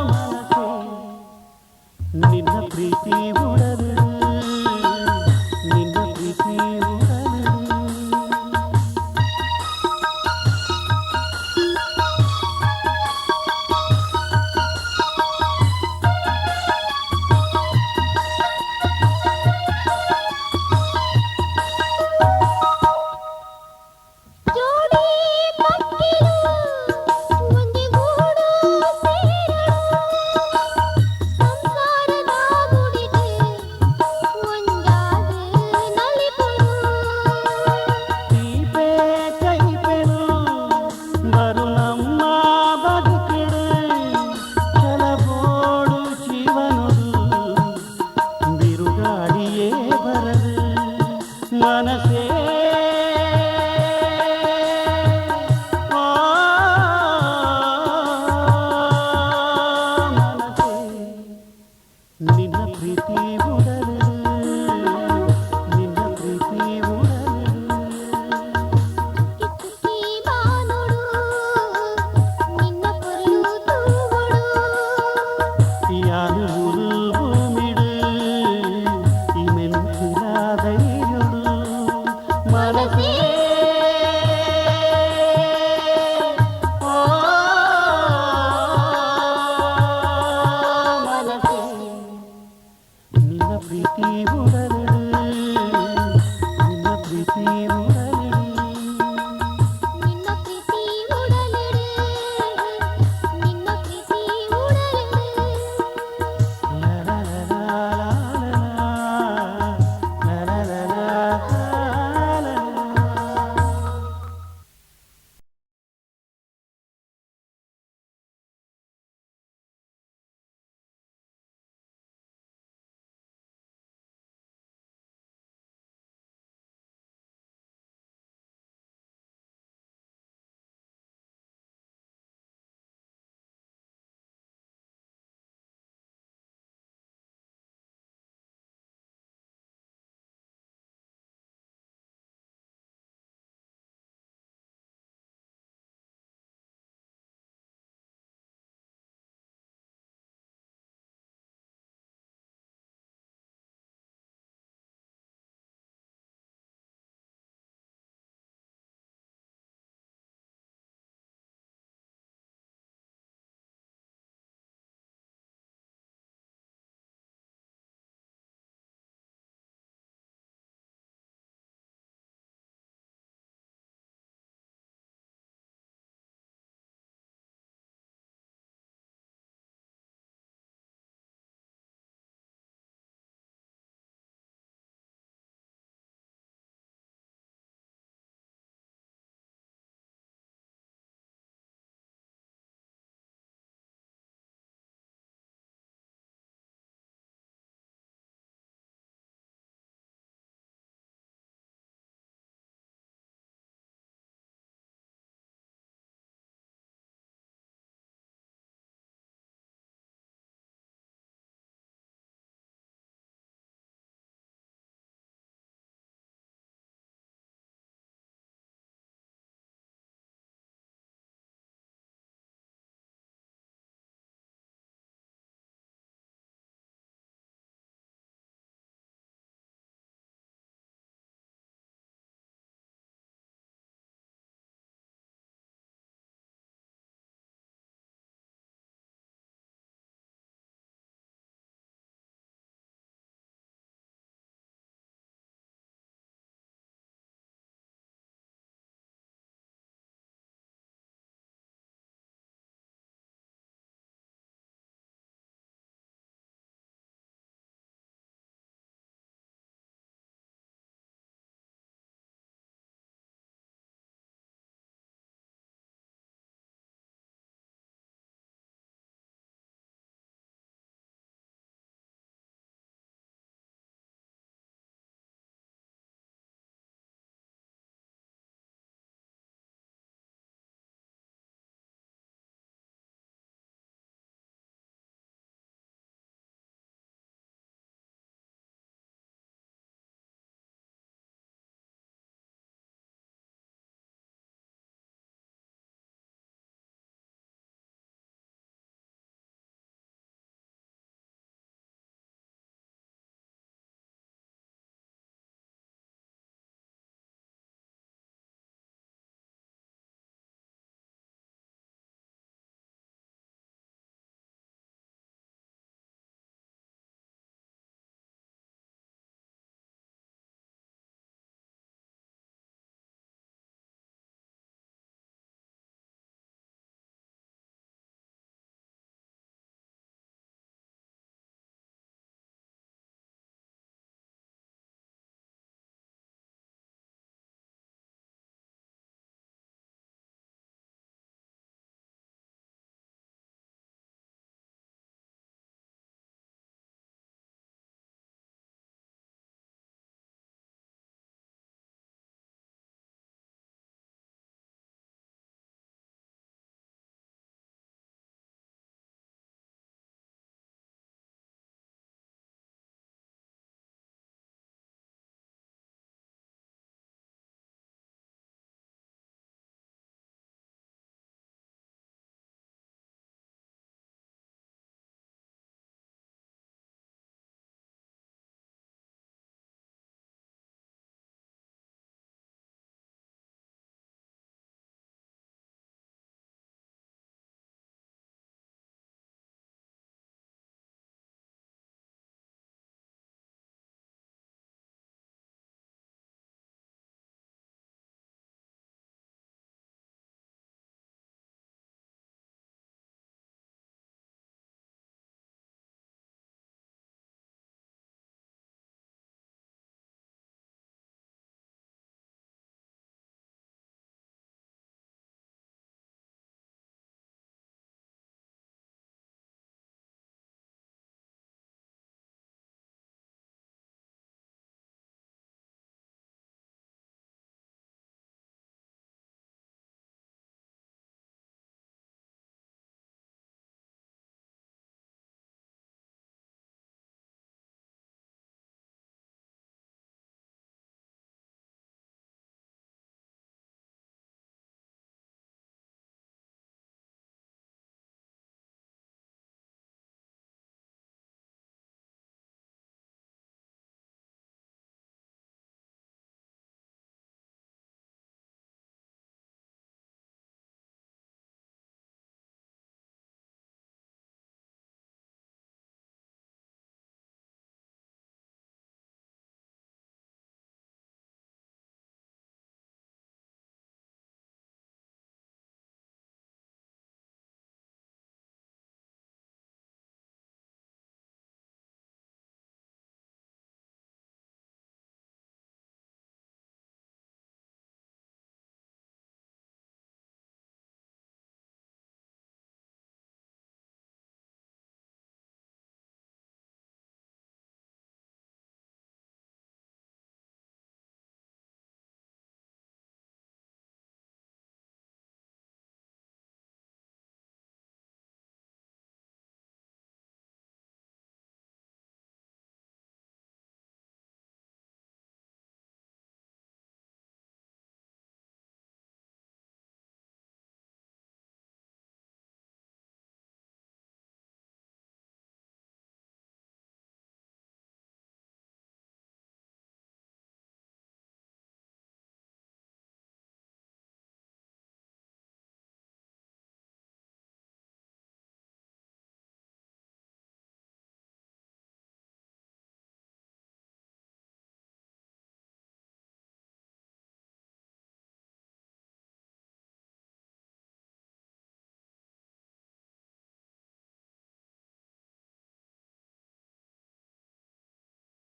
ಮನಸೇ ನಿನ್ನ ಪ್ರೀತಿ ಉಡಲು ನಿನ್ನ ಪ್ರೀತಿ ಉಡಲು. ಜೋಡಿ ಪಕ್ಕಿಲು ಒಂಜಿ ಗೂಡು ಸೇರಡು ಸಂಸಾರದ ಗುಡಿಟ್ ಒಂಜಾದ್ ನಲಿಪುಡು ತೀಪೆ ಕೈಪೆನು ಬರು ನಮ್ಮ ಬದುಕಿಡು ಕೆಲಬೋಡು ಜೀವನದು ಬಿರುಗಾಡಿಯೇ ಬರದು ಮನಸೇ.